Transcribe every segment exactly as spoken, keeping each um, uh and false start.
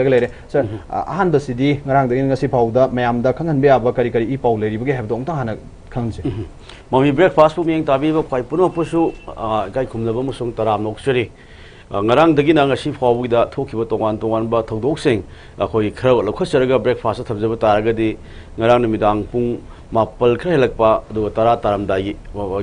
ꯂꯩꯔꯦ꯫ ꯁꯥꯔ, ꯑ, ꯑꯍꯥꯟꯕꯁꯤꯗꯤ ꯉꯔꯥꯡꯗꯒꯤ ꯉꯁꯤ ꯐꯥꯎꯕꯗ ꯃꯌꯥꯝꯗ ꯈꯪꯍꯟꯕ ꯌꯥꯕ ꯀꯔꯤ ꯀꯔꯤ ꯏ ꯄꯥꯎ ꯂꯩꯔꯤꯕꯒꯦ ꯍꯥꯏꯕꯗꯣ ꯑꯃꯨꯛꯇꯪ ꯍꯥꯟꯅ ꯈꯪꯁꯦ꯫ ꯎꯝ꯫ ꯃꯃꯤ Breakfastꯄꯨ ꯃꯤꯠꯌꯦꯡ ꯇꯥꯕꯤꯕ ꯈ꯭ꯋꯥꯏ ꯄꯨꯝꯅꯃꯛꯄꯨꯁꯨ, ꯑ, ꯏꯀꯥꯏ ꯈꯨꯝꯅꯕ ꯑꯃꯁꯨꯡ ꯇꯔꯥꯝꯅ ꯑꯣꯛꯆꯔꯤ꯫ ꯑ, ꯉꯔꯥꯡꯗꯒꯤꯅ ꯉꯁꯤ ꯐꯥꯎꯕꯒꯤꯗ ꯊꯣꯛꯈꯤꯕ ꯇꯣꯉꯥꯟ ꯇꯣꯉꯥꯟꯕ ꯊꯧꯗꯣꯛꯁꯤꯡ ꯑꯩꯈꯣꯏ ꯈꯔ ꯂꯧꯈꯠꯆꯔꯒ Breakfastꯇ ꯊꯝꯖꯕ ꯇꯥꯔꯒꯗꯤ, ꯉꯔꯥꯡ ꯅꯨꯃꯤꯗꯥꯡ ꯄꯨꯡ ꯃꯥꯄꯜ ꯈꯔ ꯍꯦꯜꯂꯛꯄ, ꯑꯗꯨꯒ ꯇꯔꯥ ꯇꯥꯔꯝꯗꯥꯏꯒꯤ,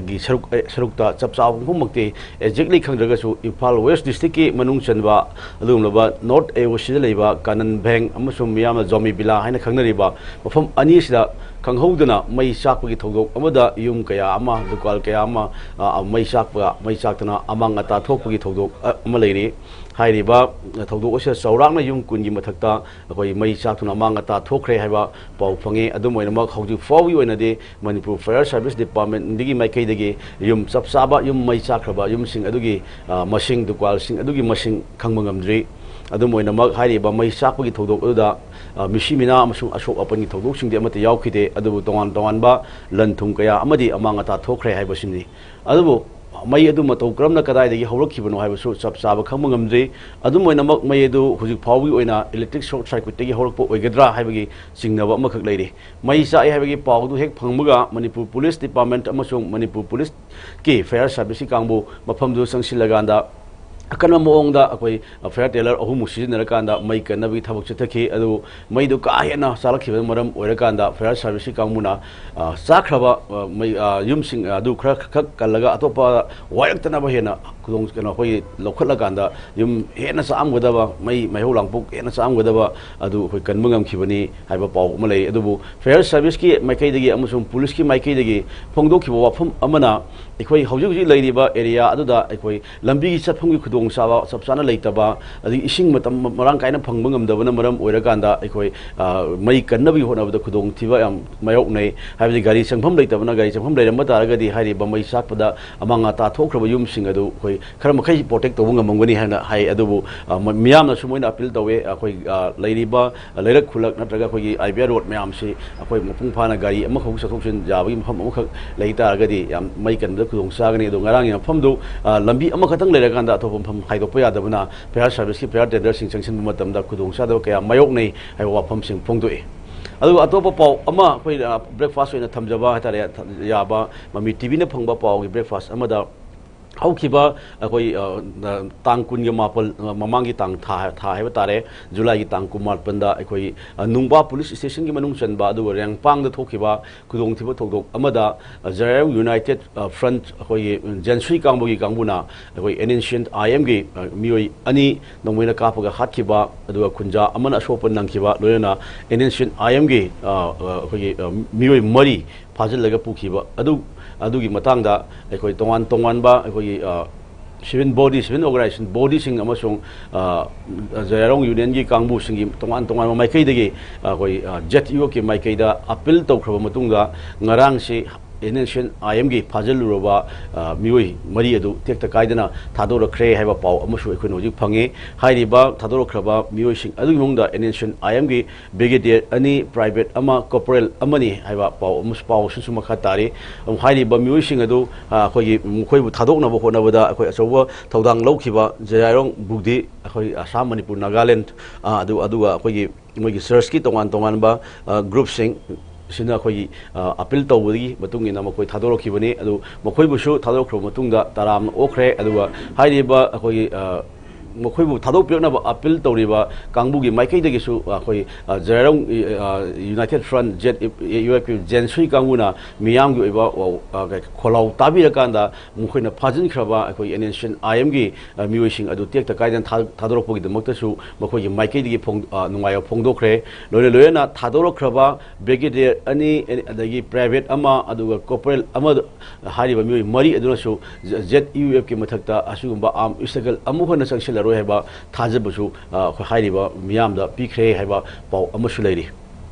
ꯒꯤ ꯁꯔꯨꯛ, ꯑꯦ, ꯁꯔꯨꯛꯇ ꯆꯞ ꯆꯥꯕ ꯄꯨꯝꯅꯃꯛꯇꯤ exactly ꯈꯪꯗ꯭ꯔꯒꯁꯨ, ꯏꯝꯐꯥꯜ West Districtꯀꯤ ꯃꯅꯨꯡ ꯆꯟꯕ ꯑꯗꯨꯒꯨꯝꯂꯕ North AOCꯗ ꯂꯩꯕ ꯀꯥꯅꯟ ꯚꯦꯡ ꯑꯃꯁꯨꯡ ꯃꯤꯌꯥꯝꯅ ꯖꯣꯃꯤ ꯚꯤꯂꯥ ꯍꯥꯏꯅ ꯈꯪꯅꯔꯤꯕ ꯃꯐꯝ ꯑꯅꯤ ꯑꯁꯤꯗ ꯈꯪꯍꯧꯗꯅ ꯃꯩ ꯆꯥꯛꯄꯒꯤ ꯊꯧꯗꯣꯛ ꯑꯃꯗ ꯌꯨꯝ ꯀꯌꯥ ꯑꯃ, ꯗꯨꯀꯥꯟ ꯀꯌꯥ ꯑꯃ, ꯑ, ꯃꯩ ꯆꯥꯛꯄ, ꯃꯩ ꯆꯥꯛꯇꯅ ꯑꯃꯥꯡ ꯑꯇꯥ ꯊꯣꯛꯄꯒꯤ ꯊꯧꯗꯣꯛ, ꯑ, ꯑꯃ ꯂꯩꯔꯤ꯫ ꯍꯥꯏꯔꯤꯕ ꯊꯧꯗꯣꯛ ꯑꯁꯤꯗ ꯆꯥꯎꯔꯥꯛꯅ ꯌꯨꯝ ꯀꯨꯟꯒꯤ ꯃꯊꯛꯇ ꯑꯩꯈꯣꯏ ꯃꯩ ꯆꯥꯛꯇꯨꯅ ꯑꯃꯥꯡ ꯑꯇꯥ ꯊꯣꯛꯈ꯭ꯔꯦ ꯍꯥꯏꯕ ꯄꯥꯎ ꯐꯪꯉꯤ꯫ ꯑꯗꯨꯝ ꯑꯣꯏꯅꯃꯛ, ꯍꯧꯖꯤꯛ ꯐꯥꯎꯕꯒꯤ ꯑꯣꯏꯅꯗꯤ ꯃꯅꯤꯄꯨꯔ Fire Service Departmentꯗꯒꯤ ꯃꯥꯏꯀꯩꯗꯒꯤ ꯌꯨꯝ ꯆꯞ ꯆꯥꯕ, ꯌꯨꯝ ꯃꯩ ꯆꯥꯛꯈ꯭ꯔꯕ ꯌꯨꯝꯁꯤꯡ ꯑꯗꯨꯒꯤ, ꯑ, ꯃꯁꯤꯡ, ꯗꯨꯀꯥꯟꯁꯤꯡ ꯑꯗꯨꯒꯤ ꯃꯁꯤꯡ ꯈꯪꯕ ꯉꯝꯗ꯭ꯔꯤ꯫ ꯑꯗꯨꯝ ꯑꯣꯏꯅꯃꯛ, ꯍꯥꯏꯔꯤꯕ ꯃꯩ ꯆꯥꯛꯄꯒꯤ ꯊꯧꯗꯣꯛ ꯑꯗꯨꯗ, ꯑ, ꯃꯤꯁꯤ ꯃꯤꯅꯥ ꯑꯃꯁꯨꯡ ꯑꯁꯣꯛ ꯑꯄꯟꯒꯤ ꯊꯧꯗꯣꯛꯁꯤꯡꯗꯤ ꯑꯃꯠꯇ ꯌꯥꯎꯈꯤꯗꯦ, ꯑꯗꯨꯕꯨ ꯇꯣꯉꯥꯟ ꯇꯣꯉꯥꯟꯕ ꯂꯟ ꯊꯨꯝ ꯀꯌꯥ ꯑꯃꯗꯤ ꯑꯃꯥꯡ ꯑꯇꯥ ꯊꯣꯛꯈ꯭ꯔꯦ ꯍꯥꯏꯕꯁꯤꯅꯤ꯫ ꯑꯗꯨꯕꯨ ꯃꯩ ꯑꯗꯨ ꯃꯇꯧ ꯀꯔꯝꯅ, ꯀꯗꯥꯏꯗꯒꯤ ꯍꯧꯔꯛꯈꯤꯕꯅꯣ ꯍꯥꯏꯕꯁꯨ ꯆꯞ ꯆꯥꯕ ꯈꯪꯕ ꯉꯝꯗ꯭ꯔꯤ꯫ ꯑꯗꯨꯝ ꯑꯣꯏꯅꯃꯛ, ꯃꯩ ꯑꯗꯨ ꯍꯧꯖꯤꯛ ꯐꯥꯎꯕꯒꯤ ꯑꯣꯏꯅ electric short circuitꯇꯒꯤ ꯍꯧꯔꯛꯄ ꯑꯣꯏꯒꯗ꯭ꯔꯥ ꯍꯥꯏꯕꯒꯤ ꯆꯤꯡꯅꯕ ꯑꯃꯈꯛ ꯂꯩꯔꯤ꯫ ꯃꯩ ꯆꯥꯛꯏ ꯍꯥꯏꯕꯒꯤ ꯄꯥꯎ ꯑꯗꯨ ꯍꯦꯛ ꯐꯪꯕꯒ, ꯃꯅꯤꯄꯨꯔ Police Department ꯑꯃꯁꯨꯡ ꯃꯅꯤꯄꯨꯔ Policeꯀꯤ Fire Serviceꯀꯤ ꯀꯥꯡꯕꯨ ꯃꯐꯝꯗꯨ ꯆꯪꯁꯤꯜꯂꯀꯥꯟꯗ, ꯑꯀꯟꯕ ꯃꯑꯣꯡꯗ ꯑꯩꯈꯣꯏ fire teller ꯑꯍꯨꯝꯃꯨꯛ ꯁꯤꯖꯤꯟꯅꯔꯀꯥꯟꯗ ꯃꯩ ꯀꯟꯅꯕꯒꯤ ꯊꯕꯛ ꯆꯠꯊꯈꯤ꯫ ꯑꯗꯨꯕꯨ ꯃꯩꯗꯨ ꯀꯥ ꯍꯦꯟꯅ ꯆꯥꯛꯂꯛꯈꯤꯕꯅ ꯃꯔꯝ ꯑꯣꯏꯔꯀꯥꯟꯗ, Fire Serviceꯀꯤ ꯀꯥꯡꯕꯨꯅ, ꯑ, ꯆꯥꯛꯈ꯭ꯔꯕ, ꯑ, ꯃꯩ, ꯑ, ꯌꯨꯝꯁꯤꯡ ꯑꯗꯨ ꯈꯔ ꯈꯛ ꯀꯜꯂꯒ, ꯑꯇꯣꯞꯄ ꯋꯥꯏꯔꯛꯇꯅꯕ ꯍꯦꯟꯅ ꯈꯨꯗꯣꯡ, ꯀꯩꯅꯣ, ꯑꯩꯈꯣꯏ ꯂꯧꯈꯠꯂꯀꯥꯟꯗ, ꯌꯨꯝ ꯍꯦꯟꯅ ꯆꯥꯛꯑꯝꯒꯗꯕ, ꯃꯩ, ꯃꯩꯍꯧ ꯂꯥꯡꯄꯣꯛ ꯍꯦꯟꯅ ꯆꯥꯛꯑꯝꯒꯗꯕ ꯑꯗꯨ ꯑꯩꯈꯣꯏ ꯀꯟꯕ ꯉꯝꯈꯤꯕꯅꯤ ꯍꯥꯏꯕ ꯄꯥꯎ ꯑꯃ ꯂꯩ꯫ ꯑꯗꯨꯕꯨ Fire Serviceꯀꯤ ꯃꯥꯏꯀꯩꯗꯒꯤ ꯑꯃꯁꯨꯡ Policeꯀꯤ ꯃꯥꯏꯀꯩꯗꯒꯤ ꯐꯣꯡꯗꯣꯛꯈꯤꯕ ꯋꯥꯐꯝ ꯑꯃꯅ, ꯑꯩꯈꯣꯏ ꯍꯧꯖꯤꯛ ꯍꯧꯖꯤꯛ ꯂꯩꯔꯤꯕ area ꯑꯗꯨꯗ ꯑꯩꯈꯣꯏ ꯂꯝꯕꯤꯒꯤ ꯆꯠꯐꯝꯒꯤ ꯈꯨꯗꯣꯡꯆꯥꯕ ꯆꯞ ꯆꯥꯅ ꯂꯩꯇꯕ, ꯑꯗꯒꯤ ꯏꯁꯤꯡ ꯃꯇꯝ ꯃꯔꯥꯡ ꯀꯥꯏꯅ ꯐꯪꯕ ꯉꯝꯗꯕꯅ ꯃꯔꯝ ꯑꯣꯏꯔꯀꯥꯟꯗ, ꯑꯩꯈꯣꯏ, ꯑ, ꯃꯩ ꯀꯟꯅꯕꯒꯤ ꯍꯣꯠꯅꯕꯗ ꯈꯨꯗꯣꯡꯊꯤꯕ ꯌꯥꯝ ꯃꯥꯌꯣꯛꯅꯩ꯫ ꯍꯥꯏꯕꯗꯤ ꯒꯥꯔꯤ ꯆꯪꯐꯝ ꯂꯩꯇꯕꯅ, ꯒꯥꯔꯤ ꯆꯪꯐꯝ ꯂꯩꯔꯝꯕ ꯇꯥꯔꯒꯗꯤ, ꯍꯥꯏꯔꯤꯕ ꯃꯩ ꯆꯥꯛꯄꯗ ꯑꯃꯥꯡ ꯑꯇꯥ ꯊꯣꯛꯈ꯭ꯔꯕ ꯌꯨꯝꯁꯤꯡ ꯑꯗꯨ ꯑꯩꯈꯣꯏ ꯈꯔ ꯃꯈꯩ ꯄ꯭ꯔꯣꯇꯦꯛ ꯇꯧꯕ ꯉꯝꯃꯝꯒꯅꯤ ꯍꯥꯏꯅ ꯍꯥꯏ꯫ ꯑꯗꯨꯕꯨ ꯑ, ꯃ- ꯃꯤꯌꯥꯝꯅꯁꯨ ꯃꯣꯏꯅ ꯑꯄꯤꯜ ꯇꯧꯋꯦ, ꯑꯩꯈꯣꯏ ꯑ, ꯂꯩꯔꯤꯕ ꯂꯩꯔꯛ ꯈꯨꯜꯂꯛ ꯅꯠꯇ꯭ꯔꯒ ꯑꯩꯈꯣꯏꯒꯤ ꯑꯥꯏ ꯕꯤ ꯑꯥꯔ ꯔꯣꯗ ꯃꯌꯥꯝꯁꯤ ꯑꯩꯈꯣꯏ ꯃꯄꯨꯡ ꯐꯥꯅ ꯒꯥꯔꯤ ꯑꯃꯈꯛ ꯆꯠꯊꯣꯛ ꯆꯠꯁꯤꯟ ꯌꯥꯕꯒꯤ ꯃꯐꯝ ꯑꯃꯈꯛ ꯂꯩ ꯇꯥꯔꯒꯗꯤ ꯌꯥꯝ ꯃꯩ ꯀꯟꯕꯗ ꯈꯨꯗꯣꯡ ꯆꯥꯒꯅꯤ꯫ ꯑꯗꯣ ꯉꯔꯥꯡꯒꯤ ꯃꯐꯝꯗꯨ ꯑ, ꯂꯝꯕꯤ ꯑꯃꯈꯛꯇꯪ ꯂꯩꯔꯀꯥꯟꯗ ꯑꯇꯣꯞꯄ ꯃꯐꯝ ꯍꯥꯏꯗꯣꯛꯄ ꯌꯥꯗꯕꯅ ꯐꯥꯌꯔ ꯁꯥꯔꯚꯤꯁꯀꯤ ꯐꯥꯌꯔ ꯇꯦꯟꯗꯔꯁꯤꯡ ꯆꯪꯁꯤꯟꯕ ꯃꯇꯝꯗ ꯈꯨꯗꯣꯡꯆꯥꯗꯕ ꯀꯌꯥ ꯃꯥꯌꯣꯛꯅꯩ ꯍꯥꯏꯕ ꯋꯥꯐꯝꯁꯤꯡ ꯐꯣꯡꯗꯣꯛꯏ꯫ ꯑꯗꯨꯒ ꯑꯇꯣꯞꯄ ꯄꯥꯎ ꯑꯃ ꯑꯩꯈꯣꯏ ꯕ꯭ꯔꯦꯛꯐꯥꯁ ꯑꯣꯏꯅ ꯊꯝꯖꯕ ꯍꯥꯏꯇꯥꯔꯦ, ꯌꯥꯕ ꯃꯃꯤ ꯇꯤ ꯚꯤꯅ ꯐꯪꯕ ꯄꯥꯎꯒꯤ ꯕ꯭ꯔꯦꯛꯐꯥꯁ ꯑꯃꯗ ꯍꯧꯈꯤꯕ ꯑꯩꯈꯣꯏ ꯑ, ꯇꯥꯡ ꯀꯨꯟꯒ ꯃꯥꯄꯜ, ꯑ, ꯃꯃꯥꯡꯒꯤ ꯇꯥꯡ ꯊꯥ ꯊꯥ ꯍꯥꯏꯕ ꯇꯥꯔꯦ, ꯖꯨꯂꯥꯏꯒꯤ ꯇꯥꯡ ꯀꯨꯟꯃꯥꯄꯟꯗ ꯑꯩꯈꯣꯏ ꯑ, ꯅꯨꯡꯕꯥ ꯄꯨꯂꯤꯁ ꯁ꯭ꯇꯦꯁꯟꯒꯤ ꯃꯅꯨꯡ ꯆꯟꯕ ꯑꯗꯨꯒ ꯔꯦꯡꯄꯥꯡꯗ ꯊꯣꯛꯈꯤꯕ ꯈꯨꯗꯣꯡꯊꯤꯕ ꯊꯧꯗꯣꯛ ꯑꯃꯗ, ꯑ, ꯖꯔꯥꯏꯔꯣꯡ ꯌꯨꯅꯥꯏꯇꯦꯠ, ꯑ, ꯐ꯭ꯔꯟꯠ ꯑꯩꯈꯣꯏꯒꯤ ꯖꯦꯟꯁꯨꯏ ꯀꯥꯡꯕꯨꯒꯤ ꯀꯥꯡꯕꯨꯅ ꯑꯩꯈꯣꯏ ꯑꯦꯟ ꯑꯦꯟꯁꯤꯌꯦꯟꯠ ꯑꯥꯏ ꯑꯦꯝꯒꯤ, ꯑ, ꯃꯤꯑꯣꯏ ꯑꯅꯤ ꯅꯣꯡꯃꯩꯅ ꯀꯥꯞꯄꯒ ꯍꯥꯠꯈꯤꯕ, ꯑꯗꯨꯒ ꯈꯨꯟꯖꯥ ꯑꯃꯅ ꯑꯁꯣꯛꯄ ꯅꯪꯈꯤꯕ, ꯂꯣꯏꯅꯅ ꯑꯦꯟ ꯑꯦꯟꯁꯤꯌꯦꯟꯠ ꯑꯥꯏ ꯑꯦꯝꯒꯤ, ꯑ, ꯑ, ꯑꯩꯈꯣꯏꯒꯤ, ꯑ, ꯃꯤꯑꯣꯏ ꯃꯔꯤ ꯐꯥꯖꯤꯜꯂꯒ ꯄꯨꯈꯤꯕ ꯑꯗꯨ, ꯑꯗꯨꯒꯤ ꯃꯇꯥꯡꯗ ꯑꯩꯈꯣꯏ ꯇꯣꯉꯥꯟ ꯇꯣꯉꯥꯟꯕ ꯑꯩꯈꯣꯏꯒꯤ, ꯑ, ꯁꯤꯚꯤꯜ ꯕꯣꯗꯤ, ꯁꯤꯚꯤꯜ ꯑꯣꯔꯒꯅꯥꯏꯖꯦꯁꯟ ꯕꯣꯗꯤꯁꯤꯡ ꯑꯃꯁꯨꯡ, ꯑ, ꯖꯔꯥꯏꯔꯣꯡ ꯌꯨꯅꯤꯌꯟꯒꯤ ꯀꯥꯡꯕꯨꯁꯤꯡꯒꯤ ꯇꯣꯉꯥꯟ ꯇꯣꯉꯥꯟꯕ ꯃꯥꯏꯀꯩꯗꯒꯤ ꯑꯩꯈꯣꯏ, ꯑ, ꯖꯦꯠ ꯌꯨ ꯑꯦꯐꯀꯤ ꯃꯥꯏꯀꯩꯗ ꯑꯄꯤꯜ ꯇꯧꯈ꯭ꯔꯕ ꯃꯇꯨꯡꯗ ꯉꯔꯥꯡꯁꯤ ꯑꯦꯟ ꯑꯦꯟꯁꯤꯌꯦꯟꯠ ꯑꯥꯏ ꯑꯦꯝꯒꯤ ꯐꯥꯖꯤꯜꯂꯨꯔꯕ, ꯑ, ꯃꯤꯑꯣꯏ ꯃꯔꯤ ꯑꯗꯨ ꯇꯦꯛꯇ ꯀꯥꯏꯗꯅ ꯊꯥꯗꯣꯔꯛꯈ꯭ꯔꯦ ꯍꯥꯏꯕ ꯄꯥꯎ ꯑꯃꯁꯨ ꯑꯩꯈꯣꯏꯅ ꯍꯧꯖꯤꯛ ꯐꯪꯉꯤ꯫ ꯍꯥꯏꯔꯤꯕ ꯊꯥꯗꯣꯔꯛꯈ꯭ꯔꯕ ꯃꯤꯑꯣꯏꯁꯤꯡ ꯑꯗꯨꯒꯤ ꯃꯅꯨꯡꯗ ꯑꯦꯟ ꯑꯦꯟꯁꯤꯌꯦꯟꯠ ꯑꯥꯏ ꯑꯦꯝꯒꯤ ꯕ꯭ꯔꯤꯒꯦꯗꯤꯌꯔ ꯑꯅꯤ, ꯄ꯭ꯔꯥꯏꯚꯦꯠ ꯑꯃ, ꯀꯣꯔꯄꯣꯔꯦꯜ ꯑꯃꯅꯤ ꯍꯥꯏꯕ ꯄꯥꯎ ꯑꯃꯁꯨ, ꯄꯥꯎ ꯑꯁꯤꯁꯨ ꯃꯈꯥ ꯇꯥꯔꯤ꯫ ꯑꯗꯨꯝ ꯍꯥꯏꯔꯤꯕ ꯃꯤꯑꯣꯏꯁꯤꯡ ꯑꯗꯨ, ꯑ, ꯑꯩꯈꯣꯏꯒꯤ ꯃꯈꯣꯏꯕꯨ ꯊꯥꯗꯣꯛꯅꯕ ꯍꯣꯠꯅꯕꯗ ꯑꯩꯈꯣꯏ ꯑꯆꯧꯕ ꯊꯧꯗꯥꯡ ꯂꯧꯈꯤꯕ ꯖꯔꯥꯏꯔꯣꯡ ꯕꯨꯛꯗꯤ, ꯑꯩꯈꯣꯏ ꯑꯁꯥꯝ, ꯃꯅꯤꯄꯨꯔ, ꯅꯥꯒꯥꯂꯦꯟ, ꯑ, ꯑꯗꯨ, ꯑꯗꯨꯒ ꯑꯩꯈꯣꯏꯒꯤ ꯃꯣꯏꯒꯤ ꯆꯔꯆꯀꯤ ꯇꯣꯉꯥꯟ ꯇꯣꯉꯥꯟꯕ, ꯑ, ꯒ꯭ꯔꯨꯞꯁꯤꯡ ꯁꯤꯅ ꯑꯩꯈꯣꯏꯒꯤ, ꯑ, ꯑꯄꯤꯜ ꯇꯧꯕꯗꯒꯤ ꯃꯇꯨꯡ ꯏꯟꯅ ꯃꯈꯣꯏ ꯊꯥꯗꯣꯔꯛꯈꯤꯕꯅꯤ꯫ ꯑꯗꯨ ꯃꯈꯣꯏꯕꯨꯁꯨ ꯊꯥꯗꯣꯔꯛꯈ꯭ꯔꯕ ꯃꯇꯨꯡꯗ ꯇꯔꯥꯝꯅ ꯑꯣꯛꯈ꯭ꯔꯦ꯫ ꯑꯗꯨꯒ ꯍꯥꯏꯔꯤꯕ ꯑꯩꯈꯣꯏꯒꯤ, ꯑ, ꯃꯈꯣꯏꯕꯨ ꯊꯥꯗꯣꯛꯄꯤꯔꯛꯅꯕ ꯑꯄꯤꯜ ꯇꯧꯔꯤꯕ ꯀꯥꯡꯕꯨꯒꯤ ꯃꯥꯏꯀꯩꯗꯒꯤꯁꯨ ꯑꯩꯈꯣꯏ, ꯑ, ꯖꯔꯥꯏꯔꯣꯡ, ꯑ, united front, Z U F ꯀꯤ ꯖꯦꯟꯁꯨꯏ ꯀꯥꯡꯕꯨꯅ ꯃꯤꯌꯥꯝꯒꯤ ꯑꯣꯏꯕ, ꯑ, ꯑ, ꯈꯣꯜꯂꯥꯎ ꯇꯥꯕꯤꯔꯀꯥꯟꯗ ꯃꯈꯣꯏꯅ ꯐꯥꯖꯤꯟꯈ꯭ꯔꯕ ꯑꯩꯈꯣꯏ ꯑꯦꯟ ꯑꯦꯟꯁꯤꯌꯦꯟꯠ ꯑꯥꯏ ꯑꯦꯝꯒꯤ, ꯑ, ꯃꯤꯑꯣꯏꯁꯤꯡ ꯑꯗꯨ ꯇꯦꯛꯇ ꯀꯥꯏꯗꯅ ꯊꯥ-, ꯊꯥꯗꯣꯔꯛꯄꯒꯤꯗꯃꯛꯇꯁꯨ ꯃꯈꯣꯏꯒꯤ ꯃꯥꯏꯀꯩꯗꯒꯤ ꯐꯣꯡ-, ꯑ, ꯅꯨꯡꯉꯥꯏꯕ ꯐꯣꯡꯗꯣꯛꯈ꯭ꯔꯦ꯫ ꯂꯣꯏꯅ ꯂꯣꯏꯅꯅ ꯊꯥꯗꯣꯔꯛꯈ꯭ꯔꯕ ꯕ꯭ꯔꯤꯒꯦꯗꯤꯌꯔ ꯑꯅꯤ, ꯑꯗꯒꯤ ꯄ꯭ꯔꯥꯏꯚꯦꯠ ꯑꯃ, ꯑꯗꯨꯒ ꯀꯣꯔꯄꯣꯔꯦꯜ ꯑꯃ ꯍꯥꯏꯔꯤꯕ ꯃꯤꯑꯣꯏ ꯃꯔꯤ ꯑꯗꯨꯅꯁꯨ ꯖꯦꯠ ꯌꯨ ꯑꯦꯐꯀꯤ ꯃꯊꯛꯇ ꯑꯁꯤꯒꯨꯝꯕ ꯑꯥꯔꯝ ꯁ꯭ꯇ꯭ꯔꯒꯜ ꯑꯃꯨꯛ ꯍꯟꯅ ꯆꯪꯁꯤꯜꯂꯔꯣꯏ ꯍꯥꯏꯕ ꯊꯥꯖꯕꯁꯨ, ꯑ, ꯑꯩꯈꯣꯏ ꯍꯥꯏꯔꯤꯕ ꯃꯤꯌꯥꯝꯗ ꯄꯤꯈ꯭ꯔꯦ ꯍꯥꯏꯕ ꯄꯥꯎ ꯑꯃꯁꯨ ꯂꯩꯔꯤ꯫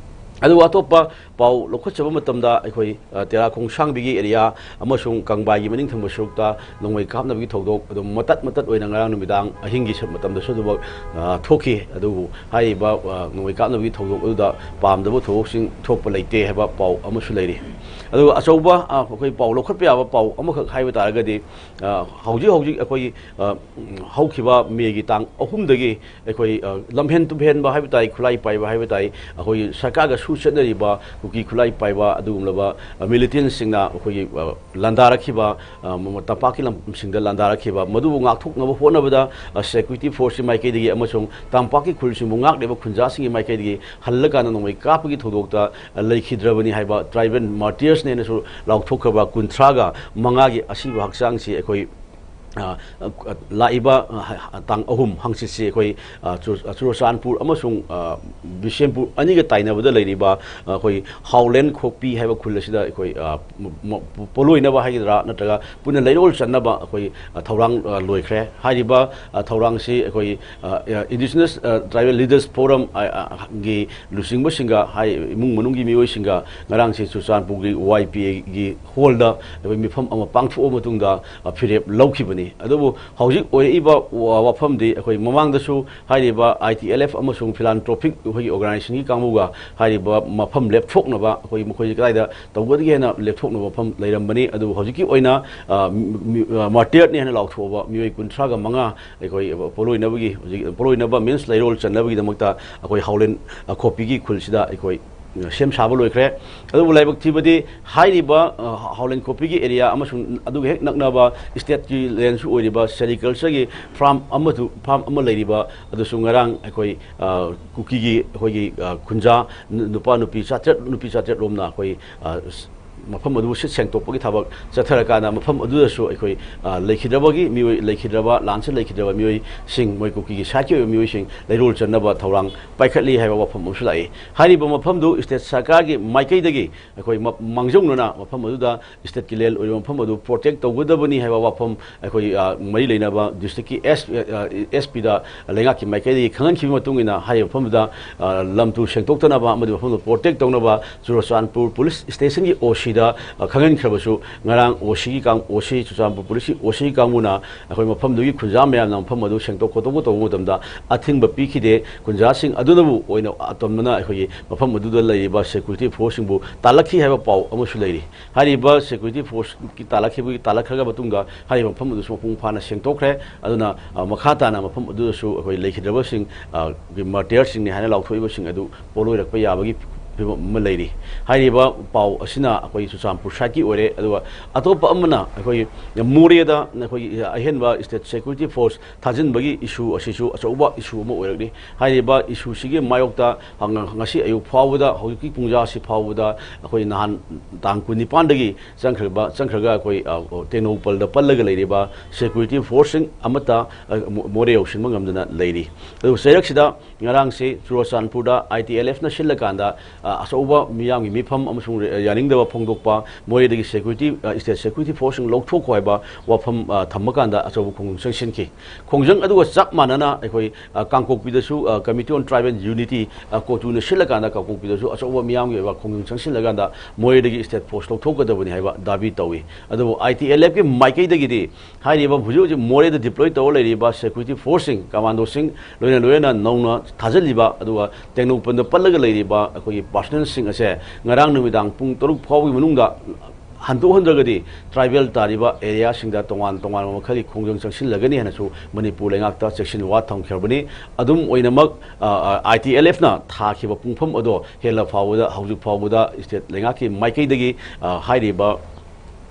ꯑꯗꯨꯒ ꯑꯇꯣꯞꯄ ꯄꯥꯎ ꯂꯧꯈꯠꯆꯕ ꯃꯇꯝꯗ ꯑꯩꯈꯣꯏ, ꯑ, ꯇꯦꯔꯥ ꯈꯣꯡꯁꯥꯡꯕꯤꯒꯤ ꯑꯦꯔꯤꯌꯥ ꯑꯃꯁꯨꯡ ꯀꯪꯕꯥꯏꯒꯤ ꯃꯅꯤꯡ ꯊꯪꯕ ꯁꯔꯨꯛꯇ ꯅꯣꯡꯃꯩ ꯀꯥꯞꯅꯕꯒꯤ ꯊꯧꯗꯣꯛ ꯑꯗꯨꯝ ꯃꯇꯠ ꯃꯇꯠ ꯑꯣꯏꯅ ꯉꯔꯥꯡ ꯅꯨꯃꯤꯗꯥꯡ ꯑꯍꯤꯡꯒꯤ ꯁ-, ꯃꯇꯝꯗꯁꯨ ꯑꯗꯨꯃꯛ, ꯑ, ꯊꯣꯛꯈꯤ꯫ ꯑꯗꯨꯕꯨ ꯍꯥꯏꯔꯤꯕ, ꯑ, ꯅꯣꯡꯃꯩ ꯀꯥꯞꯅꯕꯒꯤ ꯊꯧꯗꯣꯛ ꯑꯗꯨꯗ ꯄꯥꯝꯗꯕ ꯊꯧꯗꯣꯛꯁꯤꯡ ꯊꯣꯛꯄ ꯂꯩꯇꯦ ꯍꯥꯏꯕ ꯄꯥꯎ ꯑꯃꯁꯨ ꯂꯩꯔꯤ꯫ ꯑꯗꯨꯒ ꯑꯆꯧꯕ, ꯑ, ꯑꯩꯈꯣꯏ ꯄꯥꯎ ꯂꯧꯈꯠꯄ ꯌꯥꯕ ꯄꯥꯎ ꯑꯃꯈꯛ ꯍꯥꯏꯕ ꯇꯥꯔꯒꯗꯤ, ꯑ, ꯍꯧꯖꯤꯛ ꯍꯧꯖꯤꯛ ꯑꯩꯈꯣꯏꯒꯤ, ꯑ, ꯍꯧꯈꯤꯕ ꯃꯦꯒꯤ ꯇꯥꯡ ꯑꯍꯨꯝꯗꯒꯤ ꯑꯩꯈꯣꯏ, ꯑ, ꯂꯝꯍꯦꯟ ꯇꯨꯝꯍꯦꯟꯕ ꯍꯥꯏꯕ ꯇꯥꯏ, ꯈꯨꯠꯂꯥꯏ ꯄꯥꯏꯕ ꯍꯥꯏꯕ ꯇꯥꯏ, ꯑꯩꯈꯣꯏꯒꯤ ꯁꯔꯀꯥꯔꯒ ꯁꯨ ꯆꯠꯅꯔꯤꯕ ꯀꯨꯀꯤ ꯈꯨꯠꯂꯥꯏ ꯄꯥꯏꯕ ꯑꯗꯨꯒꯨꯝꯂꯕ, ꯑ, ꯃꯤꯂꯤꯇꯦꯟꯁꯤꯡꯅ ꯑꯩꯈꯣꯏꯒꯤ, ꯑ, ꯂꯥꯟꯗꯥꯔꯛꯈꯤꯕ, ꯑ, ꯃ-, ꯇꯝꯄꯥꯛꯀꯤ ꯂꯝꯁꯤꯡꯗ ꯂꯥꯟꯗꯥꯔꯛꯈꯤꯕ, ꯃꯗꯨꯕꯨ ꯉꯥꯛꯊꯣꯛꯅꯕ ꯍꯣꯠꯅꯕꯗ, ꯑ, ꯁꯦꯀ꯭ꯌꯨꯔꯤꯇꯤ ꯐꯣꯔꯁꯀꯤ ꯃꯥꯏꯀꯩꯗꯒꯤ ꯑꯃꯁꯨꯡ ꯇꯝꯄꯥꯛꯀꯤ ꯈꯨꯜꯁꯤꯡꯕꯨ ꯉꯥꯛꯂꯤꯕ ꯈꯨꯟꯖꯥꯁꯤꯡꯒꯤ ꯃꯥꯏꯀꯩꯗꯒꯤ ꯍꯜꯂꯀꯥꯟꯗ ꯅꯣꯡꯃꯩ ꯀꯥꯞꯄꯒꯤ ꯊꯧꯗꯣꯛꯇ, ꯑ, ꯂꯩꯈꯤꯗ꯭ꯔꯕꯅꯤ ꯍꯥꯏꯕ ꯇ꯭ꯔꯥꯏꯕꯦꯜ ꯃꯥꯔꯇꯤꯌꯔꯁꯅꯦꯅꯁꯨ ꯂꯥꯎꯊꯣꯛꯈ꯭ꯔꯕ ꯀꯨꯟꯊ꯭ꯔꯥꯒ ꯃꯉꯥꯒꯤ ꯑꯁꯤꯕ ꯍꯛꯆꯥꯡꯁꯤ ꯑꯩꯈꯣꯏ ꯑ, ꯑ, ꯂꯥꯛꯏꯕ, ꯑ, ꯍ-, ꯇꯥꯡ ꯑꯍꯨꯝ ꯍꯪꯆꯤꯠꯁꯤ ꯑꯩꯈꯣꯏ, ꯑ, ꯆꯨ-, ꯑ, ꯆꯨꯔꯆꯥꯟꯄꯨꯔ ꯑꯃꯁꯨꯡ, ꯑ, ꯕꯤꯁꯦꯝꯄꯨꯔ ꯑꯅꯤꯒ ꯇꯥꯏꯅꯕꯗ ꯂꯩꯔꯤꯕ, ꯑ, ꯑꯩꯈꯣꯏ ꯍꯥꯎꯂꯦꯟ ꯈꯣꯛꯄꯤ ꯍꯥꯏꯕ ꯈꯨꯜ ꯑꯁꯤꯗ ꯑꯩꯈꯣꯏ, ꯑ, ꯃ-, ꯃ-, ꯄꯣꯂꯣꯏꯅꯕ ꯍꯥꯏꯒꯗ꯭ꯔꯥ ꯅꯠꯇ꯭ꯔꯒ ꯄꯨꯟꯅ ꯂꯩꯔꯣꯜ ꯆꯟꯅꯕ ꯑꯩꯈꯣꯏ, ꯑ, ꯊꯧꯔꯥꯡ, ꯑ, ꯂꯣꯏꯈ꯭ꯔꯦ꯫ ꯍꯥꯏꯔꯤꯕ, ꯑ, ꯊꯧꯔꯥꯡꯁꯤ ꯑꯩꯈꯣꯏ, ꯑ, ꯑ, Indigenous, ꯑ, Tribal Leaders Forum, ꯑ, ꯑ, ꯒꯤ ꯂꯨꯆꯤꯡꯕꯁꯤꯡꯒ ꯍꯥꯏ ꯏꯃꯨꯡ ꯃꯅꯨꯡꯒꯤ ꯃꯤꯑꯣꯏꯁꯤꯡꯒ ꯉꯔꯥꯡꯁꯤ ꯆꯨꯔꯆꯥꯟꯄꯨꯔꯒꯤ ꯋꯥꯏ ꯄꯤ ꯑꯦꯒꯤ ꯍꯣꯜꯗ ꯑꯩꯈꯣꯏ ꯃꯤꯐꯝ ꯑꯃ ꯄꯥꯡꯊꯣꯛꯑ ꯃꯇꯨꯡꯗ, ꯑ, ꯐꯤꯔꯦꯞ ꯂꯧꯈꯤꯕꯅꯤ꯫ ꯑꯗꯨꯕꯨ ꯍꯧꯖꯤꯛ ꯑꯣꯏꯔꯛꯏꯕ ꯋꯥ-, ꯋꯥꯐꯝꯗꯤ ꯑꯩꯈꯣꯏ ꯃꯃꯥꯡꯗꯁꯨ ꯍꯥꯏꯔꯤꯕ ꯑꯥꯏ ꯇꯤ ꯑꯦꯜ ꯑꯦꯐ ꯑꯃꯁꯨꯡ ꯐꯤꯂꯥꯟꯊ꯭ꯔꯣꯄꯤꯛ ꯑꯩꯈꯣꯏꯒꯤ ꯑꯣꯔꯒꯅꯥꯏꯖꯦꯁꯟꯒꯤ ꯀꯥꯡꯕꯨꯒ ꯍꯥꯏꯔꯤꯕ ꯃꯐꯝ ꯂꯦꯞꯊꯣꯛꯅꯕ ꯑꯩꯈꯣꯏ ꯃꯈꯣꯏꯁꯤ ꯀꯗꯥꯏꯗ ꯇꯧꯒꯗꯒꯦ ꯍꯥꯏꯅ ꯂꯦꯞꯊꯣꯛꯅꯕ ꯃꯐꯝ ꯂꯩꯔꯝꯕꯅꯤ꯫ ꯑꯗꯨꯕꯨ ꯍꯧꯖꯤꯛꯀꯤ ꯑꯣꯏꯅ, ꯑ, ꯃꯤ-, ꯃꯤ-, ꯑ, ꯃꯥꯔꯇꯤꯌꯔꯅꯤ ꯍꯥꯏꯅ ꯂꯥꯎꯊꯣꯛꯑꯕ ꯃꯤꯑꯣꯏ ꯀꯨꯟꯊ꯭ꯔꯥꯒ ꯃꯉꯥ ꯑꯩꯈꯣꯏ ꯄꯣꯂꯣꯏꯅꯕꯒꯤ, ꯍꯧꯖꯤꯛ ꯄꯣꯂꯣꯏꯅꯕ ꯃꯤꯟꯁ ꯂꯩꯔꯣꯜ ꯆꯟꯅꯕꯒꯤꯗꯃꯛꯇ ꯑꯩꯈꯣꯏ ꯍꯥꯎꯂꯦꯟ, ꯑ, ꯈꯣꯛꯄꯤꯒꯤ ꯈꯨꯜꯁꯤꯗ ꯑꯩꯈꯣꯏ ꯁꯦꯝ ꯁꯥꯕ ꯂꯣꯏꯈ꯭ꯔꯦ꯫ ꯑꯗꯨꯕꯨ ꯂꯥꯏꯕꯛ ꯊꯤꯕꯗꯤ ꯍꯥꯏꯔꯤꯕ, ꯑ, ꯍꯥꯎꯂꯦꯟ ꯈꯣꯛꯄꯤꯒꯤ ꯑꯦꯔꯤꯌꯥ ꯑꯃꯁꯨꯡ ꯑꯗꯨꯒ ꯍꯦꯛ ꯅꯛꯅꯕ ꯁ꯭ꯇꯦꯠꯀꯤ ꯂꯦꯟꯁꯨ ꯑꯣꯏꯔꯤꯕ ꯁꯦꯔꯤꯀꯜꯆꯔꯒꯤ ꯐꯥꯔꯝ ꯑꯃꯗꯨ, ꯐꯥꯔꯝ ꯑꯃ ꯂꯩꯔꯤꯕ ꯑꯗꯨꯁꯨ ꯉꯔꯥꯡ ꯑꯩꯈꯣꯏ, ꯑ, ꯀꯨꯀꯤꯒꯤ ꯑꯩꯈꯣꯏꯒꯤ, ꯑ, ꯈꯨꯟꯖꯥ ꯅꯨ-, ꯅꯨꯄꯥ ꯅꯨꯄꯤ ꯆꯥꯇ꯭ꯔꯦꯠ, ꯅꯨꯄꯤ ꯆꯥꯇ꯭ꯔꯦꯠ ꯔꯣꯝꯅ ꯑꯩꯈꯣꯏ, ꯑ, ꯁ-, ꯃꯐꯝ ꯑꯗꯨ ꯁꯤꯠ ꯁꯦꯡꯗꯣꯛꯄꯒꯤ ꯊꯕꯛ ꯆꯠꯊꯔꯀꯥꯟꯗ ꯃꯐꯝ ꯑꯗꯨꯗꯁꯨ ꯑꯩꯈꯣꯏ, ꯑ, ꯂꯩꯈꯤꯗ꯭ꯔꯕꯒꯤ ꯃꯤꯑꯣꯏ, ꯂꯩꯈꯤꯗ꯭ꯔꯕ, ꯂꯥꯟꯁꯤꯗ ꯂꯩꯈꯤꯗ꯭ꯔꯕ ꯃꯤꯑꯣꯏꯁꯤꯡ, ꯃꯣꯏ ꯀꯨꯀꯤꯒꯤ ꯁꯥꯏꯠꯀꯤ ꯑꯣꯏꯕ ꯃꯤꯑꯣꯏꯁꯤꯡ ꯂꯩꯔꯣꯜ ꯆꯟꯅꯕ ꯊꯧꯔꯥꯡ ꯄꯥꯏꯈꯠꯂꯤ ꯍꯥꯏꯕ ꯋꯥꯐꯝ ꯑꯃꯁꯨ ꯂꯥꯛꯏ꯫ ꯍꯥꯏꯔꯤꯕ ꯃꯐꯝꯗꯨ ꯁ꯭ꯇꯦꯠ ꯁꯔꯀꯥꯔꯒꯤ ꯃꯥꯏꯀꯩꯗꯒꯤ ꯑꯩꯈꯣꯏ ꯃ-, ꯃꯥꯡꯖꯧꯅꯅ ꯃꯐꯝ ꯑꯗꯨꯗ ꯁ꯭ꯇꯦꯠꯀꯤ ꯂꯦꯟ ꯑꯣꯏꯔꯤꯕ ꯃꯐꯝ ꯑꯗꯨ ꯄ꯭ꯔꯣꯇꯦꯛ ꯇꯧꯒꯗꯕꯅꯤ ꯍꯥꯏꯕ ꯋꯥꯐꯝ ꯑꯩꯈꯣꯏ, ꯑ, ꯃꯔꯤ ꯂꯩꯅꯕ ꯗꯤꯁꯇ꯭ꯔꯤꯛꯀꯤ ꯑꯦꯁ, ꯑ, ꯑꯦꯁ ꯄꯤꯗ ꯂꯩꯉꯥꯛꯀꯤ ꯃꯥꯏꯀꯩꯗꯒꯤ ꯈꯪꯍꯟꯈꯤꯕ ꯃꯇꯨꯡ ꯏꯟꯅ ꯍꯥꯏꯔꯤꯕ ꯃꯐꯝꯗꯨꯗ, ꯑ, ꯂꯝ ꯇꯨ ꯁꯦꯡꯗꯣꯛꯇꯅꯕ ꯑꯃꯗꯤ ꯃꯐꯝꯗꯨ ꯄ꯭ꯔꯣꯇꯦꯛ ꯇꯧꯅꯕ ꯆꯨꯔꯆꯥꯟꯄꯨꯔ ꯄꯨꯂꯤꯁ ꯁ꯭ꯇꯦꯁꯟꯒꯤ ꯑꯣ ꯁꯤꯗ, ꯑ, ꯈꯪꯍꯟꯈ꯭ꯔꯕꯁꯨ, ꯉꯔꯥꯡ ꯑꯣ ꯁꯤꯒꯤ ꯀꯥꯡ-, ꯑꯣ ꯁꯤ, ꯆꯨꯔꯆꯥꯟꯄꯨꯔ ꯄꯨꯂꯤꯁꯀꯤ ꯑꯣ ꯁꯤꯒꯤ ꯀꯥꯡꯕꯨꯅ ꯑꯩꯈꯣꯏ ꯃꯐꯝꯗꯨꯒꯤ ꯈꯨꯟꯖꯥ ꯃꯌꯥꯝꯅ ꯃꯐꯝ ꯑꯗꯨ ꯁꯦꯡꯗꯣꯛ ꯈꯣꯠꯇꯣꯛꯄ ꯇꯧꯕ ꯃꯇꯝꯗ ꯑꯊꯤꯡꯕ ꯄꯤꯈꯤꯗꯦ꯫ ꯈꯨꯟꯖꯥꯁꯤꯡ ꯑꯗꯨꯅꯕꯨ ꯑꯣꯏꯅ ꯑꯇꯝꯕꯅ ꯑꯩꯈꯣꯏꯒꯤ ꯃꯐꯝ ꯑꯗꯨꯗ ꯂꯩꯔꯤꯕ ꯁꯦꯀ꯭ꯌꯨꯔꯤꯇꯤ ꯐꯣꯔꯁꯁꯤꯡꯕꯨ ꯇꯥꯜꯂꯛꯈꯤ ꯍꯥꯏꯕ ꯄꯥꯎ ꯑꯃꯁꯨ ꯂꯩꯔꯤ꯫ ꯍꯥꯏꯔꯤꯕ ꯁꯦꯀ꯭ꯌꯨꯔꯤꯇꯤ ꯐꯣꯔꯁꯀꯤ ꯇꯥꯜꯂꯛꯈꯤꯕꯒꯤ, ꯇꯥꯜꯂꯛꯈ꯭ꯔꯕ ꯃꯇꯨꯡꯗ ꯍꯥꯏꯔꯤꯕ ꯃꯐꯝ ꯑꯗꯨꯁꯨ ꯃꯄꯨꯡ ꯐꯥꯅ ꯁꯦꯡꯗꯣꯛꯈ꯭ꯔꯦ꯫ ꯑꯗꯨꯅ, ꯑ, ꯃꯈꯥ ꯇꯥꯅ ꯃꯐꯝ ꯑꯗꯨꯗꯁꯨ ꯑꯩꯈꯣꯏ ꯂꯩꯈꯤꯗ꯭ꯔꯕꯁꯤꯡ, ꯑ, ꯒꯤ ꯃꯥꯔꯇꯤꯌꯔꯁꯤꯡꯅꯤ ꯍꯥꯏꯅ ꯂꯥꯎꯊꯣꯛꯏꯕꯁꯤꯡ ꯑꯗꯨ ꯄꯣꯠꯂꯣꯏꯔꯛꯄ ꯌꯥꯕꯒꯤ ꯐꯤꯕꯝ ꯑꯃ ꯂꯩꯔꯤ꯫ ꯍꯥꯏꯔꯤꯕ ꯄꯥꯎ ꯑꯁꯤꯅ ꯑꯩꯈꯣꯏ ꯆꯨꯔꯆꯥꯟꯄꯨꯔ ꯁꯥꯏꯠꯀꯤ ꯑꯣꯏꯔꯦ꯫ ꯑꯗꯨꯒ ꯑꯇꯣꯞꯄ ꯑꯃꯅ ꯑꯩꯈꯣꯏꯒꯤ ꯃꯣꯔꯦꯗ ꯑꯩꯈꯣꯏꯒꯤ ꯑꯍꯦꯟꯕ ꯁ꯭ꯇꯦꯠ ꯁꯦꯀ꯭ꯌꯨꯔꯤꯇꯤ ꯐꯣꯔꯁ ꯊꯥꯖꯤꯟꯕꯒꯤ ꯏꯁꯨ ꯑꯁꯤꯁꯨ ꯑꯆꯧꯕ ꯏꯁꯨ ꯑꯃ ꯑꯣꯏꯔꯛꯂꯤ꯫ ꯍꯥꯏꯔꯤꯕ ꯏꯁꯨꯁꯤꯒꯤ ꯃꯥꯌꯣꯛꯇ ꯉ-, ꯉꯁꯤ ꯑꯌꯨꯛ ꯐꯥꯎꯕꯗ, ꯍꯧꯖꯤꯛꯀꯤ ꯄꯨꯡꯖꯥꯁꯤ ꯐꯥꯎꯕꯗ ꯑꯩꯈꯣꯏ ꯅꯍꯥꯟ ꯇꯥꯡ ꯀꯨꯟꯅꯤꯄꯥꯟꯗꯒꯤ ꯆꯪꯈ꯭ꯔꯕ, ꯆꯪꯈ꯭ꯔꯒ ꯑꯩꯈꯣꯏ, ꯑ, ꯇꯦꯡꯅꯧꯄꯜꯗ ꯄꯜꯂꯒ ꯂꯩꯔꯤꯕ ꯁꯦꯀ꯭ꯌꯨꯔꯤꯇꯤ ꯐꯣꯔꯁꯁꯤꯡ ꯑꯃꯠꯇ, ꯑ, ꯃꯣ-, ꯃꯣꯔꯦ ꯌꯧꯁꯤꯟꯕ ꯉꯝꯗꯅ ꯂꯩꯔꯤ꯫ ꯑꯗꯨꯕꯨ ꯆꯩꯔꯛꯁꯤꯗ ꯉꯔꯥꯡꯁꯤ ꯆꯨꯔꯆꯥꯟꯄꯨꯔꯗ ꯑꯥꯏ ꯇꯤ ꯑꯦꯜ ꯑꯦꯐꯅ ꯁꯤꯜꯂꯀꯥꯟꯗ, ꯑ, ꯑꯆꯧꯕ ꯃꯤꯌꯥꯝꯒꯤ ꯃꯤꯐꯝ ꯑꯃꯁꯨꯡ ꯔꯦ-, ꯌꯥꯅꯤꯡꯗꯕ ꯐꯣꯡꯗꯣꯛꯄ, ꯃꯣꯔꯦꯗꯒꯤ ꯁꯦꯀ꯭ꯌꯨꯔꯤꯇꯤ, ꯑ, ꯁ꯭ꯇꯦꯠ ꯁꯦꯀ꯭ꯌꯨꯔꯤꯇꯤ ꯐꯣꯔꯁꯁꯤꯡ ꯂꯧꯊꯣꯛꯈꯣ ꯍꯥꯏꯕ ꯋꯥꯐꯝ, ꯑ, ꯊꯝꯕ ꯀꯥꯟꯗ ꯑꯆꯧꯕ ꯈꯣꯡꯖꯪ ꯆꯪꯁꯤꯟꯈꯤ꯫ ꯈꯣꯡꯖꯪ ꯑꯗꯨꯒ ꯆꯞ ꯃꯥꯟꯅꯅ ꯑꯩꯈꯣꯏ, ꯑ, ꯀꯥꯡꯄꯣꯛꯄꯤꯗꯁꯨ, ꯑ, Committee on Tribal Unity, ꯑ, ꯀꯣꯇꯨꯅ ꯁꯤꯜꯂꯀꯥꯟꯗ ꯀꯥꯡꯄꯣꯛꯄꯤꯗꯁꯨ ꯑꯆꯧꯕ ꯃꯤꯌꯥꯝꯒꯤ ꯑꯣꯏꯕ ꯈꯣꯡꯖꯪ ꯆꯪꯁꯤꯜꯂꯀꯥꯟꯗ ꯃꯣꯔꯦꯗꯒꯤ ꯁ꯭ꯇꯦꯠ ꯐꯣꯔꯁ ꯂꯧꯊꯣꯛꯀꯗꯕꯅꯤ ꯍꯥꯏꯕ ꯗꯥꯕꯤ ꯇꯧꯏ꯫ ꯑꯗꯨꯕꯨ ꯑꯥꯏ ꯇꯤ ꯑꯦꯜ ꯑꯦꯐꯀꯤ ꯃꯥꯏꯀꯩꯗꯒꯤꯗꯤ ꯍꯥꯏꯔꯤꯕ ꯍꯧꯖꯤꯛ ꯍꯧꯖꯤꯛ ꯃꯣꯔꯦꯗ ꯗꯤꯄ꯭ꯂꯣꯏ ꯇꯧꯔ ꯂꯩꯔꯤꯕ ꯁꯦꯀ꯭ꯌꯨꯔꯤꯇꯤ ꯐꯣꯔꯁꯁꯤꯡ, ꯀꯃꯥꯟꯗꯣꯁꯤꯡ, ꯂꯣꯏꯅ ꯂꯣꯏꯅꯅ ꯅꯧꯅ ꯊꯥꯖꯤꯜꯂꯤꯕ, ꯑꯗꯨꯒ ꯇꯦꯡꯅꯧꯄꯜꯗ ꯄꯜꯂꯒ ꯂꯩꯔꯤꯕ ꯑꯩꯈꯣꯏꯒꯤ ꯄꯥꯔꯁꯅꯦꯜꯁꯤꯡ ꯑꯁꯦ ꯉꯔꯥꯡ ꯅꯨꯃꯤꯗꯥꯡ ꯄꯨꯡ ꯇꯔꯨꯛ ꯐꯥꯎꯕꯒꯤ ꯃꯅꯨꯡꯗ ꯍꯟꯗꯣꯛꯍꯟꯗ꯭ꯔꯒꯗꯤ ꯇ꯭ꯔꯥꯏꯕꯦꯜ ꯇꯥꯔꯤꯕ ꯑꯦꯔꯤꯌꯥꯁꯤꯡꯗ ꯇꯣꯉꯥꯟ ꯇꯣꯉꯥꯟꯕ ꯃꯈꯜꯒꯤ ꯈꯣꯡꯖꯪ ꯆꯪꯁꯤꯜꯂꯒꯅꯤ ꯍꯥꯏꯅꯁꯨ ꯃꯅꯤꯄꯨꯔ ꯂꯩꯉꯥꯛꯇ ꯆꯦꯛꯁꯤꯟ ꯋꯥ ꯊꯝꯈ꯭ꯔꯕꯅꯤ꯫ ꯑꯗꯨꯝ ꯑꯣꯏꯅꯃꯛ, ꯑ, ꯑ, ꯑꯥꯏ ꯇꯤ ꯑꯦꯜ ꯑꯦꯐꯅ ꯊꯥꯈꯤꯕ ꯄꯨꯡꯐꯝ ꯑꯗꯣ ꯍꯦꯜꯂ ꯐꯥꯎꯕꯗ, ꯍꯧꯖꯤꯛ ꯐꯥꯎꯕꯗ ꯁ꯭ꯇꯦꯠ ꯂꯩꯉꯥꯛꯀꯤ ꯃꯥꯏꯀꯩꯗꯒꯤ, ꯑ, ꯍꯥꯏꯔꯤꯕ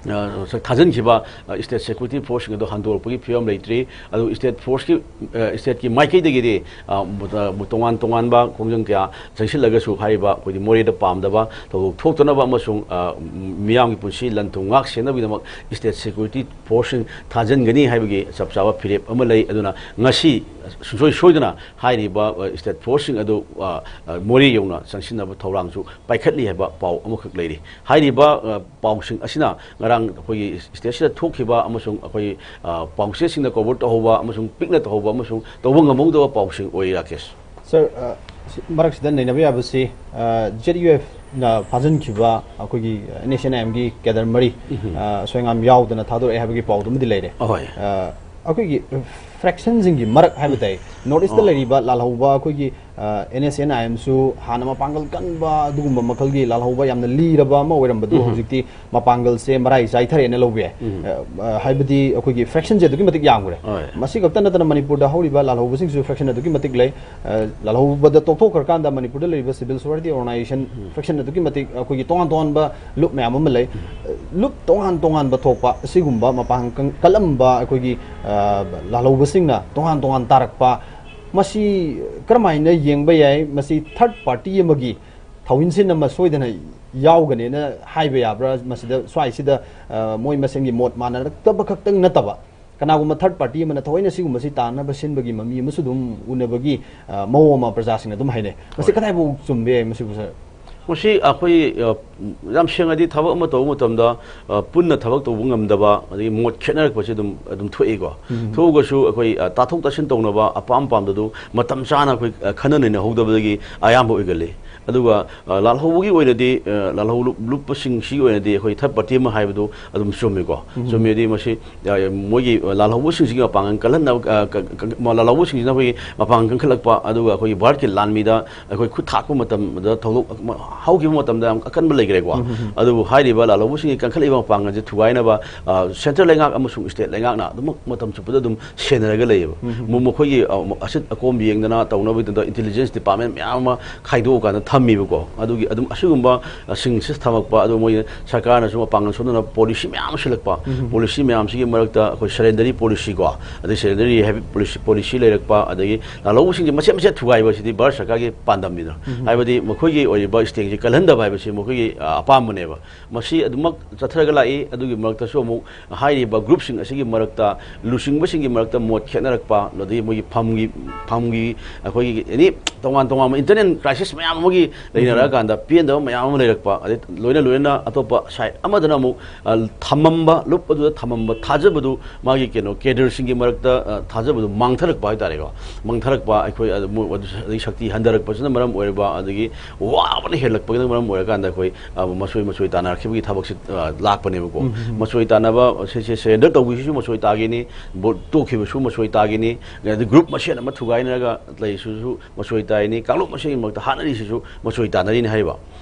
ꯑ, ꯊꯥꯖꯤꯟꯈꯤꯕ, ꯑ, state security forceꯁꯤꯡ ꯑꯗꯨ ꯍꯟꯗꯣꯔꯛꯄꯒꯤ ꯐꯤꯕꯝ ꯂꯩꯇ꯭ꯔꯤ꯫ ꯑꯗꯨ state forceꯀꯤ, ꯑ, stateꯀꯤ ꯃꯥꯏꯀꯩꯗꯒꯤꯗꯤ, ꯑ, ꯃ-, ꯑ, ꯇꯣꯉꯥꯟ ꯇꯣꯉꯥꯟꯕ ꯈꯣꯡꯖꯪ ꯀꯌꯥ ꯆꯪꯁꯤꯜꯂꯒꯁꯨ ꯍꯥꯏꯔꯤꯕ ꯑꯩꯈꯣꯏꯗꯤ ꯃꯣꯔꯦꯗ ꯄꯥꯝꯗꯕ ꯊꯧꯗꯣꯛ ꯊꯣꯛꯇꯅꯕ ꯑꯃꯁꯨꯡ, ꯑ, ꯃꯤꯌꯥꯝꯒꯤ ꯄꯨꯟꯁꯤ ꯂꯟ ꯊꯨꯝ ꯉꯥꯛ ꯁꯦꯟꯅꯕꯒꯤꯗꯃꯛ state security forceꯁꯤꯡ ꯊꯥꯖꯤꯟꯒꯅꯤ ꯍꯥꯏꯕꯒꯤ ꯆꯞ ꯆꯥꯕ ꯐꯤꯔꯦꯞ ꯑꯃ ꯂꯩ꯫ ꯑꯗꯨꯅ ꯉꯁꯤ ꯁꯨꯡꯁꯣꯏ ꯁꯣꯏꯗꯅ ꯍꯥꯏꯔꯤꯕ, ꯑ, state forceꯁꯤꯡ ꯑꯗꯨ, ꯑ, ꯑ, ꯃꯣꯔꯦ ꯌꯧꯅ ꯆꯪꯁꯤꯟꯅꯕ ꯊꯧꯔꯥꯡꯁꯨ ꯄꯥꯏꯈꯠꯂꯤ ꯍꯥꯏꯕ ꯄꯥꯎ ꯑꯃꯈꯛ ꯂꯩꯔꯤ꯫ ꯍꯥꯏꯔꯤꯕ, ꯑ, ꯄꯥꯎꯁꯤꯡ ꯑꯁꯤꯅ ꯉꯔꯥꯡ ꯑꯩꯈꯣꯏꯒꯤ stateꯁꯤꯗ ꯊꯣꯛꯈꯤꯕ ꯑꯃꯁꯨꯡ ꯑꯩꯈꯣꯏ, ꯑ, ꯄꯥꯎꯆꯦꯁꯤꯡꯅ cover ꯇꯧꯍꯧꯕ ꯑꯃꯁꯨꯡ ꯄꯤꯛꯅ ꯇꯧꯍꯧꯕ ꯑꯃꯁꯨꯡ ꯇꯧꯕ ꯉꯝꯍꯧꯗꯕ ꯄꯥꯎꯁꯤꯡ ꯑꯣꯏ, ꯔꯥꯀꯦꯁ꯫ Sir, ꯑ, ꯁꯤ ꯃꯔꯛꯁꯤꯗ ꯅꯩꯅꯕ ꯌꯥꯕꯁꯤ, ꯑ, ZUFꯅ ꯐꯥꯖꯤꯟꯈꯤꯕ ꯑꯩꯈꯣꯏꯒꯤ NSCN-IMꯒꯤ cadre ꯃꯔꯤ, ꯎꯝ꯫ ꯑ, ꯁꯣꯏꯉꯥꯝ ꯌꯥꯎꯗꯅ ꯊꯥꯗꯣꯔꯛꯑꯦ ꯍꯥꯏꯕꯒꯤ ꯄꯥꯎꯗꯨꯃꯗꯤ ꯂꯩꯔꯦ꯫ ꯑꯍꯣꯏ꯫ ꯑ, ꯑꯩꯈꯣꯏꯒꯤ fractionꯁꯤꯡꯒꯤ ꯃꯔꯛ ꯍꯥꯏꯕ ꯇꯥꯏ, North Eastꯇ ꯑꯣ꯫ ꯂꯩꯔꯤꯕ ꯂꯥꯜꯍꯧꯕ ꯑꯩꯈꯣꯏꯒꯤ, ꯑ, NSCN-IMꯁꯨ ꯍꯥꯟꯅ ꯃꯄꯥꯡꯒꯜ ꯀꯟꯕ ꯑꯗꯨꯒꯨꯝꯕ ꯃꯈꯜꯒꯤ ꯂꯥꯜꯍꯧꯕ ꯌꯥꯝꯅ ꯂꯤꯔꯕ ꯑꯃ ꯑꯣꯏꯔꯝꯕꯗꯨ ꯎꯝ꯫ ꯍꯧꯖꯤꯛꯇꯤ ꯃꯄꯥꯡꯒꯜꯁꯦ ꯃꯔꯥꯏ ꯆꯥꯏꯊꯔꯦꯅ ꯂꯧꯕ ꯌꯥꯏ꯫ ꯎꯝ꯫ ꯑ, ꯑ, ꯍꯥꯏꯕꯗꯤ ꯑꯩꯈꯣꯏꯒꯤ fractionꯁꯦ ꯑꯗꯨꯛꯀꯤ ꯃꯇꯤꯛ ꯌꯥꯝꯈ꯭ꯔꯦ꯫ ꯍꯣꯏ꯫ ꯃꯁꯤ ꯈꯛꯇ ꯅꯠꯇꯅ ꯃꯅꯤꯄꯨꯔꯗ ꯍꯧꯔꯤꯕ ꯂꯥꯜꯍꯧꯕꯁꯤꯡꯁꯨ fraction ꯑꯗꯨꯛꯀꯤ ꯃꯇꯤꯛ ꯂꯩ꯫ ꯑ, ꯂꯥꯜꯍꯧꯕꯗ ꯇꯣꯛꯊꯣꯛꯈ꯭ꯔꯀꯥꯟꯗ ꯃꯅꯤꯄꯨꯔꯗ ꯂꯩꯔꯤꯕ civil society organization ꯎꯝ꯫ fraction ꯑꯗꯨꯛꯀꯤ ꯃꯇꯤꯛ ꯑꯩꯈꯣꯏꯒꯤ ꯇꯣꯉꯥꯟ ꯇꯣꯉꯥꯟꯕ ꯂꯨꯞ ꯃꯌꯥꯝ ꯑꯃ ꯂꯩ꯫ ꯎꯝ꯫ ꯂꯨꯞ ꯇꯣꯉꯥꯟ ꯇꯣꯉꯥꯟꯕ ꯊꯣꯛꯄ ꯑꯁꯤꯒꯨꯝꯕ ꯃꯄꯥꯡꯒꯜ ꯀꯜꯂꯝꯕ ꯑꯩꯈꯣꯏꯒꯤ, ꯑ, ꯂꯥꯜꯍꯧꯕꯁꯤꯡꯅ ꯇꯣꯉꯥꯟ ꯇꯣꯉꯥꯟ ꯇꯥꯔꯛꯄ, ꯃꯁꯤ ꯀꯔꯝꯍꯥꯏꯅ ꯌꯦꯡꯕ ꯌꯥꯏ? ꯃꯁꯤ third party ꯑꯃꯒꯤ ꯊꯧꯏꯟꯁꯤꯟ ꯑꯃ ꯁꯣꯏꯗꯅ ꯌꯥꯎꯒꯅꯦꯅ ꯍꯥꯏꯕ ꯌꯥꯕ꯭ꯔꯥ? ꯃꯁꯤꯗ ꯁ꯭ꯋꯥꯏꯁꯤꯗ, ꯑ, ꯃꯣꯏ ꯃꯁꯦꯟꯒꯤ ꯃꯣꯠ ꯃꯥꯟꯅꯔꯛꯇꯕ ꯈꯛꯇꯪ ꯅꯠꯇꯕ, ꯀꯅꯥꯒꯨꯝꯕ third party ꯑꯃꯅ ꯊꯑꯣꯏꯅ ꯁꯤꯒꯨꯝꯕꯁꯤ ꯇꯥꯟꯅꯕ ꯁꯤꯟꯕꯒꯤ ꯃꯃꯤ ꯑꯃꯁꯨ ꯑꯗꯨꯝ ꯎꯅꯕꯒꯤ, ꯑ, ꯃꯑꯣꯡ ꯑꯃ ꯄ꯭ꯔꯖꯥꯁꯤꯡꯅ ꯑꯗꯨꯝ ꯍꯥꯏꯅꯩ꯫ ꯃꯁꯤ ꯍꯣꯏ꯫ ꯀꯗꯥꯏꯐꯥꯎ ꯆꯨꯝꯕ ꯌꯥꯏ ꯃꯁꯤꯕꯨ, sir? ꯃꯁꯤ ꯑꯩꯈꯣꯏ, ꯑ, ꯌꯥꯝ ꯁꯦꯡꯅꯗꯤ ꯊꯕꯛ ꯑꯃ ꯇꯧꯕ ꯃꯇꯝꯗ, ꯑ, ꯄꯨꯟꯅ ꯊꯕꯛ ꯇꯧꯕ ꯉꯝꯗꯕ, ꯑꯗꯒꯤ ꯃꯣꯠ ꯈꯦꯠꯅꯔꯛꯄꯁꯤ ꯑꯗꯨꯝ, ꯑꯗꯨꯝ ꯊꯣꯛꯏꯀꯣ꯫ ꯎꯝ꯫ ꯊꯣꯛꯑꯒꯁꯨ ꯑꯩꯈꯣꯏ, ꯑ, ꯇꯥꯊꯣꯛ ꯇꯥꯁꯤꯟ ꯇꯧꯅꯕ ꯑꯄꯥꯝ ꯄꯥꯝꯗꯗꯨ ꯃꯇꯝ ꯆꯥꯅ ꯑꯩꯈꯣꯏ, ꯑ, ꯈꯟꯅ ꯅꯩꯅꯍꯧꯗꯕꯗꯒꯤ ꯑꯌꯥꯝꯕ ꯑꯣꯏꯒꯜꯂꯤ꯫ ꯑꯗꯨꯒ, ꯑ, ꯂꯥꯜꯍꯧꯕꯒꯤ ꯑꯣꯏꯅꯗꯤ, ꯑ, ꯂꯥꯜꯍꯧ ꯂꯨꯞ-, ꯂꯨꯞꯄꯁꯤꯡꯁꯤꯒꯤ ꯑꯣꯏꯅꯗꯤ ꯑꯩꯈꯣꯏ third party ꯑꯃ ꯍꯥꯏꯕꯗꯨ ꯑꯗꯨꯝ ꯆꯨꯝꯃꯤꯀꯣ꯫ ꯎꯝ꯫ ꯆꯨꯝꯃꯤꯗꯤ ꯃꯁꯤ, ꯑ, ꯃꯣꯏꯒꯤ ꯂꯥꯜꯍꯧꯕꯁꯤꯡꯁꯤꯒꯤ ꯃꯄꯥꯡꯒꯜ ꯀꯜꯍꯟꯅꯕ, ꯑ, ꯀ-, ꯀ-, ꯃ-, ꯂꯥꯜꯍꯧꯕꯁꯤꯡꯁꯤꯅ ꯑꯩꯈꯣꯏꯒꯤ ꯃꯄꯥꯡꯒꯜ ꯀꯟꯈꯠꯂꯛꯄ, ꯑꯗꯨꯒ ꯑꯩꯈꯣꯏꯒꯤ ꯚꯥꯔꯠꯀꯤ ꯂꯥꯟꯃꯤꯗ ꯑꯩꯈꯣꯏ ꯈꯨꯠ ꯊꯥꯛꯄ ꯃꯇꯝꯗ ꯊꯧꯗꯣꯛ ꯑꯃ ꯍꯧꯈꯤꯕ ꯃꯇꯝꯗ ꯌꯥꯝ ꯑꯀꯟꯕ ꯂꯩꯈ꯭ꯔꯦꯀꯣ꯫ ꯑꯗꯨꯕꯨ ꯍꯥꯏꯔꯤꯕ ꯂꯥꯜꯍꯧꯕꯁꯤꯡꯒꯤ ꯀꯟꯈꯠꯂꯛꯏꯕ ꯃꯄꯥꯡꯒꯜꯁꯦ ꯊꯨꯒꯥꯏꯅꯕ, ꯑ, ꯁꯦꯟꯇ꯭ꯔꯦꯜ ꯂꯩꯉꯥꯛ ꯑꯃꯁꯨꯡ ꯁ꯭ꯇꯦꯠ ꯂꯩꯉꯥꯛꯅ ꯑꯗꯨꯃꯛ ꯃꯇꯝ ꯆꯨꯞꯄꯗ ꯑꯗꯨꯝ ꯁꯦꯟꯅꯔꯒ ꯂꯩꯌꯦꯕ꯫ ꯃ-, ꯃꯈꯣꯏꯒꯤ, ꯑ, ꯑꯁꯤꯠ ꯑꯀꯣꯝ ꯌꯦꯡꯗꯅ ꯇꯧꯅꯕꯒꯤꯗꯃꯛꯇ ꯏꯟꯇꯦꯂꯤꯖꯦꯟꯁ ꯗꯤꯄꯥꯔꯠꯃꯦꯟ ꯃꯌꯥꯝ ꯑꯃ ꯈꯥꯏꯗꯣꯛꯑꯀꯥꯟꯗ ꯊꯝꯃꯤꯕꯀꯣ꯫ ꯑꯗꯨꯒꯤ ꯑꯗꯨꯝ ꯑꯁꯤꯒꯨꯝꯕ, ꯑ, ꯁꯤꯡꯁꯤ ꯊꯝꯃꯛꯄ, ꯑꯗꯨ ꯃꯣꯏ ꯁꯔꯀꯥꯔꯅꯁꯨ ꯃꯄꯥꯡꯒꯜ ꯁꯣꯟꯗꯅꯕ ꯄꯣꯂꯤꯁꯤ ꯃꯌꯥꯝ ꯑꯃ ꯁꯤꯜꯂꯛꯄ, ꯄꯣꯂꯤꯁꯤ ꯃꯌꯥꯝꯁꯤꯒꯤ ꯃꯔꯛꯇ ꯑꯩꯈꯣꯏ ꯁꯔꯦꯟꯗꯔꯤ ꯄꯣꯂꯤꯁꯤꯀꯣ, ꯑꯗꯩ ꯁꯔꯦꯟꯗꯔꯤ ꯍꯦꯕꯤꯠ ꯄꯣꯂꯤꯁꯤ, ꯄꯣꯂꯤꯁꯤ ꯂꯩꯔꯛꯄ, ꯑꯗꯒꯤ ꯂꯥꯜꯍꯧꯕꯁꯤꯡꯁꯦ ꯃꯆꯦꯠ ꯃꯆꯦꯠ ꯊꯨꯒꯥꯏꯕ ꯑꯁꯤꯗꯤ ꯚꯥꯔꯠ ꯁꯔꯀꯥꯔꯒꯤ ꯄꯥꯟꯗꯝꯅꯤꯗꯅ꯫ ꯍꯥꯏꯕꯗꯤ ꯃꯈꯣꯏꯒꯤ ꯑꯣꯏꯔꯤꯕ ꯁ꯭ꯇꯦꯡꯁꯦ ꯀꯜꯍꯟꯗꯕ ꯍꯥꯏꯕꯁꯤ ꯃꯈꯣꯏꯒꯤ, ꯑ, ꯑꯄꯥꯝꯕꯅꯦꯕ꯫ ꯃꯁꯤ ꯑꯗꯨꯃꯛ ꯆꯠꯊꯔꯒ ꯂꯥꯛꯏ꯫ ꯑꯗꯨꯒꯤ ꯃꯔꯛꯇꯁꯨ ꯑꯃꯨꯛ ꯍꯥꯏꯔꯤꯕ ꯒ꯭ꯔꯨꯞꯁꯤꯡ ꯑꯁꯤꯒꯤ ꯃꯔꯛꯇ ꯂꯨꯆꯤꯡꯕꯁꯤꯡꯒꯤ ꯃꯔꯛꯇ ꯃꯣꯠ ꯈꯦꯠꯅꯔꯛꯄ, ꯑꯗꯒꯤ ꯃꯣꯏꯒꯤ ꯐꯝꯒꯤ, ꯐꯝꯒꯤ ꯑꯩꯈꯣꯏꯒꯤ ꯑꯦꯅꯤ ꯇꯣꯉꯥꯟ ꯇꯣꯉꯥꯟꯕ ꯏꯟꯇꯔꯅꯦꯜ ꯀ꯭ꯔꯥꯏꯁꯤꯁ ꯃꯌꯥꯝ ꯑꯃꯒꯤ ꯂꯩꯅꯔꯛꯑꯀꯥꯟꯗ ꯄꯦꯟꯗꯕ ꯃꯌꯥꯝ ꯑꯃ ꯂꯩꯔꯛꯄ, ꯑꯗꯩ ꯂꯣꯏꯅ ꯂꯣꯏꯅꯅ ꯑꯇꯣꯞꯄ ꯁꯥꯏꯠ ꯑꯃꯗꯅ ꯑꯃꯨꯛ, ꯑ, ꯊꯝꯃꯝꯕ, ꯂꯨꯞ ꯑꯗꯨꯗ ꯊꯝꯃꯝꯕ ꯊꯥꯖꯕꯗꯨ, ꯃꯥꯒꯤ ꯀꯩꯅꯣ ꯀꯦꯗꯔꯁꯤꯡꯒꯤ ꯃꯔꯛꯇ, ꯑ, ꯊꯥꯖꯕꯗꯨ ꯃꯥꯡꯊꯔꯛꯄ ꯍꯥꯏꯇꯥꯔꯦꯀꯣ꯫ ꯃꯥꯡꯊꯔꯛꯄ, ꯑꯩꯈꯣꯏ ꯑꯗꯨ ꯃꯣꯏ ꯑꯗꯨ ꯑꯗꯒꯤ ꯁꯛꯇꯤ ꯍꯟꯊꯔꯛꯄꯁꯤꯅ ꯃꯔꯝ ꯑꯣꯏꯔꯕ, ꯑꯗꯒꯤ ꯋꯥꯕꯅ ꯍꯦꯜꯂꯛꯄꯒꯤꯅ ꯃꯔꯝ ꯑꯣꯏꯔꯀꯥꯟꯗ ꯑꯩꯈꯣꯏ, ꯑ, ꯃꯆꯣꯏ ꯃꯆꯣꯏ ꯇꯥꯟꯅꯔꯛꯈꯤꯕꯒꯤ ꯊꯕꯛꯁꯤ, ꯑ, ꯂꯥꯛꯄꯅꯦꯕꯀꯣ꯫ ꯃꯆꯣꯏ ꯇꯥꯟꯅꯕ ꯁꯤꯁꯦ ꯁꯔꯦꯟꯗꯔ ꯇꯧꯕꯤꯁꯤꯁꯨ ꯃꯆꯣꯏ ꯇꯥꯒꯤꯅꯤ, ꯚꯣꯠ ꯇꯣꯛꯈꯤꯕꯁꯨ ꯃꯆꯣꯏ ꯇꯥꯒꯤꯅꯤ, ꯑꯗꯩ ꯒ꯭ꯔꯨꯞ ꯃꯁꯦꯟ ꯑꯃ ꯊꯨꯒꯥꯏꯅꯔꯒ ꯂꯩꯔꯤꯁꯤꯁꯨ ꯃꯆꯣꯏ ꯇꯥꯏꯅꯤ, ꯀꯥꯡꯂꯨꯞ ꯃꯁꯦꯟꯒꯤ ꯃꯔꯛꯇ ꯍꯥꯠꯅꯔꯤꯁꯤꯁꯨ ꯃꯆꯣꯏ ꯇꯥꯅꯔꯤꯅꯤ ꯍꯥꯏꯔꯤꯕ꯫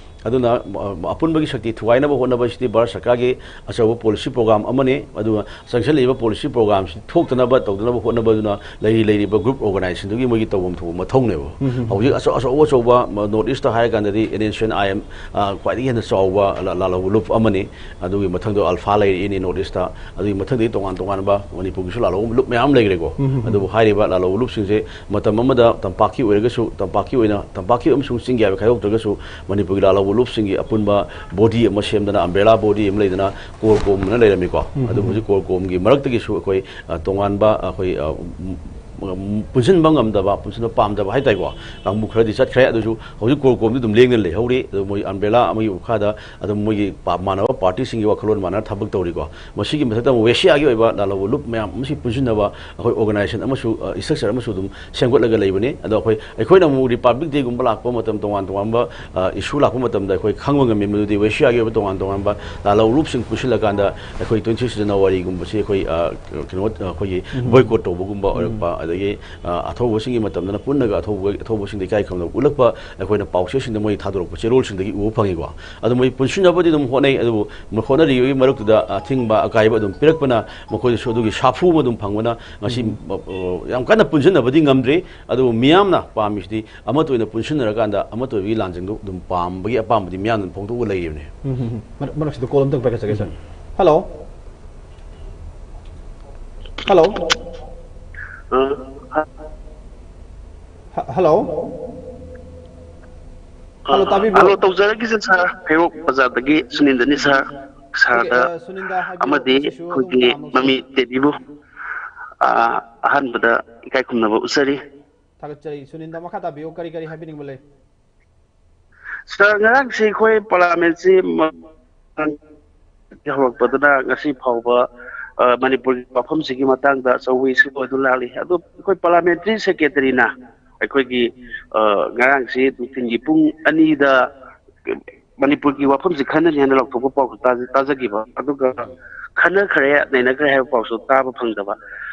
ꯑꯗꯨꯅ, ꯑ, ꯑꯄꯨꯟꯕꯒꯤ ꯁꯛꯇꯤ ꯊꯨꯒꯥꯏꯅꯕ ꯍꯣꯠꯅꯕꯁꯤꯗꯤ ꯚꯥꯔꯠ ꯁꯔꯀꯥꯔꯒꯤ ꯑꯆꯧꯕ ꯄꯣꯂꯤꯁꯤ ꯄ꯭ꯔꯣꯒ꯭ꯔꯥꯝ ꯑꯃꯅꯤ꯫ ꯑꯗꯨꯒ ꯆꯪꯁꯤꯜꯂꯛꯂꯤꯕ ꯄꯣꯂꯤꯁꯤ ꯄ꯭ꯔꯣꯒ꯭ꯔꯥꯝꯁꯤ ꯊꯣꯛꯇꯅꯕ ꯇꯧꯗꯅꯕ ꯍꯣꯠꯅꯕꯗꯨꯅ ꯂꯩꯔꯤ ꯂꯩꯔꯤꯕ ꯒ꯭ꯔꯨꯞ ꯑꯣꯔꯒꯅꯥꯏꯖꯦꯁꯟꯗꯨꯒꯤ ꯃꯣꯏꯒꯤ ꯇꯧꯐꯝ ꯊꯣꯛꯄ ꯃꯊꯧꯅꯦꯕ꯫ ꯍꯧꯖꯤꯛ ꯑꯆꯧ-, ꯑꯆꯧ ꯑꯆꯧꯕ, ꯃ-, ꯅꯣꯔꯠ ꯏꯁꯇ ꯍꯥꯏꯔꯀꯥꯟꯗꯗꯤ N S N I M, ꯑ, ꯈ꯭ꯋꯥꯏꯗꯒꯤ ꯍꯦꯟꯅ ꯆꯥꯎꯕ ꯂꯥ-, ꯂꯥꯜꯍꯧꯕ ꯂꯨꯞ ꯑꯃꯅꯤ꯫ ꯑꯗꯨꯒꯤ ꯃꯊꯪꯗ ꯑꯜꯐꯥ ꯂꯩꯔꯛꯏꯅꯤ ꯅꯣꯔꯠ ꯏꯁꯇ꯫ ꯑꯗꯨꯒꯤ ꯃꯊꯪꯗꯒꯤ ꯇꯣꯉꯥꯟ ꯇꯣꯉꯥꯟꯕ ꯃꯅꯤꯄꯨꯔꯒꯤꯁꯨ ꯂꯥꯜꯍꯧꯕ ꯂꯨꯞ ꯃꯌꯥꯝ ꯂꯩꯈ꯭ꯔꯦꯀꯣ꯫ ꯑꯗꯨꯕꯨ ꯍꯥꯏꯔꯤꯕ ꯂꯥꯜꯍꯧꯕ ꯂꯨꯞꯁꯤꯡꯁꯦ ꯃꯇꯝ ꯑꯃꯗ ꯇꯝꯄꯥꯛꯀꯤ ꯑꯣꯏꯔꯒꯁꯨ, ꯇꯝꯄꯥꯛꯀꯤ ꯑꯣꯏꯅ, ꯇꯝꯄꯥꯛꯀꯤ ꯑꯃꯁꯨꯡ ꯆꯤꯡꯒꯤ ꯍꯥꯏꯕ ꯈꯥꯏꯗꯣꯛꯇ꯭ꯔꯒꯁꯨ, ꯃꯅꯤꯄꯨꯔꯒꯤ ꯂꯥꯜꯍꯧꯕ ꯂꯨꯞꯁꯤꯡꯒꯤ ꯑꯄꯨꯟꯕ ꯕꯣꯗꯤ ꯑꯃ ꯁꯦꯝꯗꯅ, ꯑꯝꯕ꯭ꯔꯦꯂꯥ ꯕꯣꯗꯤ ꯑꯃ ꯂꯩꯗꯅ, ꯀꯣꯔ ꯀꯣꯝ ꯑꯅ ꯂꯩꯔꯝꯃꯤꯀꯣ꯫ ꯑꯗꯨ ꯍꯧꯖꯤꯛ ꯀꯣꯔ ꯀꯣꯝꯒꯤ ꯃꯔꯛꯇꯒꯤꯁꯨ ꯑꯩꯈꯣꯏ, ꯑ, ꯇꯣꯉꯥꯟꯕ ꯑꯩꯈꯣꯏ, ꯑ, ꯎꯝ, ꯎꯝ, ꯄꯨꯟꯁꯤꯟꯕ ꯉꯝꯗꯕ, ꯄꯨꯟꯁꯤꯟꯕ ꯄꯥꯝꯗꯕ ꯍꯥꯏꯇꯥꯔꯦꯀꯣ, ꯀꯥꯡꯕꯨ ꯈꯔꯗꯤ ꯆꯠꯈ꯭ꯔꯦ꯫ ꯑꯗꯨꯁꯨ ꯍꯧꯖꯤꯛ ꯀꯣꯔ ꯀꯣꯝꯗꯤ ꯑꯗꯨꯝ ꯂꯦꯡꯗꯅ ꯂꯩꯍꯧꯔꯤ꯫ ꯑꯗꯨ ꯃꯣꯏ ꯑꯝꯕ꯭ꯔꯦꯂꯥ ꯑꯃꯒꯤ ꯃꯈꯥꯗ ꯑꯗꯨꯝ ꯃꯣꯏꯒꯤ ꯄꯥ-, ꯃꯥꯟꯅꯕ ꯄꯥꯔꯇꯤꯁꯤꯡꯒꯤ ꯋꯥꯈꯜꯂꯣꯟ ꯃꯥꯟꯅꯅ ꯊꯕꯛ ꯇꯧꯔꯤꯀꯣ꯫ ꯃꯁꯤꯒꯤ ꯃꯊꯛꯇ ꯑꯃꯨꯛ ꯋꯦꯁꯤꯌꯥꯒꯤ ꯑꯣꯏꯕ ꯂꯥꯜꯍꯧꯕ ꯂꯨꯞ ꯃꯌꯥꯝ ꯑꯃꯁꯤ ꯄꯨꯟꯁꯤꯟꯅꯕ ꯑꯩꯈꯣꯏ ꯑꯣꯔꯒꯅꯥꯏꯖꯦꯁꯟ ꯑꯃꯁꯨ, ꯑ, ꯏꯁꯇ꯭ꯔꯛꯆꯔ ꯑꯃꯁꯨ ꯑꯗꯨꯝ ꯁꯦꯝꯒꯠꯂꯒ ꯂꯩꯕꯅꯤ꯫ ꯑꯗꯣ ꯑꯩꯈꯣꯏ, ꯑꯩꯈꯣꯏꯅ ꯑꯃꯨꯛ ꯔꯤꯄꯕ꯭ꯂꯤꯛ ꯗꯦꯒꯨꯝꯕ ꯂꯥꯛꯄ ꯃꯇꯝ, ꯇꯣꯉꯥꯟ ꯇꯣꯉꯥꯟꯕ, ꯑ, ꯏꯁꯨ ꯂꯥꯛꯄ ꯃꯇꯝꯗ ꯑꯩꯈꯣꯏ ꯈꯪꯕ ꯉꯝꯃꯤ, ꯃꯗꯨꯗꯤ ꯋꯦꯁꯤꯌꯥꯒꯤ ꯑꯣꯏꯕ ꯇꯣꯉꯥꯟ ꯇꯣꯉꯥꯟꯕ ꯂꯥꯜꯍꯧꯕ ꯂꯨꯞꯁꯤꯡ ꯄꯨꯟꯁꯤꯜꯂꯀꯥꯟꯗ ꯑꯩꯈꯣꯏ twenty six ꯖꯅꯋꯥꯔꯤꯒꯨꯝꯕꯁꯤ ꯑꯩꯈꯣꯏ, ꯑ, ꯀꯩꯅꯣ, ꯑꯩꯈꯣꯏꯒꯤ ꯕꯣꯏꯀꯣꯠ ꯇꯧꯕꯒꯨꯝꯕ ꯑꯣꯏꯔꯛꯄ, ꯑꯗꯒꯤ ꯑꯗꯒꯤ ꯑ, ꯑꯊꯧꯕꯁꯤꯡꯒꯤ ꯃꯇꯝꯗꯅ ꯄꯨꯟꯅꯒ ꯑꯊꯧꯕ ꯑꯊꯧꯕꯁꯤꯡꯗ ꯏꯀꯥꯏ ꯈꯨꯝꯅꯕ ꯎꯠꯂꯛꯄ ꯑꯩꯈꯣꯏꯅ ꯄꯥꯎꯆꯦꯁꯤꯡꯗ ꯃꯣꯏ ꯊꯥꯗꯣꯔꯛꯄ ꯆꯦꯔꯣꯜꯁꯤꯡꯗꯒꯤ ꯎꯕ ꯐꯪꯉꯤꯀꯣ꯫ ꯑꯗꯨ ꯃꯣꯏ ꯄꯨꯟꯁꯤꯟꯅꯕꯗꯤ ꯑꯗꯨꯝ ꯍꯣꯠꯅꯩ, ꯑꯗꯨꯕꯨ ꯍꯣꯠꯅꯔꯤꯕꯒꯤ ꯃꯔꯛꯇꯨꯗ ꯑꯊꯤꯡꯕ ꯑꯀꯥꯏꯕ ꯑꯗꯨꯝ ꯄꯤꯔꯛꯄꯅ ꯃꯈꯣꯏꯗꯁꯨ ꯑꯗꯨꯒꯤ ꯁꯥꯐꯨ ꯑꯃ ꯑꯗꯨꯝ ꯐꯪꯕꯅ ꯉꯁꯤ ꯎꯝ꯫ ꯑ, ꯑ, ꯌꯥꯝ ꯀꯟꯅ ꯄꯨꯟꯁꯤꯟꯅꯕꯗꯤ ꯉꯝꯗ꯭ꯔꯤ꯫ ꯑꯗꯨꯕꯨ ꯃꯤꯌꯥꯝꯅ ꯄꯥꯝꯃꯤꯁꯤꯗꯤ ꯑꯃꯠꯇ ꯑꯣꯏꯅ ꯄꯨꯟꯁꯤꯟꯅꯔꯀꯥꯟꯗ ꯑꯃꯠꯇ ꯑꯣꯏꯕꯒꯤ ꯂꯥꯟꯖꯦꯡꯗꯨ ꯑꯗꯨꯝ ꯄꯥꯝꯕꯒꯤ ꯑꯄꯥꯝꯕꯗꯤ ꯃꯤꯌꯥꯝꯅ ꯐꯣꯡꯗꯣꯛꯑꯒ ꯂꯩꯔꯤꯕꯅꯤ꯫ ꯎꯝ, ꯎꯝ, ꯎꯝ꯫ ꯃꯔꯛ-, ꯃꯔꯛꯁꯤꯗ ꯀꯣꯜ ꯑꯝꯇꯪ ꯄꯥꯏꯈꯠꯆꯒꯦ, ꯁꯥꯔ꯫ ꯎꯝ꯫ ꯍꯜꯂꯣ꯫ ꯍꯜꯂꯣ꯫ ꯑ, ꯍ-, ꯍꯜꯂꯣ꯫ ꯑ, ꯍꯜꯂꯣ, ꯇꯥꯕꯤꯕ꯭ꯔꯣ? ꯍꯜꯂꯣ, ꯇꯧꯖꯔꯛꯀꯦ, ꯁꯥꯔ꯫ ꯍꯩꯔꯣꯛ ꯕꯖꯥꯔꯗꯒꯤ ꯁꯨꯅꯤꯟꯗꯅꯤ, ꯁꯥꯔ꯫ ꯑꯣꯀꯦ, ꯁꯥꯔꯗ ꯑ, ꯁꯨꯅꯤꯟꯗ ꯍꯥꯏꯕꯤꯌꯨ, ꯑꯃꯗꯤ ꯉꯁꯤꯁꯨ ꯑꯗꯨꯝ ꯑꯩꯈꯣꯏꯒꯤ ꯃꯇꯥ ꯑꯃ ꯂꯧꯖꯩ꯫ ꯃꯃꯤ ꯇꯦꯕꯤꯕꯨ, ꯑ, ꯑꯍꯥꯟꯕꯗ ꯏꯀꯥꯏ ꯈꯨꯝꯅꯕ ꯎꯠꯆꯔꯤ꯫ ꯊꯥꯒꯠꯆꯔꯤ꯫ ꯁꯨꯅꯤꯟꯗ, ꯃꯈꯥ ꯇꯥꯕꯤꯌꯨ꯫ ꯀꯔꯤ ꯀꯔꯤ ꯍꯥꯏꯕꯤꯅꯤꯡꯕ ꯂꯩ? ꯁꯥꯔ, ꯉꯔꯥꯡꯁꯤ ꯑꯩꯈꯣꯏ ꯄꯥꯔꯂꯤꯌꯥꯃꯦꯟꯁꯤ ꯃ-, ꯍꯧꯔꯛꯄꯗꯨꯅ ꯉꯁꯤ ꯐꯥꯎꯕ, ꯑ, ꯃꯅꯤꯄꯨꯔꯒꯤ ꯋꯥꯐꯝꯁꯤꯒꯤ ꯃꯇꯥꯡꯗ ꯑꯆꯧꯕ ꯏꯁꯨ ꯑꯣꯏꯗꯨꯅ ꯂꯥꯛꯂꯤ꯫ ꯑꯗꯨ ꯑꯩꯈꯣꯏ ꯄꯥꯔꯂꯤꯌꯥꯃꯦꯟꯇꯔꯤ ꯁꯦꯀ꯭ꯔꯦꯇꯔꯤꯅ ꯑꯩꯈꯣꯏꯒꯤ, ꯑ, ꯉꯔꯥꯡꯁꯤ ꯅꯨꯡꯊꯤꯜꯒꯤ ꯄꯨꯡ ꯑꯅꯤꯗ ꯃꯅꯤꯄꯨꯔꯒꯤ ꯋꯥꯐꯝꯁꯤ ꯈꯟꯅꯅꯤ ꯍꯥꯏꯅ ꯂꯥꯎꯊꯣꯛꯄ ꯄꯥꯎꯁꯨ ꯇꯥꯖ-, ꯇꯥꯖꯈꯤꯕ꯫ ꯑꯗꯨꯒ ꯈꯟꯅꯈ꯭ꯔꯦ, ꯅꯩꯅꯈ꯭ꯔꯦ ꯍꯥꯏꯕ ꯄꯥꯎꯁꯨ ꯇꯥꯕ ꯐꯪꯗꯕ꯫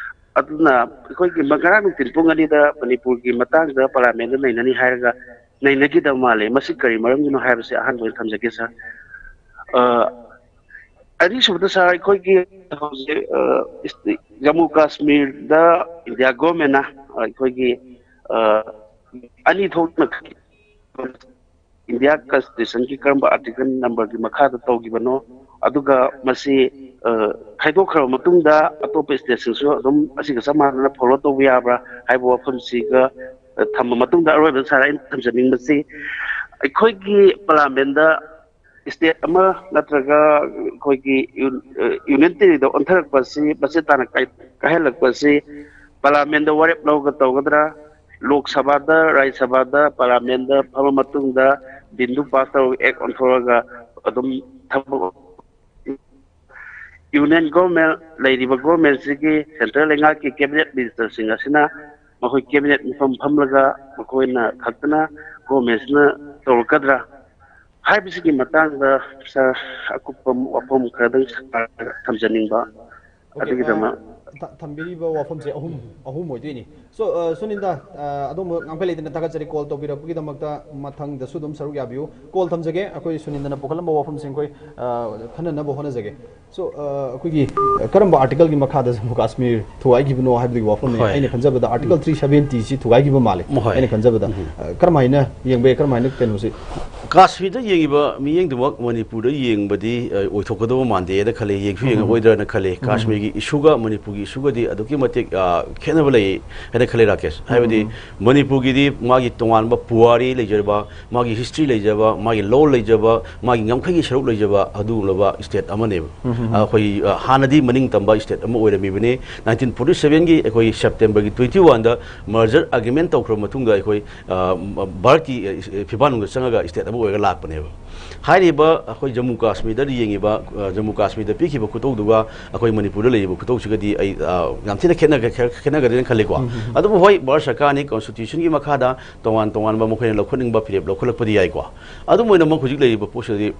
ꯑꯗꯨꯅ ꯑꯩꯈꯣꯏꯒꯤ ꯃ-, ꯉꯔꯥꯡ ꯅꯨꯡꯊꯤꯜ ꯄꯨꯡ ꯑꯅꯤꯗ ꯃꯅꯤꯄꯨꯔꯒꯤ ꯃꯇꯥꯡꯗ ꯄꯥꯔꯂꯤꯌꯥꯃꯦꯟꯗ ꯅꯩꯅꯅꯤ ꯍꯥꯏꯔꯒ ꯅꯩꯅꯈꯤꯗꯕ ꯃꯥꯜꯂꯦ꯫ ꯃꯁꯤ ꯀꯔꯤ ꯃꯔꯝꯒꯤꯅꯣ ꯍꯥꯏꯕꯁꯤ ꯑꯍꯥꯟꯕ ꯑꯣꯏꯅ ꯊꯝꯖꯒꯦ, ꯁꯥꯔ꯫ ꯑ, ꯑꯅꯤꯁꯨꯕꯗ, ꯁꯥꯔ, ꯑꯩꯈꯣꯏꯒꯤ ꯍꯧꯖꯤꯛ, ꯑ, ꯏꯁ-, ꯖꯝꯃꯨ ꯀꯥꯁꯃꯤꯔꯗ ꯏꯟꯗꯤꯌꯥ ꯒꯣꯔꯃꯦꯟꯅ, ꯑ, ꯑꯩꯈꯣꯏꯒꯤ, ꯑ, ꯑꯅꯤ ꯊꯣꯛꯅ ꯏꯟꯗꯤꯌꯥ ꯀꯟꯁꯇꯤꯇ꯭ꯌꯨꯁꯟꯒꯤ ꯀꯔꯝꯕ ꯑꯥꯔꯇꯤꯀꯜ ꯅꯝꯕꯔꯒꯤ ꯃꯈꯥꯗ ꯇꯧꯈꯤꯕꯅꯣ, ꯑꯗꯨꯒ ꯃꯁꯤ, ꯑ, ꯈꯥꯏꯗꯣꯛꯈ꯭ꯔꯕ ꯃꯇꯨꯡꯗ ꯑꯇꯣꯞꯄ ꯁ꯭ꯇꯦꯠꯁꯤꯡꯁꯨ ꯑꯗꯨꯝ ꯑꯁꯤꯒ ꯆꯞ ꯃꯥꯟꯅꯅ ꯐꯣꯂꯣ ꯇꯧꯕ ꯌꯥꯕ꯭ꯔꯥ ꯍꯥꯏꯕ ꯋꯥꯐꯝꯁꯤꯒ, ꯑ, ꯊꯝꯕ ꯃꯇꯨꯡꯗ, ꯑꯔꯣꯏꯕꯗ, ꯁꯥꯔ, ꯑꯩꯅ ꯊꯝꯖꯅꯤꯡꯕꯁꯤ, ꯑꯩꯈꯣꯏꯒꯤ ꯄꯥꯔꯂꯤꯌꯥꯃꯦꯟꯗ ꯁ꯭ꯇꯦꯠ ꯑꯃ ꯅꯠꯇ꯭ꯔꯒ ꯑꯩꯈꯣꯏꯒꯤ ꯌꯨ-, ꯑ, ꯌꯨꯅꯤꯌꯟ ꯇꯦꯔꯤꯇꯣꯔꯤꯗ ꯑꯣꯟꯊꯔꯛꯄꯁꯤ, ꯃꯆꯦꯠ ꯇꯥꯅ ꯀꯥꯏ-, ꯀꯥꯏꯍꯜꯂꯛꯄꯁꯤ ꯄꯥꯔꯂꯤꯌꯥꯃꯦꯟꯗ ꯋꯥꯔꯦꯞ ꯂꯧꯔꯒ ꯇꯧꯒꯗ꯭ꯔꯥ, ꯂꯣꯛ ꯁꯚꯥꯗ, ꯔꯥꯖ꯭ꯌ ꯁꯚꯥꯗ, ꯄꯥꯔꯂꯤꯌꯥꯃꯦꯟꯗ ꯐꯝꯃ ꯃꯇꯨꯡꯗ ꯕꯤꯜꯗꯨ ꯄꯥꯁ ꯇꯧꯔꯒ ꯑꯦꯛ ꯑꯣꯟꯊꯣꯔꯛꯑꯒ ꯑꯗꯨꯝ ꯊꯕꯛ, ꯌꯨꯅꯤꯌꯟ ꯒꯣꯔꯃꯦꯟ, ꯂꯩꯔꯤꯕ ꯒꯣꯔꯃꯦꯟꯁꯤꯒꯤ ꯁꯦꯟꯇ꯭ꯔꯦꯜ ꯂꯩꯉꯥꯛꯀꯤ ꯀꯦꯕꯤꯅꯦꯠ ꯃꯤꯅꯤꯁꯇꯔꯁꯤꯡ ꯑꯁꯤꯅ ꯃꯈꯣꯏ ꯀꯦꯕꯤꯅꯦꯠ ꯃꯤꯐꯝ ꯐꯝꯂꯒ ꯃꯈꯣꯏꯅ ꯈꯛꯇꯅ ꯒꯣꯔꯃꯦꯟꯁꯤꯅ ꯇꯧꯔꯛꯀꯗ꯭ꯔꯥ ꯍꯥꯏꯕꯁꯤꯒꯤ ꯃꯇꯥꯡꯗ, ꯁꯥꯔ, ꯑꯀꯨꯞꯄ ꯋꯥꯐꯝ ꯈꯔꯗꯪ ꯁꯥꯔꯗ ꯊꯝꯖꯅꯤꯡꯕ꯫ ꯑꯣꯀꯦ, ꯑꯗꯨꯒꯤꯗꯃꯛ ꯑ, ꯊ- ꯊꯝꯕꯤꯔꯤꯕ ꯋꯥꯐꯝꯁꯦ ꯑꯍꯨꯝ ꯑꯍꯨꯝ ꯑꯣꯏꯗꯣꯏꯅꯤ꯫ So, ꯑ, ꯁꯨꯅꯤꯟꯗ, ꯑ, ꯑꯗꯣꯝꯕꯨ ꯉꯥꯡꯐꯩ ꯂꯩꯇꯅ ꯊꯥꯒꯠꯆꯔꯤ call ꯇꯧꯕꯤꯔꯛꯄꯒꯤꯗꯃꯛꯇ꯫ ꯃꯊꯪꯗꯁꯨ ꯑꯗꯨꯝ ꯁꯔꯨꯛ ꯌꯥꯕꯤꯌꯨ꯫ Call ꯊꯝꯖꯒꯦ꯫ ꯑꯩꯈꯣꯏ ꯁꯨꯅꯤꯟꯗꯅ ꯄꯨꯈꯠꯂꯝꯕ ꯋꯥꯐꯝꯁꯤꯡ ꯑꯩꯈꯣꯏ, ꯑ, ꯈꯟꯅꯅꯕ ꯍꯣꯠꯅꯖꯒꯦ꯫ So, ꯑ, ꯑꯩꯈꯣꯏꯒꯤ, ꯑ, ꯀꯔꯝꯕ article ꯒꯤ ꯃꯈꯥꯗ ꯖꯝꯃꯨ ꯀꯥꯁꯃꯤꯔ ꯊꯨꯒꯥꯏꯈꯤꯕꯅꯣ ꯍꯥꯏꯕꯗꯨꯒꯤ ꯋꯥꯐꯝꯅꯤ꯫ ꯍꯣꯏ꯫ ꯑꯩꯅ ꯈꯟꯖꯕꯗ article three seventy ꯁꯤ ꯊꯨꯒꯥꯏꯈꯤꯕ ꯃꯥꯜꯂꯦ꯫ ꯍꯣꯏ꯫ ꯑꯩꯅ ꯈꯟꯖꯕꯗ, ꯎꯝ꯫ ꯑ, ꯀꯔꯝꯍꯥꯏꯅ ꯌꯦꯡꯕ ꯌꯥꯏ, ꯀꯔꯝꯍꯥꯏꯅ ꯀꯩꯅꯣꯁꯤ? ꯀꯥꯁꯃꯤꯔꯗ ꯌꯦꯡꯉꯤꯕ ꯃꯤꯠꯌꯦꯡꯗꯨꯃꯛ ꯃꯅꯤꯄꯨꯔꯗ ꯌꯦꯡꯕꯗꯤ, ꯑ, ꯑꯣꯏꯊꯣꯛꯀꯗꯕ ꯃꯥꯟꯗꯦꯅ ꯈꯜꯂꯤ, ꯌꯦꯡꯁꯨ ꯎꯝ꯫ ꯌꯦꯡꯉꯛꯑꯣꯏꯗ꯭ꯔꯅ ꯈꯜꯂꯤ꯫ ꯎꯝ꯫ ꯀꯥꯁꯃꯤꯔꯒꯤ issue ꯒ ꯃꯅꯤꯄꯨꯔꯒꯤ issue ꯒꯗꯤ ꯑꯗꯨꯛꯀꯤ ꯃꯇꯤꯛ, ꯑ, ꯈꯦꯠꯅꯕ ꯂꯩ ꯍꯥꯏꯅ ꯈꯜꯂꯤ, ꯔꯥꯀꯦꯁ꯫ ꯍꯥꯏꯕꯗꯤ ꯎꯝ꯫ ꯃꯅꯤꯄꯨꯔꯒꯤꯗꯤ ꯃꯥꯒꯤ ꯇꯣꯉꯥꯟꯕ ꯄꯨꯋꯥꯔꯤ ꯂꯩꯖꯔꯕ, ꯃꯥꯒꯤ history ꯂꯩꯖꯕ, ꯃꯥꯒꯤ law ꯂꯩꯖꯕ, ꯃꯥꯒꯤ ꯉꯝꯈꯩꯒꯤ ꯁꯔꯨꯛ ꯂꯩꯖꯕ ꯑꯗꯨꯒꯨꯝꯂꯕ state ꯑꯃꯅꯦꯕ꯫ ꯎꯝ, ꯎꯝ, ꯎꯝ꯫ ꯑꯩꯈꯣꯏ, ꯑ, ꯍꯥꯟꯅꯗꯤ ꯃꯅꯤꯡ ꯇꯝꯕ state ꯑꯃ ꯑꯣꯏꯔꯝꯃꯤꯕꯅꯤ꯫ Nineteen forty seven ꯒꯤ ꯑꯩꯈꯣꯏ September ꯒꯤ twenty one ꯗ merger agreement ꯇꯧꯈ꯭ꯔꯕ ꯃꯇꯨꯡꯗ ꯑꯩꯈꯣꯏ, ꯑ, ꯚꯥꯔꯠꯀꯤ, ꯑ, ꯐꯤꯕꯥꯟꯅꯨꯡꯗ ꯆꯪꯉꯒ state ꯑꯃ ꯑꯣꯏꯔꯒ ꯂꯥꯛꯄꯅꯦꯕ꯫ ꯍꯥꯏꯔꯤꯕ ꯑꯩꯈꯣꯏ ꯖꯝꯃꯨ ꯀꯥꯁꯃꯤꯔꯗ ꯌꯦꯡꯉꯤꯕ, ꯑ, ꯖꯝꯃꯨ ꯀꯥꯁꯃꯤꯔꯗ ꯄꯤꯈꯤꯕ ꯈꯨꯗꯧꯗꯨꯒ ꯑꯩꯈꯣꯏ ꯃꯅꯤꯄꯨꯔꯗ ꯂꯩꯔꯤꯕ ꯈꯨꯗꯧꯁꯤꯒꯗꯤ ꯑꯩ, ꯑ, ꯌꯥꯝ ꯊꯤꯅ ꯈꯦꯠꯅꯒ-, ꯈꯦꯠꯅꯒꯗ꯭ꯔꯦꯅ ꯈꯜꯂꯤꯀꯣ꯫ ꯎꯝ, ꯎꯝ, ꯎꯝ꯫ ꯑꯗꯨꯕꯨ ꯍꯣꯏ, ꯚꯥꯔꯠ ꯁꯔꯀꯥꯔꯅꯤ, constitution ꯒꯤ ꯃꯈꯥꯗ ꯇꯣꯉꯥꯟ ꯇꯣꯉꯥꯟꯕ ꯃꯈꯣꯏꯅ ꯂꯧꯈꯠꯅꯤꯡꯕ ꯐꯤꯔꯦꯞ ꯂꯧꯈꯠꯂꯛꯄꯗꯤ ꯌꯥꯏꯀꯣ꯫ ꯑꯗꯨꯝ ꯑꯣꯏꯅꯃꯛ ꯍꯧꯖꯤꯛ ꯂꯩꯔꯤꯕ ꯄꯣꯠꯁꯤꯗꯗꯤ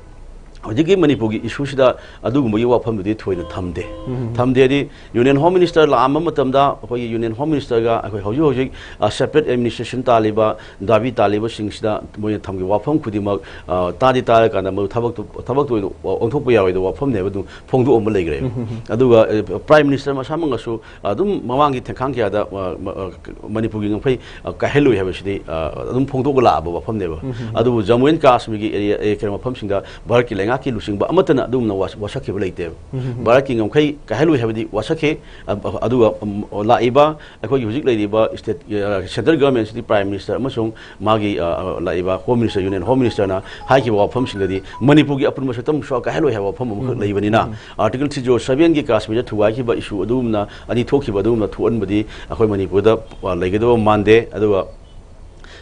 ꯍꯧꯖꯤꯛꯀꯤ ꯃꯅꯤꯄꯨꯔꯒꯤ issue ꯁꯤꯗ ꯑꯗꯨꯒꯨꯝꯕꯒꯤ ꯋꯥꯐꯝꯗꯨꯗꯤ ꯊꯣꯏꯅ ꯊꯝꯗꯦ꯫ ꯎꯝ꯫ ꯊꯝꯗꯦ ꯍꯥꯏꯗꯤ Union Home Minister ꯂꯥꯛꯑꯝꯕ ꯃꯇꯝꯗ ꯑꯩꯈꯣꯏꯒꯤ Union Home Minister ꯒ ꯑꯩꯈꯣꯏ ꯍꯧꯖꯤꯛ ꯍꯧꯖꯤꯛ, ꯑ, separate administration ꯇꯥꯜꯂꯤꯕ, ꯗꯥꯕꯤ ꯇꯥꯜꯂꯤꯕꯁꯤꯡꯁꯤꯗ ꯃꯣꯏꯅ ꯊꯝꯈꯤꯕ ꯋꯥꯐꯝ ꯈꯨꯗꯤꯡꯃꯛ, ꯑ, ꯇꯥꯗꯤ ꯇꯥꯔꯀꯥꯟꯗ ꯃꯗꯨ ꯊꯕꯛꯇꯨ, ꯊꯕꯛꯇꯨ ꯑꯣꯏꯅ ꯑꯣꯟꯊꯣꯛꯄ ꯌꯥꯔꯣꯏꯗꯕ ꯋꯥꯐꯝꯅꯦꯕ ꯑꯗꯨꯝ ꯐꯣꯡꯗꯣꯛꯑꯝꯕ ꯂꯩꯈ꯭ꯔꯦꯕ꯫ ꯎꯝ, ꯎꯝ, ꯎꯝ꯫ ꯑꯗꯨꯒ, ꯑ, Prime Minister ꯃꯁꯥꯃꯛꯅꯁꯨ ꯑꯗꯨꯝ ꯃꯃꯥꯡꯒꯤ ꯊꯦꯡꯈꯥꯡ ꯀꯌꯥꯗ, ꯑ, ꯃ-, ꯑ, ꯃꯅꯤꯄꯨꯔꯒꯤ ꯉꯝꯈꯩ, ꯑ, ꯀꯥꯏꯍꯜꯂꯨꯏ ꯍꯥꯏꯕꯁꯤꯗꯤ, ꯑ, ꯑꯗꯨꯝ ꯐꯣꯡꯗꯣꯛꯑꯒ ꯂꯥꯛꯑꯕ ꯋꯥꯐꯝꯅꯦꯕ꯫ ꯎꯝ, ꯎꯝ, ꯎꯝ꯫ ꯑꯗꯨꯕꯨ Jammu and Kashmir ꯒꯤ area, area ꯀꯩꯅꯣ ꯃꯐꯝꯁꯤꯡꯗ ꯚꯥꯔꯠꯀꯤ ꯂꯩꯉꯥꯛꯀꯤ ꯂꯨꯆꯤꯡꯕ ꯑꯃꯠꯇꯅ ꯑꯗꯨꯒꯨꯝꯅ ꯋꯥ-, ꯋꯥꯁꯛꯈꯤꯕ ꯂꯩꯇꯦꯕ꯫ ꯎꯝ, ꯎꯝ, ꯎꯝ꯫ ꯚꯥꯔꯠꯀꯤ ꯉꯝꯈꯩ ꯀꯥꯏꯍꯜꯂꯨꯏ ꯍꯥꯏꯕꯗꯤ ꯋꯥꯁꯛꯈꯤ꯫ ꯑ-, ꯑ-, ꯑꯗꯨꯒ, ꯎꯝ, ꯂꯥꯛꯏꯕ ꯑꯩꯈꯣꯏꯒꯤ ꯍꯧꯖꯤꯛ ꯂꯩꯔꯤꯕ state, ꯑ, central government ꯁꯤꯗꯤ Prime Minister ꯑꯃꯁꯨꯡ ꯃꯥꯒꯤ, ꯑ, ꯑ, ꯂꯥꯛꯏꯕ Home Minister, Union Home Minister ꯅ ꯍꯥꯏꯈꯤꯕ ꯋꯥꯐꯝꯁꯤꯡꯗꯗꯤ ꯃꯅꯤꯄꯨꯔꯒꯤ ꯑꯄꯨꯟꯕ ꯁꯛꯇꯝ ꯁꯨꯡꯀꯥꯏ ꯀꯥꯏꯍꯜꯂꯣꯏ ꯍꯥꯏꯕ ꯋꯥꯐꯝ ꯑꯃꯈꯛ ꯎꯝ, ꯂꯩꯕꯅꯤꯅ, ꯎꯝ꯫ Article three zero seven ꯒꯤ ꯀꯥꯁꯃꯤꯔꯗ ꯊꯨꯒꯥꯏꯈꯤꯕ issue ꯑꯗꯨꯒꯨꯝꯅ ꯑꯅꯤ ꯊꯣꯛꯈꯤꯕ ꯑꯗꯨꯒꯨꯝꯅ ꯊꯣꯛꯍꯟꯕꯗꯤ ꯑꯩꯈꯣꯏ ꯃꯅꯤꯄꯨꯔꯗ, ꯑ, ꯂꯩꯒꯗꯕ ꯃꯥꯟꯗꯦ꯫ ꯑꯗꯨꯒ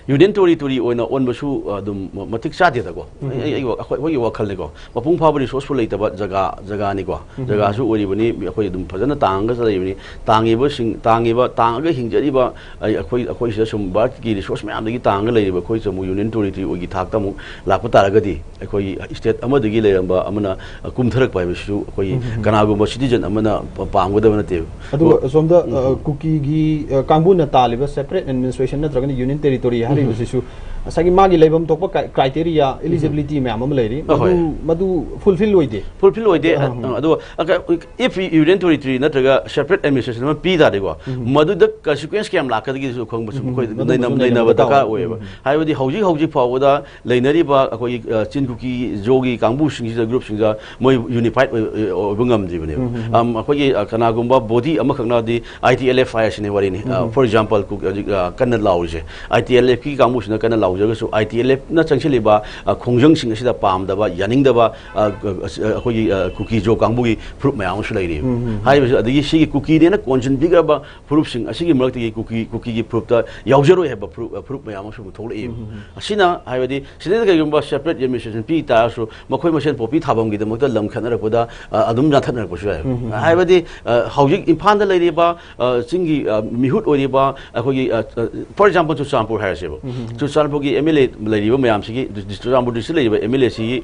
ꯌꯨꯅꯤꯌꯟ ꯇꯦꯔꯤꯇꯣꯔꯤ ꯑꯣꯏꯅ ꯑꯣꯟꯕꯁꯨ ꯑꯗꯨꯝ ꯃꯇꯤꯛ ꯆꯥꯗꯦꯗꯀꯣ꯫ ꯑꯩ- ꯑꯩꯒꯤ ꯋꯥ-, ꯑꯩꯈꯣꯏ- ꯑꯩꯈꯣꯏꯒꯤ ꯋꯥꯈꯜꯅꯤꯀꯣ꯫ ꯃꯄꯨꯡ ꯐꯥꯕ ꯔꯤꯁꯣꯔꯁꯐꯨꯜ ꯂꯩꯇꯕ ꯖꯒꯥ, ꯖꯒꯥꯅꯤꯀꯣ꯫ ꯖꯒꯥꯁꯨ ꯑꯣꯏꯔꯤꯕꯅꯤ꯫ ꯑꯩꯈꯣꯏ ꯑꯗꯨꯝ ꯐꯖꯅ ꯇꯥꯡꯉꯒ ꯆꯠꯂꯤꯕꯅꯤ꯫ ꯇꯥꯡꯉꯤꯕꯁꯤꯡ, ꯇꯥꯡꯉꯤꯕ, ꯇꯥꯡꯉꯒ ꯍꯤꯡꯖꯔꯤꯕ ꯑꯩ-, ꯑꯩꯈꯣꯏ, ꯑꯩꯈꯣꯏ ꯁꯤꯗ ꯁꯨꯝ ꯚꯥꯔꯠꯀꯤ ꯔꯤꯁꯣꯔꯁ ꯃꯌꯥꯝꯗꯒꯤ ꯇꯥꯡꯉꯒ ꯂꯩꯔꯤꯕ ꯑꯩꯈꯣꯏꯁꯨ ꯑꯃꯨꯛ ꯌꯨꯅꯤꯌꯟ ꯇꯦꯔꯤꯇꯣꯔꯤꯒꯤ ꯊꯥꯛꯇ ꯑꯃꯨꯛ ꯂꯥꯛꯄ ꯇꯥꯔꯒꯗꯤ, ꯑꯩꯈꯣꯏ ꯁ꯭ꯇꯦꯠ ꯑꯃꯗꯒꯤ ꯂꯩꯔꯝꯕ ꯑꯃꯅ ꯀꯨꯝꯊꯔꯛꯄ ꯍꯥꯏꯕꯁꯤꯁꯨ ꯑꯩꯈꯣꯏ ꯀꯅꯥꯒꯨꯝꯕ ꯁꯤꯇꯤꯖꯟ ꯑꯃꯅ ꯄꯥꯝꯒꯗꯕ ꯅꯠꯇꯦꯕ꯫ ꯑꯗꯨꯒ ꯑꯗꯣ ꯁꯣꯝꯗ, ꯑ, ꯀꯨꯀꯤꯒꯤ, ꯑ, ꯀꯥꯡꯕꯨꯅ ꯇꯥꯜꯂꯤꯕ ꯁꯦꯄꯔꯦꯠ ꯑꯦꯗꯃꯤꯅꯤꯁꯇ꯭ꯔꯦꯁꯟ ꯅꯠꯇ꯭ꯔꯒꯅ ꯌꯨꯅꯤꯌꯟ ꯇꯦꯔꯤꯇꯣꯔꯤ ꯍꯥꯏꯔꯤꯕꯁꯤꯁꯨ ꯉꯁꯥꯏꯒꯤ ꯃꯥꯒꯤ ꯂꯩꯐꯝ ꯊꯣꯛꯄ ꯀ꯭ꯔꯥꯏ-, ꯀ꯭ꯔꯥꯏꯇꯦꯔꯤꯌꯥ, ꯏꯂꯤꯖꯤꯕꯤꯂꯤꯇꯤ ꯃꯌꯥꯝ ꯑꯃ ꯂꯩꯔꯤ꯫ ꯑ, ꯍꯣꯏ꯫ ꯃꯗꯨ, ꯃꯗꯨ ꯐꯨꯜꯐꯤꯜ ꯑꯣꯏꯗꯦ꯫ ꯐꯨꯜꯐꯤꯜ ꯑꯣꯏꯗꯦ꯫ ꯑ, ꯑ, ꯑꯗꯣ, ꯑ, ꯀ-, if ꯌꯨꯅꯤꯌꯟ ꯇꯦꯔꯤꯇꯣꯔꯤ ꯅꯠꯇ꯭ꯔꯒ ꯁꯦꯄꯔꯦꯠ ꯑꯦꯗꯃꯤꯅꯤꯁꯇ꯭ꯔꯦꯁꯟ ꯑꯃ ꯄꯤ ꯇꯥꯔꯦꯀꯣ, ꯃꯗꯨꯗ ꯀꯟꯁꯤꯀ꯭ꯋꯦꯟꯁ ꯀꯌꯥꯝ ꯂꯥꯛꯀꯗꯒꯦꯁꯨ ꯈꯪꯕꯁꯨ ꯎꯝ, ꯑꯩꯈꯣꯏ ꯃꯗꯨꯃꯁꯨ ꯅꯩꯅ-, ꯅꯩꯅꯕ ꯅꯩꯅꯕ ꯗꯔꯀꯥꯔ ꯗꯔꯀꯥꯔ ꯑꯣꯏ꯫ ꯑꯣꯏꯌꯦꯕ꯫ ꯎꯝ꯫ ꯍꯥꯏꯕꯗꯤ ꯍꯧꯖꯤꯛ ꯍꯧꯖꯤꯛ ꯐꯥꯎꯕꯗ ꯂꯩꯅꯔꯤꯕ ꯑꯩꯈꯣꯏꯒꯤ, ꯑ, ꯆꯤꯟ ꯀꯨꯀꯤ ꯖꯣꯒꯤ ꯀꯥꯡꯕꯨꯁꯤꯡꯁꯤꯗ, ꯒ꯭ꯔꯨꯞꯁꯤꯡꯁꯤꯗ ꯃꯣꯏ ꯌꯨꯅꯤꯐꯥꯏꯠ ꯑꯣꯏ-, ꯑꯣꯏ-, ꯑꯣꯏꯕ ꯉꯝꯗ꯭ꯔꯤꯕꯅꯦꯕ꯫ ꯎꯝ, ꯎꯝ, ꯎꯝ꯫ ꯑꯝ, ꯑꯩꯈꯣꯏꯒꯤ, ꯑ, ꯀꯅꯥꯒꯨꯝꯕ ꯕꯣꯗꯤ ꯑꯃꯈꯛꯅꯗꯤ ꯑꯥꯏ ꯇꯤ ꯑꯦꯜ ꯑꯦꯐ ꯍꯥꯏꯔꯁꯤꯅꯦ ꯋꯥꯔꯤꯅꯤ꯫ ꯑ, ꯎꯝ꯫ ꯐꯣꯔ ꯑꯦꯛꯖꯥꯝꯄꯜ, ꯀꯨꯛ-, ꯍꯧꯖꯤꯛ, ꯑ, ꯀꯟꯅ ꯂꯥꯎꯔꯤꯁꯦ ꯑꯥꯏ ꯇꯤ ꯑꯦꯜ ꯑꯦꯐꯀꯤ ꯀꯥꯡꯕꯨꯁꯤꯅ ꯀꯟꯅ ꯂꯥꯎꯖꯔꯒꯁꯨ, ꯑꯥꯏ ꯇꯤ ꯑꯦꯜ ꯑꯦꯐꯅ ꯆꯪꯁꯤꯜꯂꯤꯕ, ꯑ, ꯈꯣꯡꯖꯪꯁꯤꯡ ꯑꯁꯤꯗ ꯄꯥꯝꯗꯕ, ꯌꯥꯅꯤꯡꯗꯕ, ꯑ, ꯑ, ꯑ, ꯑꯩꯈꯣꯏꯒꯤ, ꯑ, ꯀꯨꯀꯤ ꯖꯣ ꯀꯥꯡꯕꯨꯒꯤ ꯐꯨꯔꯨꯞ ꯃꯌꯥꯝ ꯑꯃꯁꯨ ꯂꯩꯔꯤꯕ꯫ ꯎꯝ, ꯎꯝ, ꯎꯝ꯫ ꯍꯥꯏꯔꯤꯕꯁꯤ, ꯑꯗꯒꯤ ꯁꯤꯒꯤ ꯀꯨꯀꯤꯅꯦꯅ ꯀꯣꯟꯁꯤꯟꯕꯤꯈ꯭ꯔꯕ ꯐꯨꯔꯨꯞꯁꯤꯡ ꯑꯁꯤꯒꯤ ꯃꯔꯛꯇꯒꯤ ꯀꯨꯀꯤ, ꯀꯨꯀꯤꯒꯤ ꯐꯨꯔꯨꯞꯇ ꯌꯥꯎꯖꯔꯣꯏ ꯍꯥꯏꯕ ꯐꯨꯔꯨꯞ, ꯐꯨꯔꯨꯞ ꯃꯌꯥꯝ ꯑꯃꯁꯨ ꯑꯃꯨꯛ ꯊꯣꯛꯂꯛꯏ꯫ ꯎꯝ, ꯎꯝ, ꯎꯝ꯫ ꯑꯁꯤꯅ ꯍꯥꯏꯕꯗꯤ ꯁꯤꯗꯩꯗ ꯀꯩꯒꯨꯝꯕ ꯁꯦꯄꯔꯦꯠ ꯑꯦꯗꯃꯤꯅꯤꯁꯇ꯭ꯔꯦꯁꯟ ꯄꯤ ꯇꯥꯔꯁꯨ ꯃꯈꯣꯏ ꯃꯁꯦꯟ ꯄꯣꯄꯤ ꯊꯥꯐꯝꯒꯤꯗꯃꯛꯇ ꯂꯝ ꯈꯠꯅꯔꯛꯄꯗ, ꯑ, ꯑꯗꯨꯝ ꯅꯥꯟꯊꯠꯅꯔꯛꯄꯁꯨ ꯌꯥꯏ꯫ ꯎꯝ, ꯎꯝ, ꯎꯝ꯫ ꯍꯥꯏꯕꯗꯤ, ꯑ, ꯍꯧꯖꯤꯛ ꯏꯝꯐꯥꯜꯗ ꯂꯩꯔꯤꯕ, ꯑ, ꯆꯤꯡꯒꯤ, ꯑ, ꯃꯤꯍꯨꯠ ꯑꯣꯏꯔꯤꯕ ꯑꯩꯈꯣꯏꯒꯤ, ꯑ, ꯑ, ꯐꯣꯔ ꯑꯦꯛꯖꯥꯝꯄꯜ ꯆꯨꯔꯆꯥꯟꯄꯨꯔ ꯍꯥꯏꯔꯁꯦꯕ꯫ ꯎꯝ, ꯎꯝ, ꯎꯝ꯫ ꯆꯨꯔꯆꯥꯟꯄꯨꯔꯒꯤ ꯑꯦꯝ ꯑꯦꯜ ꯑꯦ ꯂꯩꯔꯤꯕ ꯃꯌꯥꯝꯁꯤꯒꯤ, ꯗꯤꯁ-, ꯆꯨꯔꯆꯥꯟꯄꯨꯔ ꯗꯤꯁꯇ꯭ꯔꯤꯛ ꯂꯩꯔꯤꯕ ꯑꯦꯝ ꯑꯦꯜ ꯑꯦꯁꯤꯒꯤ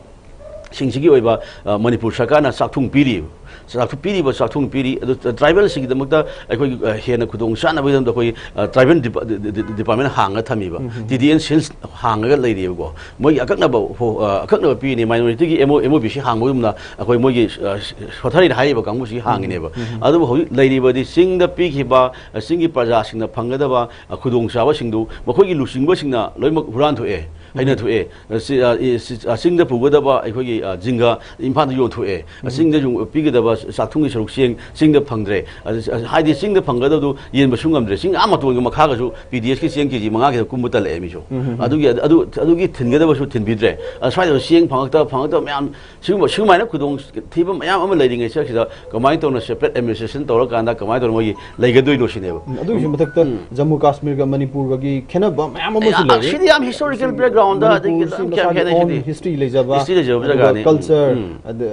ꯁꯤꯡꯁꯤꯒꯤ ꯑꯣꯏꯕ, ꯑ, ꯃꯅꯤꯄꯨꯔ ꯁꯔꯀꯥꯔꯅ ꯆꯥꯛꯊꯨꯡ ꯄꯤꯔꯤꯕ, ꯆꯥꯛꯊꯨꯡ ꯄꯤꯔꯤꯕ ꯆꯥꯛꯊꯨꯡ ꯄꯤꯔꯤ꯫ ꯑꯗꯨ ꯇ꯭ꯔꯥꯏꯕꯦꯜꯁꯤꯡꯒꯤꯗꯃꯛꯇ ꯑꯩꯈꯣꯏꯒꯤ, ꯑ, ꯍꯦꯟꯅ ꯈꯨꯗꯣꯡ ꯆꯥꯅꯕꯒꯤꯗꯃꯛꯇ ꯑꯩꯈꯣꯏꯒꯤ, ꯑ, ꯇ꯭ꯔꯥꯏꯕꯦꯜ ꯗꯤꯄꯥ-, ꯗꯤ-, ꯗꯤ-, ꯗꯤ-, ꯗꯤꯄꯥꯔꯠꯃꯦꯟ ꯍꯥꯡꯉꯒ ꯊꯝꯃꯤꯕ, ꯎꯝ, ꯎꯝ꯫ ꯇꯤ ꯗꯤ ꯑꯦꯟ ꯁꯦꯜꯁ ꯍꯥꯡꯉꯒ ꯂꯩꯔꯤꯕꯀꯣ꯫ ꯃꯣꯏꯒꯤ ꯑꯀꯛꯅꯕ ꯍꯣ-, ꯑ, ꯑꯀꯛꯅꯕ ꯄꯤꯔꯤꯅꯤ꯫ ꯃꯥꯏꯅꯣꯔꯤꯇꯤꯒꯤ M O, M O B C ꯍꯥꯡꯕꯒꯨꯝꯅ ꯑꯩꯈꯣꯏ ꯃꯣꯏꯒꯤ, ꯑ, ꯁꯣꯊꯔꯤꯅ ꯍꯥꯏꯔꯤꯕ ꯀꯥꯡꯕꯨꯁꯤꯒꯤ ꯍꯥꯡꯉꯤꯅꯦꯕ꯫ ꯎꯝ, ꯎꯝ꯫ ꯑꯗꯨꯕꯨ ꯍꯧꯖꯤꯛ ꯂꯩꯔꯤꯕꯗꯤ ꯆꯤꯡꯗ ꯄꯤꯈꯤꯕ, ꯑ, ꯆꯤꯡꯒꯤ ꯄ꯭ꯔꯖꯥꯁꯤꯡꯅ ꯐꯪꯒꯗꯕ, ꯑ, ꯈꯨꯗꯣꯡꯆꯥꯕꯁꯤꯡꯗꯨ ꯃꯈꯣꯏꯒꯤ ꯂꯨꯆꯤꯡꯕꯁꯤꯡꯅ ꯂꯣꯏꯅꯃꯛ ꯍꯨꯔꯥꯟꯊꯣꯛꯑꯦ꯫ ꯍꯥꯏꯅ ꯊꯣꯛꯑꯦ꯫ ꯁꯤ, ꯑ, ꯏ-, ꯁꯤ, ꯑ, ꯆꯤꯡꯗ ꯄꯨꯒꯗꯕ ꯑꯩꯈꯣꯏꯒꯤ, ꯑ, ꯖꯤꯡꯒ ꯏꯝꯐꯥꯜꯗ ꯌꯣꯟꯊꯣꯛꯑꯦ꯫ ꯆꯤꯡꯗ ꯌꯣꯟ-, ꯄꯤꯒꯗꯕ ꯆꯥꯛꯊꯨꯝꯒꯤ ꯁꯔꯨꯛ ꯆꯦꯡ ꯆꯤꯡꯗ ꯐꯪꯗ꯭ꯔꯦ꯫ ꯑꯗ, ꯑ, ꯍꯥꯏꯗꯤ ꯆꯤꯡꯗ ꯐꯪꯒꯗꯕꯗꯨ ꯌꯦꯟꯕꯁꯨ ꯉꯝꯗ꯭ꯔꯦ꯫ ꯆꯤꯡ ꯑꯥ ꯃꯇꯣꯟꯒꯤ ꯃꯈꯥꯒꯁꯨ P D S ꯀꯤ ꯆꯦꯡ K G ꯃꯉꯥ ꯈꯤꯇꯪ ꯀꯨꯝꯕ ꯇꯜꯂꯛꯑꯦ ꯃꯤꯁꯨ꯫ ꯑꯗꯨꯒꯤ, ꯑꯗꯨ, ꯑꯗꯨꯒꯤ ꯊꯤꯟꯒꯗꯕꯁꯨ ꯊꯤꯟꯕꯤꯗ꯭ꯔꯦ꯫ ꯑ, ꯁ꯭ꯋꯥꯏꯗ ꯆꯦꯡ ꯐꯪꯉꯛꯇꯕ, ꯐꯪꯉꯛꯇꯕ ꯃꯌꯥꯝ, ꯁꯤꯒꯨꯝꯕ, ꯁꯤꯒꯨꯃꯥꯏꯅ ꯈꯨꯗꯣꯡ ꯊꯤꯕ ꯃꯌꯥꯝ ꯑꯃ ꯂꯩꯔꯤꯉꯩ ꯁꯤꯗ ꯀꯃꯥꯏꯅ ꯇꯧꯅ separate administration ꯇꯧꯔꯀꯥꯟꯗ ꯀꯃꯥꯏꯅ ꯇꯧꯅ ꯃꯣꯏꯒꯤ ꯂꯩꯒꯗꯣꯏꯅꯣ ꯁꯤꯅꯦꯕ꯫ ꯎꯝ, ꯑꯗꯨꯒꯤꯁꯨ ꯃꯊꯛꯇ ꯎꯝ꯫ ꯖꯝꯃꯨ ꯀꯥꯁꯃꯤꯔꯒ ꯃꯅꯤꯄꯨꯔꯒꯒꯤ ꯈꯦꯠꯅꯕ ꯃꯌꯥꯝ ꯑꯃꯁꯨ ꯑꯦ, ꯂꯩꯔꯤ꯫ ꯁꯤꯗꯤ ꯌꯥꯝ historical background ꯗ ꯑꯗꯒꯤ ꯃꯅꯤꯄꯨꯔꯁꯤ ꯌꯥꯝ ꯀꯌꯥꯝ ꯃꯁꯥꯒꯤ ꯈꯦꯠꯅꯩ own ꯁꯤꯗꯤ꯫ History ꯂꯩꯖꯕ, History ꯂꯩꯖꯕ ꯑꯗꯨꯒ ꯖꯒꯥꯅꯤ꯫ ꯎꯝ꯫ Culture, ꯎꯝ꯫ ꯑꯗ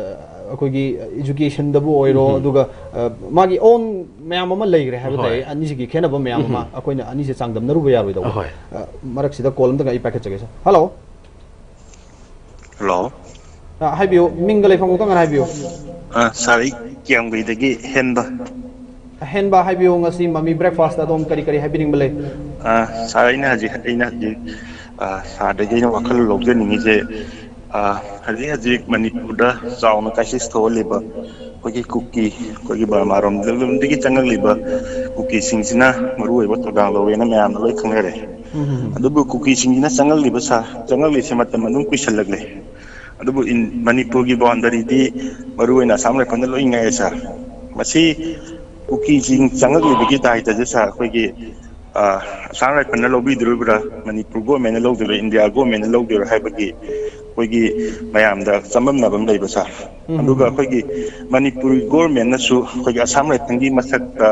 ꯑꯩꯈꯣꯏꯒꯤ education ꯗꯕꯨ ꯑꯣꯏꯔꯣ, ꯎꯝ꯫ ꯑꯗꯨꯒ, ꯑ, ꯃꯥꯒꯤ own ꯃꯌꯥꯝ ꯑꯃ ꯂꯩꯈ꯭ꯔꯦ ꯍꯥꯏꯕ ꯍꯣꯏ꯫ ꯇꯥꯏ꯫ ꯑꯅꯤꯁꯤꯒꯤ ꯈꯦꯠꯅꯕ ꯃꯌꯥꯝ ꯑꯃ ꯎꯝ꯫ ꯑꯩꯈꯣꯏꯅ ꯑꯅꯤꯁꯦ ꯆꯥꯡꯗꯝꯅꯔꯨꯕ ꯌꯥꯔꯣꯏꯗꯧꯕ꯫ ꯍꯣꯏ꯫ ꯑ, ꯃꯔꯛꯁꯤꯗ call ꯑꯝꯇꯪ ꯑꯩ ꯄꯥꯏꯈꯠꯆꯒꯦ, sir꯫ Hello꯫ ꯍꯜꯂꯣ꯫ ꯑ, ꯍꯥꯏꯕꯤꯌꯨ, ꯃꯤꯡꯒ ꯂꯩꯐꯝ ꯈꯛꯇꯪ ꯍꯥꯏꯕꯤꯌꯨ꯫ ꯑ, sir, ꯑꯩ ꯀꯤꯌꯥꯝꯒꯩꯗꯒꯤ ꯍꯦꯟꯕ꯫ ꯍꯦꯟꯕ ꯍꯥꯏꯕꯤꯌꯨ, ꯉꯁꯤ ꯃꯃꯤ breakfast ꯑꯗꯣꯝ ꯀꯔꯤ ꯀꯔꯤ ꯍꯥꯏꯕꯤꯅꯤꯡꯕ ꯂꯩ? ꯑ, sir, ꯑꯩꯅ ꯍꯧꯖꯤꯛ, ꯑꯩꯅ ꯍꯧꯖꯤꯛ, ꯑ, sir ꯗꯒꯤ ꯑꯩꯅ ꯋꯥꯈꯜ ꯂꯧꯖꯅꯤꯡꯉꯤꯁꯦ, ꯑ, ꯍꯧꯖꯤꯛ ꯍꯧꯖꯤꯛ ꯃꯅꯤꯄꯨꯔꯗ ꯆꯥꯎꯅ crisis ꯊꯣꯛꯍꯜꯂꯤꯕ ꯑꯩꯈꯣꯏꯒꯤ ꯀꯨꯀꯤ, ꯑꯩꯈꯣꯏꯒꯤ ꯕꯔꯃꯥꯔꯣꯝꯗꯒꯤ ꯆꯪꯉꯛꯂꯤꯕ ꯀꯨꯀꯤꯁꯤꯡꯁꯤꯅ ꯃꯔꯨꯑꯣꯏꯕ ꯊꯧꯗꯥꯡ ꯂꯧꯋꯦꯅ ꯃꯌꯥꯝꯅ ꯂꯣꯏ ꯈꯪꯅꯔꯦ꯫ ꯎꯝ, ꯎꯝ, ꯎꯝ꯫ ꯑꯗꯨꯕꯨ ꯀꯨꯀꯤꯁꯤꯡꯁꯤꯅ ꯆꯪꯉꯛꯂꯤꯕ ꯁꯥ-, ꯆꯪꯉꯛꯂꯤꯁꯦ ꯃꯇꯝ ꯑꯗꯨꯝ ꯀꯨꯏꯁꯜꯂꯛꯂꯦ꯫ ꯑꯗꯨꯕꯨ ꯏꯟ-, ꯃꯅꯤꯄꯨꯔꯒꯤ boundary ꯗꯤ ꯃꯔꯨꯑꯣꯏꯅ Assam Rifle ꯅ ꯂꯣꯏ ꯉꯥꯛꯑꯦ, sir꯫ ꯃꯁꯤ ꯀꯨꯀꯤꯁꯤꯡ ꯆꯪꯉꯛꯂꯤꯕꯒꯤ ꯗꯥꯏꯇꯁꯦ, sir, ꯑꯩꯈꯣꯏꯒꯤ, ꯑ, Assam Rifle ꯅ ꯂꯧꯕꯤꯗꯣꯔꯤꯕ꯭ꯔꯥ, ꯃꯅꯤꯄꯨꯔ government ꯅ ꯂꯧꯗꯣꯔꯤꯕ꯭ꯔꯥ, India government ꯅ ꯂꯧꯗꯣꯏꯔꯥ ꯍꯥꯏꯕꯒꯤ ꯑꯩꯈꯣꯏꯒꯤ ꯃꯌꯥꯝꯗ ꯆꯃꯝꯅꯕ ꯑꯃ ꯂꯩꯕ, sir꯫ ꯎꯝ꯫ ꯑꯗꯨꯒ ꯑꯩꯈꯣꯏꯒꯤ ꯃꯅꯤꯄꯨꯔ government ꯅꯁꯨ ꯑꯩꯈꯣꯏꯒꯤ Assam Rifle ꯒꯤ ꯃꯊꯛꯇ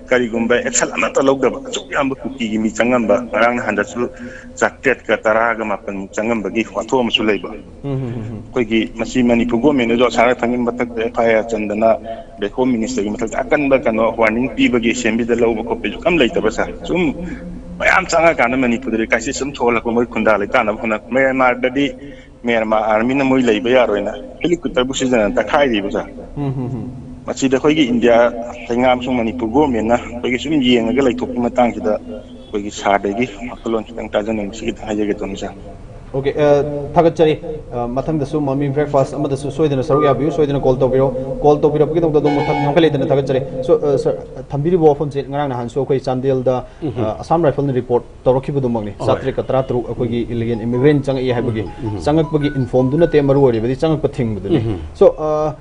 ꯀꯔꯤꯒꯨꯝꯕ action ꯑꯃꯠꯇ ꯂꯧꯗꯕ, ꯑꯁꯨꯛ ꯌꯥꯝꯕ ꯀꯨꯀꯤꯒꯤ ꯃꯤ ꯆꯪꯉꯝꯕ, ꯉꯔꯥꯡ ꯅꯍꯥꯟꯗꯁꯨ ꯆꯥꯇ꯭ꯔꯦꯠꯀ ꯇꯔꯥꯒ ꯃꯥꯄꯟ ꯆꯪꯉꯝꯕꯒꯤ ꯋꯥꯊꯣꯛ ꯑꯃꯁꯨ ꯂꯩꯕ꯫ ꯎꯝ, ꯎꯝ, ꯎꯝ, ꯎꯝ꯫ ꯑꯩꯈꯣꯏꯒꯤ ꯃꯁꯤ ꯃꯅꯤꯄꯨꯔ government ꯅꯁꯨ Assam Rifle ꯒꯤ ꯃꯊꯛꯇ F I R ꯆꯟꯗꯅ, ꯑꯗꯩ Home Minister ꯒꯤ ꯃꯊꯛꯇ ꯑꯀꯟꯕ ꯀꯩꯅꯣ warning ꯄꯤꯕꯒꯤ assembly ꯗ ꯂꯧꯕ ꯈꯣꯠꯄꯁꯨ ꯀꯝ ꯂꯩꯇꯕ, sir꯫ ꯁꯨꯝ ꯃꯌꯥꯝ ꯆꯪꯉꯀꯥꯟꯗ ꯃꯅꯤꯄꯨꯔꯗꯗꯤ crisis ꯁꯨꯝ ꯊꯣꯛꯍꯜꯂꯛꯄ, ꯃꯣꯏ ꯈꯨꯟꯗꯥ ꯂꯩꯇꯥꯅꯕ ꯍꯣꯠꯅ-, ꯃ꯭ꯌꯥꯟꯃꯥꯔꯗꯗꯤ ꯃ꯭ꯌꯥꯟꯃꯥꯔ army ꯅ ꯃꯣꯏ ꯂꯩꯕ ꯌꯥꯔꯣꯏꯅ helicopter ꯕꯨ ꯁꯤꯖꯤꯟꯅ ꯇꯛꯈꯥꯏꯔꯤꯕ, sir꯫ ꯎꯝ, ꯎꯝ, ꯎꯝ꯫ ꯃꯁꯤꯗ ꯑꯩꯈꯣꯏꯒꯤ ꯏꯟꯗꯤꯌꯥ ꯂꯩꯉꯥꯛ ꯑꯃꯁꯨꯡ ꯃꯅꯤꯄꯨꯔ government ꯅ ꯑꯩꯈꯣꯏꯒꯤ ꯁꯨꯝ ꯌꯦꯡꯉꯒ ꯂꯩꯊꯣꯛꯄꯒꯤ ꯃꯇꯥꯡꯁꯤꯗ ꯑꯩꯈꯣꯏꯒꯤ sir ꯗꯒꯤ ꯋꯥꯈꯜꯂꯣꯟ ꯈꯤꯇꯪ ꯇꯥꯖꯅꯤꯡꯕ, ꯁꯤ ꯈꯤꯇꯪ ꯍꯥꯏꯖꯒꯦ ꯇꯧꯕꯅꯤ, sir꯫ ꯑꯣꯀꯦ, ꯑ, ꯊꯥꯒꯠꯆꯔꯤ꯫ ꯑ, ꯃꯊꯪꯗꯁꯨ ꯃꯃꯤ breakfast ꯑꯃꯗꯁꯨ ꯁꯣꯏꯗꯅ ꯁꯔꯨꯛ ꯌꯥꯕꯤꯌꯨ, ꯁꯣꯏꯗꯅ call ꯇꯧꯕꯤꯔꯣ꯫ Call ꯇꯧꯕꯤꯔꯛꯄꯒꯤꯗꯃꯛꯇ ꯑꯗꯣꯝꯕꯨ ꯊꯥꯒꯠ ꯌꯥꯝ ꯂꯩꯇꯅ ꯊꯥꯒꯠꯆꯔꯤ꯫ So, ꯑ, sir, ꯊꯝꯕꯤꯔꯤꯕ ꯋꯥꯐꯝꯁꯦ ꯉꯔꯥꯡ ꯅꯍꯥꯟꯁꯨ ꯑꯩꯈꯣꯏ ꯆꯥꯟꯗꯦꯜꯗ, ꯑ, Assam Rifle ꯅ report ꯇꯧꯔꯛꯈꯤꯕꯗꯨꯃꯛꯅꯤ꯫ ꯍꯣꯏ꯫ ꯆꯥꯇ꯭ꯔꯦꯠꯀ ꯇꯔꯥꯇꯔꯨꯛ ꯑꯩꯈꯣꯏꯒꯤ illegal immigrant ꯆꯪꯉꯛꯏ ꯍꯥꯏꯕꯒꯤ꯫ ꯎꯝ, ꯎꯝ꯫ ꯆꯪꯉꯛꯄꯒꯤ info ꯗꯨ ꯅꯠꯇꯦ ꯃꯔꯨ ꯑꯣꯏꯔꯤꯕꯗꯤ, ꯆꯪꯉꯛꯄ ꯊꯤꯡꯕꯗꯨꯅꯤ꯫ ꯎꯝ꯫ So, ꯑ,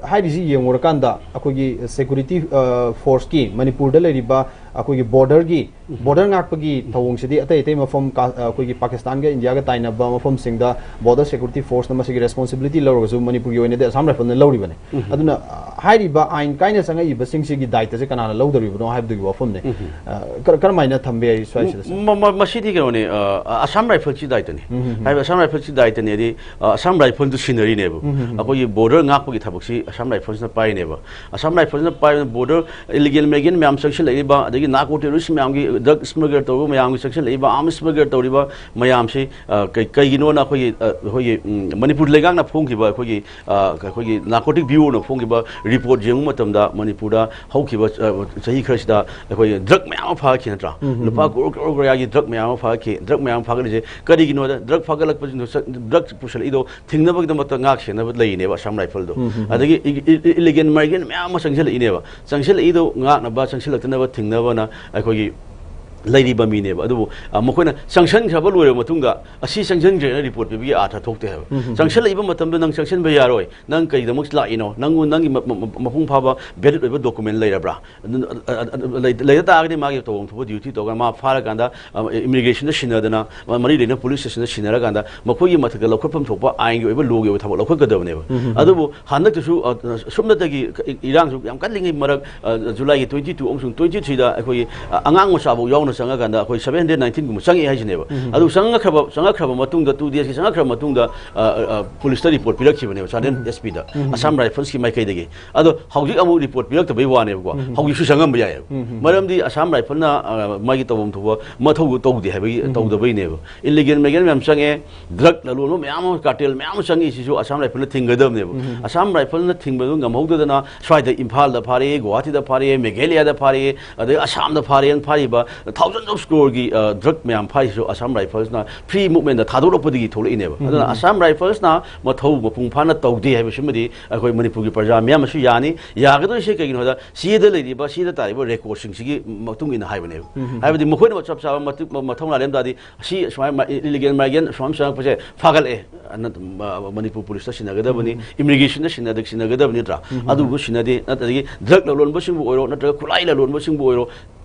ꯍꯥꯏꯔꯤꯁꯤ ꯌꯦꯡꯉꯨꯔꯀꯥꯟꯗ ꯑꯩꯈꯣꯏꯒꯤ security, ꯑ, force ꯀꯤ ꯃꯅꯤꯄꯨꯔꯗ ꯂꯩꯔꯤꯕ ꯑꯩꯈꯣꯏꯒꯤ border ꯒꯤ, border ꯉꯥꯛꯄꯒꯤ ꯊꯧꯑꯣꯡꯁꯤꯗꯤ ꯑꯇꯩ ꯑꯇꯩ ꯃꯐꯝ ꯀ-, ꯑ, ꯑꯩꯈꯣꯏꯒꯤ ꯄꯥꯀꯤꯁꯇꯥꯟꯒ ꯏꯟꯗꯤꯌꯥꯒ ꯇꯥꯏꯅꯕ ꯃꯐꯝꯁꯤꯡꯗ border security force ꯅ ꯃꯁꯤꯒꯤ responsibility ꯂꯧꯔꯒꯁꯨ ꯃꯅꯤꯄꯨꯔꯒꯤ ꯑꯣꯏꯅꯗꯤ Assam Rifle ꯅ ꯂꯧꯔꯤꯕꯅꯤ꯫ ꯎꯝ꯫ ꯑꯗꯨꯅ, ꯑ, ꯍꯥꯏꯔꯤꯕ ꯑꯥꯏꯟ ꯀꯥꯏꯅ ꯆꯪꯉꯛꯏꯕꯁꯤꯡꯁꯤꯒꯤ ꯗꯥꯏꯇꯁꯦ ꯀꯅꯥꯅ ꯂꯧꯗꯧꯔꯤꯕꯅꯣ ꯍꯥꯏꯕꯗꯨꯒꯤ ꯋꯥꯐꯝꯅꯤ꯫ ꯎꯝ꯫ ꯑ, ꯀꯔ-, ꯀꯔꯝꯍꯥꯏꯅ ꯊꯝꯕ ꯌꯥꯏ ꯁ꯭ꯋꯥꯏꯁꯤꯗ, sir? ꯃ-, ꯃ-, ꯃꯁꯤꯗꯤ ꯀꯩꯅꯣꯅꯦ, ꯑ, Assam Rifle ꯁꯤ ꯗꯥꯏꯇꯅꯤ꯫ ꯎꯝ, ꯎꯝ, ꯎꯝ꯫ ꯍꯥꯏꯕꯗꯤ Assam Rifle ꯁꯤ ꯗꯥꯏꯇꯅꯤ, ꯍꯥꯏꯗꯤ, ꯑ, Assam Rifle ꯗꯨ ꯁꯤꯟꯅꯔꯤꯅꯦꯕ꯫ ꯎꯝ, ꯎꯝ, ꯎꯝ꯫ ꯑꯩꯈꯣꯏꯒꯤ border ꯉꯥꯛꯄꯒꯤ ꯊꯕꯛꯁꯤ Assam Rifle ꯁꯤꯅ ꯄꯥꯏꯅꯦꯕ꯫ Assam Rifle ꯁꯤꯅ ꯄꯥꯏꯕ border illegal migrant ꯃꯌꯥꯝ ꯆꯪꯁꯤꯜꯂꯛꯏꯕ, ꯑꯗꯒꯤ narco terrorist ꯃꯌꯥꯝꯒꯤ, drug smuggler ꯇꯧꯕ ꯃꯌꯥꯝꯒꯤ ꯆꯪꯁꯤꯜꯂꯛꯏꯕ, arms smuggler ꯇꯧꯔꯤꯕ ꯃꯌꯥꯝꯁꯤ, ꯑ, ꯀꯩ-, ꯀꯩꯒꯤꯅꯣꯅ ꯑꯩꯈꯣꯏꯒꯤ, ꯑ, ꯑꯩꯈꯣꯏꯒꯤ, ꯎꯝ, ꯃꯅꯤꯄꯨꯔ ꯂꯩꯉꯥꯛꯅ ꯐꯣꯡꯈꯤꯕ ꯑꯩꯈꯣꯏꯒꯤ, ꯑ, ꯑꯩꯈꯣꯏꯒꯤ narcotic bureau ꯅ ꯐꯣꯡꯈꯤꯕ report ꯌꯦꯡꯕ ꯃꯇꯝꯗ ꯃꯅꯤꯄꯨꯔꯗ ꯍꯧꯈꯤꯕ, ꯑ, ꯆꯍꯤ ꯈꯔꯁꯤꯗ ꯑꯩꯈꯣꯏ drug ꯃꯌꯥꯝ ꯑꯃ ꯐꯥꯒꯠꯈꯤ ꯅꯠꯇ꯭ꯔꯥ? ꯎꯝ, ꯎꯝ, ꯂꯨꯄꯥ ꯎꯝ꯫ ꯀ꯭ꯔꯣꯔ ꯀ꯭ꯔꯣꯔ ꯀꯌꯥꯒꯤ drug ꯃꯌꯥꯝ ꯑꯃ ꯐꯥꯒꯠꯈꯤ꯫ Drug ꯃꯌꯥꯝ ꯐꯥꯒꯠꯂꯤꯁꯦ ꯀꯔꯤꯒꯤꯅꯣꯗ, drug ꯐꯥꯒꯠꯂꯛꯄꯁꯤꯡꯗꯣ, drug ꯄꯨꯁꯜꯂꯛꯏꯗꯣ ꯊꯤꯡꯅꯕꯒꯤꯗꯃꯛꯇ ꯉꯥꯛ ꯁꯦꯟꯅꯕ ꯂꯩꯔꯤꯅꯦꯕ Assam Rifle ꯗꯣ꯫ ꯎꯝ, ꯎꯝ, ꯎꯝ꯫ ꯑꯗꯒꯤ E-, E-, E-, illegal migrant ꯃꯌꯥꯝ ꯑꯃ ꯆꯪꯁꯤꯜꯂꯛꯏꯅꯦꯕ꯫ ꯆꯪꯁꯤꯜꯂꯛꯏꯗꯣ ꯉꯥꯛꯅꯕ, ꯆꯪꯁꯤꯜꯂꯛꯇꯅꯕ ꯊꯤꯡꯅꯕꯅ ꯑꯩꯈꯣꯏꯒꯤ ꯂꯩꯔꯤꯕ ꯃꯤꯅꯦꯕ꯫ ꯑꯗꯨꯕꯨ, ꯑ, ꯃꯈꯣꯏꯅ ꯆꯪꯁꯤꯟꯈ꯭ꯔꯕ ꯂꯣꯏꯔꯕ ꯃꯇꯨꯡꯗ, "ꯑꯁꯤ ꯆꯪꯁꯤꯟꯈ꯭ꯔꯦꯅ" report ꯄꯤꯕꯒꯤ ꯑꯥꯔꯊ ꯊꯣꯛꯇꯦ ꯍꯥꯏꯕ꯫ ꯎꯝ, ꯎꯝ, ꯎꯝ꯫ ꯆꯪꯁꯤꯜꯂꯛꯏꯕ ꯃꯇꯝꯗ ꯅꯪ ꯆꯪꯁꯤꯟꯕ ꯌꯥꯔꯣꯏ, ꯅꯪ ꯀꯩꯗꯃꯛ ꯂꯥꯛꯏꯅꯣ, ꯅꯪ, ꯅꯪꯒꯤ ꯃ-, ꯃ-, ꯃ-, ꯃꯄꯨꯡ ꯐꯥꯕ valid ꯑꯣꯏꯕ document ꯂꯩꯔꯕ꯭ꯔꯥ? ꯑꯗꯨ, ꯑ, ꯑ, ꯑ, ꯂꯩ-, ꯂꯩꯇ ꯇꯥꯔꯒꯗꯤ ꯃꯥꯒꯤ ꯇꯧꯐꯝ ꯊꯣꯛꯄ duty ꯇꯧꯔꯒ ꯃꯥ ꯐꯥꯔꯀꯥꯟꯗ, ꯑ, immigration ꯗ ꯁꯤꯟꯅꯗꯅ, ꯃ-, ꯃꯔꯤ ꯂꯩꯅꯕ police station ꯗ ꯁꯤꯟꯅꯔꯀꯥꯟꯗ ꯃꯈꯣꯏꯒꯤ ꯃꯊꯛꯇ ꯂꯧꯈꯠꯐꯝ ꯊꯣꯛꯄ ꯑꯥꯏꯟꯒꯤ ꯑꯣꯏꯕ, law ꯒꯤ ꯑꯣꯏꯕ ꯊꯕꯛ ꯂꯧꯈꯠꯀꯗꯕꯅꯦꯕ꯫ ꯎꯝ, ꯎꯝ, ꯎꯝ꯫ ꯑꯗꯨꯕꯨ ꯍꯟꯗꯛꯇꯁꯨ, ꯑ, ꯁꯨꯞꯅꯇꯒꯤ ꯏ-, ꯏꯔꯥꯡꯁꯨ ꯌꯥꯝ ꯀꯜꯂꯤꯉꯩ ꯃꯔꯛ, ꯑ, ꯖꯨꯂꯥꯏꯒꯤ twenty two ꯑꯃꯁꯨꯡ twenty three ꯗ ꯑꯩꯈꯣꯏꯒꯤ, ꯑ, ꯑꯉꯥꯡ ꯃꯆꯥꯐꯥꯎ ꯌꯥꯎꯅ ꯆꯪꯉꯀꯥꯟꯗ ꯑꯩꯈꯣꯏ seven hundred nineteen ꯒꯨꯝꯕ ꯆꯪꯉꯛꯑꯦ ꯍꯥꯏꯁꯤꯅꯦꯕ꯫ ꯎꯝ, ꯎꯝ꯫ ꯑꯗꯨ ꯆꯪꯉꯛꯈ꯭ꯔꯕ, ꯆꯪꯉꯛꯈ꯭ꯔꯕ ꯃꯇꯨꯡꯗ, two days ꯀꯤ ꯆꯪꯉꯛꯈ꯭ꯔꯕ ꯃꯇꯨꯡꯗ, ꯑ, ꯑ, ꯑ, police ꯇ report ꯄꯤꯔꯛꯈꯤꯕꯅꯦꯕ, ꯆꯥꯟꯗꯦꯜ ꯎꯝ, ꯎꯝ꯫ S P ꯗ, ꯎꯝ, ꯎꯝ꯫ Assam Rifles ꯀꯤ ꯃꯥꯏꯀꯩꯗꯒꯤ꯫ ꯑꯗꯣ ꯍꯧꯖꯤꯛ ꯑꯃꯨꯛ report ꯄꯤꯔꯛꯇꯕꯩ ꯋꯥꯅꯦꯕꯀꯣ꯫ ꯎꯝ, ꯎꯝ꯫ ꯍꯧꯖꯤꯛꯁꯨ ꯆꯪꯉꯝꯕ ꯌꯥꯏꯑꯕ꯫ ꯎꯝ, ꯎꯝ, ꯎꯝ꯫ ꯃꯔꯝꯗꯤ Assam Rifles ꯅ, ꯑ, ꯃꯥꯒꯤ ꯇꯧꯐꯝ ꯊꯣꯛꯄ ꯃꯊꯧꯗꯣ ꯇꯧꯗꯦ ꯍꯥꯏꯕꯒꯤ, ꯎꯝ, ꯎꯝ꯫ ꯇꯧꯗꯕꯩꯅꯦꯕ꯫ Illegal migrant ꯃꯌꯥꯝ ꯆꯪꯉꯦ, drug ꯂꯂꯣꯟꯕ ꯃꯌꯥꯝ ꯑꯃ, cartel ꯃꯌꯥꯝ ꯑꯃ ꯆꯪꯉꯤ, ꯁꯤꯁꯨ Assam Rifles ꯅ ꯊꯤꯡꯒꯗꯕꯅꯦꯕ꯫ ꯎꯝ, ꯎꯝ꯫ Assam Rifles ꯅ ꯊꯤꯡꯕꯗꯨ ꯉꯝꯍꯧꯗꯗꯅ ꯁ꯭ꯋꯥꯏꯗ ꯏꯝꯐꯥꯜꯗ ꯐꯥꯔꯛꯑꯦ, ꯒꯨꯋꯥꯍꯥꯇꯤꯗ ꯐꯥꯔꯛꯑꯦ, ꯃꯦꯘꯥꯂꯌꯥꯗ ꯐꯥꯔꯛꯑꯦ, ꯑꯗꯩ ꯑꯁꯥꯝꯗ ꯐꯥꯔꯛꯑꯦꯅ ꯐꯥꯔꯤꯕ thousands of crore ꯒꯤ drug ꯃꯌꯥꯝ ꯐꯥꯏꯁꯤꯁꯨ Assam Rifles ꯅ free movement ꯊꯥꯗꯣꯔꯛꯄꯗꯒꯤ ꯊꯣꯛꯂꯛꯏꯅꯦꯕ꯫ ꯑꯗꯨꯅ Assam Rifles ꯅ ꯃꯊꯧ ꯃꯄꯨꯡ ꯐꯥꯅ ꯇꯧꯗꯦ ꯍꯥꯏꯕꯁꯤꯃꯗꯤ ꯑꯩꯈꯣꯏ ꯃꯅꯤꯄꯨꯔꯒꯤ ꯄ꯭ꯔꯖꯥ ꯃꯤꯌꯥꯝꯅꯁꯨ ꯌꯥꯅꯤ꯫ ꯌꯥꯒꯗꯣꯏꯁꯦ ꯀꯩꯒꯤꯅꯣ ꯍꯥꯏꯗ, ꯆꯦꯗ ꯂꯩꯔꯤꯕ, ꯆꯦꯗ ꯇꯥꯔꯤꯕ record ꯁꯤꯡꯁꯤꯒꯤ ꯃꯇꯨꯡ ꯏꯟꯅ ꯍꯥꯏꯕꯅꯦꯕ꯫ ꯍꯥꯏꯕꯗꯤ ꯃꯈꯣꯏꯅ ꯆꯞ ꯆꯥꯕ ꯃꯇꯤꯛ ꯃ-, ꯃꯊꯧꯅꯥ ꯂꯩꯔꯝ ꯇꯥꯔꯗꯤ, ꯁꯤ ꯁꯨꯃꯥꯏꯅ ꯃ-, illegal migrant ꯁꯨꯃꯥꯏꯅ ꯆꯪꯉꯛꯄꯁꯦ ꯐꯥꯒꯠꯂꯛꯑꯦ꯫ ꯑꯅ-, ꯃ-, ꯃꯅꯤꯄꯨꯔ ꯄꯨꯂꯤꯁꯇ ꯁꯤꯟꯅꯒꯗꯕꯅꯤ, ꯏꯃꯤꯒ꯭ꯔꯦꯁꯟꯗ ꯁꯤꯟꯅꯗ-, ꯁꯤꯟꯅꯒꯗꯕꯅꯤ ꯅꯠꯇ꯭ꯔꯥ? ꯑꯗꯨꯕꯨ ꯁꯤꯟꯅꯗꯦ꯫ ꯅꯠꯇ꯭ꯔꯒ ꯗ꯭ꯔꯒ ꯂꯂꯣꯟꯕꯁꯤꯡꯕꯨ ꯑꯣꯏꯔꯣ, ꯅꯠꯇ꯭ꯔꯒ ꯈꯨꯠꯂꯥꯏ ꯂꯂꯣꯟꯕꯁꯤꯡꯕꯨ ꯑꯣꯏꯔꯣ,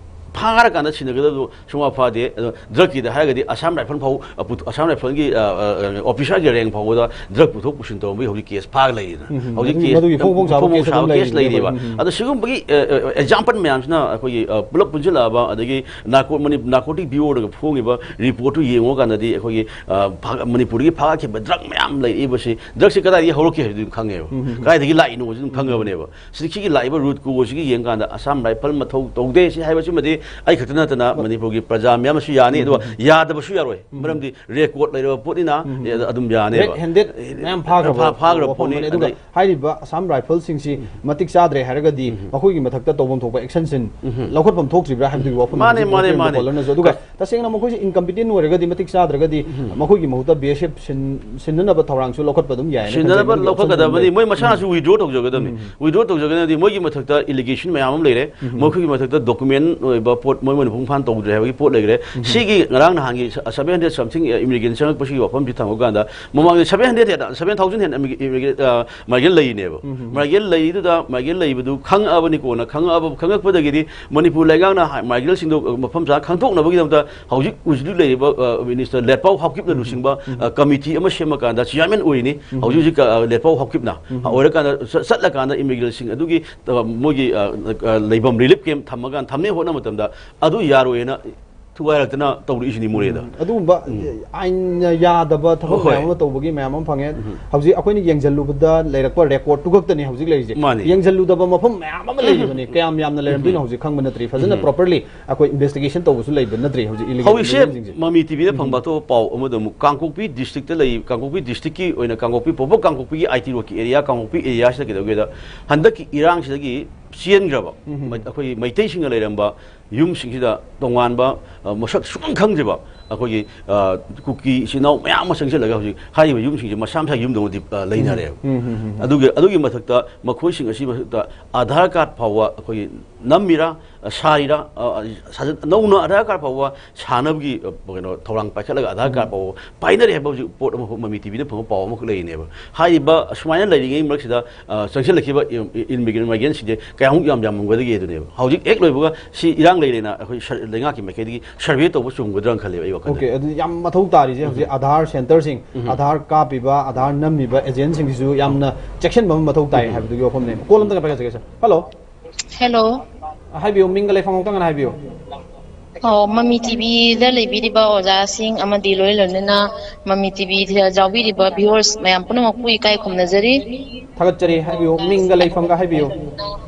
ꯐꯥꯔꯀꯥꯟꯗ ꯁꯤꯟꯅꯒꯗꯕꯗꯣ ꯁꯨꯡꯐꯥ ꯐꯥꯗꯦ꯫ ꯑꯗꯣ ꯗ꯭ꯔꯒꯀꯤꯗ ꯍꯥꯏꯔꯒꯗꯤ ꯑꯁꯥꯝ ꯔꯥꯏꯐꯜ ꯐꯥꯎ, ꯑ, ꯄꯨ-, ꯑꯁꯥꯝ ꯔꯥꯏꯐꯜꯒꯤ, ꯑ, ꯑ, ꯑꯣꯐꯤꯁꯥꯔꯒꯤ ꯔꯦꯡ ꯐꯥꯎꯕꯗ ꯗ꯭ꯔꯒ ꯄꯨꯊꯣꯛ ꯄꯨꯁꯤꯟ ꯇꯧꯔꯝꯕꯒꯤ ꯍꯧꯖꯤꯛ ꯀꯦꯁ ꯐꯥꯒ ꯂꯩꯔꯤꯗꯅ꯫ ꯎꯝ, ꯍꯧꯖꯤꯛ ꯑꯗꯨꯒꯤ ꯀꯦꯁ ꯃꯗꯨꯒꯤ ꯐꯣꯡ ꯐꯣꯡ ꯁꯥꯕ ꯐꯣꯡ ꯐꯣꯡ ꯀꯦꯁ ꯁꯥꯕ ꯑꯗꯨꯝ ꯀꯦꯁ ꯂꯩꯔꯤꯕ꯫ ꯂꯩꯔꯤꯕ꯫ ꯎꯝ, ꯎꯝ꯫ ꯑꯗꯣ ꯁꯤꯒꯨꯝꯕꯒꯤ, ꯑ, ꯑ, ꯑꯦꯛꯖꯥꯝꯄꯜ ꯃꯌꯥꯝꯁꯤꯅ ꯑꯩꯈꯣꯏꯒꯤ, ꯑ, ꯄꯨꯂꯞ ꯄꯨꯟꯁꯤꯜꯂꯛꯑꯕ, ꯑꯗꯒꯤ ꯅꯥꯔꯀꯣ-, ꯃꯅꯤ-, ꯅꯥꯔꯀꯣꯇꯤꯛ ꯕ꯭ꯌꯨꯔꯣꯗꯒ ꯐꯣꯡꯉꯤꯕ ꯔꯤꯄꯣꯔꯠꯇꯨ ꯌꯦꯡꯉꯨꯔꯀꯥꯟꯗꯗꯤ ꯑꯩꯈꯣꯏꯒꯤ, ꯑ, ꯐꯥ-, ꯃꯅꯤꯄꯨꯔꯗꯒꯤ ꯐꯥꯒꯠꯈꯤꯕ ꯗ꯭ꯔꯒ ꯃꯌꯥꯝ ꯂꯩꯔꯛꯏꯕꯁꯤ, ꯗ꯭ꯔꯒꯁꯤ ꯀꯗꯥꯏꯗꯒꯤ ꯍꯧꯔꯛꯀꯦ ꯍꯥꯏꯕꯗꯨ ꯑꯗꯨꯝ ꯈꯪꯉꯦꯕ꯫ ꯎꯝ, ꯎꯝ, ꯎꯝ꯫ ꯀꯗꯥꯏꯗꯒꯤ ꯂꯥꯛꯏꯅꯣꯁꯨ ꯑꯗꯨꯝ ꯈꯪꯉꯕꯅꯦꯕ꯫ ꯁꯤꯒꯤ ꯂꯥꯛꯏꯕ ꯔꯨꯠ ꯀꯣꯁꯁꯤꯒꯤ ꯌꯦꯡꯀꯥꯟꯗ ꯑꯁꯥꯝ ꯔꯥꯏꯐꯜ ꯃꯊꯧ ꯇꯧꯗꯦ ꯁꯤ ꯍꯥꯏꯕꯁꯤꯃꯗꯤ ꯑꯩ ꯈꯛꯇ ꯅꯠꯇꯅ ꯃꯅꯤꯄꯨꯔꯒꯤ ꯄ꯭ꯔꯖꯥ ꯃꯌꯥꯝ ꯑꯃꯁꯨ ꯌꯥꯅꯤ, ꯑꯗꯨꯒ ꯌꯥꯗꯕꯁꯨ ꯌꯥꯔꯣꯏ꯫ ꯃꯔꯝꯗꯤ ꯔꯦꯀꯣꯔꯗ ꯂꯩꯔꯕ ꯄꯣꯠꯅꯤꯅ, ꯑꯦ, ꯑꯗꯨꯝ ꯌꯥꯅꯦꯕ꯫ ꯔꯦꯗ ꯍꯦꯟꯗꯦꯗ ꯃꯌꯥꯝ ꯐꯥꯈ꯭ꯔꯕ ꯐꯥ-, ꯐꯥꯈ꯭ꯔꯕ ꯋꯥꯐꯝꯅꯤ꯫ ꯄꯣꯠꯅꯤ꯫ ꯑꯗꯨꯒ ꯑꯗꯩ ꯍꯥꯏꯔꯤꯕ ꯑꯁꯥꯝ ꯔꯥꯏꯐꯜꯁꯤꯡꯁꯤ ꯃꯇꯤꯛ ꯆꯥꯗ꯭ꯔꯦ ꯍꯥꯏꯔꯒꯗꯤ ꯃꯈꯣꯏꯒꯤ ꯃꯊꯛꯇ ꯇꯧꯐꯝ ꯊꯣꯛꯄ ꯑꯦꯛꯁꯟꯁꯤꯡ ꯂꯧꯈꯠꯐꯝ ꯊꯣꯛꯇ꯭ꯔꯤꯕ꯭ꯔꯥ ꯍꯥꯏꯕꯗꯨꯒꯤ ꯋꯥꯐꯝ ꯃꯥꯅꯦ, ꯃꯥꯅꯦ, ꯃꯥꯅꯦ꯫ ꯀꯣꯂꯔꯅꯁꯨ꯫ ꯑꯗꯨꯒ ꯇꯁꯦꯡꯅ ꯃꯈꯣꯏꯁꯦ ꯏꯟꯀꯝꯄꯤꯇꯦꯟ ꯑꯣꯏꯔꯒꯗꯤ, ꯃꯇꯤꯛ ꯆꯥꯗ꯭ꯔꯒꯗꯤ ꯃꯈꯣꯏꯒꯤ ꯃꯍꯨꯠꯇ ꯕꯤ ꯑꯦꯁ ꯑꯦꯐ ꯁꯤꯟ-, ꯁꯤꯟꯅꯅꯕ ꯊꯧꯔꯥꯡꯁꯨ ꯂꯧꯈꯠꯄ ꯑꯗꯨꯝ ꯌꯥꯏꯅ ꯈꯟꯖꯩ꯫ ꯁꯤꯟꯅꯅꯕ ꯃꯗꯨꯒꯤ ꯂꯧꯈꯠꯀꯗꯕꯅꯤ꯫ ꯑꯣꯞꯁꯟꯁꯨ ꯑꯗꯨꯝ ꯃꯣꯏ ꯂꯩ꯫ ꯃꯁꯥꯅꯁꯨ ꯋꯤꯗ꯭ꯔꯣ ꯇꯧꯖꯒꯗꯕꯅꯤ꯫ ꯎꯝ꯫ ꯋꯤꯗ꯭ꯔꯣ ꯇꯧꯖꯒꯗꯕꯅꯤ꯫ ꯃꯣꯏꯒꯤ ꯃꯊꯛꯇ ꯑꯦꯂꯤꯒꯦꯁꯟ ꯃꯌꯥꯝ ꯑꯃ ꯂꯩꯔꯦ꯫ ꯎꯝ꯫ ꯃꯈꯣꯏꯒꯤ ꯃꯊꯛꯇ ꯗꯣꯀꯨꯃꯦꯟ ꯑꯣꯏꯕ ꯄꯣꯠ ꯃꯣꯏ ꯃꯅꯤꯄꯨꯔ ꯐꯥꯅ ꯇꯧꯗ꯭ꯔꯦ ꯍꯥꯏꯕꯒꯤ ꯄꯣꯠ ꯂꯩꯈ꯭ꯔꯦ꯫ ꯎꯝ꯫ ꯁꯤꯒꯤ ꯉꯔꯥꯡ ꯅꯍꯥꯟꯒꯤ seven hundred something immigrant ꯆꯪꯉꯛꯄꯁꯤꯒꯤ ꯋꯥꯐꯝꯁꯤ ꯊꯝꯃ ꯀꯥꯟꯗ, ꯃꯃꯥꯡꯗ seven hundred ꯍꯦꯟꯅ, seven thousand ꯍꯦꯟꯅ immigrant, ꯑ, migrant ꯂꯩꯔꯤꯅꯦꯕ꯫ ꯎꯝ꯫ Migrant ꯂꯩꯔꯤꯗꯨꯗ, migrant ꯂꯩꯕꯗꯨ ꯈꯪꯉꯛꯑꯕꯅꯤ꯫ ꯀꯣꯟꯅ ꯈꯪꯉꯛꯑꯕ, ꯈꯪꯉꯛꯄꯗꯒꯤꯗꯤ ꯃꯅꯤꯄꯨꯔ ꯂꯩꯉꯥꯛꯅ ꯍꯥꯏ-, migrantꯁꯤꯡꯗꯣ, ꯑ, ꯃꯐꯝ ꯆꯥꯅ ꯈꯪꯗꯣꯛꯅꯕꯒꯤꯗꯃꯛꯇ ꯍꯧꯖꯤꯛ, ꯍꯧꯖꯤꯛ ꯂꯩꯔꯤꯕ, ꯑ, ꯃꯤꯅꯤꯁꯇꯔ ꯂꯦꯠꯄꯥꯎ ꯍꯥꯎꯀꯤꯞꯅ ꯂꯨꯆꯤꯡꯕ, ꯑ, ꯀꯃꯤꯇꯤ ꯑꯃ ꯁꯦꯝꯃꯀꯥꯟꯗ ꯆꯤꯌꯥꯔꯃꯦꯟ ꯑꯣꯏꯔꯤꯅꯤ꯫ ꯍꯧꯖꯤꯛ ꯍꯧꯖꯤꯛ, ꯑ, ꯂꯦꯠꯄꯥꯎ ꯍꯥꯎꯀꯤꯞꯅ ꯑꯣꯏꯔꯀꯥꯟꯗ ꯆ-, ꯆꯠꯂꯀꯥꯟꯗ ꯏꯃꯤꯒ꯭ꯔꯦꯟꯁꯤꯡ ꯑꯗꯨꯒꯤ, ꯑ, ꯃꯣꯏꯒꯤ, ꯑ, ꯑ, ꯂꯩꯐꯝ ꯔꯤꯂꯤꯐ ꯀꯦꯝꯞ ꯊꯝꯃꯀꯥꯟꯗ, ꯊꯝꯅꯦ ꯍꯣꯠꯅꯕ ꯃꯇꯝꯗ ꯑꯗꯨ ꯌꯥꯔꯣꯏꯅ ꯊꯨꯒꯥꯏꯔꯛꯇꯅ ꯇꯧꯔꯛꯏꯁꯤꯅꯤ ꯃꯣꯔꯦꯗ꯫ ꯎꯝ, ꯑꯗꯨꯒꯨꯝꯕ ꯑꯥꯏꯟꯅ ꯌꯥꯗꯕ ꯊꯕꯛ ꯍꯣꯏ꯫ ꯃꯌꯥꯝ ꯑꯃ ꯇꯧꯕꯒꯤ ꯃꯌꯥꯝ ꯑꯃ ꯐꯪꯉꯦ꯫ ꯍꯧꯖꯤꯛ ꯑꯩꯈꯣꯏꯅ ꯌꯦꯡꯁꯤꯜꯂꯨꯕꯗ ꯂꯩꯔꯛꯄ ꯔꯦꯀꯣꯔꯠꯇꯨ ꯈꯛꯇꯅꯤ ꯍꯧꯖꯤꯛ ꯂꯩꯔꯤꯁꯦ꯫ ꯃꯥꯅꯤ꯫ ꯌꯦꯡꯁꯤꯜꯂꯨꯗꯕ ꯃꯐꯝ ꯃꯌꯥꯝ ꯑꯃ ꯂꯩꯔꯤꯕꯅꯤ꯫ ꯀꯌꯥꯝ ꯌꯥꯝꯅ ꯂꯩꯔꯝꯗꯣꯏꯅꯣ ꯍꯧꯖꯤꯛ ꯈꯪꯕ ꯅꯠꯇ꯭ꯔꯤ꯫ ꯐꯖꯅ properly ꯑꯩꯈꯣꯏ investigation ꯇꯧꯕꯁꯨ ꯂꯩꯕ ꯅꯠꯇ꯭ꯔꯤ ꯍꯧꯖꯤꯛ illegal ꯍꯧꯖꯤꯛꯁꯦ immigrantꯁꯤꯡꯁꯦ꯫ ꯃꯃꯤ ꯇꯤꯚꯤꯗ ꯐꯪꯕ ꯑꯇꯣꯞꯄ ꯄꯥꯎ ꯑꯃꯗ ꯑꯃꯨꯛ ꯀꯥꯡꯄꯣꯛꯄꯤ ꯗꯤꯁꯇ꯭ꯔꯤꯛꯇ ꯂꯩ, ꯀꯥꯡꯄꯣꯛꯄꯤ ꯗꯤꯁꯇ꯭ꯔꯤꯛꯀꯤ ꯑꯣꯏꯅ ꯀꯥꯡꯄꯣꯛꯄꯤ, ꯄꯣꯄꯣ ꯀꯥꯡꯄꯣꯛꯄꯤꯒꯤ ꯑꯥꯏ ꯇꯤ ꯔꯣꯗꯀꯤ ꯑꯦꯔꯤꯌꯥ, ꯀꯥꯡꯄꯣꯛꯄꯤ ꯑꯦꯔꯤꯌꯥꯁꯤꯗ ꯀꯩꯗꯧꯒꯦꯗ, ꯍꯟꯗꯛꯀꯤ ꯏꯔꯥꯡꯁꯤꯗꯒꯤ ꯆꯦꯟꯈ꯭ꯔꯕ ꯃꯩ- ꯑꯩꯈꯣꯏꯒꯤ ꯃꯩꯇꯩꯁꯤꯡꯅ ꯂꯩꯔꯝꯕ ꯌꯨꯝꯁꯤꯡꯁꯤꯗ ꯇꯣꯉꯥꯟꯕ, ꯑ, ꯃꯁꯛ ꯁꯨꯈꯪ ꯈꯪꯗ꯭ꯔꯤꯕ ꯑꯩꯈꯣꯏꯒꯤ, ꯑ, ꯀꯨꯀꯤ ꯏꯆꯤꯟ ꯏꯅꯥꯎ ꯃꯌꯥꯝ ꯑꯃ ꯆꯪꯁꯤꯜꯂꯒ ꯍꯧꯖꯤꯛ ꯍꯥꯏꯔꯤꯕ ꯌꯨꯝꯁꯤꯡꯁꯦ ꯃꯁꯥ ꯃꯁꯥꯒꯤ ꯌꯨꯝꯗꯧꯅꯗꯤ, ꯑ, ꯂꯩꯅꯔꯦꯕ꯫ ꯑꯗꯨꯒꯤ ꯑꯗꯨꯒꯤ ꯃꯊꯛꯇ ꯃꯈꯣꯏꯁꯤꯡ ꯑꯁꯤ ꯃꯊꯛꯇ ꯑꯙꯥꯔ ꯀꯥꯔꯗ ꯐꯥꯎꯕ ꯑꯩꯈꯣꯏꯒꯤ ꯅꯝꯃꯤꯔꯥ, ꯑ, ꯁꯥꯔꯤꯔꯥ, ꯑ, ꯁꯥꯖ- ꯅꯧꯅ ꯑꯙꯥꯔ ꯀꯥꯔꯗ ꯐꯥꯎꯕ ꯁꯥꯅꯕꯒꯤ, ꯑ, ꯀꯩꯅꯣ, ꯊꯧꯔꯥꯡ ꯄꯥꯏꯈꯠꯂꯒ ꯑꯙꯥꯔ ꯀꯥꯔꯗ ꯐꯥꯎꯕ ꯄꯥꯏꯅꯔꯦ ꯍꯥꯏꯕ ꯍꯧꯖꯤꯛ ꯄꯣꯠ ꯑꯃꯈꯛ ꯃꯃꯤ ꯇꯤꯚꯤꯗ ꯐꯪꯕ ꯄꯥꯎ ꯑꯃꯈꯛ ꯂꯩꯔꯤꯅꯦꯕ꯫ ꯍꯥꯏꯔꯤꯕ ꯁꯨꯃꯥꯏꯅ ꯂꯩꯔꯤꯉꯩ ꯃꯔꯛꯁꯤꯗ, ꯑ, ꯆꯪꯁꯤꯜꯂꯛꯈꯤꯕ ꯏ- ꯏ- ꯏꯃꯤꯒ꯭ꯔꯦꯟ ꯃꯥꯏꯒ꯭ꯔꯦꯟꯁꯤꯡꯁꯦ ꯀꯌꯥꯃꯨꯛ ꯌꯥꯝ ꯌꯥꯝꯃꯝꯒꯗꯒꯦ ꯑꯗꯨꯅꯦꯕ꯫ ꯍꯧꯖꯤꯛ ꯍꯦꯛ ꯂꯣꯏꯕꯒ ꯁꯤ ꯏꯔꯥꯡ ꯂꯩꯔꯦꯅ ꯑꯩꯈꯣꯏ ꯁꯔ- ꯂꯩꯉꯥꯛꯀꯤ ꯃꯥꯏꯀꯩꯗꯒꯤ ꯁꯔꯚꯦ ꯇꯧꯕ ꯆꯨꯝꯒꯗ꯭ꯔꯅ ꯈꯜꯂꯦꯕ ꯑꯩ ꯋꯥꯈꯜꯗ꯫ ꯑꯣꯀꯦ, ꯑꯗꯨ ꯌꯥꯝ ꯃꯊꯧ ꯇꯥꯔꯤꯁꯦ ꯍꯧꯖꯤꯛ ꯑꯙꯥꯔ ꯁꯦꯟꯇꯔꯁꯤꯡ, ꯑꯙꯥꯔ ꯀꯥꯞꯄꯤꯕ, ꯑꯙꯥꯔ ꯅꯝꯃꯤꯕ ꯑꯦꯖꯦꯟꯁꯤꯡꯁꯤꯁꯨ ꯌꯥꯝꯅ ꯆꯦꯛꯁꯤꯟꯕ ꯑꯃ ꯃꯊꯧ ꯇꯥꯏ ꯍꯥꯏꯕꯗꯨꯒꯤ ꯋꯥꯐꯝꯅꯦ꯫ ꯀꯣꯜ ꯑꯝꯇꯪ ꯄꯥꯏꯈꯠꯆꯒꯦ ꯁꯥꯔ꯫ ꯍꯜꯂꯣ꯫ ꯍꯦꯜꯂꯣ꯫ ꯍꯥꯏꯕꯤꯌꯨ, ꯃꯤꯡꯒ ꯂꯩꯐꯝ ꯑꯃꯨꯛꯇꯪ ꯍꯥꯟꯅ ꯍꯥꯏꯕꯤꯌꯨ꯫ ꯑꯣ, ꯃꯃꯤ ꯇꯤꯚꯤꯗ ꯂꯩꯕꯤꯔꯤꯕ ꯑꯣꯖꯥꯁꯤꯡ ꯑꯃꯗꯤ ꯂꯣꯏ ꯂꯣꯏꯅꯅ ꯃꯃꯤ ꯇꯤꯚꯤꯗ ꯌꯥꯎꯕꯤꯔꯤꯕ ꯚꯤꯌꯨꯋꯔꯁ ꯃꯌꯥꯝ ꯄꯨꯝꯅꯃꯛꯄꯨ ꯏꯀꯥꯏ ꯈꯨꯝꯅꯖꯔꯤ꯫ ꯊꯥꯒꯠꯆꯔꯤ꯫ ꯍꯥꯏꯕꯤꯌꯨ, ꯃꯤꯡꯒ ꯂꯩꯐꯝꯒ ꯍꯥꯏꯕꯤꯌꯨ꯫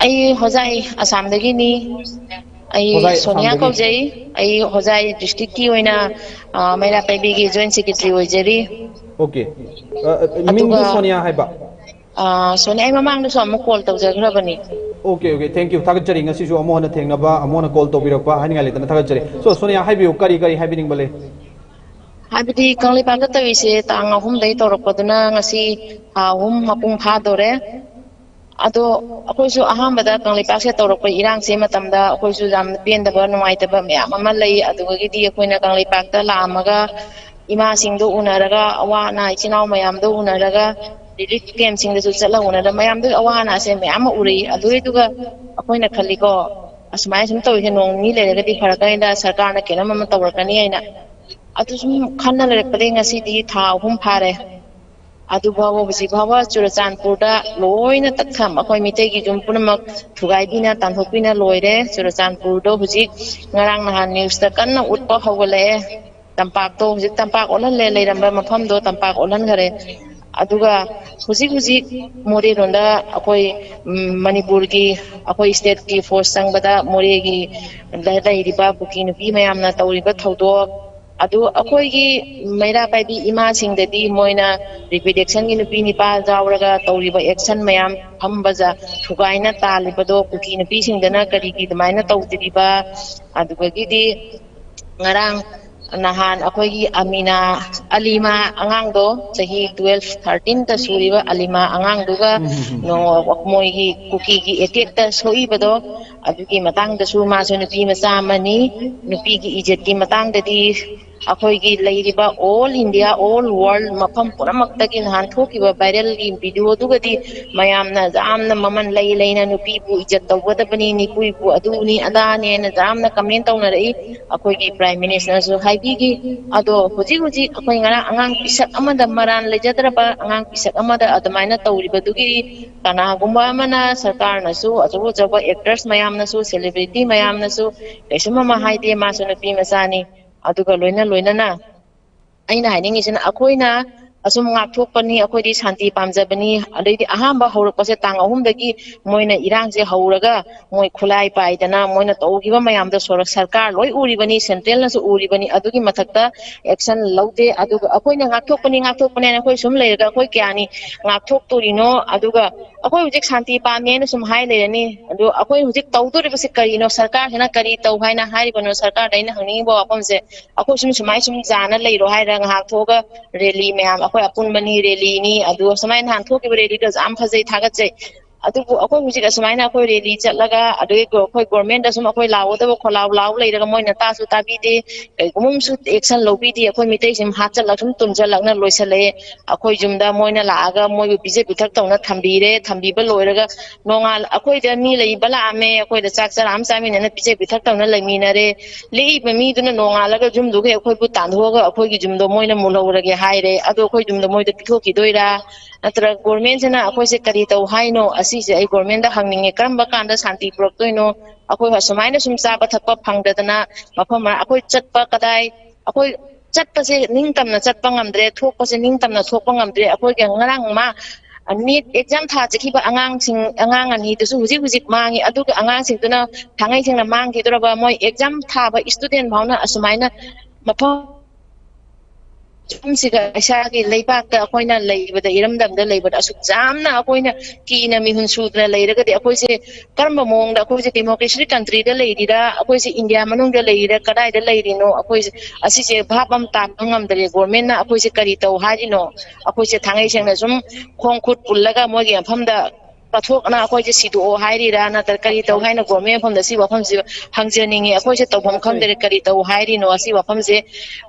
ꯑꯩ ꯍꯣꯖꯥꯏ, ꯑꯁꯥꯝꯗꯒꯤꯅꯤ꯫ ꯑꯩ ꯍꯣꯖꯥꯏ, ꯁꯣꯅꯤꯌꯥ ꯑꯁꯥꯝꯗꯒꯤ꯫ ꯀꯧꯖꯩ꯫ ꯑꯩ ꯍꯣꯖꯥꯏ ꯗꯤꯁꯇ꯭ꯔꯤꯛꯀꯤ ꯑꯣꯏꯅ, ꯑ, ꯃꯩꯔꯥ ꯄꯥꯏꯕꯤꯒꯤ ꯖꯣꯏꯟ ꯁꯦꯀ꯭ꯔꯦꯇꯔꯤ ꯑꯣꯏꯖꯔꯤ꯫ ꯑꯣꯀꯦ꯫ ꯑ, ꯑ, ꯃꯤꯡꯗꯨ ꯑꯗꯨꯒ ꯁꯣꯅꯤꯌꯥ ꯍꯥꯏꯕ? ꯑ, ꯁꯣꯅꯤꯌꯥ, ꯑꯩ ꯃꯃꯥꯡꯗꯁꯨ ꯑꯃꯨꯛ ꯀꯣꯜ ꯇꯧꯖꯈ꯭ꯔꯕꯅꯤ꯫ ꯑꯣꯀꯦ, ꯑꯣꯀꯦ, ꯊꯦꯡꯛ ꯌꯨ, ꯊꯥꯒꯠꯆꯔꯤ꯫ ꯉꯁꯤꯁꯨ ꯑꯃꯨꯛ ꯍꯟꯅ ꯊꯦꯡꯅꯕ, ꯑꯃꯨꯛ ꯍꯟꯅ ꯀꯣꯜ ꯇꯧꯕꯤꯔꯛꯄ ꯍꯥꯏꯅꯤꯡꯉꯥꯏ ꯂꯩꯇꯅ ꯊꯥꯒꯠꯆꯔꯤ꯫ ꯁꯣ, ꯁꯣꯅꯤꯌꯥ, ꯍꯥꯏꯕꯤꯌꯨ, ꯀꯔꯤ ꯀꯔꯤ ꯍꯥꯏꯕꯤꯅꯤꯡꯕ ꯂꯩ? ꯍꯥꯏꯕꯗꯤ ꯀꯪꯂꯩꯄꯥꯛꯇ ꯇꯧꯔꯤꯁꯦ ꯇꯥꯡ ꯑꯍꯨꯝꯗꯒꯤ ꯇꯧꯔꯛꯄꯗꯨꯅ ꯉꯁꯤ ꯊꯥ ꯑꯍꯨꯝ ꯃꯄꯨꯡ ꯐꯥꯗꯣꯔꯦ꯫ ꯑꯗꯣ ꯑꯩꯈꯣꯏꯁꯨ ꯑꯍꯥꯟꯕꯗ ꯀꯪꯂꯩꯄꯥꯛꯁꯦ ꯇꯧꯔꯛꯄ ꯏꯔꯥꯡꯁꯦ ꯃꯇꯝꯗ ꯑꯩꯈꯣꯏꯁꯨ ꯌꯥꯝꯅ ꯄꯦꯟꯗꯕ, ꯅꯨꯡꯉꯥꯏꯇꯕ ꯃꯌꯥꯝ ꯑꯃ ꯂꯩ꯫ ꯑꯗꯨꯗꯒꯤꯗꯤ ꯑꯩꯈꯣꯏꯅ ꯀꯪꯂꯩꯄꯥꯛꯇ ꯂꯥꯛꯑꯝꯃꯒ ꯏꯃꯥꯁꯤꯡꯗꯣ ꯎꯅꯔꯒ, ꯑꯋꯥ ꯑꯅꯥ ꯏꯆꯤꯟ ꯏꯅꯥꯎ ꯃꯌꯥꯝꯗꯣ ꯎꯅꯔꯒ, ꯔꯤꯂꯤꯐ ꯀꯦꯝꯞꯁꯤꯡꯗꯁꯨ ꯆꯠꯂꯒ ꯎꯅꯔꯒ ꯃꯌꯥꯝꯗꯨꯒꯤ ꯑꯋꯥ ꯑꯅꯥꯁꯦ ꯃꯌꯥꯝ ꯑꯃ ꯎꯔꯛꯏ꯫ ꯑꯗꯨꯒꯤꯗꯨꯒ ꯑꯩꯈꯣꯏꯅ ꯈꯜꯂꯤꯀꯣ, ꯑꯁꯨꯃꯥꯏꯅ ꯁꯨꯝ ꯇꯧꯔꯤꯁꯦ ꯅꯣꯡ ꯅꯤꯅꯤ ꯂꯩꯔꯒꯗꯤ ꯐꯔꯛꯀꯅꯤꯗ, ꯁꯔꯀꯥꯔꯅ ꯀꯩꯅꯣꯝ ꯑꯃ ꯇꯧꯔꯛꯀꯅꯤ ꯍꯥꯏꯅ꯫ ꯑꯗꯨ ꯁꯨꯝ ꯈꯟꯅ ꯂꯩꯔꯛꯄꯗꯒꯤ ꯉꯁꯤꯗꯤ ꯊꯥ ꯑꯍꯨꯝ ꯐꯥꯔꯦ꯫ ꯑꯗꯨ ꯐꯥꯎꯕ, ꯍꯧꯖꯤꯛ ꯐꯥꯎꯕ ꯆꯨꯔꯆꯥꯟꯄꯨꯔꯗ ꯂꯣꯏꯅ ꯇꯠꯈ꯭ꯔꯕ, ꯑꯩꯈꯣꯏ ꯃꯤꯇꯩꯒꯤ ꯌꯨꯝ ꯄꯨꯝꯅꯃꯛ ꯊꯨꯒꯥꯏꯕꯤꯅ ꯇꯥꯟꯊꯣꯛꯄꯤꯅ ꯂꯣꯏꯔꯦ꯫ ꯆꯨꯔꯆꯥꯟꯄꯨꯔꯗꯣ ꯍꯧꯖꯤꯛ ꯉꯔꯥꯡ ꯅꯍꯥꯟ ꯅ꯭ꯌꯨꯁꯇ ꯀꯟꯅ ꯎꯠꯄ ꯍꯧꯒꯠꯂꯛꯑꯦ꯫ ꯇꯝꯄꯥꯛꯇꯣ ꯍꯧꯖꯤꯛ ꯇꯝꯄꯥꯛ ꯑꯣꯜꯍꯜꯂꯦ, ꯂꯩꯔꯝꯕ ꯃꯐꯝꯗꯣ ꯇꯝꯄꯥꯛ ꯑꯣꯜꯍꯟꯈꯔꯦ꯫ ꯑꯗꯨꯒ ꯍꯧꯖꯤꯛ ꯍꯧꯖꯤꯛ ꯃꯣꯔꯦꯔꯣꯝꯗ ꯑꯩꯈꯣꯏ, ꯎꯝ, ꯃꯅꯤꯄꯨꯔꯒꯤ, ꯑꯩꯈꯣꯏ ꯁ꯭ꯇꯦꯠꯀꯤ ꯐꯣꯔꯁ ꯆꯪꯕꯗ ꯃꯣꯔꯦꯒꯤ ꯂꯩꯔꯤꯕ ꯀꯨꯀꯤ ꯅꯨꯄꯤ ꯃꯌꯥꯝꯅ ꯇꯧꯔꯤꯕ ꯊꯧꯗꯣꯛ, ꯑꯗꯨ ꯑꯩꯈꯣꯏꯒꯤ ꯃꯩꯔꯥ ꯄꯥꯏꯕꯤ ꯏꯃꯥꯁꯤꯡꯗꯗꯤ ꯃꯣꯏꯅ reproductionꯒꯤ ꯅꯨꯄꯤ ꯅꯤꯄꯥ ꯌꯥꯎꯔꯒ ꯇꯧꯔꯤꯕ action ꯃꯌꯥꯝ, ꯐꯝꯕꯗ ꯊꯨꯒꯥꯏꯅ ꯇꯥꯜꯂꯤꯕꯗꯣ ꯀꯨꯀꯤ ꯅꯨꯄꯤꯁꯤꯡꯗꯅ ꯀꯔꯤꯒꯤ ꯑꯗꯨꯃꯥꯏꯅ ꯇꯧꯗ꯭ꯔꯤꯕ? ꯑꯗꯨꯗꯒꯤꯗꯤ ꯉꯔꯥꯡ ꯅꯍꯥꯟ ꯑꯩꯈꯣꯏꯒꯤ ꯑꯃꯤꯅꯥ ꯑꯂꯤꯃꯥ ꯑꯉꯥꯡꯗꯣ, ꯆꯍꯤ twelve, thirteenꯇ ꯁꯨꯔꯤꯕ ꯑꯂꯤꯃꯥ ꯑꯉꯥꯡꯗꯨꯒ ꯅꯣ-, ꯃꯣꯏꯒꯤ ꯀꯨꯀꯤꯒꯤ attackꯇ ꯁꯣꯛꯏꯕꯗꯣ, ꯑꯗꯨꯒꯤ ꯃꯇꯥꯡꯗꯁꯨ ꯃꯥꯁꯨ ꯅꯨꯄꯤ ꯃꯆꯥ ꯑꯃꯅꯤ꯫ ꯅꯨꯄꯤꯒꯤ ꯏꯖꯠꯀꯤ ꯃꯇꯥꯡꯗꯗꯤ ꯑꯩꯈꯣꯏꯒꯤ ꯂꯩꯔꯤꯕ all India, all world ꯃꯐꯝ ꯄꯨꯝꯅꯃꯛꯇꯒꯤ ꯅꯍꯥꯟ ꯊꯣꯛꯈꯤꯕ viralꯒꯤ videoꯗꯨꯒꯗꯤ ꯃꯌꯥꯝꯅ ꯌꯥꯝꯅ ꯃꯃꯜ ꯂꯩ ꯂꯩꯅ ꯅꯨꯄꯤꯕꯨ ꯏꯖꯠ ꯇꯧꯒꯗꯕꯅꯤ, ꯅꯨꯄꯤꯕꯨ ꯑꯗꯨꯅꯤ ꯑꯗꯥꯅꯦꯅ ꯌꯥꯝꯅ comment ꯇꯧꯅꯔꯛꯏ꯫ ꯑꯩꯈꯣꯏꯒꯤ Prime Ministerꯅꯁꯨ ꯍꯥꯏꯕꯤꯈꯤ꯫ ꯑꯗꯣ ꯍꯧꯖꯤꯛ ꯍꯧꯖꯤꯛ ꯑꯩꯈꯣꯏ ꯉꯔꯥꯡ ꯑꯉꯥꯡ ꯄꯤꯁꯛ ꯑꯃꯗ, ꯃꯔꯥꯜ ꯂꯩꯖꯗ꯭ꯔꯕ ꯑꯉꯥꯡ ꯄꯤꯁꯛ ꯑꯃꯗ ꯑꯗꯨꯃꯥꯏꯅ ꯇꯧꯔꯤꯕꯗꯨꯒꯤ ꯀꯅꯥꯒꯨꯝꯕ ꯑꯃꯅ, ꯁꯔꯀꯥꯔꯅꯁꯨ, ꯑꯆꯧ ꯑꯆꯧꯕ actors ꯃꯌꯥꯝꯅꯁꯨ, celebrity ꯃꯌꯥꯝꯅꯁꯨ ꯀꯩꯁꯨꯝ ꯑꯃ ꯍꯥꯏꯗꯦ, ꯃꯥꯁꯨ ꯅꯨꯄꯤ ꯃꯆꯥꯅꯤ꯫ ꯑꯗꯨꯒ ꯂꯣꯏꯅ ꯂꯣꯏꯅꯅ ꯑꯩꯅ ꯍꯥꯏꯅꯤꯡꯉꯤꯁꯤꯅ, ꯑꯩꯈꯣꯏꯅ ꯑꯁꯨꯝ ꯉꯥꯛꯊꯣꯛꯄꯅꯤ, ꯑꯩꯈꯣꯏꯗꯤ ꯁꯥꯟꯇꯤ ꯄꯥꯝꯖꯕꯅꯤ, ꯑꯗꯩꯗꯤ ꯑꯍꯥꯟꯕ ꯍꯧꯔꯛꯄꯁꯦ ꯇꯥꯡ ꯑꯍꯨꯝꯗꯒꯤ ꯃꯣꯏꯅ ꯏꯔꯥꯡꯁꯦ ꯍꯧꯔꯒ ꯃꯣꯏ ꯈꯨꯠꯂꯥꯏ ꯄꯥꯏꯗꯅ ꯃꯣꯏꯅ ꯇꯧꯈꯤꯕ ꯃꯌꯥꯝꯗꯣ ꯁꯣꯔ-, ꯁꯔꯀꯥꯔ ꯂꯣꯏ ꯎꯔꯤꯕꯅꯤ, centralꯅꯁꯨ ꯎꯔꯤꯕꯅꯤ꯫ ꯑꯗꯨꯒꯤ ꯃꯊꯛꯇ action ꯂꯧꯗꯦ꯫ ꯑꯗꯨꯒ ꯑꯩꯈꯣꯏꯅ ꯉꯥꯛꯊꯣꯛꯄꯅꯤ, ꯉꯥꯛꯊꯣꯛꯄꯅꯤ ꯍꯥꯏꯅ ꯑꯩꯈꯣꯏ ꯁꯨꯝ ꯂꯩꯔꯒ ꯑꯩꯈꯣꯏ ꯀꯌꯥꯅꯤ ꯉꯥꯛꯊꯣꯛꯇꯣꯔꯤꯅꯣ? ꯑꯗꯨꯒ ꯑꯩꯈꯣꯏ ꯍꯧꯖꯤꯛ ꯁꯥꯟꯇꯤ ꯄꯥꯝꯃꯦꯅ ꯁꯨꯝ ꯍꯥꯏ ꯂꯩꯔꯅꯤ꯫ ꯑꯗꯣ ꯑꯩꯈꯣꯏ ꯍꯧꯖꯤꯛ ꯇꯧꯗꯣꯔꯤꯕꯁꯤ ꯀꯔꯤꯅꯣ? ꯁꯔꯀꯥꯔꯁꯤꯅ ꯀꯔꯤ ꯇꯧ ꯍꯥꯏꯅ ꯍꯥꯏꯔꯤꯕꯅꯣ? ꯁꯔꯀꯥꯔꯗ ꯑꯩꯅ ꯍꯪꯅꯤꯡꯉꯤꯕ ꯋꯥꯐꯝꯁꯦ, ꯑꯩꯈꯣꯏ ꯁꯨꯝ ꯁꯨꯃꯥꯏꯅ ꯁꯨꯝ ꯌꯥꯅ ꯂꯩꯔꯣ ꯍꯥꯏꯔ ꯉꯥꯏꯍꯥꯛ ꯊꯣꯛꯑꯒ rally ꯃꯌꯥꯝ, ꯑꯩꯈꯣꯏ ꯑꯄꯨꯟꯕꯅꯤ, rallyꯅꯤ, ꯑꯗꯨ ꯁꯨꯃꯥꯏꯅ ꯅꯍꯥꯟ ꯊꯣꯛꯈꯤꯕ rallyꯗꯣ ꯌꯥꯝ ꯐꯖꯩ, ꯊꯥꯒꯠꯆꯩ꯫ ꯑꯗꯨꯕꯨ ꯑꯩꯈꯣꯏ ꯍꯧꯖꯤꯛ ꯑꯁꯨꯃꯥꯏꯅ ꯑꯩꯈꯣꯏ rally ꯆꯠꯂꯒ, ꯑꯗꯒꯤ ꯑꯩꯈꯣꯏ governmentꯗ ꯁꯨꯝ ꯑꯩꯈꯣꯏ ꯂꯥꯎꯒꯗꯕ ꯈꯣꯜꯂꯥꯎ ꯂꯥꯎ ꯂꯩꯔꯒ ꯃꯣꯏꯅ ꯇꯥꯁꯨ ꯇꯥꯕꯤꯗꯦ, ꯀꯩꯒꯨꯝꯕ ꯑꯃꯁꯨ action ꯂꯧꯕꯤꯗꯦ꯫ ꯑꯩꯈꯣꯏ ꯃꯤꯇꯩꯁꯤ ꯁꯨꯝ ꯍꯥꯠꯆꯜꯂꯛ ꯁꯨꯝ ꯇꯨꯝꯁꯤꯜꯂꯛꯅ ꯂꯣꯏꯁꯤꯜꯂꯛꯑꯦ꯫ ꯑꯩꯈꯣꯏ ꯌꯨꯝꯗ ꯃꯣꯏꯅ ꯂꯥꯛꯑꯒ ꯃꯣꯏꯕꯨ ꯄꯤꯖ ꯄꯤꯊꯛ ꯇꯧꯅ ꯊꯝꯕꯤꯔꯦ꯫ ꯊꯝꯕꯤꯕ ꯂꯣꯏꯔꯒ ꯅꯣꯡꯉꯥꯜ-, ꯑꯩꯈꯣꯏꯗ ꯃꯤ ꯂꯩꯕ ꯂꯥꯛꯑꯝꯃꯦ, ꯑꯩꯈꯣꯏꯗ ꯆꯥꯛ ꯆꯔꯥ ꯑꯃ ꯆꯥꯃꯤꯟꯅꯅ ꯄꯤꯖ ꯄꯤꯊꯛ ꯇꯧꯅ ꯂꯩꯃꯤꯟꯅꯔꯦ꯫ ꯂꯤꯛꯏꯕ ꯃꯤꯗꯨꯅ ꯅꯣꯡꯉꯥꯜꯂꯒ ꯌꯨꯝꯗꯨꯒ ꯑꯩꯈꯣꯏꯕꯨ ꯇꯥꯟꯊꯣꯛꯑꯒ ꯑꯩꯈꯣꯏꯒꯤ ꯌꯨꯝꯗꯣ ꯃꯣꯏꯅ ꯃꯨꯜꯍꯧꯔꯒꯦ ꯍꯥꯏꯔꯦ꯫ ꯑꯗꯣ ꯑꯩꯈꯣꯏ ꯌꯨꯝꯗꯣ ꯃꯣꯏꯗ ꯄꯤꯊꯣꯛꯈꯤꯗꯣꯏꯔꯥ? ꯅꯠꯇ꯭ꯔꯒ governmentꯁꯤꯅ ꯑꯩꯈꯣꯏꯁꯦ ꯀꯔꯤ ꯇꯧ ꯍꯥꯏꯅꯣ? ꯑꯁꯤꯁꯦ ꯑꯩ governmentꯗ ꯍꯪꯅꯤꯡꯉꯦ꯫ ꯀꯔꯝꯕ ꯀꯥꯟꯗ ꯁꯥꯟꯇꯤ ꯄꯨꯔꯛꯇꯣꯏꯅꯣ? ꯑꯩꯈꯣꯏ ꯑꯁꯨꯃꯥꯏꯅ ꯁꯨꯝ ꯆꯥꯕ ꯊꯛꯄ ꯐꯪꯗꯗꯅ ꯃꯐꯝ ꯃꯔꯥꯡ, ꯑꯩꯈꯣꯏ ꯆꯠꯄ ꯀꯗꯥꯏ, ꯑꯩꯈꯣꯏ ꯆꯠꯄꯁꯦ ꯅꯤꯡꯇꯝꯅ ꯆꯠꯄ ꯉꯝꯗ꯭ꯔꯦ, ꯊꯣꯛꯄꯁꯦ ꯅꯤꯡꯇꯝꯅ ꯊꯣꯛꯄ ꯉꯝꯗ꯭ꯔꯦ꯫ ꯑꯩꯈꯣꯏꯒꯤ ꯉꯔꯥꯡ ꯃꯥ NEET exam ꯊꯥ ꯆꯠꯈꯤꯕ ꯑꯉꯥꯡꯁꯤꯡ, ꯑꯉꯥꯡ ꯑꯅꯤꯗꯨꯁꯨ ꯍꯧꯖꯤꯛ ꯍꯧꯖꯤꯛ ꯃꯥꯡꯉꯤ꯫ ꯑꯗꯨꯒ ꯑꯉꯥꯡꯁꯤꯡꯗꯨꯅ ꯊꯥꯡꯉꯩ ꯁꯦꯡꯅ ꯃꯥꯡꯈꯤꯗꯣꯔꯕ, ꯃꯣꯏ exam ꯊꯥꯕ student ꯐꯥꯎꯅ ꯑꯁꯨꯃꯥꯏꯅ ꯃꯐꯝ ꯃꯐꯝꯁꯤꯒ ꯏꯁꯥꯒꯤ ꯂꯩꯕꯥꯛꯇ ꯑꯩꯈꯣꯏꯅ ꯂꯩꯕꯗ, ꯏꯔꯝꯗꯝꯗ ꯂꯩꯕꯗ ꯑꯁꯨꯛ ꯌꯥꯝꯅ ꯑꯩꯈꯣꯏꯅ ꯀꯤꯅ ꯃꯤꯍꯨꯟ ꯁꯨꯗꯅ ꯂꯩꯔꯒꯗꯤ ꯑꯩꯈꯣꯏꯁꯦ ꯀꯔꯝꯕ ꯃꯑꯣꯡꯗ, ꯑꯩꯈꯣꯏꯁꯦ democracy countryꯗ ꯂꯩꯔꯤꯔꯥ, ꯑꯩꯈꯣꯏꯁꯦ ꯏꯟꯗꯤꯌꯥ ꯃꯅꯨꯡꯗ ꯂꯩꯔꯤꯔꯥ, ꯀꯗꯥꯏꯗ ꯂꯩꯔꯤꯅꯣ, ꯑꯩꯈꯣꯏꯁꯦ ꯑꯁꯤꯁꯦ ꯚꯥꯞ ꯑꯃ ꯇꯥꯕ ꯉꯝꯗꯔꯦ꯫ Governmentꯅ ꯑꯩꯈꯣꯏꯁꯦ ꯀꯔꯤ ꯇꯧ ꯍꯥꯏꯔꯤꯅꯣ? ꯑꯩꯈꯣꯏꯁꯦ ꯊꯥꯡꯉꯩ ꯁꯦꯡꯅ ꯁꯨꯝ ꯈꯣꯡ ꯈꯨꯠ ꯄꯨꯜꯂꯒ ꯃꯣꯏꯒꯤ ꯃꯐꯝꯗ ꯀꯠꯊꯣꯛꯅ ꯑꯩꯈꯣꯏꯁꯦ ꯁꯤꯗꯣꯛꯑꯣ ꯍꯥꯏꯔꯤꯔꯥ, ꯅꯠꯇ꯭ꯔꯒ ꯀꯔꯤ ꯇꯧ ꯍꯥꯏꯅꯣ? Government ꯃꯐꯝꯗ ꯁꯤ ꯋꯥꯐꯝꯁꯤ ꯍꯪꯖꯅꯤꯡꯉꯤ꯫ ꯑꯩꯈꯣꯏꯁꯦ ꯇꯧꯐꯝ ꯈꯪꯗꯔꯦ, ꯀꯔꯤ ꯇꯧ ꯍꯥꯏꯔꯤꯅꯣ? ꯑꯁꯤ ꯋꯥꯐꯝꯁꯦ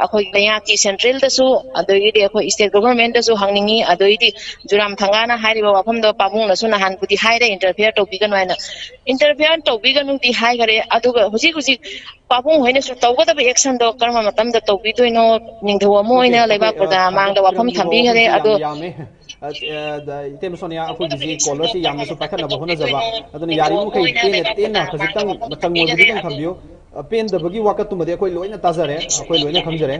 ꯑꯩꯈꯣꯏ ꯂꯩꯉꯥꯛꯀꯤ centralꯗꯁꯨ, ꯑꯗꯒꯤꯗꯤ ꯑꯩꯈꯣꯏ state governmentꯇꯁꯨ ꯍꯪꯅꯤꯡꯉꯤ꯫ ꯑꯗꯒꯤꯗꯤ ꯖꯨꯔꯥꯝ ꯊꯪꯒꯥꯅ ꯍꯥꯏꯔꯤꯕ ꯋꯥꯐꯝꯗꯣ ꯄꯥꯕꯨꯡꯅꯁꯨ ꯅꯍꯥꯟꯕꯨꯗꯤ ꯍꯥꯏꯔꯦ, interfere ꯇꯧꯕꯤꯒꯅꯨ ꯍꯥꯏꯅ꯫ Interfere ꯇꯧꯕꯤꯒꯅꯨꯗꯤ ꯍꯥꯏꯈꯔꯦ, ꯑꯗꯨꯒ ꯍꯧꯖꯤꯛ ꯍꯧꯖꯤꯛ ꯄꯥꯕꯨꯡ ꯍꯣꯏꯅꯁꯨ ꯇꯧꯒꯗꯕ actionꯗꯣ ꯀꯔꯝꯕ ꯃꯇꯝꯗ ꯇꯧꯕꯤꯗꯣꯏꯅꯣ? ꯅꯤꯡꯊꯧ ꯑꯃ ꯑꯣꯏꯅ ꯂꯩꯕꯥꯛ ꯄ꯭ꯔꯖꯥ ꯃꯥꯡꯗ ꯋꯥꯐꯝ ꯊꯝꯕꯤꯈꯔꯦ꯫ ꯑꯗꯣ ꯏꯇꯦꯝ ꯁꯣꯅꯤꯌꯥ, ꯑꯩꯈꯣꯏꯒꯤꯁꯤ caller ꯁꯤ ꯌꯥꯝꯅꯁꯨ ꯄꯥꯏꯈꯠꯅꯕ ꯍꯣꯠꯅꯖꯕ, ꯑꯗꯨꯅ ꯌꯥꯔꯤꯕ ꯃꯈꯩ ꯇꯦꯟꯅ ꯇꯦꯟꯅ ꯈꯖꯤꯛꯇꯪ ꯃꯇꯝ ꯑꯣꯏꯕꯗꯨꯗꯪ ꯊꯝꯕꯤꯌꯨ꯫ ꯑꯄꯦꯟꯗꯕꯒꯤ ꯋꯥꯀꯠꯇꯨꯃꯗꯤ ꯑꯩꯈꯣꯏ ꯂꯣꯏꯅ ꯇꯥꯖꯔꯦ, ꯑꯩꯈꯣꯏ ꯂꯣꯏꯅ ꯈꯪꯖꯔꯦ꯫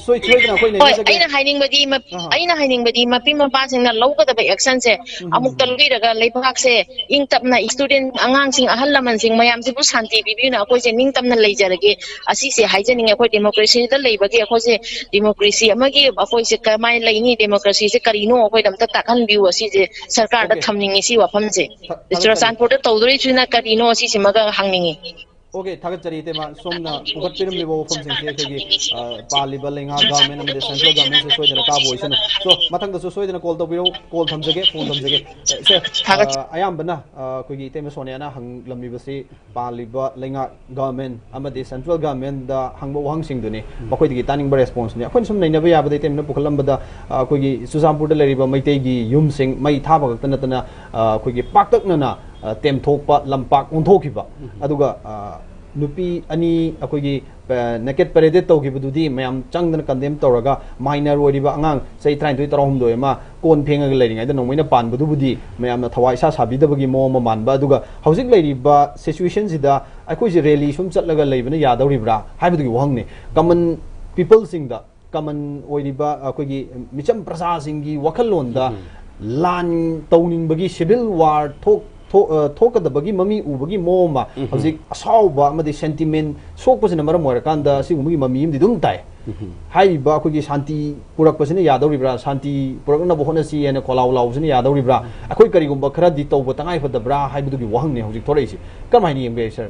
ꯁꯣꯏ ꯁꯣꯏꯗꯅ ꯑꯩꯈꯣꯏ ꯍꯣꯏ, ꯅꯩꯅꯖꯒꯦ꯫ ꯑꯩꯅ ꯍꯥꯏꯅꯤꯡꯕꯗꯤ ꯃ- ꯑꯍꯥ꯫ ꯑꯩꯅ ꯍꯥꯏꯅꯤꯡꯕꯗꯤ ꯃꯄꯤ ꯃꯄꯥꯁꯤꯡꯅ ꯂꯧꯒꯗꯕ actionꯁꯦ ꯎꯝ, ꯎꯝ, ꯑꯃꯨꯛꯇ ꯎꯝ꯫ ꯂꯧꯕꯤꯔꯒ ꯂꯩꯕꯥꯛꯁꯦ ꯏꯪ ꯇꯞꯅ student ꯑꯉꯥꯡꯁꯤꯡ ꯑꯍꯜ ꯂꯃꯟꯁꯤꯡ ꯃꯌꯥꯝꯁꯤꯕꯨ ꯁꯥꯟꯇꯤ ꯄꯤꯕꯤꯌꯨꯅ ꯑꯩꯈꯣꯏꯁꯦ ꯅꯤꯡꯇꯝꯅ ꯂꯩꯖꯔꯒꯦ꯫ ꯑꯁꯤꯁꯦ ꯍꯥꯏꯖꯅꯤꯡꯉꯦ꯫ ꯑꯩꯈꯣꯏ democracyꯗ ꯂꯩꯕꯒꯤ ꯑꯩꯈꯣꯏꯁꯦ democracy ꯑꯃꯒꯤ ꯑꯩꯈꯣꯏꯁꯦ ꯀꯃꯥꯏꯅ ꯂꯩꯅꯤ? Democracyꯁꯦ ꯀꯔꯤꯅꯣ? ꯑꯩꯈꯣꯏꯗ ꯑꯝꯇ ꯇꯥꯛꯍꯟꯕꯤꯌꯨ꯫ ꯑꯁꯤꯁꯦ ꯁꯔꯀꯥꯔꯗ Okay꯫ ꯊꯝꯅꯤꯡꯉꯤ ꯁꯤ ꯋꯥꯐꯝꯁꯦ꯫ ꯊꯥ- ꯊꯥꯒꯠꯆꯔꯤ꯫ ꯆꯨꯔꯆꯥꯟꯄꯨꯔꯗ ꯇꯧꯗꯣꯔꯤꯁꯤꯅ ꯀꯔꯤꯅꯣ? ꯑꯁꯤꯁꯤꯃꯒ ꯍꯪꯅꯤꯡꯉꯤ꯫ Okay, ꯊꯥꯒꯠꯆꯔꯤ ꯏꯇꯩꯃ꯫ ꯁꯣꯝꯅ ꯄꯨꯈꯠꯄꯤꯔꯝꯂꯤꯕ ꯋꯥꯐꯝꯁꯤꯡꯁꯦ ꯑꯩꯈꯣꯏꯒꯤ, ꯑ, ꯄꯥꯜꯂꯤꯕ ꯂꯩꯉꯥꯛ government ꯑꯃꯗꯤ central governmentꯁꯦ ꯁꯣꯏꯗꯅ ꯇꯥꯕ ꯑꯣꯏꯁꯅꯨ꯫ So, ꯃꯊꯪꯗꯁꯨ ꯁꯣꯏꯗꯅ call ꯇꯧꯕꯤꯔꯛꯎ꯫ Call ꯊꯝꯖꯒꯦ, phone ꯊꯝꯖꯒꯦ꯫ ꯑ, sir, ꯑ, ꯊꯥꯒꯠ- ꯑꯌꯥꯝꯕꯅ, ꯑ, ꯑꯩꯈꯣꯏꯒꯤ ꯏꯇꯩꯃ ꯁꯣꯅꯤꯌꯥꯅ ꯍꯪꯂꯝꯃꯤꯕꯁꯤ ꯄꯥꯜꯂꯤꯕ ꯂꯩꯉꯥꯛ government ꯑꯃꯗꯤ central governmentꯗ ꯍꯪꯕ ꯋꯥꯍꯪꯁꯤꯡꯗꯨꯅꯤ꯫ ꯃꯈꯣꯏꯗꯒꯤ ꯇꯥꯅꯤꯡꯕ responseꯅꯤ꯫ ꯑꯩꯈꯣꯏꯅ ꯁꯨꯝ ꯅꯩꯅꯕ ꯌꯥꯕꯗ ꯏꯇꯩꯃꯅ ꯄꯨꯈꯠꯂꯝꯕꯗ, ꯑ, ꯑꯩꯈꯣꯏꯒꯤ ꯆꯨꯔꯆꯥꯟꯄꯨꯔꯗ ꯂꯩꯔꯤꯕ ꯃꯩꯇꯩꯒꯤ ꯌꯨꯝꯁꯤꯡ ꯃꯩ ꯊꯥꯕ ꯈꯛꯇ ꯅꯠꯇꯅ, ꯑ, ꯑꯩꯈꯣꯏꯒꯤ ꯄꯥꯛꯇꯛꯅꯅ, ꯑ, ꯇꯦꯝꯊꯣꯛꯄ, ꯂꯝꯄꯥꯛ ꯑꯣꯟꯊꯣꯛꯈꯤꯕ, ꯑꯗꯨꯒ, ꯑ, ꯅꯨꯄꯤ ꯑꯅꯤ ꯑꯩꯈꯣꯏꯒꯤ, ꯑ, naked paraded ꯇꯧꯈꯤꯕꯗꯨꯗꯤ ꯃꯌꯥꯝ ꯆꯪꯗꯅ condemn ꯇꯧꯔꯒ, minor ꯑꯣꯏꯔꯤꯕ ꯑꯉꯥꯡ ꯆꯍꯤ ꯇꯔꯥꯅꯤꯊꯣꯏ, ꯇꯔꯥꯍꯨꯝꯗꯣꯏ ꯑꯃ ꯀꯣꯟ ꯐꯦꯡꯉꯒ ꯂꯩꯔꯤꯉꯩꯗ ꯅꯣꯡꯃꯩꯅ ꯄꯥꯟꯕꯗꯨꯕꯨꯗꯤ ꯃꯌꯥꯝꯅ ꯊꯋꯥꯏ ꯏꯁꯥ ꯁꯥꯕꯤꯗꯕꯒꯤ ꯃꯑꯣꯡ ꯑꯃ ꯃꯥꯟꯕ꯫ ꯑꯗꯨꯒ ꯍꯧꯖꯤꯛ ꯂꯩꯔꯤꯕ situationꯁꯤꯗ ꯑꯩꯈꯣꯏꯁꯦ rally ꯁꯨꯝ ꯆꯠꯂꯒ ꯂꯩꯕꯅ ꯌꯥꯗꯧꯔꯤꯕ꯭ꯔꯥ ꯍꯥꯏꯕꯗꯨꯒꯤ ꯋꯥꯍꯪꯅꯤ꯫ Common peopleꯁꯤꯡꯗ, common ꯑꯣꯏꯔꯤꯕ ꯑꯩꯈꯣꯏꯒꯤ ꯃꯤꯆꯝ ꯄ꯭ꯔꯖꯥꯁꯤꯡꯒꯤ ꯋꯥꯈꯜꯂꯣꯟꯗ ꯂꯥꯟ ꯇꯧꯅꯤꯡꯕꯒꯤ, civil war ꯊꯣꯛ ꯊꯣꯛ- ꯑ, ꯊꯣꯛꯀꯗꯕꯒꯤ ꯃꯃꯤ ꯎꯕꯒꯤ ꯃꯑꯣꯡ ꯑꯃ, ꯎꯝ꯫ ꯍꯧꯖꯤꯛ ꯑꯁꯥꯎꯕ ꯑꯃꯗꯤ sentiment ꯁꯣꯛꯄꯁꯤꯅ ꯃꯔꯝ ꯑꯣꯏꯔꯀꯥꯟꯗ ꯑꯁꯤꯒꯨꯝꯕꯒꯤ ꯃꯃꯤ ꯑꯃꯗꯤ ꯑꯗꯨꯝ ꯇꯥꯏ꯫ ꯎꯝ꯫ ꯍꯥꯏꯔꯤꯕ ꯑꯩꯈꯣꯏꯒꯤ ꯁꯥꯟꯇꯤ ꯄꯨꯔꯛꯄꯁꯤꯅ ꯌꯥꯗꯧꯔꯤꯕ꯭ꯔꯥ, ꯁꯥꯟꯇꯤ ꯄꯨꯔꯛꯅꯕ ꯍꯣꯠꯅꯁꯤ ꯍꯥꯏꯅ ꯈꯣꯜꯂꯥꯎ ꯂꯥꯎꯕꯁꯤꯅ ꯌꯥꯗꯧꯔꯤꯕ꯭ꯔꯥ, ꯑꯩꯈꯣꯏ ꯀꯔꯤꯒꯨꯝꯕ ꯈꯔꯗꯤ ꯇꯧꯕ ꯇꯉꯥꯏ ꯐꯗꯕ꯭ꯔꯥ ꯍꯥꯏꯕꯗꯨꯒꯤ ꯋꯥꯍꯪꯅꯤ ꯍꯧꯖꯤꯛ ꯊꯣꯔꯛꯏꯁꯤ꯫ ꯀꯔꯝꯍꯥꯏꯅ ꯌꯦꯡꯕ ꯌꯥꯏ, ꯁꯥꯔ?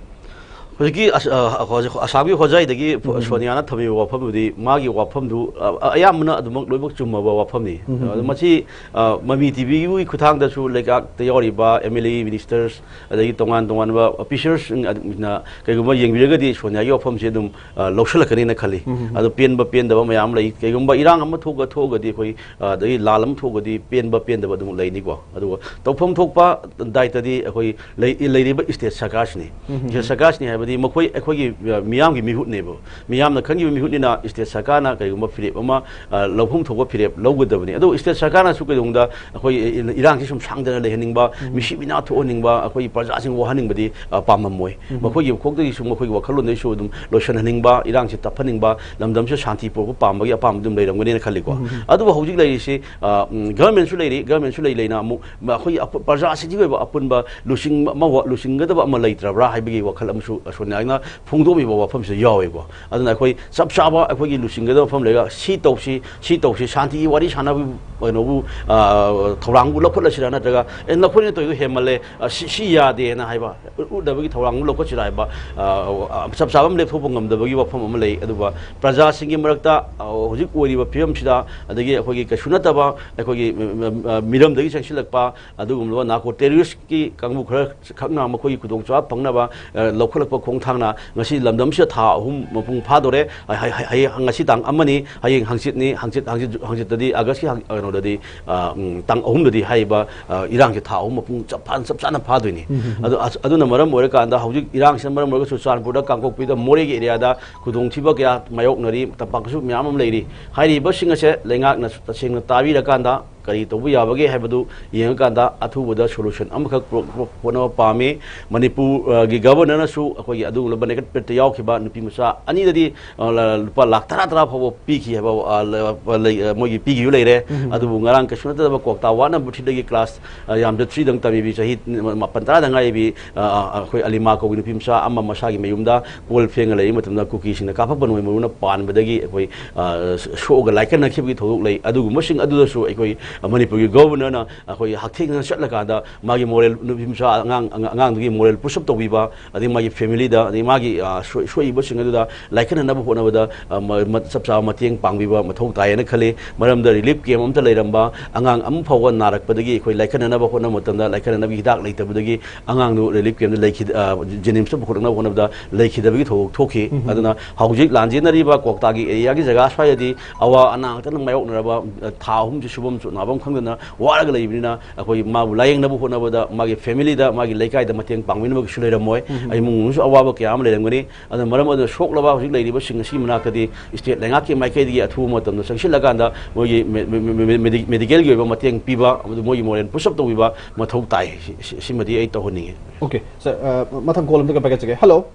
ꯍꯧꯖꯤꯛꯀꯤ ꯑꯁ-, ꯑ, ꯍꯧꯖꯤꯛ ꯑꯁꯥꯝꯒꯤ ꯍꯣꯖꯥꯏꯗꯒꯤ ꯎꯝ꯫ ꯁꯣꯅꯤꯌꯥꯅ ꯊꯝꯃꯤꯕ ꯋꯥꯐꯝꯗꯨꯗꯤ, ꯃꯥꯒꯤ ꯋꯥꯐꯝꯗꯨ, ꯑ, ꯑ, ꯑꯌꯥꯝꯕꯅ ꯑꯗꯨꯃꯛ ꯂꯣꯏꯅꯃꯛ ꯆꯨꯝꯃꯕ ꯋꯥꯐꯝꯅꯤ꯫ ꯎꯝ꯫ ꯑꯗꯣ ꯃꯁꯤ, ꯑ, ꯃꯃꯤ ꯇꯤꯚꯤꯒꯤ ꯈꯨꯠꯊꯥꯡꯗꯁꯨ ꯂꯩꯉꯥꯛꯇ ꯌꯥꯎꯔꯤꯕ M L A, ministers, ꯑꯗꯒꯤ ꯇꯣꯉꯥꯟ ꯇꯣꯉꯥꯟꯕ officers ꯁꯤꯡ ꯑꯗꯨꯅ ꯀꯩꯒꯨꯝꯕ ꯌꯦꯡꯕꯤꯔꯒꯗꯤ ꯁꯣꯅꯤꯌꯥꯒꯤ ꯋꯥꯐꯝꯁꯦ ꯑꯗꯨꯝ, ꯑ, ꯂꯧꯁꯤꯜꯂꯛꯀꯅꯤꯅ ꯈꯜꯂꯤ꯫ ꯎꯝ꯫ ꯑꯗꯣ ꯄꯦꯟꯕ ꯄꯦꯟꯗꯕ ꯃꯌꯥꯝ ꯂꯩ꯫ ꯀꯩꯒꯨꯝꯕ ꯏꯔꯥꯡ ꯑꯃ ꯊꯣꯛꯑ ꯊꯣꯛꯑꯒꯗꯤ ꯑꯩꯈꯣꯏ, ꯑ, ꯑꯗꯒꯤ ꯂꯥꯜ ꯑꯃ ꯊꯣꯛꯑꯒꯗꯤ ꯄꯦꯟꯕ ꯄꯦꯟꯗꯕ ꯑꯗꯨꯝ ꯂꯩꯅꯤꯀꯣ꯫ ꯑꯗꯨꯒ ꯇꯧꯐꯝ ꯊꯣꯛꯄ ꯗꯥꯏꯇꯗꯤ ꯑꯩꯈꯣꯏ ꯂꯩ-, ꯂꯩꯔꯤꯕ state ꯁꯔꯀꯥꯔꯁꯤꯅꯤ꯫ ꯎꯝ꯫ State ꯁꯔꯀꯥꯔꯁꯤꯅꯤ ꯍꯥꯏꯕꯗꯤ ꯃꯈꯣꯏ ꯑꯩꯈꯣꯏꯒꯤ, ꯑ, ꯃꯤꯌꯥꯝꯒꯤ ꯃꯤꯍꯨꯠꯅꯦꯕ꯫ ꯃꯤꯌꯥꯝꯅ ꯈꯟꯈꯤꯕ ꯃꯤꯍꯨꯠꯅꯤꯅ state ꯁꯔꯀꯥꯔꯅ ꯀꯔꯤꯒꯨꯝꯕ ꯐꯤꯔꯦꯞ ꯑꯃ, ꯑ, ꯂꯧꯐꯝ ꯊꯣꯛꯄ ꯐꯤꯔꯦꯞ ꯂꯧꯒꯗꯕꯅꯤ꯫ ꯑꯗꯣ state ꯁꯔꯀꯥꯔꯅꯁꯨ ꯀꯩꯗꯧꯅꯨꯡꯗ ꯑꯩꯈꯣꯏ ꯏ-, ꯏ-, ꯏꯔꯥꯡꯁꯤ ꯁꯨꯝ ꯁꯥꯡꯗꯅ ꯂꯩꯍꯟꯅꯤꯡꯕ, ꯎꯝ꯫ ꯃꯤꯁꯤ ꯃꯤꯅꯥ ꯊꯣꯛꯍꯟꯅꯤꯡꯕ, ꯑꯩꯈꯣꯏꯒꯤ ꯄ꯭ꯔꯖꯥꯁꯤꯡ ꯋꯥꯍꯟꯅꯤꯡꯕꯗꯤ, ꯑ, ꯄꯥꯝꯃꯝꯃꯣꯏ꯫ ꯎꯝ꯫ ꯃꯈꯣꯏꯒꯤ ꯋꯥꯈꯜꯗꯒꯤꯁꯨ, ꯃꯈꯣꯏꯒꯤ ꯋꯥꯈꯜꯂꯣꯟꯗꯒꯤꯁꯨ ꯑꯗꯨꯝ ꯂꯣꯏꯁꯤꯟꯍꯟꯅꯤꯡꯕ, ꯏꯔꯥꯡꯁꯤ ꯇꯞꯍꯟꯅꯤꯡꯕ, ꯂꯝꯗꯝꯁꯤꯗ ꯁꯥꯟꯇꯤ ꯄꯨꯔꯛꯄ ꯄꯥꯝꯕꯒꯤ ꯑꯄꯥꯝꯕ ꯑꯗꯨꯝ ꯂꯩꯔꯝꯒꯅꯤꯅ ꯈꯜꯂꯤꯀꯣ꯫ ꯎꯝ꯫ ꯑꯗꯨꯕꯨ ꯍꯧꯖꯤꯛ ꯂꯩꯔꯤꯁꯤ, ꯑ, ꯎꯝ, government ꯁꯨ ꯂꯩꯔꯤ, government ꯁꯨ ꯂꯩ ꯂꯩꯅ ꯑꯃꯨꯛ ꯃ-, ꯑꯩꯈꯣꯏꯒꯤ ꯑꯄꯨ-, ꯄ꯭ꯔꯖꯥꯁꯤꯡꯒꯤ ꯑꯣꯏꯕ ꯑꯄꯨꯟꯕ ꯂꯨꯆꯤꯡꯕ ꯑꯃ ꯋꯥ-, ꯂꯨꯆꯤꯡꯒꯗꯕ ꯑꯃ ꯂꯩꯇ꯭ꯔꯕ꯭ꯔꯥ ꯍꯥꯏꯕꯒꯤ ꯋꯥꯈꯜ ꯑꯃꯁꯨ ꯁꯣꯅꯤꯌꯥꯅ ꯐꯣꯡꯗꯣꯛꯂꯤꯕ ꯋꯥꯐꯝꯁꯤꯗ ꯌꯥꯎꯋꯦꯀꯣ꯫ ꯑꯗꯨꯅ ꯑꯩꯈꯣꯏ ꯆꯞ ꯆꯥꯕ ꯑꯩꯈꯣꯏꯒꯤ ꯂꯨꯆꯤꯡꯒꯗꯕ ꯃꯐꯝ ꯂꯩꯔꯒ ꯁꯤ ꯇꯧꯁꯤ, ꯁꯤ ꯇꯧꯁꯤ, ꯁꯥꯟꯇꯤꯒꯤ ꯋꯥꯔꯤ ꯁꯥꯟꯅꯕꯒꯤ ꯀꯩꯅꯣꯕꯨ, ꯑ, ꯊꯧꯔꯥꯡꯕꯨ ꯂꯧꯈꯠꯂꯁꯤꯔꯥ, ꯅꯠꯇ꯭ꯔꯒ, "ꯑꯦ, ꯅꯈꯣꯏꯅ ꯇꯧꯔꯤꯗꯣ ꯍꯦꯟꯃꯜꯂꯦ, ꯑ, ꯁꯤ, ꯁꯤ ꯌꯥꯗꯦꯅ" ꯍꯥꯏꯕ ꯎꯠꯅꯕꯒꯤ ꯊꯧꯔꯥꯡꯕꯨ ꯂꯧꯈꯠꯁꯤꯔꯥ ꯍꯥꯏꯕ, ꯑ, ꯑ, ꯆꯞ ꯆꯥꯕ ꯑꯃ ꯂꯦꯞꯊꯣꯛꯄ ꯉꯝꯗꯕꯒꯤ ꯋꯥꯐꯝ ꯑꯃ ꯂꯩ꯫ ꯑꯗꯨꯒ ꯄ꯭ꯔꯖꯥꯁꯤꯡꯒꯤ ꯃꯔꯛꯇ, ꯑ, ꯍꯧꯖꯤꯛ ꯑꯣꯏꯔꯤꯕ ꯐꯤꯕꯝꯁꯤꯗ, ꯑꯗꯒꯤ ꯑꯩꯈꯣꯏꯒꯤ ꯀꯩꯁꯨ ꯅꯠꯇꯕ ꯑꯩꯈꯣꯏꯒꯤ, ꯃ-, ꯃ-, ꯃ-, ꯃꯤꯔꯝꯗꯒꯤ ꯆꯪꯁꯤꯜꯂꯛꯄ ꯑꯗꯨꯒꯨꯝꯂꯕ narco terrorist ꯀꯤ ꯀꯥꯡꯕꯨ ꯈꯔ ꯈꯛꯅ ꯃꯈꯣꯏꯒꯤ ꯈꯨꯗꯣꯡꯆꯥꯕ ꯐꯪꯅꯕ, ꯑ, ꯂꯧꯈꯠꯂꯛꯄ ꯈꯣꯡꯊꯥꯡꯅ ꯉꯁꯤ ꯂꯝꯗꯝꯁꯤꯗ ꯊꯥ ꯑꯍꯨꯝ ꯃꯄꯨꯡ ꯐꯥꯗꯣꯔꯦ꯫ ꯍ-, ꯍ-, ꯍ-, ꯍꯌꯦꯡ, ꯉꯁꯤ ꯇꯥꯡ ꯑꯃꯅꯤ, ꯍꯌꯦꯡ ꯍꯪꯆꯤꯠꯅꯤ, ꯍꯪꯆꯤꯠ, ꯍꯪꯆꯤꯠ, ꯍꯪꯆꯤꯠꯇꯗꯤ August ꯀꯤ ꯍꯪ-, ꯀꯩꯅꯣꯗꯗꯤ, ꯑ, ꯎꯝ, ꯇꯥꯡ ꯑꯍꯨꯝꯗꯗꯤ ꯍꯥꯏꯔꯤꯕ, ꯑ, ꯏꯔꯥꯡꯁꯦ ꯊꯥ ꯑꯍꯨꯝ ꯃꯄꯨꯡ ꯆꯞ ꯐꯥꯅ, ꯆꯞ ꯆꯥꯅ ꯐꯥꯗꯣꯏꯅꯤ꯫ ꯎꯝ, ꯎꯝ, ꯎꯝ꯫ ꯑꯗꯨ, ꯑꯁ-, ꯑꯗꯨꯅ ꯃꯔꯝ ꯑꯣꯏꯔꯀꯥꯟꯗ ꯍꯧꯖꯤꯛ ꯏꯔꯥꯡꯁꯤꯅ ꯃꯔꯝ ꯑꯣꯏꯔꯒ ꯆꯨꯔꯆꯥꯟꯄꯨꯔꯗ, ꯀꯥꯡꯄꯣꯛꯄꯤꯗ, ꯃꯣꯔꯦꯒꯤ area ꯗ ꯈꯨꯗꯣꯡꯊꯤꯕ ꯀꯌꯥ ꯃꯥꯌꯣꯛꯅꯔꯤ, ꯇꯝꯄꯥꯛꯇꯁꯨ ꯃꯌꯥꯝ ꯑꯃ ꯂꯩꯔꯤ꯫ ꯍꯥꯏꯔꯤꯕꯁꯤꯡ ꯑꯁꯦ ꯂꯩꯉꯥꯛꯅ ꯇꯁꯦꯡꯅ ꯇꯥꯕꯤꯔꯀꯥꯟꯗ, ꯀꯔꯤ ꯇꯧꯕ ꯌꯥꯕꯒꯦ ꯍꯥꯏꯕꯗꯨ ꯌꯦꯡꯉꯀꯥꯟꯗ ꯑꯊꯨꯕꯗ solution ꯑꯃꯈꯛ ꯄꯨꯔꯛꯅꯕ ꯄꯨꯔꯛꯅꯕ ꯄꯥꯝꯃꯤ꯫ ꯃꯅꯤꯄꯨꯔꯒꯤ Governorꯅꯁꯨ ꯑꯩꯈꯣꯏꯒꯤ ꯑꯗꯨꯒꯨꯝꯂꯕ naked pad ꯇ ꯌꯥꯎꯈꯤꯕ ꯅꯨꯄꯤ ꯃꯆꯥ ꯑꯅꯤꯗꯗꯤ, ꯑ, ꯂ-, ꯂꯨꯄꯥ ꯂꯥꯈ ꯇꯔꯥ ꯇꯔꯥ ꯐꯥꯎꯕ ꯄꯤꯈꯤ ꯍꯥꯏꯕ, ꯑ, ꯂ-, ꯂ-, ꯂꯩ, ꯑ, ꯃꯣꯏꯒꯤ ꯄꯤꯈꯤꯕ ꯂꯩꯔꯦ꯫ ꯎꯝ꯫ ꯑꯗꯨꯕꯨ ꯉꯔꯥꯡ ꯀꯩꯁꯨ ꯅꯠꯇꯕ ꯀ꯭ꯋꯥꯛꯇꯥ one ꯑꯃ three ꯗꯒꯤ class, ꯑ, ꯌꯥꯝꯗ three ꯗꯪ ꯇꯝꯃꯤꯕꯤ, ꯆꯍꯤ ꯃꯥꯄꯟ ꯇꯔꯥꯗ ꯉꯥꯏꯔꯤꯕꯤ, ꯑ, ꯑ, ꯑꯩꯈꯣꯏ ꯑꯂꯤꯃꯥ ꯀꯧꯕꯤ ꯅꯨꯄꯤ ꯃꯆꯥ ꯑꯃ ꯃꯁꯥꯒꯤ ꯃꯌꯨꯝꯗ ꯀꯣꯜ ꯐꯦꯡꯉ ꯂꯩꯕ ꯃꯇꯝꯗ ꯀꯨꯀꯤꯁꯤꯡꯅ ꯀꯥꯞꯄꯛꯄ ꯅꯣꯡꯃꯩ ꯃꯔꯨꯅ ꯄꯥꯟꯕꯗꯒꯤ ꯑꯩꯈꯣꯏ, ꯑ, ꯁꯣꯛꯑꯒ ꯂꯥꯏꯀꯠꯅꯈꯤꯕꯒꯤ ꯊꯧꯗꯣꯛ ꯂꯩ꯫ ꯑꯗꯨꯒꯨꯝꯕꯁꯤꯡ ꯑꯗꯨꯗꯁꯨ ꯑꯩꯈꯣꯏ, ꯑ, ꯃꯅꯤꯄꯨꯔꯒꯤ Governorꯅ ꯑꯩꯈꯣꯏ ꯍꯛꯊꯦꯡꯅꯅ ꯆꯠꯂꯀꯥꯟꯗ ꯃꯥꯒꯤ moral, ꯅꯨꯄꯤ ꯃꯆꯥ ꯑꯉꯥꯡ, ꯑꯉꯥꯡꯗꯨꯒꯤ moral push up ꯇꯧꯕꯤꯕ, ꯑꯗꯩ ꯃꯥꯒꯤ familyꯗ, ꯑꯗꯩ ꯃꯥꯒꯤ, ꯑ, ꯁꯣꯏ-, ꯁꯣꯛꯏꯕꯁꯤꯡ ꯑꯗꯨꯗ ꯂꯥꯏꯀꯠꯅꯅꯕ ꯍꯣꯠꯅꯕꯗ, ꯑ, ꯃ-, ꯃ-, ꯆꯞ ꯆꯥꯕ ꯃꯇꯦꯡ ꯄꯥꯡꯕꯤꯕ ꯃꯊꯧ ꯇꯥꯏꯌꯦꯅ ꯈꯜꯂꯤ꯫ ꯃꯔꯝꯗ relief camp ꯑꯃꯇ ꯂꯩꯔꯝꯕ ꯑꯉꯥꯡ ꯑꯃ ꯐꯥꯎꯕ ꯅꯥꯔꯛꯄꯗꯒꯤ ꯑꯩꯈꯣꯏ ꯂꯥꯏꯀꯠꯅꯅꯕ ꯍꯣꯠꯅꯕ ꯃꯇꯝꯗ ꯂꯥꯏꯀꯠꯅꯅꯕꯒꯤ ꯍꯤꯗꯥꯛ ꯂꯩꯇꯕꯗꯒꯤ ꯑꯉꯥꯡꯗꯨ relief campꯗ ꯂꯩꯈꯤꯗ-, ꯑ, JNIMSꯇ ꯄꯨꯈꯠꯂꯛꯅꯕ ꯍꯣꯠꯅꯕꯗ ꯂꯩꯈꯤꯗꯕꯒꯤ ꯊꯧꯗꯣꯛ ꯊꯣꯛꯈꯤ꯫ ꯎꯝ꯫ ꯑꯗꯨꯅ ꯍꯧꯖꯤꯛ ꯂꯥꯟꯖꯦꯟꯅꯔꯤꯕ ꯀ꯭ꯋꯥꯛꯇꯥꯒꯤ areaꯒꯤ ꯖꯒꯥ ꯁ꯭ꯋꯥꯏꯗꯗꯤ ꯑꯋꯥ ꯑꯅꯥ ꯉꯥꯛꯇꯅ ꯃꯥꯌꯣꯛꯅꯔꯕ, ꯑ, ꯊꯥ ꯑꯍꯨꯝꯁꯤ ꯁꯨꯐꯝ ꯅꯥꯐꯝ ꯈꯪꯗꯅ ꯋꯥꯔꯒ ꯂꯩꯕꯅꯤꯅ ꯑꯩꯈꯣꯏ ꯃꯥꯕꯨ ꯂꯥꯌꯦꯡꯅꯕ ꯍꯣꯠꯅꯕꯗ ꯃꯥꯒꯤ familyꯗ, ꯃꯥꯒꯤ ꯂꯩꯀꯥꯏꯗ ꯃꯇꯦꯡ ꯄꯥꯡꯕꯤꯅꯕꯒꯤꯁꯨ ꯂꯩꯔꯝꯃꯣꯏ꯫ ꯎꯝ꯫ ꯏꯃꯨꯡ ꯃꯅꯨꯡꯁꯨ ꯑꯋꯥꯕ ꯀꯌꯥ ꯑꯃ ꯂꯩꯔꯝꯒꯅꯤ꯫ ꯑꯗꯨꯅ ꯃꯔꯝ ꯑꯗꯨꯅ ꯁꯣꯛꯂꯕ ꯍꯧꯖꯤꯛ ꯂꯩꯔꯤꯕꯁꯤꯡ ꯑꯁꯤꯒꯤ ꯃꯅꯥꯛꯇꯗꯤ state ꯂꯩꯉꯥꯛꯀꯤ ꯃꯥꯏꯀꯩꯗꯒꯤ ꯑꯊꯨꯕ ꯃꯇꯝꯗ ꯆꯪꯁꯤꯜꯂꯀꯥꯟꯗ ꯃꯣꯏꯒꯤ ꯃꯦ-, ꯃꯦ-, ꯃꯦ-, ꯃꯦ-, ꯃꯦꯗꯤ-, medicalꯒꯤ ꯑꯣꯏꯕ ꯃꯇꯦꯡ ꯄꯤꯕ, ꯑꯃꯗꯤ ꯃꯣꯏꯒꯤ moral push up ꯇꯧꯕꯤꯕ ꯃꯊꯧ ꯇꯥꯏ꯫ ꯁꯤ-, ꯁꯤ-, ꯁꯤꯃꯗꯤ ꯑꯩ ꯇꯧꯍꯟꯅꯤꯡꯉꯤ꯫ Okay, sir, ꯑ, ꯃꯊꯪ call ꯑꯝꯇꯒ ꯄꯥꯏꯈꯠꯆꯒꯦ꯫ Hello?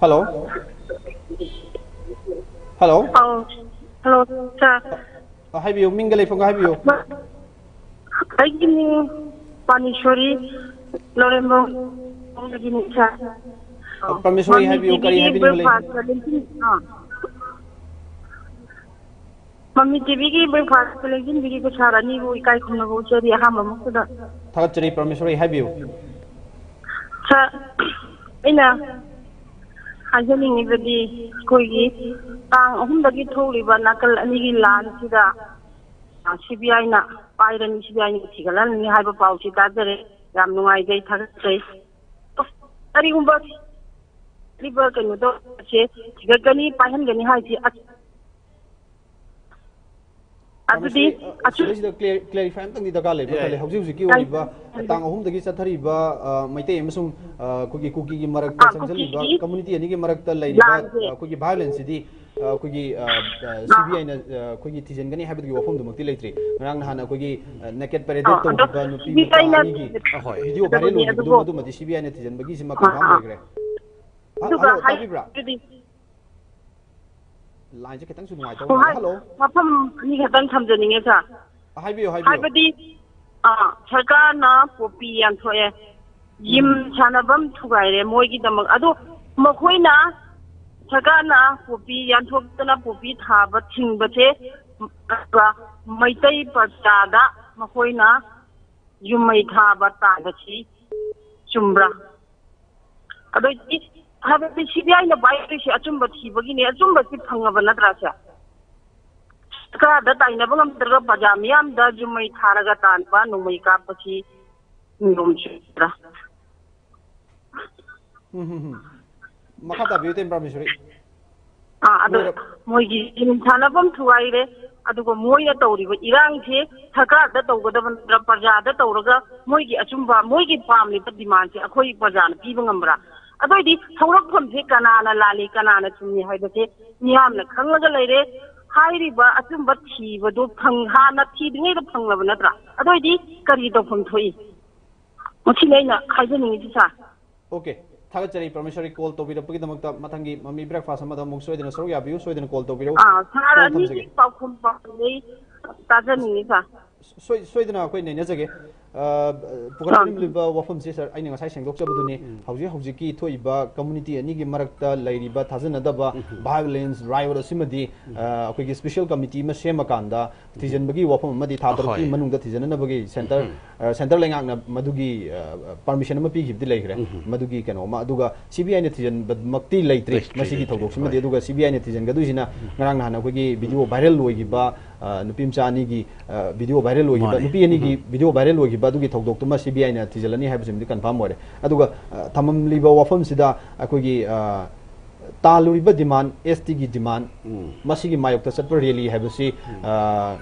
Hello? Hello? ꯑꯧ, hello, sir꯫ ꯑ, ꯍꯥꯏꯕꯤꯌꯨ, ꯃꯤꯡꯒ ꯂꯩꯐꯝꯒ ꯍꯥꯏꯕꯤꯌꯨ꯫ ꯑꯩꯒꯤ ꯃꯤꯡ ꯄꯥꯅꯤꯁꯣꯔꯤ, ꯂꯧꯔꯦꯝꯕꯝ ꯂꯣꯝꯗꯒꯤꯅꯤ, sir꯫ ꯑ, ꯄꯥꯅꯤꯁꯣꯔꯤ, ꯃꯃꯤ ꯍꯥꯏꯕꯤꯌꯨ, ꯀꯔꯤ ꯇꯤꯚꯤꯒꯤ ꯍꯥꯏꯕꯤꯅꯤꯡꯕ ꯂꯩ? Breakfast ꯂꯦꯡꯁꯤꯟ-, ꯑꯥ꯫ ꯃꯃꯤ ꯇꯤꯚꯤꯒꯤ breakfast ꯂꯦꯡꯁꯤꯟꯕꯤꯔꯤꯕ sir ꯑꯅꯤꯕꯨ ꯏꯀꯥꯏ ꯈꯨꯝꯅꯕ ꯎꯠꯆꯔꯤ ꯑꯍꯥꯟꯕꯃꯛꯇꯗ꯫ ꯊꯥꯒꯠꯆꯔꯤ, ꯄꯥꯅꯤꯁꯣꯔꯤ, ꯍꯥꯏꯕꯤꯌꯨ꯫ Sir, ꯑꯩꯅ ꯍꯥꯏꯖꯅꯤꯡꯉꯤꯕꯗꯤ ꯑꯩꯈꯣꯏꯒꯤ ꯇꯥꯡ ꯑꯍꯨꯝꯗꯒꯤ ꯊꯣꯛꯂꯤꯕ ꯅꯥꯀꯜ ꯑꯅꯤꯒꯤ ꯂꯥꯟꯁꯤꯗ, ꯑ, CBIꯅ ꯄꯥꯏꯔꯅꯤ, CBIꯅ ꯊꯤꯒꯠꯂꯅꯤ ꯍꯥꯏꯕ ꯄꯥꯎꯁꯤ ꯇꯥꯖꯔꯦ꯫ ꯌꯥꯝ ꯅꯨꯡꯉꯥꯏꯖꯩ, ꯊꯥꯒꯠꯆꯩ꯫ ꯀꯔꯤꯒꯨꯝꯕ ꯂꯤꯕ ꯀꯩꯅꯣꯗꯣ ꯁꯦ ꯊꯤꯒꯠꯀꯅꯤ, ꯄꯥꯏꯍꯟꯒꯅꯤ ꯍꯥꯏꯁꯤ ꯑꯁ-, ꯑꯗꯨꯗꯤ ꯄ꯭ꯔꯃꯦꯁꯣꯔꯤ, ꯑ, ꯑꯆꯨꯝ- ꯁꯤꯗꯩꯁꯤꯗ ꯀ꯭ꯂꯦ-, clarify ꯑꯝꯇꯪꯗꯤ ꯗꯔꯀꯥꯔ ꯂꯩꯕ ꯌꯥꯏ꯫ ꯈꯜꯂꯦ꯫ ꯍꯧꯖꯤꯛ ꯍꯧꯖꯤꯛꯀꯤ ꯇꯥꯏ꯫ ꯑꯣꯏꯔꯤꯕ ꯇꯥꯡ ꯑꯍꯨꯝꯗꯒꯤ ꯆꯠꯊꯔꯤꯕ, ꯑ, ꯃꯩꯇꯩ ꯑꯃꯁꯨꯡ, ꯑ, ꯑꯩꯈꯣꯏꯒꯤ ꯀꯨꯀꯤꯒꯤ ꯃꯔꯛꯇ ꯑꯥ, ꯆꯪꯁꯤꯜꯂꯤꯕ ꯀꯨꯀꯤꯒꯤ community ꯑꯅꯤꯒꯤ ꯃꯔꯛꯇ ꯂꯩꯔꯤꯕ, ꯂꯥꯟꯁꯦ꯫ ꯑ, ꯑꯩꯈꯣꯏꯒꯤ violence ꯁꯤꯗꯤ, ꯑ, ꯑꯩꯈꯣꯏꯒꯤ, ꯑ, ꯑ, ꯑꯥ꯫ C B I ꯅ, ꯑ, ꯑꯩꯈꯣꯏꯒꯤ ꯊꯤꯖꯤꯟꯒꯅꯤ ꯍꯥꯏꯕꯒꯤ ꯋꯥꯐꯝꯗꯨꯃꯛꯇꯤ ꯂꯩꯇ꯭ꯔꯤ꯫ ꯉꯔꯥꯡ ꯅꯍꯥꯟ ꯑꯩꯈꯣꯏꯒꯤ, ꯑ, naked parade ꯑꯥ, ꯑꯗꯣ ꯇꯧꯈꯤꯕ ꯅꯨꯄꯤ ꯃꯆꯥ C B I ꯅ ꯑꯅꯤꯒꯤ ꯑꯍꯣꯏ꯫ Video viral ꯊꯤꯖꯤꯟꯒꯗꯕꯅꯤ, ꯑꯣꯏꯈꯤꯕꯗꯣ ꯑꯗꯨꯕꯨ ꯃꯗꯨꯃꯗꯤ C B I ꯅ ꯊꯤꯖꯤꯟꯕꯒꯤꯁꯤꯃ ꯑꯥ, confirm ꯑꯥ꯫ ꯑꯣꯏꯈ꯭ꯔꯦ꯫ ꯑ, ꯑꯗꯨꯒ hello, ꯇꯥꯕꯤꯕ꯭ꯔꯥ? ꯍꯥꯏꯕꯗꯤ ꯂꯥꯏꯟꯁꯦ ꯈꯤꯇꯪꯁꯨ ꯅꯨꯡꯉꯥꯏꯇꯕ ꯍꯣꯏ, ꯃꯥꯜꯂꯦ꯫ Hello? ꯋꯥꯐꯝ ꯑꯅꯤ ꯈꯛꯇꯪ ꯊꯝꯖꯅꯤꯡꯉꯦ, sir꯫ ꯍꯥꯏꯕꯤꯌꯨ, ꯍꯥꯏꯕꯤꯌꯨ꯫ ꯍꯥꯏꯕꯗꯤ, ꯑ, ꯁꯔꯀꯥꯔꯅ ꯄꯣꯄꯤ ꯌꯥꯟꯊꯣꯛꯑꯦ, ꯖꯤꯝ ꯎꯝ꯫ ꯁꯥꯟꯅꯐꯝ ꯊꯨꯒꯥꯏꯔꯦ ꯃꯣꯏꯒꯤꯗꯃꯛ꯫ ꯑꯗꯣ ꯃꯈꯣꯏꯅ, ꯁꯔꯀꯥꯔꯅ ꯄꯣꯄꯤ ꯌꯥꯟꯊꯣꯛꯇꯅ ꯄꯣꯄꯤ ꯊꯥꯕ ꯊꯤꯡꯕꯁꯦ, ꯑꯗꯨꯒ ꯃꯩꯇꯩ ꯄ꯭ꯔꯖꯥꯗ ꯃꯈꯣꯏꯅ ꯌꯨꯝꯃꯩ ꯊꯥꯕ ꯇꯥꯟꯕꯁꯤ ꯆꯨꯝꯕ꯭ꯔꯥ? ꯑꯗꯩꯗꯤ ꯍꯥꯏꯕꯗꯤ C B I ꯅ ꯄꯥꯏꯗꯣꯏꯁꯦ ꯑꯆꯨꯝꯕ ꯊꯤꯕꯒꯤꯅꯦ꯫ ꯑꯆꯨꯝꯕꯁꯤ ꯐꯪꯉꯕ ꯅꯠꯇ꯭ꯔꯥ, sir? ꯁꯔꯀꯥꯔꯗ ꯇꯥꯏꯅꯕ ꯉꯝꯗ꯭ꯔꯒ ꯄ꯭ꯔꯖꯥ ꯃꯤꯌꯥꯝꯗ ꯌꯨꯝꯃꯩ ꯊꯥꯔꯒ ꯇꯥꯟꯕ, ꯅꯣꯡꯃꯩ ꯀꯥꯞꯄꯁꯤ ꯅꯤꯌꯣꯝ ꯆꯨꯝꯕ꯭ꯔꯥ? ꯎꯝ, ꯍꯝ, ꯍꯝ꯫ ꯃꯈꯥ ꯇꯥꯕꯤꯌꯨ, ꯇꯦꯝ ꯄ꯭ꯔꯃꯦꯁꯣꯔꯤ꯫ ꯑꯥ, ꯑꯗꯣ ꯂꯣꯏꯔ- ꯃꯣꯏꯒꯤ ꯖꯤꯝ ꯁꯥꯟꯅꯐꯝ ꯊꯨꯒꯥꯏꯔꯦ, ꯑꯗꯨꯒ ꯃꯣꯏꯅ ꯇꯧꯔꯤꯕ ꯏꯔꯥꯡꯁꯦ ꯁꯔꯀꯥꯔꯗ ꯇꯧꯒꯗꯕ ꯅꯠꯇ꯭ꯔ ꯄ꯭ꯔꯖꯥꯗ ꯇꯧꯔꯒ ꯃꯣꯏꯒꯤ ꯑꯆꯨꯝꯕ, ꯃꯣꯏꯒꯤ ꯄꯥꯝꯂꯤꯕ demandꯁꯦ ꯑꯩꯈꯣꯏ ꯄ꯭ꯔꯖꯥꯅ ꯄꯤꯕ ꯉꯝꯕ꯭ꯔꯥ? ꯑꯗꯨ ꯑꯣꯏꯗꯤ ꯍꯧꯔꯛꯐꯝꯁꯦ ꯀꯅꯥꯅ ꯂꯥꯜꯂꯤ, ꯀꯅꯥꯅ ꯆꯨꯝꯃꯤ ꯍꯥꯏꯕꯁꯦ ꯃꯤꯌꯥꯝꯅ ꯈꯪꯂꯒ ꯂꯩꯔꯦ꯫ ꯍꯥꯏꯔꯤꯕ ꯑꯆꯨꯝꯕ ꯊꯤꯕꯗꯣ ꯐꯪ-, ꯍꯥꯟꯅ ꯊꯤꯗ꯭ꯔꯤꯉꯩꯗ ꯐꯪꯂꯕ ꯅꯠꯇ꯭ꯔꯥ? ꯑꯗꯨ ꯑꯣꯏꯗꯤ ꯀꯔꯤ ꯇꯧꯐꯝ ꯊꯣꯛꯏ? ꯃꯁꯤꯅꯤ ꯑꯩꯅ ꯍꯥꯏꯖꯅꯤꯡꯉꯤꯁꯤ, sir꯫ Okay, ꯊꯥꯒꯠꯆꯔꯤ ꯄ꯭ꯔꯃꯦꯁꯣꯔꯤ, call ꯇꯧꯕꯤꯔꯛꯄꯒꯤꯗꯃꯛꯇ꯫ ꯃꯊꯪꯒꯤ ꯃꯃꯤ breakfast ꯑꯃꯗ ꯑꯃꯨꯛ ꯁꯣꯏꯗꯅ ꯁꯔꯨꯛ ꯌꯥꯕꯤꯌꯨ, ꯁꯣꯏꯗꯅ call ꯇꯧꯕꯤꯔꯛꯎ꯫ ꯑꯥ, sir, call ꯑꯅꯤꯒꯤ ꯊꯝꯖꯒꯦ꯫ ꯄꯥꯎꯈꯨꯝ ꯄꯥꯎꯈꯨꯝ ꯑꯩ ꯇꯥꯖꯅꯤꯡꯉꯤ, sir꯫ ꯁꯣꯏ-, ꯁꯣꯏꯗꯅ ꯑꯩꯈꯣꯏ ꯅꯩꯅꯖꯒꯦ꯫ ꯑ, ꯑꯥ꯫ ꯄꯨꯈꯠꯆꯔꯝꯂꯤꯕ ꯋꯥꯐꯝꯁꯦ, sir, ꯑꯩꯅ ꯉꯁꯥꯏ ꯁꯦꯡꯗꯣꯛꯆꯕꯗꯨꯅꯤ꯫ ꯎꯝ꯫ ꯍꯧꯖꯤꯛ ꯍꯧꯖꯤꯛꯀꯤ ꯊꯣꯛꯏꯕ community ꯑꯅꯤꯒꯤ ꯃꯔꯛꯇ ꯂꯩꯔꯤꯕ ꯊꯥꯖꯅꯗꯕ, ꯎꯝ꯫ Violence, riot ꯑꯁꯤꯃꯗꯤ, ꯎꯝ꯫ ꯑ, ꯑꯩꯈꯣꯏꯒꯤ special committee ꯑꯃ ꯁꯦꯝꯃꯀꯥꯟꯗ ꯊꯤꯖꯤꯟꯕꯒꯤ ꯋꯥꯐꯝ ꯑꯃꯗꯤ ꯊꯥ ꯇꯔꯨꯛꯀꯤ ꯑꯍꯣꯏ꯫ ꯃꯅꯨꯡꯗ ꯊꯤꯖꯤꯟꯅꯅꯕꯒꯤ center, ꯎꯝ꯫ ꯑ, center ꯂꯩꯉꯥꯛꯅ ꯃꯗꯨꯒꯤ, ꯑ, permission ꯑꯃ ꯄꯤꯈꯤꯕꯗꯤ ꯂꯩꯈ꯭ꯔꯦ꯫ ꯎꯝ꯫ ꯃꯗꯨꯒꯤ ꯀꯩꯅꯣ ꯑꯃ, ꯑꯗꯨꯒ C B I ꯅ ꯊꯤꯖꯤꯟꯕꯃꯛꯇꯤ ꯂꯩꯇ꯭ꯔꯤ ꯂꯩꯇ꯭ꯔꯤ, ꯃꯁꯤꯒꯤ ꯂꯩꯇ꯭ꯔꯤ, ꯊꯧꯗꯣꯛꯁꯤꯃꯗꯤ꯫ ꯍꯣꯏ꯫ ꯑꯗꯨꯒ C B I ꯅ ꯊꯤꯖꯤꯟꯒꯗꯣꯏꯁꯤꯅ ꯎꯝ꯫ ꯉꯔꯥꯡ ꯅꯍꯥꯟ ꯑꯩꯈꯣꯏꯒꯤ video ꯎꯝ꯫ Viral ꯑꯣꯏꯈꯤꯕ, ꯑ, ꯅꯨꯄꯤ ꯃꯆꯥ ꯑꯅꯤꯒꯤ, ꯑ, video viral ꯑꯣꯏꯈꯤꯕ, ꯃꯥꯅꯦ꯫ ꯅꯨꯄꯤ ꯑꯅꯤꯒꯤ ꯎꯝ꯫ Video viral ꯑꯣꯏꯈꯤꯕ ꯑꯗꯨꯒꯤ ꯊꯧꯗꯣꯛꯇꯨꯃ C B I ꯅ ꯊꯤꯖꯤꯜꯂꯅꯤ ꯍꯥꯏꯕꯁꯤꯃꯗꯤ confirm ꯑꯣꯏꯔꯦ꯫ ꯑꯗꯨꯒ, ꯑ, ꯊꯝꯂꯝꯂꯤꯕ ꯋꯥꯐꯝꯁꯤꯗ ꯑꯩꯈꯣꯏꯒꯤ, ꯑ, ꯇꯥꯜꯂꯨꯔꯤꯕ demand, S T ꯒꯤ demand, ꯎꯝ꯫ ꯃꯁꯤꯒꯤ ꯃꯥꯌꯣꯛꯇ ꯆꯠꯄ rally ꯍꯥꯏꯕꯁꯤ, ꯎꯝ꯫ ꯑ,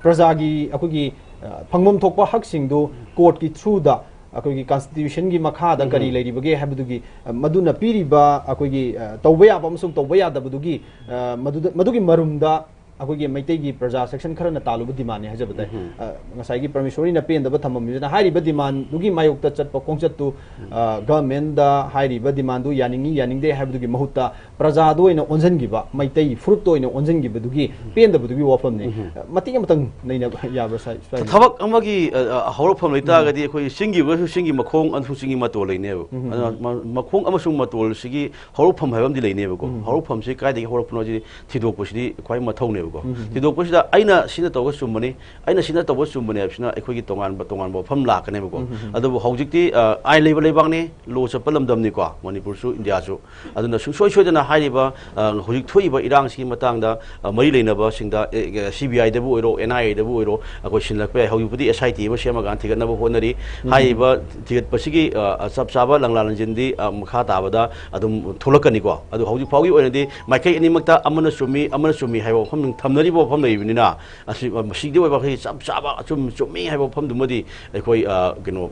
ꯄ꯭ꯔꯖꯥꯒꯤ ꯑꯩꯈꯣꯏꯒꯤ ꯑ, ꯐꯪꯐꯝ ꯊꯣꯛꯄ ꯍꯛꯁꯤꯡꯗꯨ ꯀꯣꯔꯠꯀꯤ ꯊ꯭ꯔꯨꯗ ꯑꯩꯈꯣꯏꯒꯤ ꯀꯟꯁꯇꯤꯇ꯭ꯌꯨꯁꯟꯒꯤ ꯃꯈꯥꯗ ꯀꯔꯤ ꯂꯩꯔꯤꯕꯒꯦ ꯍꯥꯏꯕꯗꯨꯒꯤ ꯑ, ꯃꯗꯨꯅ ꯄꯤꯔꯤꯕ ꯑꯩꯈꯣꯏꯒꯤ ꯑ, ꯇꯧꯕ ꯌꯥꯕ ꯑꯃꯁꯨꯡ ꯇꯧꯕ ꯌꯥꯗꯕꯗꯨꯒꯤ ꯑ, ꯃꯗꯨꯗ ꯃꯗꯨꯒꯤ ꯃꯔꯨꯝꯗ ꯑꯩꯈꯣꯏꯒꯤ ꯃꯩꯇꯩꯒꯤ ꯄ꯭ꯔꯖꯥ ꯁꯦꯛꯁꯟ ꯈꯔꯅ ꯇꯥꯜꯂꯨꯕ ꯗꯤꯃꯥꯟꯅꯤ ꯍꯥꯏꯖꯕ ꯇꯥꯏ꯫ ꯑ, ꯉꯁꯥꯏꯒꯤ ꯄ꯭ꯔꯃꯦꯁꯣꯔꯤꯅ ꯄꯦꯟꯗꯕ ꯊꯝꯃꯝꯃꯤꯁꯤꯅ ꯍꯥꯏꯔꯤꯕ ꯗꯤꯃꯥꯟꯗꯨꯒꯤ ꯃꯥꯌꯣꯛꯇ ꯆꯠꯄ ꯈꯣꯡꯆꯠꯇꯨ ꯑ, ꯒꯚꯔꯟꯃꯦꯟꯗ ꯍꯥꯏꯔꯤꯕ ꯗꯤꯃꯥꯟꯗꯨ ꯌꯥꯅꯤꯡꯉꯤ ꯌꯥꯅꯤꯡꯗꯦ ꯍꯥꯏꯕꯗꯨꯒꯤ ꯃꯍꯨꯠꯇ ꯄ꯭ꯔꯖꯥꯗ ꯑꯣꯏꯅ ꯑꯣꯟꯁꯤꯟꯈꯤꯕ, ꯃꯩꯇꯩ ꯐꯨꯔꯨꯞꯇ ꯑꯣꯏꯅ ꯑꯣꯟꯁꯤꯟꯈꯤꯕꯗꯨꯒꯤ ꯄꯦꯟꯗꯕꯗꯨꯒꯤ ꯋꯥꯐꯝꯅꯤ꯫ ꯑ, ꯃꯇꯦꯛ ꯑꯃꯇꯪ ꯅꯩꯅꯕ ꯌꯥꯕ꯭ꯔꯥ, ꯁꯥꯏ? ꯁ꯭ꯋꯥꯏꯗ? ꯊꯕꯛ ꯑꯃꯒꯤ ꯑ, ꯑ, ꯍꯧꯔꯛꯐꯝ ꯂꯩꯇꯥꯔꯒꯗꯤ ꯑꯩꯈꯣꯏ ꯆꯤꯡꯒꯤ ꯑꯣꯏꯔꯁꯨ ꯆꯤꯡꯒꯤ ꯃꯈꯣꯡ ꯑꯗꯨꯁꯨ ꯆꯤꯡꯒꯤ ꯃꯇꯣꯜ ꯂꯩꯅꯦꯕ꯫ ꯑꯗꯨꯅ ꯃ- ꯃꯈꯣꯡ ꯑꯃꯁꯨꯡ ꯃꯇꯣꯜꯁꯤꯒꯤ ꯍꯧꯔꯛꯐꯝ ꯍꯥꯏꯕ ꯑꯃꯗꯤ ꯂꯩꯅꯦꯕꯀꯣ꯫ ꯍꯧꯔꯛꯐꯝꯁꯤ ꯀꯥꯏꯗꯒꯤ ꯍꯧꯔꯛꯄꯅꯣ ꯁꯤꯗꯤ ꯊꯤꯗꯣꯛꯄꯁꯤꯗꯤ ꯈ꯭ꯋꯥꯏ ꯃꯊꯧꯅꯦꯕꯀꯣ꯫ ꯊꯤꯗꯣꯛꯄꯁꯤꯗ ꯑꯩꯅ ꯁꯤꯅ ꯇꯧꯔꯒ ꯆꯨꯝꯕꯅꯤ, ꯑꯩꯅ ꯁꯤꯅ ꯇꯧꯕ ꯆꯨꯝꯕꯅꯤ ꯍꯥꯏꯕꯁꯤꯅ ꯑꯩꯈꯣꯏꯒꯤ ꯇꯣꯉꯥꯟꯕ ꯇꯣꯉꯥꯟꯕ ꯋꯥꯐꯝ ꯂꯥꯛꯀꯅꯦꯕꯀꯣ꯫ ꯑꯗꯨꯕꯨ ꯍꯧꯖꯤꯛꯇꯤ ꯑ, ꯑꯥꯏꯟ ꯂꯩꯕ ꯂꯩꯕꯥꯛꯅꯤ, ꯂꯣ ꯆꯠꯄ ꯂꯝꯗꯝꯅꯤꯀꯣ ꯃꯅꯤꯄꯨꯔꯁꯨ, ꯏꯟꯗꯤꯌꯥꯁꯨ꯫ ꯑꯗꯨꯅ ꯁꯨꯡꯁꯣꯏ ꯁꯣꯏꯗꯅ ꯍꯥꯏꯔꯤꯕ ꯑ, ꯍꯧꯖꯤꯛ ꯊꯣꯛꯏꯕ ꯏꯔꯥꯡꯁꯤꯒꯤ ꯃꯇꯥꯡꯗ ꯑ, ꯃꯔꯤ ꯂꯩꯅꯕꯁꯤꯡꯗ, ꯑꯦ, ꯑꯦ, ꯁꯤ ꯕꯤ ꯑꯥꯏꯗꯕꯨ ꯑꯣꯏꯔꯣ, ꯑꯦꯟ ꯑꯥꯏ ꯑꯦꯗꯕꯨ ꯑꯣꯏꯔꯣ, ꯑꯩꯈꯣꯏ ꯁꯤꯜꯂꯛꯄ ꯌꯥꯏ꯫ ꯍꯧꯖꯤꯛꯄꯨꯗꯤ ꯑꯦꯁ ꯑꯥꯏ ꯇꯤ ꯑꯃ ꯁꯦꯝꯃꯀꯥꯟꯗ ꯊꯤꯒꯠꯅꯕ ꯍꯣꯠꯅꯔꯤ꯫ ꯍꯥꯏꯔꯤꯕ ꯊꯤꯒꯠꯄꯁꯤꯒꯤ ꯑ, ꯑ, ꯆꯞ ꯆꯥꯕ ꯂꯪꯂꯥ ꯂꯪꯖꯤꯟꯗꯤ ꯑ, ꯃꯈꯥ ꯇꯥꯕꯗ ꯑꯗꯨꯝ ꯊꯣꯛꯂꯛꯀꯅꯤꯀꯣ꯫ ꯑꯗꯨ ꯍꯧꯖꯤꯛ ꯐꯥꯎꯒꯤ ꯑꯣꯏꯅꯗꯤ ꯃꯥꯏꯀꯩ ꯑꯅꯤꯃꯛꯇ ꯑꯃꯅ ꯆꯨꯝꯃꯤ, ꯑꯃꯅ ꯆꯨꯝꯃꯤ ꯍꯥꯏꯕ ꯋꯥꯐꯝ ꯊꯝꯅꯔꯤꯕ ꯋꯥꯐꯝ ꯂꯩꯕꯅꯤꯅ, ꯑꯁꯤ ꯃꯁꯤꯒꯤ ꯑꯣꯏꯕ ꯑꯩꯈꯣꯏꯒꯤ ꯆꯞ ꯆꯥꯕ ꯑꯆꯨꯝ ꯆꯨꯝꯃꯤ ꯍꯥꯏꯕ ꯋꯥꯐꯝꯗꯨꯃꯗꯤ ꯑꯩꯈꯣꯏ ꯑ, ꯀꯩꯅꯣ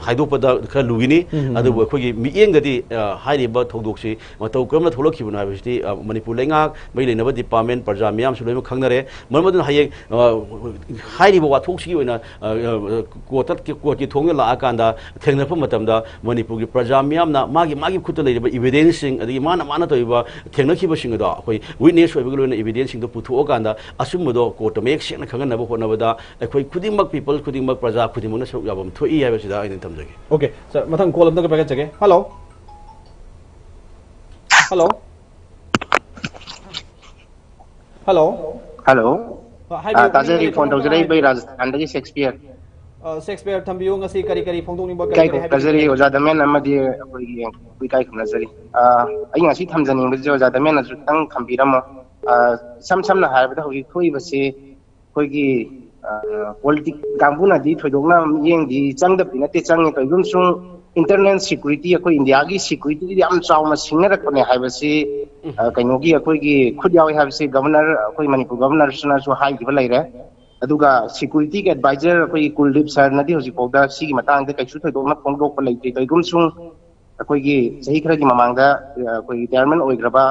ꯍꯥꯏꯗꯣꯛꯄꯗ ꯈꯔ ꯂꯨꯒꯅꯤ꯫ ꯑꯗꯨꯕꯨ ꯑꯩꯈꯣꯏꯒꯤ ꯃꯤꯠꯌꯦꯡꯗꯗꯤ ꯑ, ꯍꯥꯏꯔꯤꯕ ꯊꯧꯗꯣꯛꯁꯤ ꯃꯇꯧ ꯀꯔꯝꯅ ꯊꯣꯛꯂꯛꯈꯤꯕꯅꯣ ꯍꯥꯏꯕꯁꯤꯗꯤ ꯑ, ꯃꯅꯤꯄꯨꯔ ꯂꯩꯉꯥꯛ, ꯃꯔꯤ ꯂꯩꯅꯕ ꯗꯤꯄꯥꯔꯠꯃꯦꯟ, ꯄ꯭ꯔꯖꯥ ꯃꯤꯌꯥꯝꯁꯨ ꯂꯣꯏꯅꯃꯛ ꯈꯪꯅꯔꯦ꯫ ꯃꯔꯝ ꯑꯗꯨꯅ ꯍꯌꯦꯡ ꯑ, ꯍꯥꯏꯔꯤꯕ ꯋꯥꯊꯣꯛꯁꯤꯒꯤ ꯑꯣꯏꯅ ꯑ, ꯑ, ꯀꯣꯔꯠꯇ ꯀꯣꯔꯠꯀꯤ ꯊꯣꯡꯗ ꯂꯥꯛꯑꯀꯥꯟꯗ ꯊꯦꯡꯅꯔꯛꯄ ꯃꯇꯝꯗ ꯃꯅꯤꯄꯨꯔꯒꯤ ꯄ꯭ꯔꯖꯥ ꯃꯤꯌꯥꯝꯅ ꯃꯥꯒꯤ ꯃꯥꯒꯤ ꯈꯨꯠꯇ ꯂꯩꯔꯤꯕ ꯏꯕꯤꯗꯦꯟꯁꯁꯤꯡ, ꯑꯗꯒꯤ ꯃꯥꯅ ꯃꯥꯅ ꯇꯧꯔꯤꯕ ꯊꯦꯡꯅꯈꯤꯕꯁꯤꯡ ꯑꯗꯣ ꯑꯩꯈꯣꯏ ꯋꯤꯠꯅꯦꯁ ꯑꯣꯏꯕꯒ ꯂꯣꯏꯅꯅ ꯏꯕꯤꯗꯦꯟꯁꯁꯤꯡꯗꯣ ꯄꯨꯊꯣꯛꯑꯀꯥꯟꯗ ꯑꯆꯨꯝꯕꯗꯣ ꯀꯣꯔꯠꯇ ꯃꯌꯦꯛ ꯁꯦꯡꯅ ꯈꯪꯍꯟꯅꯕ ꯍꯣꯠꯅꯕꯗ ꯑꯩꯈꯣꯏ ꯈꯨꯗꯤꯡꯃꯛ, ꯄꯤꯄꯜ ꯈꯨꯗꯤꯡꯃꯛ, ꯄ꯭ꯔꯖꯥ ꯈꯨꯗꯤꯡꯃꯛꯅ ꯁꯔꯨꯛ ꯌꯥꯐꯝ ꯊꯣꯛꯏ ꯍꯥꯏꯕꯁꯤꯗ ꯑꯩꯅ ꯊꯝꯖꯒꯦ꯫ Okay, sir, ꯃꯊꯪ call ꯑꯝꯇꯒ ꯄꯥꯏꯈꯠꯆꯒꯦ꯫ Hello. Hello. Hello. Hello. ꯑ, ꯍꯥꯏꯕꯤꯌꯨ, ꯑ, ꯇꯥꯖꯔꯤ, ꯃꯤꯅꯤꯠ ꯐꯣꯟ ꯑꯃ ꯇꯧꯖꯔꯛꯏꯕ ꯍꯥꯏꯕꯤꯌꯨ꯫ ꯔꯥꯖꯁꯊꯥꯟꯗꯒꯤ ꯁꯦꯛꯁꯄꯤꯌꯔ꯫ ꯑ, ꯁꯦꯛꯁꯄꯤꯌꯔ ꯊꯝꯕꯤꯌꯨ, ꯉꯁꯤ ꯀꯔꯤ ꯀꯔꯤ ꯐꯣꯡꯗꯣꯛꯅꯤꯡꯕ, ꯀꯔꯤ ꯏꯀꯥꯏ ꯀꯔꯤ ꯈꯨꯝꯅꯖꯔꯤ ꯍꯥꯏꯕꯤꯅꯤꯡꯕ? ꯑꯣꯖꯥ ꯗꯃꯦꯟ ꯑꯃꯗꯤ ꯑꯩꯈꯣꯏꯒꯤ ꯏꯀꯥꯏ ꯈꯨꯝꯅꯖꯔꯤ꯫ ꯑ, ꯑꯩ ꯉꯁꯤ ꯊꯝꯖꯅꯤꯡꯕꯁꯦ ꯑꯣꯖꯥ ꯗꯃꯦꯟꯅꯁꯨ ꯈꯤꯇꯪ ꯊꯝꯕꯤꯔꯝꯃꯣ꯫ ꯑ, ꯏꯁꯝ ꯁꯝꯅ ꯍꯥꯏꯔꯕꯗ ꯍꯧꯖꯤꯛ ꯊꯣꯛꯏꯕꯁꯤ ꯑꯩꯈꯣꯏꯒꯤ ꯄꯣꯂꯤꯇꯤꯛ ꯀꯥꯡꯕꯨꯅꯗꯤ ꯊꯣꯏꯗꯣꯛꯅ ꯃꯤꯠꯌꯦꯡꯗꯤ ꯆꯪꯗꯕꯗꯤ ꯅꯠꯇꯦ, ꯆꯪꯉꯤ꯫ ꯇꯧꯏꯒꯨꯝꯁꯨꯡ ꯏꯟꯇꯔꯅꯦꯜ ꯁꯦꯀ꯭ꯌꯨꯔꯤꯇꯤ, ꯑꯩꯈꯣꯏ ꯏꯟꯗꯤꯌꯥꯒꯤ ꯁꯦꯀ꯭ꯌꯨꯔꯤꯇꯤꯗꯤ ꯌꯥꯝ ꯆꯥꯎꯅ ꯁꯤꯡꯅꯔꯛꯄꯅꯦ ꯍꯥꯏꯕꯁꯤ ꯑ, ꯀꯩꯅꯣꯒꯤ ꯑꯩꯈꯣꯏꯒꯤ ꯈꯨꯠ ꯌꯥꯎꯏ ꯍꯥꯏꯕꯁꯤ ꯒꯕꯔꯅꯔ, ꯑꯩꯈꯣꯏ ꯃꯅꯤꯄꯨꯔ ꯒꯕꯔꯅꯔꯁꯤꯅꯁꯨ ꯍꯥꯏꯈꯤꯕ ꯂꯩꯔꯦ꯫ ꯑꯗꯨꯒ ꯁꯦꯀ꯭ꯌꯨꯔꯤꯇꯤꯒꯤ ꯑꯦꯗꯚꯥꯏꯖꯔ ꯑꯩꯈꯣꯏꯒꯤ ꯀꯨꯜꯗꯤꯞ ꯁꯔꯅꯗꯤ ꯍꯧꯖꯤꯛ ꯐꯥꯎꯗ ꯁꯤꯒꯤ ꯃꯇꯥꯡꯗ ꯀꯩꯁꯨ ꯊꯣꯏꯗꯣꯛꯅ ꯐꯣꯡꯗꯣꯛꯄ ꯂꯩꯇ꯭ꯔꯤ꯫ ꯀꯩꯒꯨꯝꯁꯨꯡ ꯑꯩꯈꯣꯏꯒꯤ ꯆꯍꯤ ꯈꯔꯒꯤ ꯃꯃꯥꯡꯗ ꯑꯩꯈꯣꯏ ꯔꯤꯇꯥꯌꯔꯃꯦꯟ ꯑꯣꯏꯈ꯭ꯔꯕ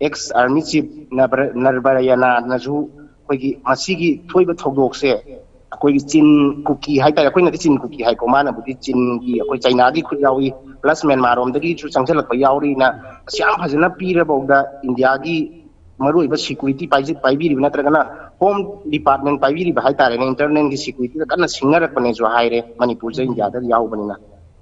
ꯑꯦꯛꯁ ꯑꯥꯔꯃꯤ ꯆꯤꯐ ꯅꯔꯕꯔꯌꯥꯅꯥꯅꯁꯨ ꯑꯩꯈꯣꯏꯒꯤ ꯃꯁꯤꯒꯤ ꯊꯣꯛꯏꯕ ꯊꯧꯗꯣꯛꯁꯦ ꯑꯩꯈꯣꯏꯒꯤ ꯆꯤꯟ ꯀꯨꯀꯤ ꯍꯥꯏꯇꯥꯔꯦ, ꯑꯩꯈꯣꯏꯅꯗꯤ ꯆꯤꯟ ꯀꯨꯀꯤ ꯍꯥꯏꯀꯣ, ꯃꯥꯅꯕꯨꯗꯤ ꯆꯤꯟꯒꯤ ꯑꯩꯈꯣꯏ ꯆꯩꯅꯥꯒꯤ ꯈꯨꯠ ꯌꯥꯎꯏ, ꯄ꯭ꯂꯁ ꯃ꯭ꯌꯥꯟꯃꯥꯔ ꯔꯣꯝꯗꯒꯤꯁꯨ ꯆꯪꯁꯤꯜꯂꯛꯄ ꯌꯥꯎꯔꯤꯅ ꯑꯁꯨꯛ ꯌꯥꯝ ꯐꯖꯅ ꯄꯤꯔꯐꯥꯎꯗ ꯏꯟꯗꯤꯌꯥꯒꯤ ꯃꯔꯨꯑꯣꯏꯕ ꯁꯦꯀ꯭ꯌꯨꯔꯤꯇꯤ ꯄꯥꯏꯕꯤꯔꯤꯕ ꯅꯠꯇ꯭ꯔꯒꯅ ꯍꯣꯝ ꯗꯤꯄꯥꯔꯠꯃꯦꯟ ꯄꯥꯏꯕꯤꯔꯤꯕ ꯍꯥꯏꯇꯥꯔꯦꯅꯦ, ꯏꯟꯇꯔꯅꯦꯜꯒꯤ ꯁꯦꯀ꯭ꯌꯨꯔꯤꯇꯤꯗ ꯀꯟꯅ ꯁꯤꯡꯅꯔꯛꯄꯅꯦꯁꯨ ꯍꯥꯏꯔꯦ, ꯃꯅꯤꯄꯨꯔꯁꯦ ꯏꯟꯗꯤꯌꯥꯗ ꯌꯥꯎꯕꯅꯤꯅ꯫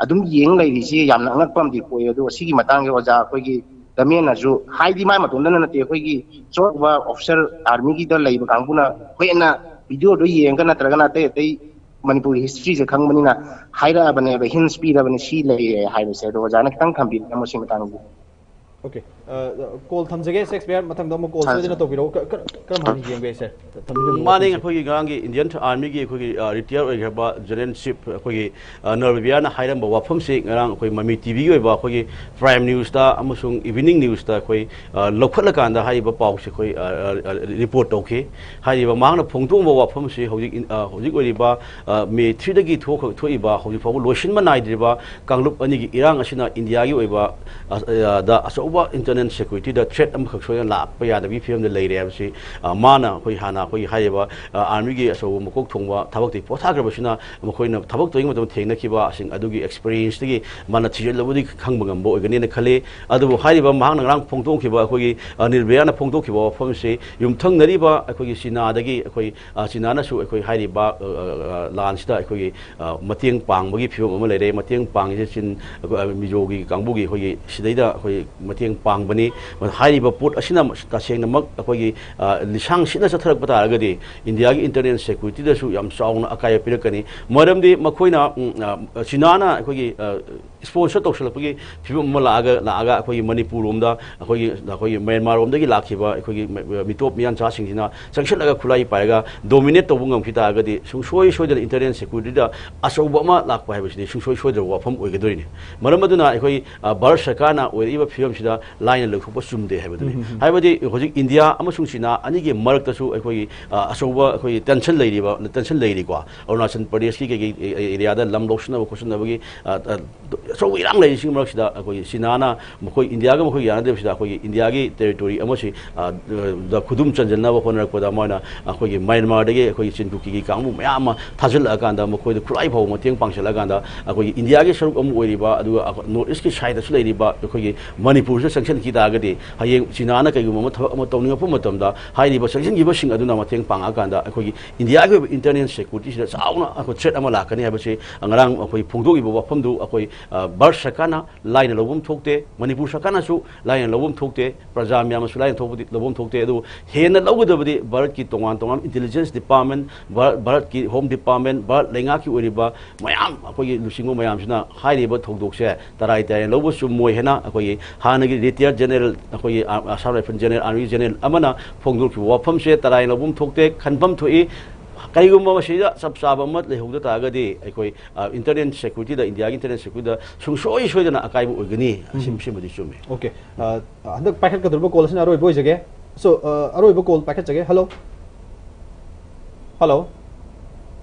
ꯑꯗꯨꯝ ꯌꯦꯡ ꯂꯩꯔꯤꯁꯤ ꯌꯥꯝꯅ ꯑꯉꯛꯄ ꯑꯃꯗꯤ ꯄꯣꯛꯑꯦ꯫ ꯑꯗꯣ ꯑꯁꯤꯒꯤ ꯃꯇꯥꯡꯁꯦ ꯑꯣꯖꯥ ꯑꯩꯈꯣꯏꯒꯤ ꯒꯃꯦꯟꯅꯁꯨ, ꯍꯥꯏꯗꯤ ꯃꯥꯏ ꯃꯇꯣꯝꯗꯅ ꯅꯠꯇꯦ, ꯑꯩꯈꯣꯏꯒꯤ ꯑꯆꯧꯕ ꯑꯣꯐꯤꯁꯔ ꯑꯥꯔꯃꯤꯒꯤꯗ ꯂꯩꯕ ꯀꯥꯡꯕꯨꯅ ꯍꯦꯟꯅ ꯚꯤꯗꯤꯑꯣꯗꯣ ꯌꯦꯡꯉꯒ ꯅꯠꯇ꯭ꯔꯒꯅ ꯑꯇꯩ ꯑꯇꯩ ꯃꯅꯤꯄꯨꯔꯒꯤ ꯍꯤꯁꯇ꯭ꯔꯤꯁꯦ ꯈꯪꯕꯅꯤꯅ ꯍꯥꯏꯔꯛꯑꯕꯅꯦꯕ, ꯍꯤꯟꯁ ꯄꯤꯔꯕꯅꯦ ꯁꯤ ꯂꯩꯔꯦ ꯍꯥꯏꯕꯁꯦ꯫ ꯑꯗꯣ ꯑꯣꯖꯥꯅ ꯈꯤꯇꯪ ꯊꯝꯕꯤꯔꯝꯃꯣ ꯁꯤ ꯃꯇꯥꯡꯁꯦ꯫ ꯑꯣꯀꯦ꯫ ꯀꯣꯜ ꯊꯝꯖꯒꯦ ꯁꯦꯛꯁꯄꯤꯌꯔ, ꯃꯊꯪꯗ ꯑꯃꯨꯛ ꯀꯣꯜ ꯁꯥꯔ, ꯁꯣꯏꯗꯅ ꯁꯥꯔ꯫ ꯇꯧꯕꯤꯔꯛꯎ꯫ ꯀ- ꯀ- ꯀꯔꯝ ꯍꯥꯏꯅ ꯌꯦꯡꯕ ꯌꯥꯏ ꯁꯥꯔ? ꯊꯝꯕꯤꯔꯝꯃꯣ ꯃꯥꯅꯦ, ꯋꯥꯐꯝꯁꯦ꯫ ꯑꯩꯈꯣꯏꯒꯤ ꯉꯔꯥꯡꯒꯤ ꯏꯟꯗꯤꯌꯟ ꯑꯥꯔꯃꯤꯒꯤ ꯑꯩꯈꯣꯏꯒꯤ ꯔꯤꯇꯥꯌꯔ ꯑꯣꯏꯈ꯭ꯔꯕ ꯖꯦꯅꯔꯦꯜ ꯆꯤꯐ ꯑꯩꯈꯣꯏꯒꯤ ꯅꯔꯕꯤꯌꯥꯅ ꯍꯥꯏꯔꯝꯕ ꯋꯥꯐꯝꯁꯤ ꯉꯔꯥꯡ ꯑꯩꯈꯣꯏ ꯃꯃꯤ ꯇꯤꯚꯤꯒꯤ ꯑꯣꯏꯕ ꯑꯩꯈꯣꯏꯒꯤ ꯄ꯭ꯔꯥꯏꯝ ꯅ꯭ꯌꯨꯁꯇ ꯑꯃꯁꯨꯡ ꯏꯚꯤꯅꯤꯡ ꯅ꯭ꯌꯨꯁꯇ ꯑꯩꯈꯣꯏ ꯂꯧꯈꯠꯂꯀꯥꯟꯗ ꯍꯥꯏꯔꯤꯕ ꯄꯥꯎꯁꯤ ꯑꯩꯈꯣꯏ ꯔꯤꯄꯣꯔꯠ ꯇꯧꯈꯤ꯫ ꯍꯥꯏꯔꯤꯕ ꯃꯍꯥꯛꯅ ꯐꯣꯡꯗꯣꯛꯂꯝꯕ ꯋꯥꯐꯝꯁꯤ ꯍꯧꯖꯤꯛ ꯍꯧꯖꯤꯛ ꯑꯣꯏꯔꯤꯕ ꯃꯦ ꯊ꯭ꯔꯤꯗꯒꯤ ꯊꯣꯛꯈ- ꯊꯣꯛꯏꯕ ꯍꯧꯖꯤꯛ ꯐꯥꯎꯕ ꯂꯣꯏꯁꯤꯟꯕ ꯅꯥꯏꯗ꯭ꯔꯤꯕ ꯀꯥꯡꯂꯨꯞ ꯑꯅꯤꯒꯤ ꯏꯔꯥꯡ ꯑꯁꯤꯅ ꯏꯟꯗꯤꯌꯥꯒꯤ ꯑꯣꯏꯕ ꯑ, ꯑ, ꯗ ꯑꯆꯧꯕ ꯏꯟꯇꯔꯅꯦꯜ ꯁꯦꯀ꯭ꯌꯨꯔꯤꯇꯤꯗ ꯊ꯭ꯔꯦꯠ ꯑꯃꯈꯛ ꯁꯣꯏꯗꯅ ꯂꯥꯛꯄ ꯌꯥꯗꯕꯒꯤ ꯐꯤꯕꯝꯗ ꯂꯩꯔꯦ ꯍꯥꯏꯕꯁꯤ, ꯑ, ꯃꯥꯅ ꯑꯩꯈꯣꯏ ꯍꯥꯟꯅ ꯑꯩꯈꯣꯏꯒꯤ ꯍꯥꯏꯔꯤꯕ, ꯑ, ꯑꯥꯔꯃꯤꯒꯤ ꯑꯆꯧꯕ ꯃꯀꯣꯛ ꯊꯣꯡꯕ ꯊꯕꯛꯇꯒꯤ ꯄꯣꯊꯥꯈ꯭ꯔꯕꯁꯤꯅ ꯃꯈꯣꯏꯅ ꯊꯕꯛ ꯇꯧꯔꯤꯉꯩ ꯃꯇꯝꯗ ꯊꯦꯡꯅꯈꯤꯕꯁꯤꯡ ꯑꯗꯨꯒꯤ ꯑꯦꯛꯁꯄꯤꯔꯤꯌꯦꯟꯁꯇꯒꯤ ꯃꯥꯅ ꯊꯤꯖꯤꯜꯂꯕꯗꯤ ꯈꯪꯕ ꯉꯝꯕ ꯑꯣꯏꯒꯅꯤꯅ ꯈꯜꯂꯤ꯫ ꯑꯗꯨꯕꯨ ꯍꯥꯏꯔꯤꯕ ꯃꯍꯥꯛꯅ ꯉꯔꯥꯡ ꯐꯣꯡꯗꯣꯛꯈꯤꯕ ꯑꯩꯈꯣꯏꯒꯤ, ꯑ, ꯅꯤꯔꯚꯌꯥꯅ ꯐꯣꯡꯗꯣꯛꯈꯤꯕ ꯋꯥꯐꯝꯁꯤ ꯌꯨꯝꯊꯪꯅꯔꯤꯕ ꯑꯩꯈꯣꯏꯒꯤ ꯆꯤꯅꯥꯗꯒꯤ ꯑꯩꯈꯣꯏ, ꯑ, ꯆꯤꯅꯥꯅꯁꯨ ꯑꯩꯈꯣꯏ ꯍꯥꯏꯔꯤꯕ, ꯑ, ꯑ, ꯑ, ꯂꯥꯟꯁꯤꯗ ꯑꯩꯈꯣꯏꯒꯤ, ꯑ, ꯃꯇꯦꯡ ꯄꯥꯡꯕꯒꯤ ꯐꯤꯕꯝ ꯑꯃ ꯂꯩꯔꯦ꯫ ꯃꯇꯦꯡ ꯄꯥꯡꯉꯤꯁꯦ ꯆꯤꯟ, ꯑꯩꯈꯣꯏ, ꯑ, ꯃꯤꯖꯣꯒꯤ ꯀꯥꯡꯕꯨꯒꯤ ꯑꯩꯈꯣꯏꯒꯤ ꯁꯤꯗꯩꯗ ꯑꯩꯈꯣꯏ ꯃꯇꯦꯡ ꯄꯥꯡꯕꯅꯤ꯫ ꯍꯥꯏꯔꯤꯕ ꯄꯣꯠ ꯑꯁꯤꯅ ꯇꯁꯦꯡꯅꯃꯛ ꯑꯩꯈꯣꯏꯒꯤ, ꯑ, ꯂꯤꯁꯥꯡ ꯁꯤꯠꯅ ꯆꯠꯊꯔꯛꯄ ꯇꯥꯔꯒꯗꯤ ꯏꯟꯗꯤꯌꯥꯒꯤ ꯏꯟꯇꯔꯅꯦꯜ ꯁꯦꯀ꯭ꯌꯨꯔꯤꯇꯤꯗꯁꯨ ꯌꯥꯝ ꯆꯥꯎꯅ ꯑꯀꯥꯏꯕ ꯄꯤꯔꯛꯀꯅꯤ꯫ ꯃꯔꯝꯗꯤ ꯃꯈꯣꯏꯅ, ꯎꯝ, ꯑ, ꯆꯤꯅꯥꯅ ꯑꯩꯈꯣꯏꯒꯤ, ꯑ, ꯁ꯭ꯄꯣꯟꯁꯔ ꯇꯧꯁꯜꯂꯛꯄꯒꯤ ꯐꯤꯕꯝ ꯑꯃ ꯂꯥꯛꯑꯒ, ꯂꯥꯛꯑꯒ ꯑꯩꯈꯣꯏꯒꯤ ꯃꯅꯤꯄꯨꯔ ꯂꯣꯝꯗ ꯑꯩꯈꯣꯏꯒꯤ, ꯑꯩꯈꯣꯏꯒꯤ ꯃ꯭ꯌꯥꯟꯃꯥꯔ ꯂꯣꯝꯗꯒꯤ ꯂꯥꯛꯈꯤꯕ ꯑꯩꯈꯣꯏꯒꯤ ꯃ-, ꯃ-, ꯃꯤꯇꯣꯞ ꯃꯤꯌꯥꯟꯆꯥꯁꯤꯡꯁꯤꯅ ꯆꯪꯁꯤꯜꯂꯒ ꯈꯨꯠꯂꯥꯏ ꯄꯥꯏꯔꯒ ꯗꯣꯃꯤꯅꯦꯠ ꯇꯧꯕ ꯉꯝꯈꯤ ꯇꯥꯔꯒꯗꯤ ꯁꯨꯡꯁꯣꯏ ꯁꯣꯏꯗꯅ ꯏꯟꯇꯔꯅꯦꯜ ꯁꯦꯀ꯭ꯌꯨꯔꯤꯇꯤꯗ ꯑꯆꯧꯕ ꯑꯃ ꯂꯥꯛꯄ ꯍꯥꯏꯕꯁꯤꯗꯤ ꯁꯨꯡꯁꯣꯏ ꯁꯣꯏꯗ꯭ꯔꯕ ꯋꯥꯐꯝ ꯑꯣꯏꯒꯗꯣꯔꯤꯅꯤ꯫ ꯃꯔꯝ ꯑꯗꯨꯅ ꯑꯩꯈꯣꯏ, ꯑ, ꯚꯥꯔꯠ ꯁꯔꯀꯥꯔꯅ ꯑꯣꯏꯔꯛꯏꯕ ꯐꯤꯕꯝꯁꯤꯗ ꯂꯥꯏꯅ ꯂꯧꯊꯣꯛꯄ ꯆꯨꯝꯗꯦ ꯍꯥꯏꯕꯗꯨꯅꯤ꯫ ꯍꯥꯏꯕꯗꯤ ꯍꯧꯖꯤꯛ ꯏꯟꯗꯤꯌꯥ ꯑꯃꯁꯨꯡ ꯆꯤꯅꯥ ꯑꯅꯤꯒꯤ ꯃꯔꯛꯇꯁꯨ ꯑꯩꯈꯣꯏꯒꯤ, ꯑ, ꯑꯆꯧꯕ ꯑꯩꯈꯣꯏꯒꯤ ꯇꯦꯟꯁꯟ ꯂꯩꯔꯤꯕ, ꯇꯦꯟꯁꯟ ꯂꯩꯔꯤꯀꯣ꯫ ꯑꯔꯨꯅꯥꯆꯜ ꯄ꯭ꯔꯗꯦꯁꯀꯤ ꯀꯩꯀꯩ ꯑꯦ-, ꯑꯦꯔꯤꯌꯥꯗ ꯂꯝ ꯂꯧꯁꯤꯟꯅꯕ ꯈꯣꯠꯆꯤꯟꯅꯕꯒꯤ, ꯑ, ꯑ, ꯑꯆꯧꯕ ꯏꯔꯥꯡ ꯂꯩꯔꯤꯁꯤꯒꯤ ꯃꯔꯛꯁꯤꯗ ꯑꯩꯈꯣꯏꯒꯤ ꯆꯤꯅꯥꯅ ꯃꯈꯣꯏ ꯏꯟꯗꯤꯌꯥꯒ ꯃꯈꯣꯏꯒ ꯌꯥꯅꯗꯕꯁꯤꯗ ꯑꯩꯈꯣꯏꯒꯤ ꯏꯟꯗꯤꯌꯥꯒꯤ ꯇꯦꯔꯤꯇꯣꯔꯤ ꯑꯃꯁꯤ, ꯑ, ꯗ ꯈꯨꯗꯨꯝ ꯆꯟꯖꯟꯅꯕ ꯍꯣꯠꯅꯔꯛꯄꯗ ꯃꯣꯏꯅ ꯑꯩꯈꯣꯏꯒꯤ ꯃ꯭ꯌꯥꯟꯃꯥꯔꯗꯒꯤ ꯑꯩꯈꯣꯏꯒꯤ ꯆꯤꯟ ꯀꯨꯀꯤꯒꯤ ꯀꯥꯡꯕꯨ ꯃꯌꯥꯝ ꯑꯃ ꯊꯥꯖꯤꯜꯂꯛꯑꯀꯥꯟꯗ ꯃꯈꯣꯏꯗ ꯈꯨꯠꯂꯥꯏ ꯐꯥꯎꯕ ꯃꯇꯦꯡ ꯄꯥꯡꯁꯤꯜꯂꯛꯑꯀꯥꯟꯗ ꯑꯩꯈꯣꯏꯒꯤ ꯏꯟꯗꯤꯌꯥꯒꯤ ꯁꯔꯨꯛ ꯑꯃ ꯑꯣꯏꯔꯤꯕ, ꯑꯗꯨꯒ ꯑꯩꯈꯣꯏ ꯅꯣꯔꯠ ꯏꯁꯀꯤ ꯁꯥꯏꯗꯇꯁꯨ ꯂꯩꯔꯤꯕ ꯑꯩꯈꯣꯏꯒꯤ ꯃꯅꯤꯄꯨꯔꯁꯤꯗ ꯆꯪꯁꯤꯟꯈꯤ ꯇꯥꯔꯒꯗꯤ, ꯍꯌꯦꯡ ꯆꯤꯅꯥꯅ ꯀꯩꯒꯨꯝꯕ ꯑꯃ ꯊꯕꯛ ꯑꯃ ꯇꯧꯅꯤꯡꯉꯛꯄ ꯃꯇꯝꯗ ꯍꯥꯏꯔꯤꯕ ꯆꯪꯁꯤꯟꯈꯤꯕꯁꯤꯡ ꯑꯗꯨꯅ ꯃꯇꯦꯡ ꯄꯥꯡꯉꯛꯑꯀꯥꯟꯗ ꯑꯩꯈꯣꯏꯒꯤ ꯏꯟꯗꯤꯌꯥꯒꯤ ꯑꯣꯏꯕ ꯏꯟꯇꯔꯅꯦꯜ ꯁꯦꯀ꯭ꯌꯨꯔꯤꯇꯤꯁꯤꯗ ꯆꯥꯎꯅ ꯑꯩꯈꯣꯏ ꯊ꯭ꯔꯦꯠ ꯑꯃ ꯂꯥꯛꯀꯅꯤ ꯍꯥꯏꯕꯁꯤ ꯉꯔꯥꯡ ꯑꯩꯈꯣꯏ ꯐꯣꯡꯗꯣꯛꯏꯕ ꯋꯥꯐꯝꯗꯨ ꯑꯩꯈꯣꯏ, ꯑ, ꯚꯥꯔꯠ ꯁꯔꯀꯥꯔꯅ ꯂꯥꯏꯅ ꯂꯧꯐꯝ ꯊꯣꯛꯇꯦ, ꯃꯅꯤꯄꯨꯔ ꯁꯔꯀꯥꯔꯅꯁꯨ ꯂꯥꯏꯅ ꯂꯧꯐꯝ ꯊꯣꯛꯇꯦ, ꯄ꯭ꯔꯖꯥ ꯃꯌꯥꯝꯅꯁꯨ ꯂꯥꯏꯅ ꯊꯣꯛꯄꯗꯤ ꯂꯧꯐꯝ ꯊꯣꯛꯇꯦ꯫ ꯑꯗꯨꯕꯨ ꯍꯦꯟꯅ ꯂꯧꯒꯗꯕꯗꯤ ꯚꯥꯔꯠꯀꯤ ꯇꯣꯉꯥꯟ ꯇꯣꯉꯥꯟꯕ ꯏꯟꯇꯦꯂꯤꯖꯦꯟꯁ ꯗꯤꯄꯥꯔꯠꯃꯦꯟ, ꯚꯥꯔꯠ, ꯚꯥꯔꯠꯀꯤ ꯍꯣꯝ ꯗꯤꯄꯥꯔꯠꯃꯦꯟ, ꯚꯥꯔꯠ ꯂꯩꯉꯥꯛꯀꯤ ꯑꯣꯏꯔꯤꯕ ꯃꯌꯥꯝ ꯑꯩꯈꯣꯏꯒꯤ ꯂꯨꯆꯤꯡꯕ ꯃꯌꯥꯝꯁꯤꯅ ꯍꯥꯏꯔꯤꯕ ꯊꯧꯗꯣꯛꯁꯦ ꯇꯔꯥꯏ ꯇꯔꯥꯏꯅ ꯂꯧꯕ ꯆꯨꯝꯃꯣꯏ ꯍꯥꯏꯅ ꯑꯩꯈꯣꯏꯒꯤ ꯍꯥꯟꯅꯒꯤ ꯔꯤꯇꯤꯌꯔ ꯖꯦꯅꯦꯔꯦꯜ, ꯑꯩꯈꯣꯏꯒꯤ ꯑ-, Assam rifle general, army general ꯑꯃꯅ ꯐꯣꯡꯗꯣꯛꯈꯤꯕ ꯋꯥꯐꯝꯁꯦ ꯇꯔꯥꯏꯅ ꯂꯧꯐꯝ ꯊꯣꯛꯇꯦ, ꯈꯟꯐꯝ ꯊꯣꯛꯏ꯫ ꯀꯔꯤꯒꯨꯝꯕ ꯃꯁꯤꯗ ꯆꯞ ꯆꯥꯕ ꯑꯃ ꯂꯩꯍꯧꯗ ꯇꯥꯔꯒꯗꯤ ꯑꯩꯈꯣꯏ, ꯑ, ꯏꯟꯇꯔꯅꯦꯜ ꯁꯦꯀ꯭ꯌꯨꯔꯤꯇꯤꯗ, ꯏꯟꯗꯤꯌꯥꯒꯤ ꯏꯟꯇꯔꯅꯦꯜ ꯁꯦꯀ꯭ꯌꯨꯔꯤꯇꯤꯗ ꯁꯨꯡꯁꯣꯏ ꯁꯣꯏꯗꯅ ꯑꯀꯥꯏꯕ ꯑꯣꯏꯒꯅꯤ꯫ ꯑꯁꯤ-, ꯁꯤꯃꯗꯤ ꯆꯨꯝꯃꯤ꯫ ꯑꯣꯀꯦ꯫ ꯑ, ꯍꯟꯗꯛ ꯄꯥꯏꯈꯠꯀꯗꯧꯔꯤꯕ ꯀꯣꯜ ꯑꯁꯤꯅ ꯑꯔꯣꯏꯕ ꯑꯣꯏꯖꯒꯦ꯫ ꯁꯣ, ꯑ, ꯑꯔꯣꯏꯕ ꯀꯣꯜ ꯄꯥꯏꯈꯠꯆꯒꯦ꯫ ꯍꯜꯂꯣ꯫ ꯍꯜꯂꯣ꯫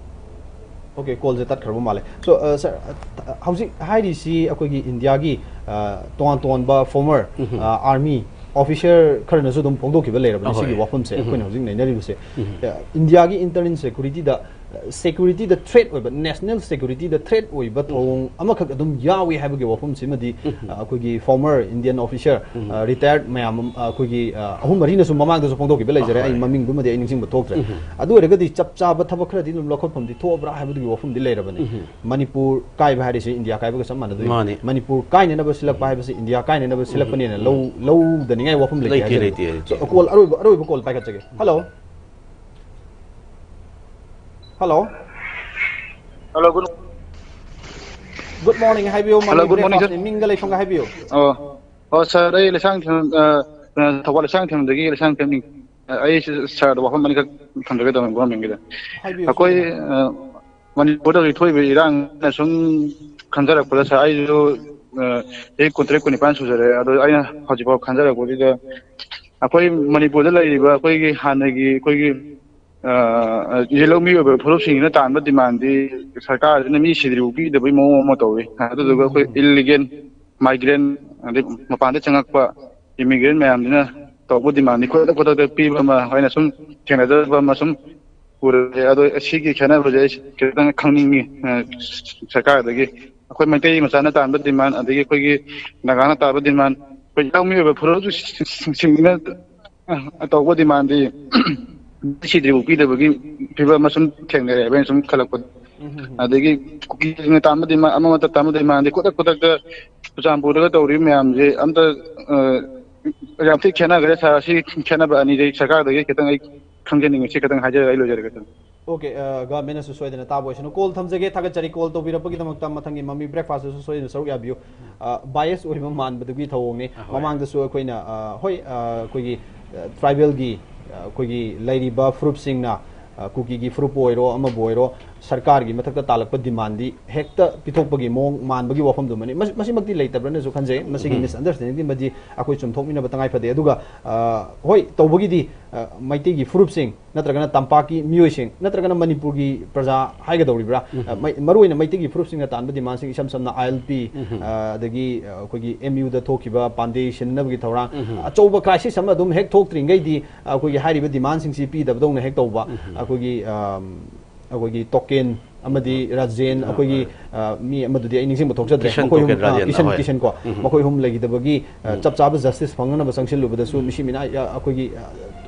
ꯑꯣꯀꯦ, ꯀꯣꯜꯁꯦ ꯇꯠꯈ꯭ꯔꯕ ꯃꯥꯜꯂꯦ꯫ ꯁꯣ, ꯑ, ꯁꯥꯔ, ꯑ, ꯍꯧꯖꯤꯛ ꯍꯥꯏꯔꯤꯁꯤ ꯑꯩꯈꯣꯏꯒꯤ ꯏꯟꯗꯤꯌꯥꯒꯤ, ꯑ, ꯇꯣꯉꯥꯟ ꯇꯣꯉꯥꯟꯕ ꯐꯣꯔꯃꯔ, ꯑ, ꯑꯥꯔꯃꯤ ꯑꯣꯐꯤꯁꯔ ꯈꯔꯅꯁꯨ ꯑꯗꯨꯝ ꯐꯣꯡꯗꯣꯛꯈꯤꯕ ꯂꯩꯔꯕꯅꯤ ꯑꯍꯣꯏ꯫ ꯁꯤꯒꯤ ꯋꯥꯐꯝꯁꯦ ꯑꯩꯈꯣꯏꯅ ꯍꯧꯖꯤꯛ ꯅꯩꯅꯔꯤꯕꯁꯦ꯫ ꯑ, ꯏꯟꯗꯤꯌꯥꯒꯤ ꯏꯟꯇꯔꯅꯦꯜ ꯁꯦꯀ꯭ꯌꯨꯔꯤꯇꯤꯗ, ꯑ, ꯁꯦꯀ꯭ꯌꯨꯔꯤꯇꯤꯗ ꯊ꯭ꯔꯦꯠ ꯑꯣꯏꯕ, ꯅꯦꯁꯅꯦꯜ ꯁꯦꯀ꯭ꯌꯨꯔꯤꯇꯤꯗ ꯊ꯭ꯔꯦꯠ ꯑꯣꯏꯕ ꯊꯧꯑꯣꯡ ꯑꯃꯈꯛ ꯑꯗꯨꯝ ꯌꯥꯎꯏ ꯍꯥꯏꯕꯒꯤ ꯋꯥꯐꯝꯁꯤꯃꯗꯤ, ꯑ, ꯑꯩꯈꯣꯏꯒꯤ ꯐꯣꯔꯃꯔ ꯏꯟꯗꯤꯌꯟ ꯑꯣꯐꯤꯁꯔ, ꯑ, ꯔꯤꯇꯥꯌꯔꯠ ꯃꯌꯥꯝ ꯑꯃ, ꯑ, ꯑꯩꯈꯣꯏꯒꯤ, ꯑ, ꯑꯍꯨꯝ ꯃꯔꯤꯅꯁꯨ ꯃꯃꯥꯡꯗꯁꯨ ꯐꯣꯡꯗꯣꯛꯈꯤꯕ ꯂꯩꯖꯔꯦ꯫ ꯑꯩ ꯃꯃꯤꯡꯗꯨꯃꯗꯤ ꯑꯩ ꯅꯤꯡꯁꯤꯡꯕ ꯊꯣꯛꯇ꯭ꯔꯦ꯫ ꯑꯗꯨ ꯑꯣꯏꯔꯒꯗꯤ ꯆꯞ ꯆꯥꯕ ꯊꯕꯛ ꯈꯔꯗꯤ ꯑꯗꯨꯝ ꯂꯧꯈꯠꯐꯝꯗꯤ ꯊꯣꯛꯑꯕ꯭ꯔꯥ ꯍꯥꯏꯕꯗꯨꯒꯤ ꯋꯥꯐꯝꯗꯤ ꯂꯩꯔꯕꯅꯤ꯫ ꯃꯅꯤꯄꯨꯔ ꯀꯥꯏꯕ ꯍꯥꯏꯔꯤꯁꯦ ꯏꯟꯗꯤꯌꯥ ꯀꯥꯏꯕꯒ ꯆꯞ ꯃꯥꯟꯅꯗꯣꯏꯅꯤ꯫ ꯃꯥꯅꯤ꯫ ꯃꯅꯤꯄꯨꯔ ꯀꯥꯏꯅꯅꯕ ꯁꯤꯜꯂꯛꯄ ꯍꯥꯏꯕꯁꯤ ꯏꯟꯗꯤꯌꯥ ꯀꯥꯏꯅꯅꯕ ꯁꯤꯜꯂꯛꯄꯅꯦꯅ ꯂꯧ-, ꯂꯧꯗꯅꯤꯡꯉꯥꯏ ꯋꯥꯐꯝ ꯂꯩꯇꯦ ꯂꯩꯇꯦ, ꯍꯥꯏꯖꯔꯤ꯫ ꯂꯩꯇꯦ, ꯂꯩꯇꯦ꯫ So, ꯀꯣꯜ ꯑꯔꯣꯏꯕ, ꯑꯔꯣꯏꯕ ꯀꯣꯜ ꯄꯥꯏꯈꯠꯆꯒꯦ꯫ Hello. Hello. Hello, good, good morning ꯍꯥꯏꯕꯤꯌꯨ, hello, ꯃꯃꯤꯡ good morning, sir. Breakfast ꯅꯤ, ꯃꯤꯡꯒ ꯂꯩꯐꯝꯒ ꯍꯥꯏꯕꯤꯌꯨ꯫ ꯑꯣ, ꯑꯣ, sir, ꯑꯩ ꯂꯩꯁꯥꯡꯊꯦꯝ, ꯑ, ꯑ, ꯊꯧꯕꯥꯜ ꯂꯩꯁꯥꯡꯊꯦꯝꯗꯒꯤ ꯂꯩꯁꯥꯡꯊꯦꯝꯅꯤ꯫ ꯑ, ꯑꯩ sir ꯗ ꯋꯥꯐꯝ ꯑꯅꯤꯈꯛ ꯊꯝꯖꯒꯦ ꯇꯧꯕꯅꯤ government ꯀꯤꯗ꯫ ꯍꯥꯏꯕꯤꯌꯨ, ꯑꯩꯈꯣꯏ, sir꯫ ꯑ, ꯃꯅꯤꯄꯨꯔꯗ ꯍꯧꯖꯤꯛ ꯊꯣꯛꯏꯕ ꯏꯔꯥꯡꯅ ꯁꯨꯝ ꯈꯟꯖꯔꯛꯄꯗ, sir, ꯑꯩꯁꯨ ꯑ, ꯆꯍꯤ ꯀꯨꯟꯇꯔꯦꯠ, ꯀꯨꯟꯅꯤꯄꯥꯟ ꯁꯨꯖꯔꯦ꯫ ꯑꯗꯣ ꯑꯩꯅ ꯍꯧꯖꯤꯛꯐꯥꯎ ꯈꯟꯖꯔꯛꯄꯁꯤꯗ, ꯑꯩꯈꯣꯏ ꯃꯅꯤꯄꯨꯔꯗ ꯂꯩꯔꯤꯕ ꯑꯩꯈꯣꯏꯒꯤ ꯍꯥꯟꯅꯒꯤ ꯑꯩꯈꯣꯏꯒꯤ, ꯑ, ꯑ, ꯌꯦꯜꯍꯧꯃꯤ ꯑꯣꯏꯕ ꯐꯨꯔꯨꯞꯁꯤꯡꯁꯤꯅ ꯇꯥꯟꯕ ꯗꯤꯃꯥꯟꯗꯤ ꯁꯔꯀꯥꯔꯁꯤꯅ ꯃꯤ ꯁꯤꯗ꯭ꯔꯤꯕꯨ ꯄꯤꯗꯕꯒꯤ ꯃꯑꯣꯡ ꯑꯃ ꯇꯧꯏ꯫ ꯑꯗꯨꯗꯨꯒ ꯑꯩꯈꯣꯏ ꯎꯝ꯫ ꯏꯜꯂꯤꯒꯦꯜ ꯃꯥꯏꯒ꯭ꯔꯦꯟ, ꯑꯗꯩ ꯃꯄꯥꯟꯗ ꯆꯪꯉꯛꯄ ꯏꯃꯤꯒ꯭ꯔꯦꯟ ꯃꯌꯥꯝꯁꯤꯅ ꯇꯧꯕ ꯗꯤꯃꯥꯟꯗꯤ ꯈꯨꯗꯛ ꯈꯨꯗꯛꯇ ꯄꯤꯕ ꯑꯃ ꯑꯩꯅ ꯁꯨꯝ ꯊꯦꯡꯅꯖꯔꯛꯄ ꯑꯃ ꯁꯨꯝ ꯎꯔꯦ꯫ ꯑꯗꯣ ꯁꯤꯒꯤ ꯈꯦꯠꯅꯕꯁꯦ ꯑꯩ ꯈꯤꯇꯪ ꯈꯪꯅꯤꯡꯉꯤ, ꯑ, ꯁꯔꯀꯥꯔꯗꯒꯤ꯫ ꯑꯩꯈꯣꯏ ꯃꯩꯇꯩ ꯃꯆꯥꯅ ꯇꯥꯟꯕ ꯗꯤꯃꯥꯟ, ꯑꯗꯒꯤ ꯑꯩꯈꯣꯏꯒꯤ ꯅꯥꯒꯥꯅ ꯇꯥꯟꯕ ꯗꯤꯃꯥꯟ, ꯑꯩꯈꯣꯏ ꯏꯅꯥꯎꯃꯤ ꯑꯣꯏꯕ ꯐꯨꯔꯨꯞꯁꯤꯡꯁꯤꯅ, ꯑ, ꯇꯧꯕ ꯗꯤꯃꯥꯟꯗꯤ ꯁꯤꯗ꯭ꯔꯤꯕꯨ ꯄꯤꯗꯕꯒꯤ ꯐꯤꯕꯝ ꯑꯃ ꯁꯨꯝ ꯊꯦꯡꯅꯔꯦꯕ ꯑꯩꯅ ꯁꯨꯝ ꯈꯜꯂꯛꯄꯗ꯫ ꯎꯝ, ꯍꯝ, ꯍꯝ꯫ ꯑꯗꯒꯤ ꯀꯨꯀꯤꯁꯤꯡꯅ ꯇꯥꯟꯕ ꯗꯤꯃꯥꯟ, ꯑꯃ ꯑꯃꯇ ꯇꯥꯟꯕ ꯗꯤꯃꯥꯟꯗꯤ ꯈꯨꯗꯛ ꯈꯨꯗꯛꯇ ꯆꯨꯔꯆꯥꯟꯄꯨꯔꯗꯒ ꯇꯧꯔꯤꯕ ꯃꯌꯥꯝꯁꯦ ꯑꯝꯇ, ꯑ, ꯌꯥꯝ ꯊꯤ ꯈꯦꯠꯅꯈ꯭ꯔꯦ ꯁꯥꯔ꯫ ꯁꯤ ꯈꯦꯠꯅꯕ ꯑꯅꯤꯁꯦ ꯑꯩ ꯁꯔꯀꯥꯔꯗꯒꯤ ꯈꯤꯇꯪ ꯑꯩ ꯈꯪꯖꯅꯤꯡꯉꯤ꯫ ꯁꯤ ꯈꯤꯇꯪ ꯍꯥꯏꯖꯔꯒ ꯑꯩ ꯂꯣꯏꯖꯔꯒꯦ, ꯁꯥꯔ꯫ ꯑꯣꯀꯦ, ꯑ, ꯒꯃꯦꯟꯅꯁꯨ ꯁꯣꯏꯗꯅ ꯇꯥꯕ ꯑꯣꯏꯁꯅꯨ꯫ ꯀꯣꯜ ꯊꯝꯖꯒꯦ, ꯊꯥꯒꯠꯆꯔꯤ ꯀꯣꯜ ꯇꯧꯕꯤꯔꯛꯄꯒꯤꯗꯃꯛꯇ꯫ ꯃꯊꯪꯒꯤ ꯃꯃꯤ ꯕ꯭ꯔꯦꯛꯐꯥꯁꯇꯁꯨ ꯁꯣꯏꯗꯅ ꯁꯔꯨꯛ ꯌꯥꯕꯤꯌꯨ꯫ ꯑ, ꯕꯥꯏꯁ ꯑꯣꯏꯕ ꯃꯥꯟꯕꯗꯨꯒꯤ ꯊꯧꯑꯣꯡꯅꯤ꯫ ꯑꯍꯣꯏ꯫ ꯃꯃꯥꯡꯗꯁꯨ ꯑꯩꯈꯣꯏꯅ, ꯑ, ꯍꯣꯏ, ꯑ, ꯑꯩꯈꯣꯏꯒꯤ, ꯑ, ꯇ꯭ꯔꯥꯏꯕꯦꯜꯒꯤ, ꯑ, ꯑꯩꯈꯣꯏꯒꯤ ꯂꯩꯔꯤꯕ ꯐꯨꯔꯨꯞꯁꯤꯡꯅ, ꯑ, ꯀꯨꯀꯤꯒꯤ ꯐꯨꯔꯨꯞꯄꯨ ꯑꯣꯏꯔꯣ, ꯑꯃꯕꯨ ꯑꯣꯏꯔꯣ, ꯁꯔꯀꯥꯔꯒꯤ ꯃꯊꯛꯇ ꯇꯥꯜꯂꯛꯄ ꯗꯤꯃꯥꯟꯗꯤ ꯍꯦꯛꯇ ꯄꯤꯊꯣꯛꯄꯒꯤ ꯃꯑꯣꯡ ꯃꯥꯟꯕꯒꯤ ꯋꯥꯐꯝꯗꯨꯃꯅꯤ꯫ ꯃꯁꯤ-, ꯃꯁꯤꯃꯛꯇꯤ ꯂꯩꯇꯕ꯭ꯔꯅꯁꯨ ꯈꯟꯖꯩ꯫ ꯃꯁꯤꯒꯤ ꯎꯝ꯫ ꯃꯤꯁꯑꯟꯗꯔꯁꯇꯦꯟꯗꯤꯡꯗꯨꯃꯗꯤ ꯑꯩꯈꯣꯏ ꯆꯨꯝꯊꯣꯛꯃꯤꯟꯅꯕ ꯇꯉꯥꯏ ꯐꯗꯦ꯫ ꯑꯗꯨꯒ, ꯑ, ꯍꯣꯏ, ꯇꯧꯕꯒꯤꯗꯤ, ꯑ, ꯃꯩꯇꯩꯒꯤ ꯐꯨꯔꯨꯞꯁꯤꯡ ꯅꯠꯇ꯭ꯔꯒꯅ ꯇꯝꯄꯥꯛꯀꯤ ꯃꯤꯑꯣꯏꯁꯤꯡ ꯅꯠꯇ꯭ꯔꯒꯅ ꯃꯅꯤꯄꯨꯔꯒꯤ ꯄ꯭ꯔꯖꯥ ꯍꯥꯏꯒꯗꯧꯔꯤꯕ꯭ꯔꯥ? ꯎꯝ꯫ ꯑ, ꯃꯩ-, ꯃꯔꯨꯑꯣꯏꯅ ꯃꯩꯇꯩꯒꯤ ꯐꯨꯔꯨꯞꯁꯤꯡꯅ ꯇꯥꯟꯕ ꯗꯤꯃꯥꯟꯁꯤꯡ, ꯏꯁꯝ ꯁꯝꯅ ꯑꯥꯏ ꯑꯦꯜ ꯄꯤ, ꯎꯝ꯫ ꯑ, ꯑꯗꯒꯤ, ꯑ, ꯑꯩꯈꯣꯏꯒꯤ ꯑꯦꯝ ꯌꯨꯗ ꯊꯣꯛꯈꯤꯕ ꯄꯥꯟꯗꯦ ꯁꯤꯟꯅꯅꯕꯒꯤ ꯊꯧꯔꯥꯡ, ꯎꯝ꯫ ꯑꯆꯧꯕ ꯀ꯭ꯔꯥꯏꯁꯤꯁ ꯑꯃ ꯑꯗꯨꯝ ꯍꯦꯛ ꯊꯣꯛꯇ꯭ꯔꯤꯉꯩꯗꯤ ꯑꯩꯈꯣꯏꯒꯤ ꯍꯥꯏꯔꯤꯕ ꯗꯤꯃꯥꯟꯁꯤꯡꯁꯤ ꯄꯤꯗꯕꯗꯧꯅ ꯍꯦꯛ ꯇꯧꯕ, ꯎꯝ꯫ ꯑꯩꯈꯣꯏꯒꯤ, ꯑꯝ, ꯑꯩꯈꯣꯏꯒꯤ ꯇꯣꯀꯦꯟ ꯑꯃꯗꯤ ꯔꯥꯖꯦꯟ, ꯑ, ꯑꯩꯈꯣꯏꯒꯤ, ꯑ, ꯃꯤ ꯑꯃꯗꯨꯗꯤ ꯑꯩ ꯅꯤꯡꯁꯤꯡꯕ ꯊꯣꯛꯆꯗ꯭ꯔꯦ꯫ ꯀꯤꯁꯟ ꯃꯈꯣꯏ ꯑꯍꯨꯝ, ꯇꯣꯀꯦꯟ ꯑ, ꯔꯥꯖꯦꯟ, ꯀꯤꯁꯟ, ꯍꯣꯏ꯫ ꯀꯤꯁꯟ ꯀꯣ, ꯎꯝ꯫ ꯃꯈꯣꯏ ꯑꯍꯨꯝ ꯂꯩꯈꯤꯗꯕꯒꯤ, ꯑ, ꯎꯝ꯫ ꯆꯞ ꯆꯥꯕ ꯖꯁꯇꯤꯁ ꯐꯪꯅꯅꯕ ꯆꯪꯁꯤꯜꯂꯨꯕꯗꯁꯨ ꯃꯤꯁꯤ ꯃꯤꯅꯥ, ꯑ, ꯑꯩꯈꯣꯏꯒꯤ, ꯑ,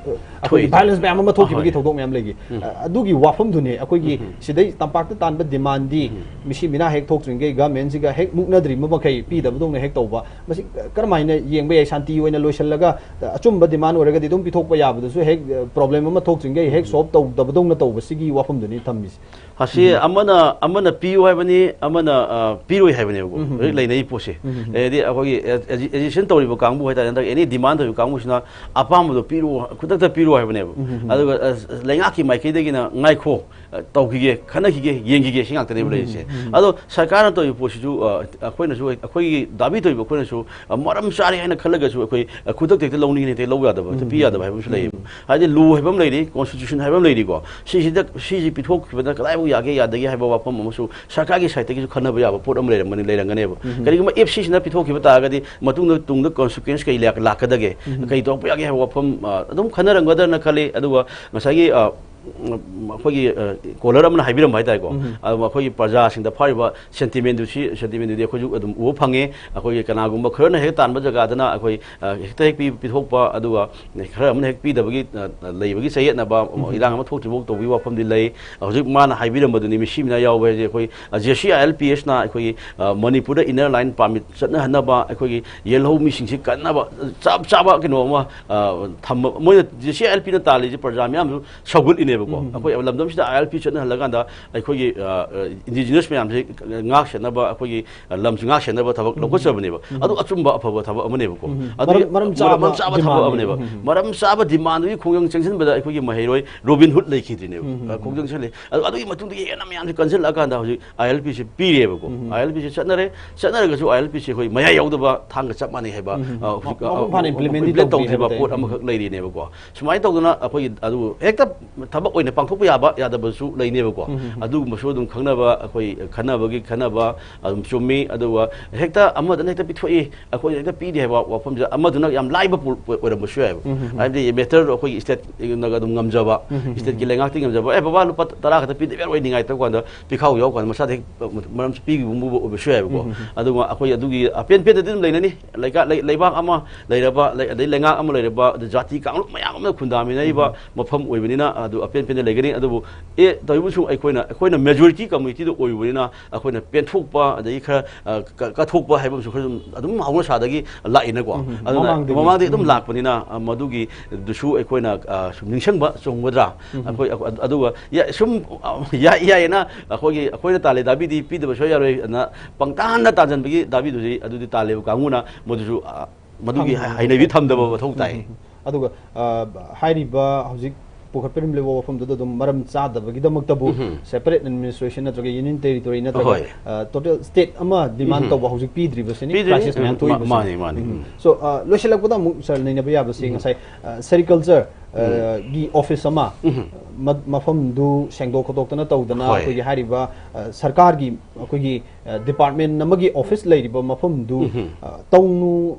ꯑꯩꯈꯣꯏꯒꯤ ꯊꯣꯛꯏ꯫ ꯚꯥꯏꯑꯣꯂꯦꯟꯁ ꯃꯌꯥꯝ ꯑꯃ ꯊꯣꯛꯈꯤꯕꯒꯤ ꯑꯍꯣꯏ꯫ ꯊꯧꯗꯣꯛ ꯃꯌꯥꯝ ꯂꯩꯈꯤ꯫ ꯎꯝ꯫ ꯑ, ꯑꯗꯨꯒꯤ ꯋꯥꯐꯝꯗꯨꯅꯦ ꯑꯩꯈꯣꯏꯒꯤ ꯎꯝ꯫ ꯁꯤꯗꯩ ꯇꯝꯄꯥꯛꯇ ꯇꯥꯟꯕ ꯗꯤꯃꯥꯟꯗꯤ ꯎꯝ꯫ ꯃꯤꯁꯤ ꯃꯤꯅꯥ ꯍꯦꯛ ꯊꯣꯛꯇ꯭ꯔꯤꯉꯩ ꯒꯃꯦꯟꯁꯤꯒ ꯍꯦꯛ ꯃꯨꯛꯅꯗ꯭ꯔꯤꯕ ꯃꯈꯩ ꯄꯤꯗꯕꯗꯧꯅ ꯍꯦꯛ ꯇꯧꯕ꯫ ꯃꯁꯤ ꯀꯔꯝꯍꯥꯏꯅ ꯌꯦꯡꯕ ꯌꯥꯏ? ꯁꯥꯟꯇꯤ ꯑꯣꯏꯅ ꯂꯣꯏꯁꯤꯜꯂꯒ, ꯑ, ꯑꯆꯨꯝꯕ ꯗꯤꯃꯥꯟ ꯑꯣꯏꯔꯒꯗꯤ ꯑꯗꯨꯝ ꯄꯤꯊꯣꯛꯄ ꯌꯥꯕꯗꯨꯁꯨ ꯍꯦꯛ, ꯑ, ꯄ꯭ꯔꯣꯕ꯭ꯂꯦꯝ ꯑꯃ ꯊꯣꯛꯇ꯭ꯔꯤꯉꯩ ꯍꯦꯛ ꯎꯝ꯫ ꯁꯣꯜꯕ ꯇꯧꯗꯕꯗꯧꯅ ꯇꯧꯕ, ꯁꯤꯒꯤ ꯋꯥꯐꯝꯗꯨꯅꯤ ꯊꯝꯃꯤꯁꯦ꯫ ꯃꯁꯤ ꯑꯃꯅ ꯑꯃꯅ ꯄꯤꯌꯨ ꯍꯥꯏꯕꯅꯤ, ꯑꯃꯅ ꯑ, ꯄꯤꯔꯣꯏ ꯍꯥꯏꯕꯅꯦꯕꯀꯣ꯫ ꯎꯝ, ꯎꯝ, ꯍꯧꯖꯤꯛ ꯎꯝ꯫ ꯂꯩꯅꯩ ꯄꯣꯠꯁꯦ꯫ ꯎꯝ, ꯎꯝ, ꯎꯝ꯫ ꯍꯥꯏꯗꯤ ꯑꯩꯈꯣꯏꯒꯤ ꯑꯦ-, ꯑꯦꯖꯤ-, agitation ꯇꯧꯔꯤꯕ ꯀꯥꯡꯕꯨ ꯍꯥꯏꯇꯥꯔꯦ, ꯍꯟꯗꯛ any demand ꯇꯧꯔꯤꯕ ꯀꯥꯡꯕꯨꯁꯤꯅ ꯑꯄꯥꯝꯕꯗꯣ ꯄꯤꯔꯣ, ꯈꯨꯗꯛꯇ ꯄꯤꯔꯣ ꯍꯥꯏꯕꯅꯦꯕ꯫ ꯎꯝ, ꯎꯝ, ꯎꯝ꯫ ꯑꯗꯨꯒ ꯑ, ꯂꯩꯉꯥꯛꯀꯤ ꯃꯥꯏꯀꯩꯗꯒꯤꯅ ꯉꯥꯏꯈꯣ, ꯑ, ꯇꯧꯈꯤꯒꯦ, ꯈꯟꯅꯈꯤꯒꯦ, ꯌꯦꯡꯈꯤꯒꯦ, ꯁꯤ ꯉꯥꯛꯇꯅꯦꯕ ꯎꯝ, ꯎꯝ, ꯂꯩꯔꯤꯁꯦ꯫ ꯎꯝ, ꯎꯝ꯫ ꯑꯗꯣ ꯁꯔꯀꯥꯔꯅ ꯇꯧꯔꯤꯕ ꯄꯣꯠꯁꯤꯁꯨ ꯑ, ꯑꯩꯈꯣꯏꯅꯁꯨ, ꯑꯩꯈꯣꯏꯒꯤ ꯗꯥꯕꯤ ꯇꯧꯔꯤꯕ ꯑꯩꯈꯣꯏꯅꯁꯨ ꯑ, ꯃꯔꯝ ꯆꯥꯔꯦ ꯍꯥꯏꯅ ꯈꯜꯂꯒꯁꯨ ꯑꯩꯈꯣꯏ ꯑ, ꯈꯨꯗꯛꯇ ꯍꯦꯛꯇ ꯂꯧꯅꯤꯡꯉꯦꯅ ꯍꯦꯛꯇ ꯂꯧ ꯌꯥꯗꯕ, ꯍꯦꯛꯇ ꯄꯤ ꯌꯥꯗꯕ ꯍꯥꯏꯕ ꯑꯃꯁꯨ ꯂꯩꯌꯦꯕ꯫ ꯎꯝ꯫ ꯍꯥꯏꯗꯤ ꯂꯣ ꯍꯥꯏꯕ ꯑꯃ ꯂꯩꯔꯤ, constitution ꯍꯥꯏꯕ ꯑꯃ ꯂꯩꯔꯤꯀꯣ꯫ ꯁꯤꯁꯤꯗ, ꯁꯤꯁꯤ ꯄꯤꯊꯣꯛꯈꯤꯕꯗ ꯀꯗꯥꯏꯐꯥꯎ ꯌꯥꯒꯦ ꯌꯥꯗꯒꯦ ꯍꯥꯏꯕ ꯋꯥꯐꯝ ꯑꯃꯁꯨ ꯁꯔꯀꯥꯔꯒꯤ side ꯇꯒꯤꯁꯨ ꯈꯟꯅꯕ ꯌꯥꯕ ꯄꯣꯠ ꯑꯃ ꯂꯩꯔꯝꯒꯅꯤ, ꯂꯩꯔꯝꯒꯅꯦꯕ꯫ ꯎꯝ꯫ ꯀꯔꯤꯒꯨꯝꯕ F C ꯁꯤꯅ ꯄꯤꯊꯣꯛꯈꯤꯕ ꯇꯥꯔꯒꯗꯤ ꯃꯇꯨꯡꯗ, ꯇꯨꯡꯗ consequence ꯀꯩ ꯂꯥꯛ-, ꯂꯥꯛꯀꯗꯒꯦ? ꯎꯝ꯫ ꯀꯩ ꯇꯧꯔꯛꯄ ꯌꯥꯒꯦ ꯍꯥꯏꯕ ꯋꯥꯐꯝ, ꯑ, ꯑꯗꯨꯝ ꯈꯟꯅꯔꯝꯒꯗ꯭ꯔꯅ ꯈꯜꯂꯤ꯫ ꯑꯗꯨꯒ ꯉꯁꯥꯏꯒꯤ, ꯑ, ꯎꯝ, ꯑꯩꯈꯣꯏꯒꯤ, ꯑ, caller ꯑꯃꯅ ꯍꯥꯏꯕꯤꯔꯝꯕ ꯍꯥꯏꯇꯥꯔꯦꯀꯣ꯫ ꯎꯝ꯫ ꯑꯗꯨꯝ ꯑꯩꯈꯣꯏꯒꯤ ꯄ꯭ꯔꯖꯥꯁꯤꯡꯗ ꯐꯥꯎꯔꯤꯕ sentiment ꯁꯤ, sentiment ꯗꯨꯗꯤ ꯑꯩꯈꯣꯏꯁꯨ ꯑꯗꯨꯝ ꯎꯕ ꯐꯪꯉꯦ꯫ ꯑꯩꯈꯣꯏꯒꯤ ꯀꯅꯥꯒꯨꯝꯕ ꯈꯔꯅ ꯍꯦꯛ ꯇꯥꯟꯕ ꯖꯒꯥꯗꯅ ꯑꯩꯈꯣꯏ, ꯑ, ꯍꯦꯛꯇ ꯍꯦꯛ ꯄꯤ-, ꯄꯤꯊꯣꯛꯄ, ꯑꯗꯨꯒ ꯈꯔ ꯑꯃꯅ ꯍꯦꯛ ꯄꯤꯗꯕꯒꯤ, ꯑ, ꯂꯩꯕꯒꯤ ꯆꯌꯦꯠꯅꯕ, ꯎꯝ꯫ ꯏꯔꯥꯡ ꯑꯃ ꯊꯣꯛꯇ꯭ꯔꯤꯐꯥꯎ ꯇꯧꯕꯒꯤ ꯋꯥꯐꯝꯗꯤ ꯂꯩ꯫ ꯍꯧꯖꯤꯛ ꯃꯥꯅ ꯍꯥꯏꯕꯤꯔꯝꯕꯗꯨꯅꯤ, ꯃꯤꯁꯤ ꯃꯤꯅꯥ ꯌꯥꯎꯕ ꯍꯥꯏꯁꯦ ꯑꯩꯈꯣꯏ, ꯑ, J C I L P S ꯅ ꯑꯩꯈꯣꯏꯒꯤ, ꯑ, ꯃꯅꯤꯄꯨꯔꯗ inner line permit ꯆꯠꯅꯍꯟꯅꯕ, ꯑꯩꯈꯣꯏꯒꯤ ꯌꯦꯜꯍꯧ ꯃꯤꯁꯤꯡꯁꯤ ꯀꯟꯅꯕ ꯆꯞ ꯆꯥꯕ ꯀꯩꯅꯣ ꯑꯃ, ꯑ, ꯊꯝꯕ꯫ ꯃꯣꯏꯅ J C I L P ꯅ ꯇꯥꯜꯂꯤꯁꯦ ꯄ꯭ꯔꯖꯥ ꯃꯌꯥꯝꯁꯨ ꯁꯧꯒꯠꯂꯤꯅꯦꯕꯀꯣ꯫ ꯎꯝ, ꯎꯝ, ꯎꯝ꯫ ꯑꯩꯈꯣꯏ ꯂꯝꯗꯝꯁꯤꯗ I L P ꯆꯠꯅꯍꯜꯂꯀꯥꯟꯗ ꯑꯩꯈꯣꯏꯒꯤ, ꯑ, ꯑ, indigenous ꯃꯌꯥꯝꯁꯦ ꯉꯥꯛ ꯁꯦꯟꯅꯕ, ꯑꯩꯈꯣꯏꯒꯤ, ꯑ, ꯂꯝꯁꯤ ꯉꯥꯛ ꯁꯦꯟꯅꯕ ꯊꯕꯛ ꯎꯝ, ꯎꯝ꯫ ꯂꯧꯈꯠꯆꯕꯅꯦꯕ꯫ ꯎꯝ, ꯎꯝ꯫ ꯑꯗꯨ ꯑꯆꯨꯝꯕ ꯑꯐꯕ ꯊꯕꯛ ꯑꯃꯅꯦꯕꯀꯣ꯫ ꯎꯝ, ꯎꯝ꯫ ꯑꯗꯨꯒꯤ ꯃꯔꯝ, ꯃꯔꯝ ꯆꯥꯕ ꯃꯔꯝ ꯆꯥꯕ ꯊꯕꯛ demand ꯑꯃꯅꯦꯕ꯫ ꯅꯦꯕ꯫ ꯎꯝ, ꯎꯝ꯫ ꯃꯔꯝ ꯆꯥꯕ demand ꯗꯨꯒꯤ ꯈꯣꯡꯖꯪ ꯆꯪꯁꯤꯟꯕꯗ ꯑꯩꯈꯣꯏꯒꯤ ꯃꯍꯩꯔꯣꯏ Robin Hood ꯂꯩꯈꯤꯗ꯭ꯔꯤꯅꯦꯕ꯫ ꯎꯝ, ꯎꯝ, ꯑ, ꯎꯝ꯫ ꯈꯣꯡꯖꯪ ꯆꯪꯁꯤꯜꯂꯤ꯫ ꯑꯗꯨ ꯑꯗꯨꯒꯤ ꯃꯇꯨꯡꯗꯒꯤ ꯍꯦꯟꯅ ꯃꯌꯥꯝꯁꯦ ꯀꯟꯁꯤꯜꯂꯛꯑꯀꯥꯟꯗ ꯍꯧꯖꯤꯛ I L P ꯁꯤ ꯄꯤꯔꯦꯕꯀꯣ꯫ ꯎꯝ, ꯎꯝ꯫ I L P ꯁꯤ ꯆꯠꯅꯔꯦ꯫ ꯆꯠꯅꯔꯒꯁꯨ I L P ꯁꯤ ꯑꯩꯈꯣꯏ ꯃꯌꯥꯏ ꯌꯥꯎꯗꯕ ꯊꯥꯡꯒ ꯆꯞ ꯃꯥꯟꯅꯩ ꯍꯥꯏꯕ, ꯎꯝ, ꯎꯝ꯫ ꯑ, ꯍꯧꯖꯤꯛ, ꯑ, ꯃꯄꯨꯡ ꯐꯥꯅ implement ꯗꯤ implement ꯇꯧꯗ꯭ꯔꯤ ꯇꯧꯗ꯭ꯔꯤꯕ ꯍꯥꯏꯕ ꯄꯣꯠ ꯇꯥꯏ꯫ ꯑꯃꯈꯛ ꯂꯩꯔꯤꯅꯦꯕꯀꯣ꯫ ꯁꯨꯃꯥꯏꯅ ꯇꯧꯗꯅ ꯑꯩꯈꯣꯏꯒꯤ ꯑꯗꯨ ꯍꯦꯛꯇ ꯊꯕꯛ ꯑꯣꯏꯅ ꯄꯥꯡꯊꯣꯛꯄ ꯌꯥꯕ ꯌꯥꯗꯕꯁꯨ ꯂꯩꯅꯦꯕꯀꯣ꯫ ꯎꯝ, ꯎꯝ, ꯎꯝ꯫ ꯑꯗꯨꯒꯨꯝꯕꯁꯨ ꯑꯗꯨꯝ ꯈꯪꯅꯕ, ꯑꯩꯈꯣꯏ ꯈꯟꯅꯕꯒꯤ ꯈꯟꯅꯕ ꯑꯗꯨꯝ ꯆꯨꯝꯃꯤ꯫ ꯑꯗꯨꯒ ꯍꯦꯛꯇ ꯑꯃꯗꯅ ꯍꯦꯛꯇ ꯄꯤꯊꯣꯛꯏ, ꯑꯩꯈꯣꯏꯅ ꯍꯦꯛꯇ ꯄꯤꯗꯦ ꯍꯥꯏꯕ ꯋꯥꯐꯝꯁꯦ ꯑꯃꯗꯨꯅ ꯌꯥꯝ ꯂꯥꯏꯕ ꯄꯣ-, ꯄꯣ-, ꯑꯣꯏꯔꯝꯕꯁꯨ ꯌꯥꯏꯕ꯫ ꯎꯝ, ꯎꯝ, ꯎꯝ꯫ ꯍꯥꯏꯕꯗꯤ matter ꯑꯩꯈꯣꯏꯒꯤ state ꯅꯒ ꯑꯗꯨꯝ ꯉꯝꯖꯕ, ꯎꯝ, ꯎꯝ, state ꯀꯤ ꯎꯝ꯫ ꯂꯩꯉꯥꯛꯇꯤ ꯉꯝꯖꯕ, "ꯑꯦ ꯕꯕꯥ, ꯂꯨꯄꯥ ꯇꯔꯥ ꯈꯛꯇ ꯄꯤꯗꯕ ꯌꯥꯔꯣꯏ" ꯅꯤꯡꯉꯥꯏ ꯇꯧ ꯀꯥꯟꯗ ꯄꯤꯈꯥꯎ ꯌꯥꯎ ꯀꯥꯟꯗ ꯃꯁꯥꯗ ꯍꯦꯛ ꯃꯔꯝꯁꯨ ꯄꯤꯈꯤꯕ ꯃꯨꯕ ꯑꯣꯏꯕꯁꯨ ꯌꯥꯏꯕꯀꯣ꯫ ꯎꯝ, ꯎꯝ, ꯎꯝ꯫ ꯑꯗꯨꯒ ꯑꯩꯈꯣꯏ ꯑꯗꯨꯒꯤ ꯑꯄꯦꯟ ꯄꯦꯟꯗꯗꯤ ꯑꯗꯨꯝ ꯂꯩꯅꯅꯤ꯫ ꯂꯩꯀꯥ-, ꯂꯩ-, ꯂꯩꯕꯥꯛ ꯑꯃ ꯂꯩꯔꯕ, ꯂꯩ-, ꯑꯗꯩ ꯂꯩꯉꯥꯛ ꯑꯃ ꯂꯩꯔꯕ, ꯑꯗꯩ ꯖꯥꯇꯤ ꯀꯥꯡꯂꯨꯞ ꯃꯌꯥꯝ ꯑꯃ ꯈꯨꯟꯗꯥꯃꯤꯟꯅꯔꯤꯕ ꯎꯝ, ꯎꯝ꯫ ꯃꯐꯝ ꯑꯣꯏꯕꯅꯤꯅ, ꯑꯗꯨ ꯄꯦꯟ ꯄꯦꯟꯗ ꯂꯩꯒꯅꯤ꯫ ꯑꯗꯨꯕꯨ ꯑꯦ, ꯇꯧꯔꯤꯕꯁꯨ ꯑꯩꯈꯣꯏꯅ, ꯑꯩꯈꯣꯏꯅ ꯃꯦꯖꯣꯔꯤꯇꯤ ꯀꯝꯃꯨꯅꯤꯇꯤꯗ ꯑꯣꯏꯕꯅꯤꯅ ꯑꯩꯈꯣꯏꯅ ꯄꯦꯟꯊꯣꯛꯄ ꯑꯗꯒꯤ ꯈꯔ, ꯑ, ꯀ-, ꯀꯠꯊꯣꯛꯄ ꯍꯥꯏꯕ ꯑꯃꯁꯨ ꯈꯔ ꯑꯗꯨꯝ, ꯑꯗꯨꯝ ꯍꯧꯅꯁꯥꯗꯒꯤ ꯂꯥꯛꯏꯅꯀꯣ꯫ ꯎꯝ, ꯎꯝ꯫ ꯑꯗꯨꯅ ꯃꯃꯥꯡꯗꯒꯤ꯫ ꯃꯃꯥꯡꯗꯒꯤ ꯑꯗꯨꯝ ꯎꯝ꯫ ꯂꯥꯛꯄꯅꯤꯅ, ꯑ, ꯃꯗꯨꯒꯤꯗꯨꯁꯨ ꯑꯩꯈꯣꯏꯅ, ꯑ, ꯁꯨꯝ ꯅꯤꯡꯁꯤꯡꯕ ꯆꯣꯡꯒꯗ꯭ꯔꯥ? ꯎꯝ꯫ ꯑꯩꯈꯣꯏ, ꯑ-, ꯑꯗꯨꯒ ꯌꯥ-, ꯁꯨꯝ, ꯑ, ꯌꯥꯏ, ꯌꯥꯏꯌꯦꯅ ꯑꯩꯈꯣꯏꯒꯤ, ꯑꯩꯈꯣꯏꯅ ꯇꯥꯜꯂꯦ ꯗꯥꯕꯤꯗꯤ ꯄꯤꯗꯕ ꯁꯨꯡꯌꯥ ꯌꯥꯔꯣꯏ ꯑꯅ ꯄꯪꯇꯥꯟꯗ ꯇꯥꯟꯁꯤꯟꯕꯒꯤ ꯗꯥꯕꯤꯗꯨꯗꯤ, ꯑꯗꯨꯗꯤ ꯇꯥꯜꯂꯦꯕ ꯀꯥꯡꯕꯨꯅ ꯃꯗꯨꯁꯨ, ꯑ, ꯃꯗꯨꯒꯤ ꯊꯝ-, ꯍꯩꯅꯕꯤ ꯊꯝꯗꯕ ꯎꯝ, ꯃꯊꯧ ꯇꯥꯏ꯫ ꯎꯝ, ꯎꯝ꯫ ꯑꯗꯨꯒ, ꯑ, ꯍꯥꯏꯔꯤꯕ ꯍꯧꯖꯤꯛ ꯄꯨꯈꯠꯄꯤꯔꯝꯂꯤꯕ ꯋꯥꯐꯝꯗꯨꯗ ꯑꯗꯨꯝ ꯃꯔꯝ ꯆꯥꯗꯕꯒꯤꯗꯃꯛꯇꯕꯨ ꯎꯝ꯫ Separate administration ꯅꯠꯇ꯭ꯔꯒ union territory ꯅꯠꯇ꯭ꯔꯒ, ꯍꯣꯏ꯫ ꯑ, total state ꯑꯃ demand ꯎꯝ꯫ ꯇꯧꯕ ꯍꯧꯖꯤꯛ ꯄꯤꯗ꯭ꯔꯤꯕꯁꯤꯅꯤ ꯄꯤꯗ꯭ꯔꯤ꯫ crisis ꯃꯌꯥꯝ ꯃꯥ-, ꯊꯣꯛꯏꯕꯁꯤꯅꯤ꯫ ꯃꯥꯅꯤ, ꯃꯥꯅꯤ꯫ ꯎꯝ꯫ ꯎꯝ꯫ So, ꯑ, ꯂꯣꯏꯁꯤꯜꯂꯛꯄꯗ ꯑꯃꯨꯛ ꯁꯥꯔ ꯅꯩꯅꯕ ꯌꯥꯕꯁꯤ ꯎꯝ꯫ ꯉꯁꯥꯏ, ꯑ, sericulture, ꯑ, ꯎꯝ꯫ ꯒꯤ office ꯑꯃ ꯎꯝ꯫ ꯃ-, ꯃꯐꯝꯗꯨ ꯁꯦꯡꯗꯣꯛ ꯈꯣꯠꯇꯣꯛꯇꯅ ꯇꯧꯗꯅ ꯍꯣꯏ꯫ ꯑꯩꯈꯣꯏꯒꯤ ꯍꯥꯏꯔꯤꯕ, ꯑ, ꯁꯔꯀꯥꯔꯒꯤ ꯑꯩꯈꯣꯏꯒꯤ, ꯑ, department ꯑꯃꯒꯤ office ꯂꯩꯔꯤꯕ ꯃꯐꯝꯗꯨ, ꯎꯝ꯫ ꯑ, ꯇꯧꯅꯨ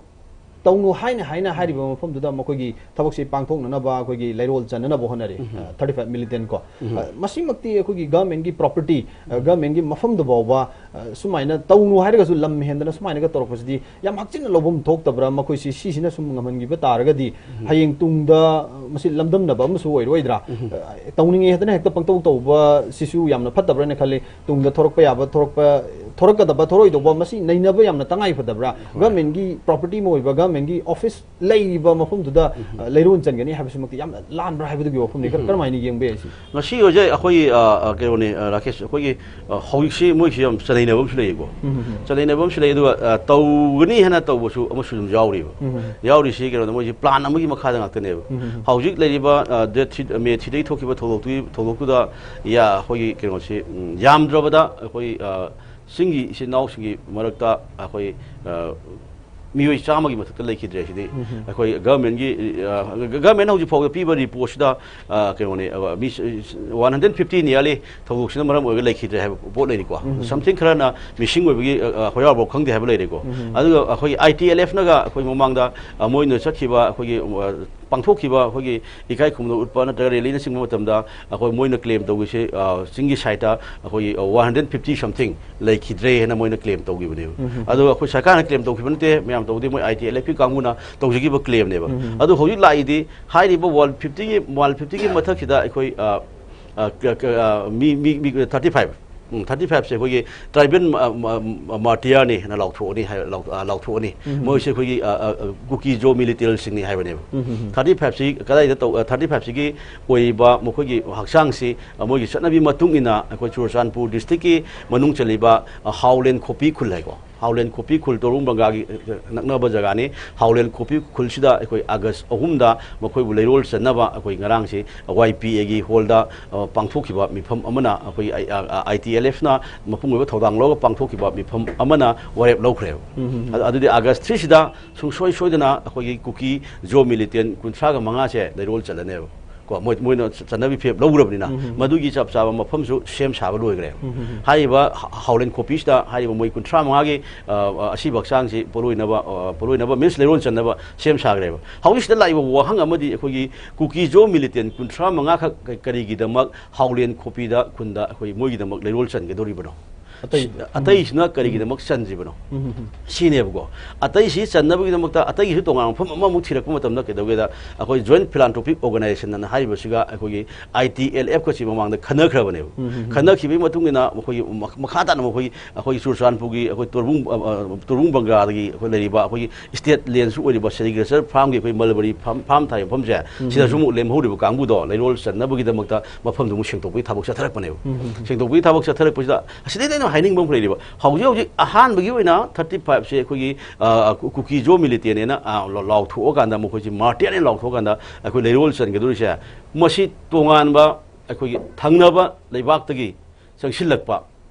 ꯇꯧꯅꯨ ꯍꯥꯏꯅ ꯍꯥꯏꯅ ꯍꯥꯏꯔꯤꯕ ꯃꯐꯝꯗꯨꯗ ꯃꯈꯣꯏꯒꯤ ꯊꯕꯛꯁꯤ ꯄꯥꯡꯊꯣꯛꯅꯅꯕ ꯑꯩꯈꯣꯏꯒꯤ ꯂꯩꯔꯣꯜ ꯆꯟꯅꯅꯕ ꯍꯣꯠꯅꯔꯤ꯫ ꯎꯝ꯫ ꯑ, thirty five million ꯀꯣ꯫ ꯎꯝ꯫ ꯑ, ꯃꯁꯤꯃꯛꯇꯤ ꯑꯩꯈꯣꯏꯒꯤ government ꯀꯤ property, ꯑ, government ꯀꯤ ꯃꯐꯝꯗꯨ ꯐꯥꯎꯕ, ꯑ, ꯁꯨꯃꯥꯏꯅ ꯇꯧꯅꯨ ꯍꯥꯏꯔꯒꯁꯨ ꯂꯝ ꯍꯦꯟꯗꯅ ꯁꯨꯃꯥꯏꯅꯒ ꯇꯧꯔꯛꯄꯁꯤꯗꯤ ꯌꯥꯝ ꯍꯛꯆꯤꯟꯅ ꯂꯧꯐꯝ ꯊꯣꯛꯇꯕ꯭ꯔꯥ? ꯃꯈꯣꯏꯁꯤ ꯁꯤꯁꯤꯅ ꯁꯨꯝ ꯉꯝꯍꯟꯈꯤꯕ ꯇꯥꯔꯒꯗꯤ ꯎꯝ꯫ ꯍꯌꯦꯡ ꯇꯨꯡꯗ, ꯑ, ꯃꯁꯤ ꯂꯝꯗꯝꯅꯕ ꯑꯃꯁꯨ ꯑꯣꯏꯔꯣꯏꯗ꯭ꯔꯥ? ꯎꯝ꯫ ꯑ, ꯇꯧꯅꯤꯡꯉꯦ ꯍꯥꯏꯗꯅ ꯍꯦꯛꯇ ꯄꯪꯇꯧ ꯇꯧꯕ ꯁꯤꯁꯨ ꯌꯥꯝꯅ ꯐꯠꯇꯕ꯭ꯔꯥꯅ ꯈꯜꯂꯤ꯫ ꯇꯨꯡꯗ ꯊꯣꯔꯛꯄ ꯌꯥꯕ, ꯊꯣꯔꯛꯄ, ꯊꯣꯔꯛꯀꯗꯕ, ꯊꯣꯔꯛꯑꯣꯏꯗꯧꯕ ꯃꯁꯤ ꯅꯩꯅꯕ ꯌꯥꯝꯅ ꯇꯉꯥꯏ ꯐꯗꯕ꯭ꯔꯥ? ꯍꯣꯏ꯫ Government ꯀꯤ property ꯑꯃ ꯑꯣꯏꯕ, government ꯀꯤ office ꯂꯩꯔꯤꯕ ꯃꯐꯝꯗꯨꯗ, ꯎꯝ꯫ ꯑ, ꯂꯩꯔꯣꯟ ꯆꯟꯒꯅꯤ ꯍꯥꯏꯕꯁꯤꯃꯛꯇꯤ ꯌꯥꯝꯅ ꯂꯥꯟꯕ꯭ꯔꯥ ꯍꯥꯏꯕꯗꯨꯒꯤ ꯋꯥꯐꯝꯅꯤ꯫ ꯀꯔ-, ꯎꯝ꯫ ꯀꯔꯝꯍꯥꯏꯅ ꯌꯦꯡꯕ ꯌꯥꯏ ꯁꯤ? ꯃꯁꯤ ꯑꯣꯏꯖꯩ ꯑꯩꯈꯣꯏꯒꯤ, ꯑ, ꯑ, ꯀꯩꯅꯣꯅꯤ, ꯑ, ꯔꯥꯀꯦꯁ, ꯑꯩꯈꯣꯏꯒꯤ, ꯑ, ꯍꯧꯖꯤꯛꯁꯤ ꯃꯣꯏꯁꯤ ꯌꯥꯝ ꯆꯅꯩꯅꯕ ꯑꯃꯁꯨ ꯂꯩꯌꯦꯀꯣ꯫ ꯎꯝ, ꯎꯝ, ꯎꯝ꯫ ꯆꯅꯩꯅꯕ ꯑꯃꯁꯨ ꯂꯩ, ꯑꯗꯨꯒ, ꯑ, ꯇꯧꯒꯅꯤ ꯍꯥꯏꯅ ꯇꯧꯕꯁꯨ ꯑꯃꯁꯨ ꯑꯗꯨꯝ ꯌꯥꯎꯔꯤꯕ꯫ ꯎꯝ, ꯎꯝ, ꯎꯝ꯫ ꯌꯥꯎꯔꯤꯁꯤ ꯀꯩꯅꯣꯗ ꯃꯣꯏꯁꯤ plan ꯑꯃꯒꯤ ꯃꯈꯥꯗ ꯉꯥꯛꯇꯅꯦꯕ꯫ ꯎꯝ, ꯎꯝ, ꯎꯝ꯫ ꯍꯧꯖꯤꯛ ꯂꯩꯔꯤꯕ, ꯑ, date three, May three ꯗꯒꯤ ꯊꯣꯛꯈꯤꯕ ꯊꯧꯗꯣꯛꯇꯨꯒꯤ, ꯊꯧꯗꯣꯛꯇꯨꯗ ꯌꯥ-, ꯑꯩꯈꯣꯏꯒꯤ ꯀꯩꯅꯣꯁꯤ, ꯎꯝ, ꯌꯥꯝꯗ꯭ꯔꯕꯗ ꯑꯩꯈꯣꯏ, ꯑ, ꯆꯤꯡꯒꯤ ꯏꯆꯤꯟ ꯏꯅꯥꯎꯁꯤꯡꯒꯤ ꯃꯔꯛꯇ ꯑꯩꯈꯣꯏ, ꯑ, ꯃꯤꯑꯣꯏ ꯆꯥꯝꯃꯒꯤ ꯃꯊꯛꯇ ꯂꯩꯈꯤꯗ꯭ꯔꯦ ꯁꯤꯗꯤ꯫ ꯎꯝ, ꯎꯝ꯫ ꯑꯩꯈꯣꯏ government ꯀꯤ, ꯑ, government ꯍꯧꯖꯤꯛ ꯐꯥꯎꯕꯗ ꯄꯤꯕ report ꯁꯤꯗ, ꯑ, ꯀꯩꯅꯣꯅꯦ, ꯑ, ꯃꯤ one hundred fifty nearly ꯊꯧꯗꯣꯛꯁꯤꯅ ꯃꯔꯝ ꯑꯣꯏꯔꯒ ꯂꯩꯈꯤꯗ꯭ꯔꯦ ꯍꯥꯏꯕ ꯄꯣꯠ ꯂꯩꯔꯤꯀꯣ꯫ ꯎꯝ, ꯎꯝ꯫ Something ꯈꯔꯅ missing ꯑꯣꯏꯕꯒꯤ, ꯑ, ꯑ, ꯍꯣꯌꯥꯎꯕ ꯈꯪꯗꯦ ꯍꯥꯏꯕ ꯂꯩꯔꯦꯀꯣ꯫ ꯎꯝ, ꯎꯝ꯫ ꯑꯗꯨꯒ ꯑꯩꯈꯣꯏ I T L F ꯅꯒ ꯑꯩꯈꯣꯏ ꯃꯃꯥꯡꯗ, ꯑ, ꯃꯣꯏꯅ ꯆꯠꯈꯤꯕ ꯑꯩꯈꯣꯏꯒꯤ, ꯑ, ꯄꯥꯡꯊꯣꯛꯈꯤꯕ ꯑꯩꯈꯣꯏꯒꯤ ꯏꯀꯥꯏ ꯈꯨꯝꯅꯕ ꯎꯠꯄ ꯅꯠꯇ꯭ꯔꯒ rally ꯅꯆꯤꯡꯕ ꯃꯇꯝꯗ ꯑꯩꯈꯣꯏ ꯃꯣꯏꯅ claim ꯇꯧꯈꯤꯁꯦ, ꯑ, ꯆꯤꯡꯒꯤ side ꯇ ꯑꯩꯈꯣꯏꯒꯤ, ꯑ, one hundred fifty something ꯂꯩꯈꯤꯗ꯭ꯔꯦ ꯍꯥꯏꯅ ꯃꯣꯏꯅ claim ꯇꯧꯈꯤꯕꯅꯦꯕ꯫ ꯎꯝ, ꯎꯝ꯫ ꯑꯗꯣ ꯑꯩꯈꯣꯏ ꯁꯔꯀꯥꯔꯅ claim ꯇꯧꯈꯤꯕ ꯅꯠꯇꯦ, ꯃꯌꯥꯝ ꯇꯧꯗꯦ, ꯃꯣꯏ ꯑꯥꯏ ꯇꯤ ꯑꯦꯜ ꯑꯦꯐꯀꯤ ꯀꯥꯡꯕꯨꯅ ꯇꯧꯖꯈꯤꯕ ꯀ꯭ꯂꯦꯝꯅꯦꯕ꯫ ꯑꯗꯨ ꯍꯧꯖꯤꯛ ꯂꯥꯛꯏꯗꯤ ꯍꯥꯏꯔꯤꯕ ꯋꯥꯟ ꯐꯤꯐꯇꯤꯒꯤ, ꯋꯥꯟ ꯐꯤꯐꯇꯤꯒꯤ ꯃꯊꯛꯁꯤꯗ ꯑꯩꯈꯣꯏ, ꯑ, ꯑ, ꯀ-, ꯀ-, ꯑ, ꯃꯤ, ꯃꯤ, ꯃꯤ ꯊꯥꯔꯇꯤ ꯐꯥꯏꯚ, ꯎꯝ, ꯊꯥꯔꯇꯤ ꯐꯥꯏꯚꯁꯦ ꯑꯩꯈꯣꯏꯒꯤ ꯇ꯭ꯔꯥꯏꯕꯦꯜ ꯃꯥꯔꯇꯤꯌꯥꯔꯅꯤ ꯍꯥꯏꯅ ꯂꯥꯎꯊꯣꯛꯑꯅꯤ ꯍꯥꯏ-, ꯂꯥꯎ-, ꯑ, ꯂꯥꯎꯊꯣꯛꯑꯅꯤ꯫ ꯃꯣꯏꯁꯦ ꯑꯩꯈꯣꯏꯒꯤ, ꯑ, ꯑ, ꯑ, ꯀꯨꯀꯤ ꯖꯣ ꯃꯤꯂꯤꯇꯦꯟꯁꯤꯡꯅꯤ ꯍꯥꯏꯕꯅꯦꯕ꯫ ꯊꯥꯔꯇꯤ ꯐꯥꯏꯚꯁꯤ ꯀꯗꯥꯏꯗ ꯇꯧ-, ꯑ, ꯊꯥꯔꯇꯤ ꯐꯥꯏꯚꯁꯤꯒꯤ ꯑꯣꯏꯔꯤꯕ ꯃꯈꯣꯏꯒꯤ ꯍꯛꯆꯥꯡꯁꯤ, ꯑ, ꯃꯣꯏꯒꯤ ꯆꯠꯅꯕꯤ ꯃꯇꯨꯡ ꯏꯟꯅ ꯑꯩꯈꯣꯏ ꯆꯨꯔꯆꯥꯟꯄꯨꯔ ꯗꯤꯁꯇ꯭ꯔꯤꯛꯀꯤ ꯃꯅꯨꯡ ꯆꯜꯂꯤꯕ, ꯑ, ꯍꯥꯎꯂꯦꯟ ꯈꯣꯄꯤ ꯈꯨꯜ ꯍꯥꯏꯀꯣ, ꯍꯥꯎꯂꯦꯟ ꯈꯣꯄꯤ ꯈꯨꯜ ꯇꯣꯔꯕꯨꯡ ꯕꯪꯒꯥꯒꯤ, ꯑ, ꯅꯛꯅꯕ ꯖꯒꯥꯅꯤ꯫ ꯍꯥꯎꯂꯦꯟ ꯈꯣꯄꯤ ꯈꯨꯜꯁꯤꯗ ꯑꯩꯈꯣꯏ ꯑꯥꯒꯁ ꯑꯍꯨꯝꯗ ꯃꯈꯣꯏꯕꯨ ꯂꯩꯔꯣꯜ ꯆꯟꯅꯕ ꯑꯩꯈꯣꯏ ꯉꯔꯥꯡꯁꯤ ꯋꯥꯏ ꯄꯤ ꯑꯦꯒꯤ ꯍꯣꯜꯗ, ꯑ, ꯄꯥꯡꯊꯣꯛꯈꯤꯕ ꯃꯤꯐꯝ ꯑꯃꯅ ꯑꯩꯈꯣꯏ ꯑꯥꯏ-, ꯑ, ꯑ, ꯑꯥꯏ ꯇꯤ ꯑꯦꯜ ꯑꯦꯐꯅ ꯃꯄꯨꯡ ꯑꯣꯏꯕ ꯊꯧꯗꯥꯡ ꯂꯧꯔꯒ ꯄꯥꯡꯊꯣꯛꯈꯤꯕ ꯃꯤꯐꯝ ꯑꯃꯅ ꯋꯥꯔꯦꯞ ꯂꯧꯈ꯭ꯔꯦꯕ꯫ ꯑꯗꯨ-, ꯑꯗꯨꯗꯤ ꯑꯥꯒꯁ ꯊ꯭ꯔꯤꯁꯤꯗ ꯁꯨꯡꯁꯣꯏ ꯁꯣꯏꯗꯅ ꯑꯩꯈꯣꯏꯒꯤ ꯀꯨꯀꯤ ꯖꯣ ꯃꯤꯂꯤꯇꯦꯟ ꯀꯨꯟꯊ꯭ꯔꯥꯒ ꯃꯉꯥꯁꯦ ꯂꯩꯔꯣꯜ ꯆꯜꯂꯅꯦꯕ꯫ ꯀꯣ, ꯃꯣꯏ, ꯃꯣꯏꯅ ꯆꯠꯅꯕꯤ ꯐꯤꯔꯦꯞ ꯂꯧꯈ꯭ꯔꯕꯅꯤꯅ, ꯃꯗꯨꯒꯤ ꯆꯞ ꯆꯥꯕ ꯃꯐꯝꯁꯨ ꯁꯦꯝ ꯁꯥꯕ ꯂꯣꯏꯈ꯭ꯔꯦ꯫ ꯍꯥꯏꯔꯤꯕ ꯍꯥ-, ꯍꯥꯎꯂꯦꯟ ꯈꯣꯄꯤꯁꯤꯗ ꯍꯥꯏꯔꯤꯕ ꯃꯣꯏ ꯀꯨꯟꯊ꯭ꯔꯥ ꯃꯉꯥꯒꯤ, ꯑ, ꯑ, ꯑꯁꯤꯕ ꯍꯛꯆꯥꯡꯁꯤ ꯄꯣꯠꯂꯣꯏꯅꯕ, ꯑ, ꯄꯣꯠꯂꯣꯏꯅꯕ means ꯂꯩꯔꯣꯜ ꯆꯟꯅꯕ ꯁꯦꯝ ꯁꯥꯈ꯭ꯔꯦꯕ꯫ ꯍꯧꯖꯤꯛꯁꯤꯗ ꯂꯥꯛꯏꯕ ꯋꯥꯍꯪ ꯑꯃꯗꯤ ꯑꯩꯈꯣꯏꯒꯤ ꯀꯨꯀꯤ ꯖꯣ ꯃꯤꯂꯤꯇꯦꯟ ꯀꯨꯟꯊ꯭ꯔꯥ ꯃꯉꯥ ꯈꯛ ꯀ-, ꯀꯔꯤꯒꯤꯗꯃꯛ ꯍꯥꯎꯂꯦꯟ ꯈꯣꯄꯤꯗ ꯈꯨꯟꯗ ꯑꯩꯈꯣꯏ ꯃꯣꯏꯒꯤꯗꯃꯛ ꯂꯩꯔꯣꯜ ꯆꯟꯒꯗꯧꯔꯤꯕꯅꯣ? ꯑꯇꯩ-, ꯑꯇꯩꯁꯤꯅ ꯀꯔꯤꯒꯤꯗꯃꯛ ꯆꯟꯗ꯭ꯔꯤꯕꯅꯣ? ꯁꯤꯅꯦꯕꯀꯣ꯫ ꯑꯇꯩꯁꯤ ꯆꯟꯅꯕꯒꯤꯗꯃꯛꯇ ꯑꯇꯩꯒꯤꯁꯨ ꯇꯣꯉꯥꯟꯕ ꯃꯐꯝ ꯑꯃꯃꯨꯛ ꯊꯤꯔꯛꯄ ꯃꯇꯝꯗ ꯀꯩꯗꯧꯒꯦꯗ, ꯑꯩꯈꯣꯏ Joint Philanthropic Organization ꯑꯅ ꯍꯥꯏꯔꯤꯕꯁꯤꯒ ꯑꯩꯈꯣꯏꯒꯤ ꯑꯥꯏ ꯇꯤ ꯑꯦꯜ ꯑꯦꯐ ꯀꯁꯤ ꯃꯃꯥꯡꯗ ꯈꯟꯅꯈ꯭ꯔꯕꯅꯦꯕ꯫ ꯈꯟꯅꯈꯤꯕꯒꯤ ꯃꯇꯨꯡ ꯏꯟꯅ ꯃꯈꯣꯏꯒꯤ ꯃꯈ-, ꯃꯈꯥ ꯇꯥꯅ ꯃꯈꯣꯏ, ꯑꯩꯈꯣꯏ ꯆꯨꯔꯆꯥꯟꯄꯨꯔꯒꯤ ꯑꯩꯈꯣꯏ ꯇꯣꯔꯕꯨꯡ, ꯑ, ꯑ, ꯇꯣꯔꯕꯨꯡ ꯕꯪꯒꯥꯗꯒꯤ ꯑꯩꯈꯣꯏ ꯂꯩꯔꯤꯕ ꯑꯩꯈꯣꯏꯒꯤ state land ꯁꯨ ꯑꯣꯏꯔꯤꯕ sericulture farm ꯒꯤ ꯑꯩꯈꯣꯏ mulberry farm, farm ꯊꯥꯔꯤꯕ ꯃꯐꯝꯁꯦ, ꯁꯤꯗꯁꯨ ꯑꯃꯨꯛ ꯂꯦꯝꯍꯧꯔꯤꯕ ꯀꯥꯡꯕꯨꯗꯣ ꯂꯩꯔꯣꯜ ꯆꯟꯅꯕꯒꯤꯗꯃꯛꯇ ꯃꯐꯝꯗꯨ ꯑꯃꯨꯛ ꯁꯦꯡꯗꯣꯛꯄꯒꯤ ꯊꯕꯛ ꯆꯠꯊꯔꯛꯄꯅꯦꯕ꯫ ꯁꯦꯡꯗꯣꯛꯄꯒꯤ ꯊꯕꯛ ꯆꯠꯊꯔꯛꯄꯁꯤꯗ ꯑꯁꯤꯗꯩꯗ ꯑꯩꯅ ꯍꯥꯏꯅꯤꯡꯕ ꯑꯃ ꯂꯩꯔꯤꯕ, ꯍꯧꯖꯤꯛ ꯍꯧꯖꯤꯛ ꯑꯍꯥꯟꯕꯒꯤ ꯑꯣꯏꯅ ꯊꯥꯔꯇꯤ ꯐꯥꯏꯚꯁꯦ ꯑꯩꯈꯣꯏꯒꯤ, ꯑ, ꯀꯨ-, ꯀꯨꯀꯤ ꯖꯣ ꯃꯤꯂꯤꯇꯦꯟ ꯍꯥꯏꯅ, ꯑ, ꯂꯥꯎ-, ꯂꯥꯎꯊꯣꯛꯑꯀꯥꯟꯗ, ꯃꯈꯣꯏꯁꯤ ꯃꯥꯔꯇꯤꯌꯥꯟ ꯍꯥꯏꯅ ꯂꯥꯎꯊꯣꯛꯑꯀꯥꯟꯗ ꯑꯩꯈꯣꯏ ꯂꯩꯔꯣꯜ ꯆꯟꯒꯗꯧꯔꯤꯁꯦ, ꯃꯁꯤ ꯇꯣꯉꯥꯟꯕ ꯑꯩꯈꯣꯏꯒꯤ ꯊꯪꯅꯕ ꯂꯩꯕꯥꯛꯇꯒꯤ ꯆꯪꯁꯤꯜꯂꯛꯄ,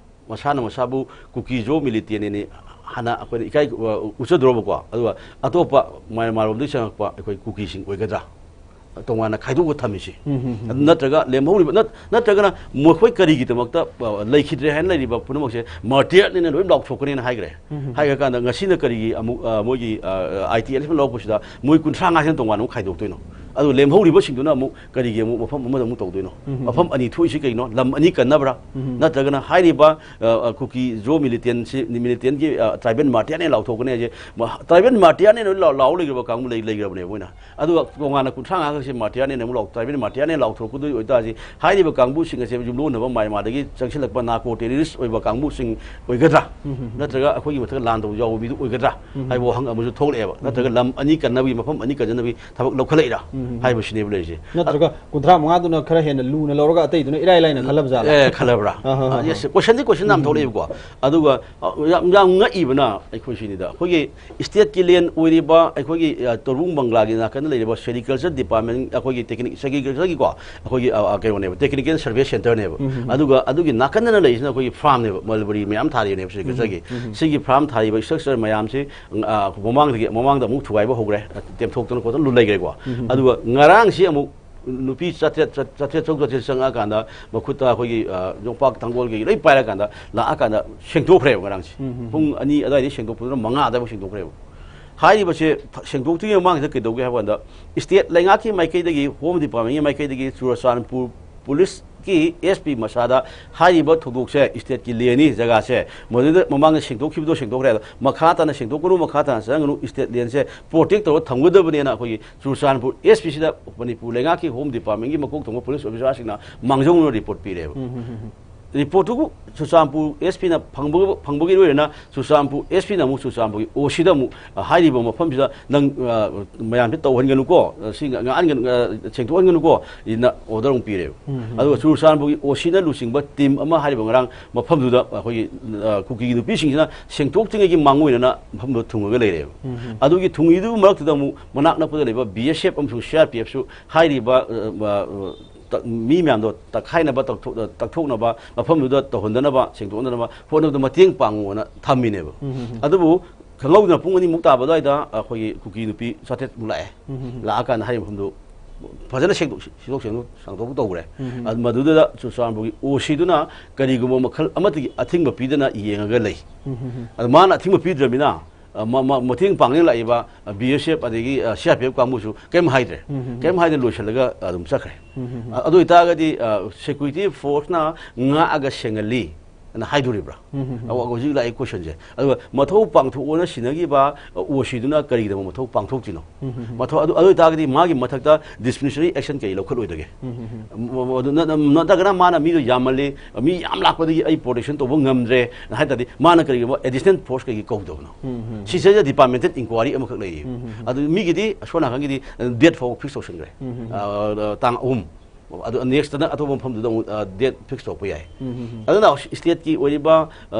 ꯃꯁꯥꯅ ꯃꯁꯥꯕꯨ ꯀꯨꯀꯤ ꯖꯣ ꯃꯤꯂꯤꯇꯦꯟ ꯍꯥꯏꯅ ꯍꯥꯟꯅ ꯑꯩꯈꯣꯏꯅ ꯏꯀꯥꯏ, ꯑ, ꯎꯠꯆꯗ꯭ꯔꯣꯕꯀꯣ, ꯑꯗꯨꯒ ꯑꯇꯣꯞꯄ ꯃ꯭ꯌꯥꯟꯃꯥꯔ ꯂꯣꯝꯗꯒꯤ ꯆꯪꯉꯛꯄ ꯑꯩꯈꯣꯏ ꯀꯨꯀꯤꯁꯤꯡ ꯑꯣꯏꯒꯗ꯭ꯔꯥ? ꯇꯣꯉꯥꯟꯅ ꯈꯥꯏꯗꯣꯛꯑꯒ ꯊꯝꯃꯤꯁꯤ꯫ ꯑꯗꯨ ꯅꯠꯇ꯭ꯔꯒ ꯂꯦꯝꯍꯧꯔꯤꯕ, ꯅꯠ-, ꯅꯠꯇ꯭ꯔꯒꯅ ꯃꯈꯣꯏ ꯀꯔꯤꯒꯤꯗꯃꯛꯇ, ꯑ, ꯂꯩꯈꯤꯗ꯭ꯔꯦ ꯍꯥꯏꯅ ꯂꯩꯔꯤꯕ ꯄꯨꯝꯅꯃꯛꯁꯦ ꯃꯥꯔꯇꯤꯌꯔꯅꯦꯅ ꯂꯣꯏ ꯂꯥꯎꯊꯣꯛꯀꯅꯤꯅ ꯍꯥꯏꯈ꯭ꯔꯦ꯫ ꯍꯥꯏꯈ꯭ꯔꯀꯥꯟꯗ ꯉꯁꯤꯅ ꯀꯔꯤꯒꯤ ꯑꯃꯨꯛ, ꯑ, ꯃꯣꯏꯒꯤ, ꯑ, ꯑꯥꯏ ꯇꯤ ꯑꯦꯜ ꯑꯦꯐꯅ ꯂꯧꯔꯛꯄꯁꯤꯗ ꯃꯣꯏ ꯀꯨꯟꯊ꯭ꯔꯥ ꯃꯉꯥꯁꯤꯅ ꯇꯣꯉꯥꯟꯅ ꯑꯃꯨꯛ ꯈꯥꯏꯗꯣꯛꯇꯣꯏꯅꯣ? ꯑꯗꯨ ꯂꯦꯝꯍꯧꯔꯤꯕꯁꯤꯡꯗꯨꯅ ꯑꯃꯨꯛ ꯀꯔꯤꯒꯤ ꯑꯃꯨꯛ ꯃꯐꯝ ꯑꯃꯗ ꯑꯃꯨꯛ ꯇꯧꯗꯣꯏꯅꯣ? ꯎꯝ, ꯎꯝ. ꯃꯐꯝ ꯑꯅꯤ ꯊꯣꯛꯏꯁꯤ ꯀꯩꯅꯣ? ꯂꯝ ꯑꯅꯤ ꯀꯟꯅꯕ꯭ꯔꯥ? ꯎꯝ, ꯎꯝ. ꯅꯠꯇ꯭ꯔꯒꯅ ꯍꯥꯏꯔꯤꯕ, ꯑ, ꯑ, ꯀꯨꯀꯤ ꯖꯣ ꯃꯤꯂꯤꯇꯦꯟꯁꯤ, ꯃꯤꯂꯤꯇꯦꯟꯒꯤ, ꯑ, ꯇ꯭ꯔꯥꯏꯕꯦꯜ ꯃꯥꯔꯇꯤꯌꯥꯟꯅꯦ ꯂꯥꯎꯊꯣꯛꯀꯅꯤ ꯍꯥꯏꯁꯦ, ꯃ-, ꯇ꯭ꯔꯥꯏꯕꯦꯜ ꯃꯥꯔꯇꯤꯌꯥꯟꯅꯦ ꯂꯣꯏ ꯂꯥꯎ-, ꯂꯥꯎ ꯂꯩꯈ꯭ꯔꯕ ꯀꯥꯡꯕꯨ ꯂꯩ-, ꯂꯩꯈ꯭ꯔꯕꯅꯦꯕ ꯃꯣꯏꯅ꯫ ꯑꯗꯨꯒ ꯇꯣꯉꯥꯟꯅ ꯀꯨꯟꯊ꯭ꯔꯥ ꯃꯉꯥ ꯈꯛꯁꯦ ꯃꯥꯔꯇꯤꯌꯥꯟꯅꯦ ꯑꯃꯨꯛ ꯂꯥꯎ-, ꯇ꯭ꯔꯥꯏꯕꯦꯜ ꯃꯥꯔꯇꯤꯌꯥꯟꯅꯦ ꯂꯥꯎꯊꯣꯔꯛꯀꯗꯣꯏ ꯑꯣꯏꯇꯥꯔꯗꯤ, ꯍꯥꯏꯔꯤꯕ ꯀꯥꯡꯕꯨꯁꯤꯡ ꯑꯁꯦ ꯌꯨꯝꯂꯣꯟꯅꯕ ꯃ꯭ꯌꯥꯟꯃꯥꯔꯗꯒꯤ ꯆꯪꯁꯤꯜꯂꯛꯄ ꯅꯥꯔꯀꯣ ꯇꯦꯔꯣꯔꯤꯁ ꯑꯣꯏꯕ ꯀꯥꯡꯕꯨꯁꯤꯡ ꯑꯣꯏꯒꯗ꯭ꯔꯥ? ꯎꯝ, ꯎꯝ, ꯎꯝ. ꯅꯠꯇ꯭ꯔꯒ ꯑꯩꯈꯣꯏꯒꯤ ꯃꯊꯛꯇ ꯂꯥꯟ ꯇꯧꯕ ꯌꯥꯎꯕ ꯃꯤꯗꯨ ꯑꯣꯏꯒꯗ꯭ꯔꯥ? ꯎꯝ. ꯍꯥꯏꯕ ꯋꯥꯍꯪ ꯑꯃꯁꯨ ꯊꯣꯛꯂꯛꯑꯦꯕ꯫ ꯎꯝ. ꯅꯠꯇ꯭ꯔꯒ ꯂꯝ ꯑꯅꯤ ꯀꯟꯅꯕꯒꯤ, ꯃꯐꯝ ꯑꯅꯤ ꯀꯟꯖꯅꯕꯒꯤ ꯊꯕꯛ ꯂꯧꯈꯠꯂꯛꯏꯔꯥ? ꯎꯝ, ꯎꯝ, ꯎꯝ. ꯍꯥꯏꯕꯁꯤꯅꯦꯕ ꯂꯩꯔꯤꯁꯦ꯫ ꯅꯠꯇ꯭ꯔꯒ ꯀꯨꯟꯊ꯭ꯔꯥ ꯃꯉꯥꯗꯨꯅ ꯈꯔ ꯍꯦꯟꯅ ꯂꯨꯅ ꯂꯧꯔꯒ ꯑꯇꯩꯗꯨꯅ ꯏꯔꯥꯏ ꯂꯥꯏꯅ ꯈꯜꯂꯕ ꯖꯥꯠꯂꯥ? ꯑꯦ, ꯈꯜꯂꯕ꯭ꯔꯥ? ꯑꯥ, ꯍꯥ, ꯍꯥ, ꯑꯥ, ꯍꯥ. Yes, question ꯗꯤ question ꯌꯥꯝ ꯎꯝ. ꯊꯣꯛꯂꯛꯑꯦꯕꯀꯣ꯫ ꯑꯗꯨꯒ, ꯑ, ꯌꯥꯝ, ꯌꯥꯝ ꯉꯛꯏꯕꯅ ꯑꯩꯈꯣꯏ ꯁꯤꯅꯤꯗ, ꯑꯩꯈꯣꯏꯒꯤ ꯁ꯭ꯇꯦꯠꯀꯤ ꯂꯦꯟ ꯑꯣꯏꯔꯤꯕ ꯑꯩꯈꯣꯏꯒꯤ, ꯑ, ꯇꯣꯔꯕꯨꯡ ꯕꯪꯒ꯭ꯂꯥꯒꯤ ꯅꯥꯀꯟꯗ ꯂꯩꯔꯤꯕ ꯁꯦꯔꯤꯀꯜꯆꯔ ꯗꯤꯄꯥꯔꯠꯃꯦꯟ, ꯑꯩꯈꯣꯏꯒꯤ ꯇꯦꯛꯅꯤꯛ, ꯁꯦꯔꯤꯀꯜꯆꯔꯒꯤꯀꯣ, ꯑꯩꯈꯣꯏꯒꯤ, ꯑ, ꯑ, ꯀꯩꯅꯣꯅꯦꯕ, ꯇꯦꯛꯅꯤꯀꯦꯜ ꯁꯔꯚꯦ ꯁꯦꯟꯇꯔꯅꯦꯕ꯫ ꯎꯝ, ꯎꯝ, ꯎꯝ. ꯑꯗꯨꯒ ꯑꯗꯨꯒꯤ ꯅꯥꯀꯟꯗꯅ ꯂꯩꯔꯤꯁꯤꯅ ꯑꯩꯈꯣꯏꯒꯤ ꯐꯥꯔꯝꯅꯦꯕ, ꯃꯜꯕꯔꯤ ꯃꯌꯥꯝ ꯊꯥꯔꯤꯅꯦꯕ ꯁꯦꯔꯤꯀꯜꯆꯔꯒꯤ꯫ ꯎꯝ, ꯎꯝ, ꯎꯝ. ꯁꯤꯒꯤ ꯐꯥꯔꯝ ꯊꯥꯔꯤꯕ ꯏꯁꯇ꯭ꯔꯛꯆꯔ ꯃꯌꯥꯝꯁꯤ, ꯑ, ꯃꯃꯥꯡꯗꯒꯤ, ꯃꯃꯥꯡꯗ ꯑꯃꯨꯛ ꯊꯨꯒꯥꯏꯕ ꯍꯧꯈ꯭ꯔꯦ, ꯇꯦꯝꯊꯣꯛꯇꯅ ꯈꯣꯠꯇꯅ ꯂꯣꯏ ꯂꯩꯈ꯭ꯔꯦꯀꯣ꯫ ꯎꯝ, ꯎꯝ, ꯎꯝ. ꯑꯗꯨꯒ ꯉꯔꯥꯡꯁꯤ ꯑꯃꯨꯛ ꯅꯨꯄꯤ ꯆꯥꯇ꯭ꯔꯦꯠ, ꯆꯥ-, ꯆꯥꯇ꯭ꯔꯦꯠ, ꯆꯥꯇ꯭ꯔꯨꯛ, ꯆꯥꯇ꯭ꯔꯦꯠ ꯆꯪꯉꯛꯑꯀꯥꯟꯗ ꯃꯈꯨꯠꯇ ꯑꯩꯈꯣꯏꯒꯤ, ꯑ, ꯌꯣꯝꯄꯥꯛ ꯊꯥꯡꯒꯣꯜ ꯀꯩꯀꯩ ꯂꯣꯏ ꯄꯥꯏꯔꯀꯥꯟꯗ ꯂꯥꯛꯑꯀꯥꯟꯗ ꯁꯦꯡꯗꯣꯛꯈ꯭ꯔꯦꯕ ꯉꯔꯥꯡꯁꯦ꯫ ꯎꯝ, ꯎꯝ, ꯎꯝ. ꯄꯨꯡ ꯑꯅꯤ ꯑꯗꯨꯋꯥꯏꯗꯩ ꯁꯦꯡꯗꯣꯛꯄꯗꯨꯅ ꯃꯉꯥ ꯑꯗꯨꯋꯥꯏꯐꯥꯎ ꯁꯦꯡꯗꯣꯛꯈ꯭ꯔꯦꯕ꯫ ꯍꯥꯏꯔꯤꯕꯁꯦ ꯊ-, ꯁꯦꯡꯗꯣꯛꯇ꯭ꯔꯤꯉꯩ ꯃꯃꯥꯡꯁꯤꯗ ꯀꯩꯗꯧꯒꯦ ꯍꯥꯏꯕ ꯀꯥꯟꯗ, ꯁ꯭ꯇꯦꯠ ꯂꯩꯉꯥꯛꯀꯤ ꯃꯥꯏꯀꯩꯗꯒꯤ, ꯍꯣꯝ ꯗꯤꯄꯥꯔꯠꯃꯦꯟꯒꯤ ꯃꯥꯏꯀꯩꯗꯒꯤ ꯆꯨꯔꯆꯥꯟꯄꯨꯔ ꯄꯨꯂꯤꯁꯀꯤ ꯑꯦꯁ ꯄꯤ ꯃꯁꯥꯗ ꯍꯥꯏꯔꯤꯕ ꯊꯧꯗꯣꯛꯁꯦ ꯁ꯭ꯇꯦꯠꯀꯤ ꯂꯦꯟꯅꯤ, ꯖꯒꯥꯁꯦ ꯃꯗꯨꯗ ꯃꯃꯥꯡꯗ ꯁꯦꯡꯗꯣꯛꯈꯤꯕꯗꯣ ꯁꯦꯡꯗꯣꯛꯈ꯭ꯔꯦ, ꯑꯗꯣ ꯃꯈꯥ ꯇꯥꯅ ꯁꯦꯡꯗꯣꯛꯀꯅꯨ, ꯃꯈꯥ ꯇꯥꯅ ꯆꯪꯒꯅꯨ, ꯁ꯭ꯇꯦꯠ ꯂꯦꯟꯁꯦ ꯄ꯭ꯔꯣꯇꯦꯛ ꯇꯧꯔꯒ ꯊꯝꯒꯗꯕꯅꯦꯅ ꯑꯩꯈꯣꯏꯒꯤ ꯆꯨꯔꯆꯥꯟꯄꯨꯔ ꯑꯦꯁ ꯄꯤ ꯁꯤꯗ ꯃꯅꯤꯄꯨꯔ ꯂꯩꯉꯥꯛꯀꯤ ꯍꯣꯝ ꯗꯤꯄꯥꯔꯠꯃꯦꯟꯒꯤ ꯃꯀꯣꯛ ꯊꯣꯡꯕ ꯄꯨꯂꯤꯁ ꯑꯣꯐꯤꯁꯥꯔꯁꯤꯡꯅ ꯃꯥꯡꯖꯧꯅꯅ ꯔꯤꯄꯣꯔꯠ ꯄꯤꯔꯦꯕ꯫ ꯎꯝ, ꯎꯝ, ꯎꯝ, ꯎꯝ. ꯔꯤꯄꯣꯔꯠꯇꯨꯕꯨ ꯆꯨꯔꯆꯥꯟꯄꯨꯔ ꯑꯦꯁ ꯄꯤꯅ ꯐꯪꯕ-, ꯐꯪꯕꯒꯤ ꯑꯣꯏꯔꯦꯅ ꯆꯨꯔꯆꯥꯟꯄꯨꯔ ꯑꯦꯁ ꯄꯤꯅ ꯑꯃꯨꯛ ꯆꯨꯔꯆꯥꯟꯄꯨꯔꯒꯤ ꯑꯣ ꯁꯤꯗ ꯑꯃꯨꯛ, ꯑ, ꯍꯥꯏꯔꯤꯕ ꯃꯐꯝꯁꯤꯗ ꯅꯪ, ꯑ, ꯃꯌꯥꯝꯁꯦ ꯇꯧꯍꯟꯒꯅꯨꯀꯣ, ꯑ, ꯁꯤ ꯉꯥꯛꯍꯟꯒꯅꯨ, ꯑ, ꯁꯦꯡꯗꯣꯛꯍꯟꯒꯅꯨꯀꯣ, ꯏꯅ ꯑꯣꯔꯗꯔ ꯑꯃꯨꯛ ꯄꯤꯔꯦꯕ꯫ ꯎꯝ, ꯎꯝ. ꯑꯗꯨꯒ ꯆꯨꯔꯆꯥꯟꯄꯨꯔꯒꯤ ꯑꯣ ꯁꯤꯅ ꯂꯨꯆꯤꯡꯕ ꯇꯤꯝ ꯑꯃ ꯍꯥꯏꯔꯤꯕ ꯉꯔꯥꯡ ꯃꯐꯝꯗꯨꯗ ꯑꯩꯈꯣꯏꯒꯤ, ꯑ, ꯀꯨꯀꯤꯒꯤ ꯅꯨꯄꯤꯁꯤꯡꯁꯤꯅ ꯁꯦꯡꯗꯣꯛꯇ꯭ꯔꯤꯉꯩꯒꯤ ꯃꯥꯡꯑꯣꯏꯅꯅ ꯃꯐꯝꯗꯨꯗ ꯊꯨꯡꯉꯒ ꯂꯩꯔꯦꯕ꯫ ꯎꯝ, ꯎꯝ. ꯑꯗꯨꯒꯤ ꯊꯨꯡꯉꯤꯗꯨꯒꯤ ꯃꯔꯛꯇꯨꯗ ꯑꯃꯨꯛ ꯃꯅꯥꯛ ꯅꯛꯄꯗ ꯂꯩꯕ ꯕꯤ ꯑꯦꯁ ꯑꯦꯐ ꯑꯃꯁꯨꯡ ꯁꯤ ꯑꯥꯔ ꯄꯤ ꯑꯦꯐꯁꯨ ꯍꯥꯏꯔꯤꯕ, ꯑ, ꯑ, ꯇ-, ꯃꯤ ꯃꯌꯥꯝꯗꯣ ꯇꯛꯈꯥꯏꯅꯕ, ꯇꯛꯊꯣꯛ-, ꯇꯛꯊꯣꯛꯅꯕ, ꯃꯐꯝꯗꯨꯗ ꯇꯧꯍꯟꯗꯅꯕ, ꯁꯦꯡꯗꯣꯛꯅꯗꯅꯕ ꯍꯣꯠꯅꯕꯗ ꯃꯇꯦꯡ ꯄꯥꯡꯉꯣꯅ ꯊꯝꯃꯤꯅꯦꯕ꯫ ꯎꯝ, ꯎꯝ, ꯎꯝ. ꯑꯗꯨꯕꯨ ꯈꯪꯍꯧꯗꯅ ꯄꯨꯡ ꯑꯅꯤꯃꯨꯛ ꯇꯥꯕ ꯑꯗꯨꯋꯥꯏꯗ ꯑꯩꯈꯣꯏꯒꯤ ꯀꯨꯀꯤ ꯅꯨꯄꯤ ꯆꯥꯇ꯭ꯔꯦꯠꯃꯨꯛ ꯂꯥꯛꯑꯦ꯫ ꯎꯝ, ꯎꯝ, ꯎꯝ. ꯂꯥꯛꯑꯀꯥꯟꯗ ꯍꯥꯏꯔꯤꯕ ꯃꯐꯝꯗꯨ ꯐꯖꯅ ꯁꯦꯡꯗꯣꯛ, ꯁꯦꯡꯗꯣꯛ, ꯁꯦꯡꯗꯣꯛ, ꯁꯦꯡꯗꯣꯛ ꯇꯧꯈ꯭ꯔꯦ꯫ ꯎꯝ, ꯎꯝ. ꯑꯗꯨ ꯃꯗꯨꯗ ꯆꯨꯔꯆꯥꯟꯄꯨꯔꯒꯤ ꯑꯣ ꯁꯤꯗꯨꯅ ꯀꯔꯤꯒꯨꯝꯕ ꯃꯈꯜ ꯑꯃꯠꯇꯒꯤ ꯑꯊꯤꯡꯕ ꯄꯤꯗꯅ ꯌꯦꯡꯉꯒ ꯂꯩ꯫ ꯎꯝ, ꯎꯝ, ꯎꯝ. ꯑꯗꯨ ꯃꯥꯅ ꯑꯊꯤꯡꯕ ꯄꯤꯗ꯭ꯔꯕꯅꯤꯅ ꯑ, ꯃ-, ꯃ-, ꯃꯇꯦꯡ ꯄꯥꯡꯅꯤꯡ ꯂꯥꯛꯏꯕ, ꯑ, ꯕꯤ ꯑꯦꯁ ꯑꯦꯐ ꯑꯗꯒꯤ, ꯑ, ꯁꯤ ꯑꯥꯔ ꯄꯤ ꯑꯦꯐ ꯀꯥꯡꯕꯨꯁꯨ ꯀꯩꯝ ꯍꯥꯏꯗ꯭ꯔꯦ꯫ ꯎꯝ, ꯎꯝ, ꯎꯝ꯫ ꯀꯩꯝ ꯍꯥꯏꯗꯅ ꯂꯣꯏꯁꯤꯜꯂꯒ ꯑꯗꯨꯝ ꯆꯠꯈ꯭ꯔꯦ꯫ ꯎꯝ, ꯎꯝ, ꯎꯝ꯫ ꯑ-, ꯑꯗꯨ ꯑꯣꯏꯇꯥꯔꯒꯗꯤ, ꯑ, ꯁꯦꯀ꯭ꯌꯨꯔꯤꯇꯤ ꯐꯣꯔꯁꯅ ꯉꯥꯛꯑꯒ ꯁꯦꯡꯍꯜꯂꯤ ꯑꯅ ꯍꯥꯏꯗꯣꯔꯤꯕ꯭ꯔꯥ? ꯎꯝ, ꯎꯝ, ꯎꯝ꯫ ꯑ, ꯍꯧꯖꯤꯛ ꯂꯥꯛꯏ ꯀꯣꯏꯁꯟꯁꯦ꯫ ꯑꯗꯨꯒ ꯃꯊꯧ ꯄꯥꯡꯊꯣꯛꯑꯣꯅ ꯁꯤꯟꯅꯈꯤꯕ, ꯑ, ꯑꯣ ꯁꯤꯗꯨꯅ ꯀꯔꯤꯒꯤꯗꯃꯛ ꯃꯊꯧ ꯄꯥꯡꯊꯣꯛꯇ꯭ꯔꯤꯅꯣ? ꯎꯝ, ꯎꯝ, ꯎꯝ꯫ ꯃꯊꯧ-, ꯑꯗꯨ, ꯑꯗꯨ ꯑꯣꯏꯇꯥꯔꯒꯗꯤ ꯃꯥꯒꯤ ꯃꯊꯛꯇ ꯗꯤꯁꯤꯄ꯭ꯂꯤꯅꯔꯤ ꯑꯦꯛꯁꯟ ꯀꯔꯤ ꯂꯧꯈꯠꯂꯣꯏꯗꯒꯦ? ꯎꯝ, ꯎꯝ, ꯎꯝ꯫ ꯃ-, ꯃ-, ꯑꯗꯨ ꯅ-, ꯅ-, ꯅꯠꯇ꯭ꯔꯒꯅ ꯃꯥꯅ ꯃꯤꯗꯣ ꯌꯥꯝꯃꯜꯂꯤ, ꯃꯤ ꯌꯥꯝ ꯂꯥꯛꯄꯗꯒꯤ ꯑꯩ ꯄ꯭ꯔꯣꯇꯦꯛꯁꯟ ꯇꯧꯕ ꯉꯝꯗ꯭ꯔꯦ ꯍꯥꯏ ꯇꯥꯔꯗꯤ, ꯃꯥꯅ ꯀꯔꯤꯒꯨꯝꯕ ꯑꯦꯗꯤꯁꯅꯦꯜ ꯐꯣꯔꯁ ꯀꯩꯒꯤ ꯀꯧꯗꯕꯅꯣ? ꯎꯝ, ꯎꯝ, ꯎꯝ꯫ ꯁꯤꯁꯤꯗ ꯗꯤꯄꯥꯔꯠꯃꯦꯟꯇꯦꯜ ꯏꯟꯀ꯭ꯋꯥꯏꯔꯤ ꯑꯃꯈꯛ ꯂꯩꯌꯦꯕ꯫ ꯎꯝ, ꯎꯝ, ꯎꯝ꯫ ꯑꯗꯨ ꯃꯤꯒꯤꯗꯤ ꯑꯁꯣꯝ ꯅꯥꯀꯟꯒꯤꯗꯤ, ꯑ, ꯗꯦꯠ ꯐꯥꯎꯕ ꯐꯤꯛꯁ ꯇꯧꯁꯟꯈ꯭ꯔꯦ꯫ ꯎꯝ, ꯎꯝ, ꯎꯝ꯫ ꯑ, ꯑ, ꯇꯥꯡ ꯑꯍꯨꯝ꯫ ꯑꯗꯨ ꯅꯦꯛꯁꯇꯅ ꯑꯇꯣꯞꯄ ꯃꯐꯝꯗꯨꯗ ꯑꯃꯨꯛ, ꯑ, ꯗꯦꯠ ꯐꯤꯛꯁ ꯇꯧꯔꯛꯄ ꯌꯥꯏ꯫ ꯎꯝ, ꯎꯝ, ꯎꯝ꯫ ꯑꯗꯨꯅ ꯁ꯭ꯇꯦꯠꯀꯤ ꯑꯣꯏꯔꯤꯕ, ꯑ,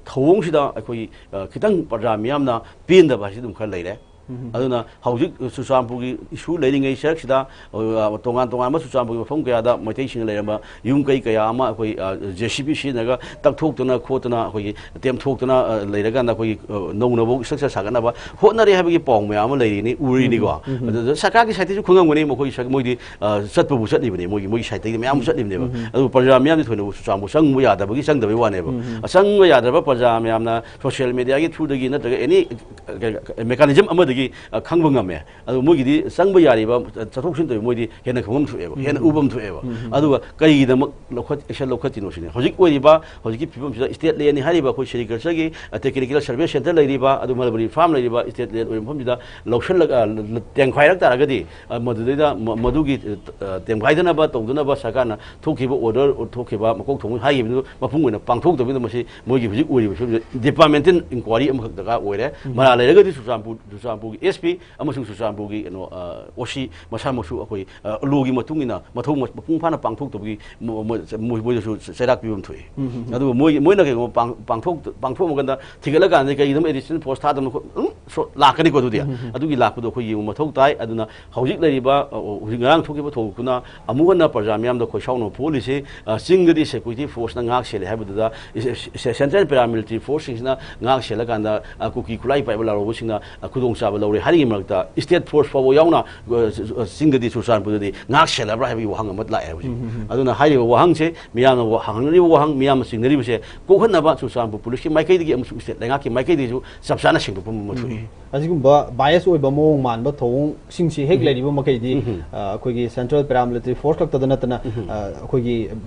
ꯊꯧꯑꯣꯡꯁꯤꯗ ꯑꯩꯈꯣꯏꯒꯤ, ꯑ, ꯈꯤꯇꯪ ꯄ꯭ꯔꯖꯥ ꯃꯤꯌꯥꯝꯅ ꯄꯦꯟꯗꯕ ꯍꯥꯏꯁꯤ ꯑꯗꯨꯝ ꯈꯔ ꯂꯩꯔꯦ꯫ ꯎꯝ꯫ ꯑꯗꯨꯅ ꯍꯧꯖꯤꯛ ꯆꯨꯔꯆꯥꯟꯄꯨꯔꯒꯤ ꯏꯁꯨ ꯂꯩꯔꯤꯉꯩ ꯁꯔꯛꯁꯤꯗ, ꯑ, ꯇꯣꯉꯥꯟ ꯇꯣꯉꯥꯟꯕ ꯆꯨꯔꯆꯥꯟꯄꯨꯔꯒꯤ ꯃꯐꯝ ꯀꯌꯥꯗ ꯃꯩꯇꯩꯁꯤꯡꯅ ꯂꯩꯔꯝꯕ ꯌꯨꯝ ꯀꯩ ꯀꯌꯥ ꯑꯃ ꯑꯩꯈꯣꯏ, ꯑ, ꯖꯦ ꯁꯤ ꯕꯤ ꯁꯤꯖꯤꯟꯅꯔꯒ ꯇꯛꯊꯣꯛꯇꯅ ꯈꯣꯠꯇꯅ ꯑꯩꯈꯣꯏꯒꯤ ꯇꯦꯝꯊꯣꯛꯇꯅ, ꯑ, ꯂꯩꯔꯀꯥꯟꯗ ꯑꯩꯈꯣꯏꯒꯤ, ꯑ, ꯅꯧꯅ ꯑꯃꯨꯛ ꯏꯁꯇ꯭ꯔꯛꯆꯔ ꯁꯥꯒꯠꯅꯕ ꯍꯣꯠꯅꯔꯦ ꯍꯥꯏꯕꯒꯤ ꯄꯥꯎ ꯃꯌꯥꯝ ꯑꯃ ꯂꯩꯔꯤꯅꯤ, ꯎꯔꯤꯅꯤꯀꯣ꯫ ꯎꯝ, ꯎꯝ, ꯎꯝ꯫ ꯑꯗꯨꯗ ꯁꯔꯀꯥꯔꯒꯤ ꯁꯥꯏꯠꯇꯒꯤꯁꯨ ꯈꯪꯉꯝꯒꯅꯤ, ꯃꯈꯣꯏꯒꯤ ꯁꯔ-, ꯃꯣꯏꯗꯤ, ꯑ, ꯆꯠꯄꯕꯨ ꯆꯠꯂꯤꯕꯅꯤ, ꯃꯣꯏꯒꯤ, ꯃꯣꯏꯒꯤ ꯁꯥꯏꯠꯇꯒꯤ ꯃꯌꯥꯝ ꯑꯃ ꯆꯠꯂꯤꯕꯅꯦꯕ꯫ ꯎꯝ, ꯎꯝ꯫ ꯑꯗꯨ ꯄ꯭ꯔꯖꯥ ꯃꯤꯌꯥꯝꯗꯤ ꯊꯣꯏꯅ ꯆꯨꯔꯆꯥꯟꯄꯨꯔ ꯆꯪꯕ ꯌꯥꯗꯕꯒꯤ ꯆꯪꯗꯕꯒꯤ ꯋꯥꯅꯦꯕ꯫ ꯎꯝ, ꯎꯝ꯫ ꯑ, ꯆꯪꯕ ꯌꯥꯗ꯭ꯔꯕ ꯄ꯭ꯔꯖꯥ ꯃꯌꯥꯝꯅ ꯁꯣꯁꯤꯌꯦꯜ ꯃꯦꯗꯤꯌꯥꯒꯤ ꯊ꯭ꯔꯨꯗꯒꯤ ꯅꯠꯇ꯭ꯔꯒ ꯑꯦꯅꯤ, ꯑ, ꯃꯦꯀꯥꯅꯤꯖꯝ ꯑꯃꯗꯒꯤ, ꯑ, ꯈꯪꯕ ꯉꯝꯃꯦ꯫ ꯑꯗꯨ ꯃꯣꯏꯒꯤꯗꯤ ꯆꯪꯕ ꯌꯥꯔꯤꯕ, ꯑ, ꯆꯠꯊꯣꯛ ꯆꯠꯁꯤꯟ ꯇꯧꯔꯤꯕ ꯃꯣꯏꯗꯤ ꯍꯦꯟꯅ ꯈꯪꯐꯝ ꯊꯣꯛꯑꯦꯕ, ꯎꯝ, ꯍꯦꯟꯅ ꯎꯝ꯫ ꯎꯐꯝ ꯊꯣꯛꯑꯦꯕ꯫ ꯎꯝ, ꯎꯝ꯫ ꯑꯗꯨꯒ ꯀꯔꯤꯒꯤꯗꯃꯛ ꯂꯧꯈꯠ-, ꯑꯦꯛꯁꯟ ꯂꯧꯈꯠꯇ꯭ꯔꯤꯅꯣ ꯁꯤꯅꯤ꯫ ꯍꯧꯖꯤꯛ ꯑꯣꯏꯔꯤꯕ, ꯍꯧꯖꯤꯛꯀꯤ ꯐꯤꯕꯝꯁꯤꯗ ꯁ꯭ꯇꯦꯠ ꯂꯦꯟꯅꯤ ꯍꯥꯏꯔꯤꯕ ꯑꯩꯈꯣꯏ ꯁꯦꯔꯤꯀꯜꯆꯔꯒꯤ, ꯑ, ꯇꯦꯛꯅꯤꯀꯦꯜ ꯁꯔꯚꯦ ꯁꯦꯟꯇꯔ ꯂꯩꯔꯤꯕ, ꯑꯗꯨ ꯃꯜꯕꯔꯤ ꯐꯥꯔꯝ ꯂꯩꯔꯤꯕ ꯁ꯭ꯇꯦꯠ ꯂꯦꯟ ꯑꯣꯏꯕ ꯃꯐꯝꯁꯤꯗ ꯂꯧꯁꯤꯜꯂꯒ, ꯑ, ꯇꯦꯝꯈꯥꯏꯔꯛ ꯇꯥꯔꯒꯗꯤ, ꯑ, ꯃꯗꯨꯗꯩꯗ ꯃ-, ꯃꯗꯨꯒꯤ, ꯑ, ꯇꯦꯝꯈꯥꯏꯗꯅꯕ ꯇꯧꯗꯅꯕ ꯁꯔꯀꯥꯔꯅ ꯊꯣꯛꯈꯤꯕ ꯑꯣꯔꯗꯔ, ꯊꯣꯛꯈꯤꯕ ꯃꯀꯣꯛ ꯊꯣꯡꯕ ꯍꯥꯏꯈꯤꯕꯗꯨ ꯃꯄꯨꯡ ꯑꯣꯏꯅ ꯄꯥꯡꯊꯣꯛꯇꯕꯅꯤꯅ ꯃꯁꯤ ꯃꯣꯏꯒꯤ ꯍꯧꯖꯤꯛ ꯑꯣꯏꯔꯤꯕ ꯐꯤꯕꯝꯁꯤꯗ ꯗꯤꯄꯥꯔꯠꯃꯦꯟꯇꯦꯜ ꯏꯟꯀ꯭ꯋꯥꯔꯤ ꯑꯃꯈꯛ ꯗꯔꯀꯥꯔ ꯑꯣꯏꯔꯦ꯫ ꯎꯝ꯫ ꯃꯔꯥ ꯂꯩꯔꯒꯗꯤ ꯆꯨꯔꯆꯥꯟꯄꯨꯔ, ꯆꯨꯔꯆꯥꯟꯄꯨꯔꯒꯤ ꯑꯦꯁ ꯄꯤ ꯑꯃꯁꯨꯡ ꯆꯨꯔꯆꯥꯟꯄꯨꯔꯒꯤ ꯀꯩꯅꯣ, ꯑ, ꯑꯣ ꯁꯤ ꯃꯁꯥꯃꯛꯁꯨ ꯑꯩꯈꯣꯏ, ꯑ, ꯂꯣꯒꯤ ꯃꯇꯨꯡ ꯏꯟꯅ ꯃꯊꯧ ꯃ-, ꯃꯄꯨꯡ ꯐꯥꯅ ꯄꯥꯡꯊꯣꯛꯇꯕꯒꯤ ꯃꯣ-, ꯃꯣꯏ-, ꯃꯣꯏ-, ꯃꯣꯏꯗꯁꯨ ꯆꯩꯔꯥꯛ ꯄꯤꯕ ꯑꯃ ꯊꯣꯛꯏ꯫ ꯎꯝ, ꯎꯝ, ꯎꯝ꯫ ꯑꯗꯨꯒ ꯃꯣꯏ-, ꯃꯣꯏꯅ ꯀꯩꯒꯨꯝꯕ ꯄꯥꯡ-, ꯄꯥꯡꯊꯣꯛ-, ꯄꯥꯡꯊꯣꯛꯑꯝꯃꯀꯥꯟꯗ ꯊꯤꯒꯠꯂꯀꯥꯟꯗ ꯀꯩꯒꯤꯅꯣ ꯑꯦꯗꯤꯁꯅꯦꯜ ꯐꯣꯔꯁ ꯊꯥꯗꯅ ꯈꯣꯠ-, ꯑꯗꯨꯝ ꯁꯣ-, ꯂꯥꯛꯀꯅꯤꯀꯣ ꯑꯗꯨꯗꯤ꯫ ꯎꯝ, ꯎꯝ, ꯎꯝ꯫ ꯑꯗꯨꯒꯤ ꯂꯥꯛꯄꯗꯣ ꯑꯩꯈꯣꯏ ꯌꯦꯡꯕ ꯃꯊꯧ ꯇꯥꯏ꯫ ꯑꯗꯨꯅ ꯍꯧꯖꯤꯛ ꯂꯩꯔꯤꯕ, ꯑ, ꯍꯧꯖꯤꯛ ꯉꯔꯥꯡ ꯊꯣꯛꯈꯤꯕ ꯊꯧꯗꯣꯛꯇꯨꯅ ꯑꯃꯨꯛ ꯍꯟꯅ ꯄ꯭ꯔꯖꯥ ꯃꯤꯌꯥꯝꯗ ꯈꯣꯏꯁꯥꯎꯅꯕ ꯐꯣꯡꯍꯜꯂꯤꯁꯤ, ꯑ, ꯆꯤꯡꯗꯗꯤ ꯁꯦꯀ꯭ꯌꯨꯔꯤꯇꯤ ꯐꯣꯔꯁꯅ ꯉꯥꯛ ꯁꯦꯜꯂꯦ ꯍꯥꯏꯕꯗꯨꯗ, ꯏꯁ-, ꯏꯁ-, ꯁꯦꯟꯇ꯭ꯔꯦꯜ ꯄꯦꯔꯥꯃꯤꯂꯤꯇꯔꯤ ꯐꯣꯔꯁꯁꯤꯡꯁꯤꯅ ꯉꯥꯛ ꯁꯦꯜꯂꯀꯥꯟꯗ, ꯑ, ꯀꯨꯀꯤ ꯈꯨꯠꯂꯥꯏ ꯄꯥꯏꯕ ꯂꯥꯜꯍꯧꯕꯁꯤꯡꯅ, ꯑ, ꯈꯨꯗꯣꯡꯆꯥꯕ ꯂꯧꯔꯦ ꯍꯥꯏꯔꯤꯉꯩ ꯃꯔꯛꯇ state force ꯐꯥꯎꯕ ꯌꯥꯎꯅ, ꯑ, ꯆꯤꯡꯗꯗꯤ, ꯆꯨꯔꯆꯥꯟꯄꯨꯔꯗꯗꯤ ꯉꯥꯛ ꯁꯦꯜꯂꯕ꯭ꯔꯥ ꯍꯥꯏꯕꯒꯤ ꯋꯥꯍꯪ ꯑꯃ ꯂꯥꯛꯑꯦ ꯍꯧꯖꯤꯛ꯫ ꯑꯗꯨꯅ ꯍꯥꯏꯔꯤꯕ ꯋꯥꯍꯪꯁꯦ, ꯃꯤꯌꯥꯝꯅ ꯋꯥ-, ꯍꯪꯅꯔꯤꯕ ꯋꯥꯍꯪ, ꯃꯤꯌꯥꯝꯅ ꯆꯤꯡꯅꯔꯤꯕꯁꯦ ꯀꯣꯛꯍꯟꯅꯕ ꯆꯨꯔꯆꯥꯟꯄꯨꯔ ꯄꯨꯂꯤꯁꯀꯤ ꯃꯥꯏꯀꯩꯗꯒꯤ ꯑꯃꯁꯨꯡ state ꯂꯩꯉꯥꯛꯀꯤ ꯃꯥꯏꯀꯩꯗꯒꯤꯁꯨ ꯆꯞ ꯆꯥꯅ ꯁꯦꯡꯗꯣꯛꯄ ꯑꯃ ꯊꯣꯛꯏ꯫ ꯑꯁꯤꯒꯨꯝꯕ bias ꯑꯣꯏꯕ ꯃꯑꯣꯡ ꯃꯥꯟꯕ ꯊꯧꯑꯣꯡꯁꯤꯡꯁꯤ ꯍꯦꯛ ꯂꯩꯔꯤꯕ ꯃꯈꯩꯗꯤ, ꯑ, ꯑꯩꯈꯣꯏꯒꯤ central paramilitary force ꯈꯛꯇꯗ ꯅꯠꯇꯅ, ꯑ, ꯑꯩꯈꯣꯏꯒꯤ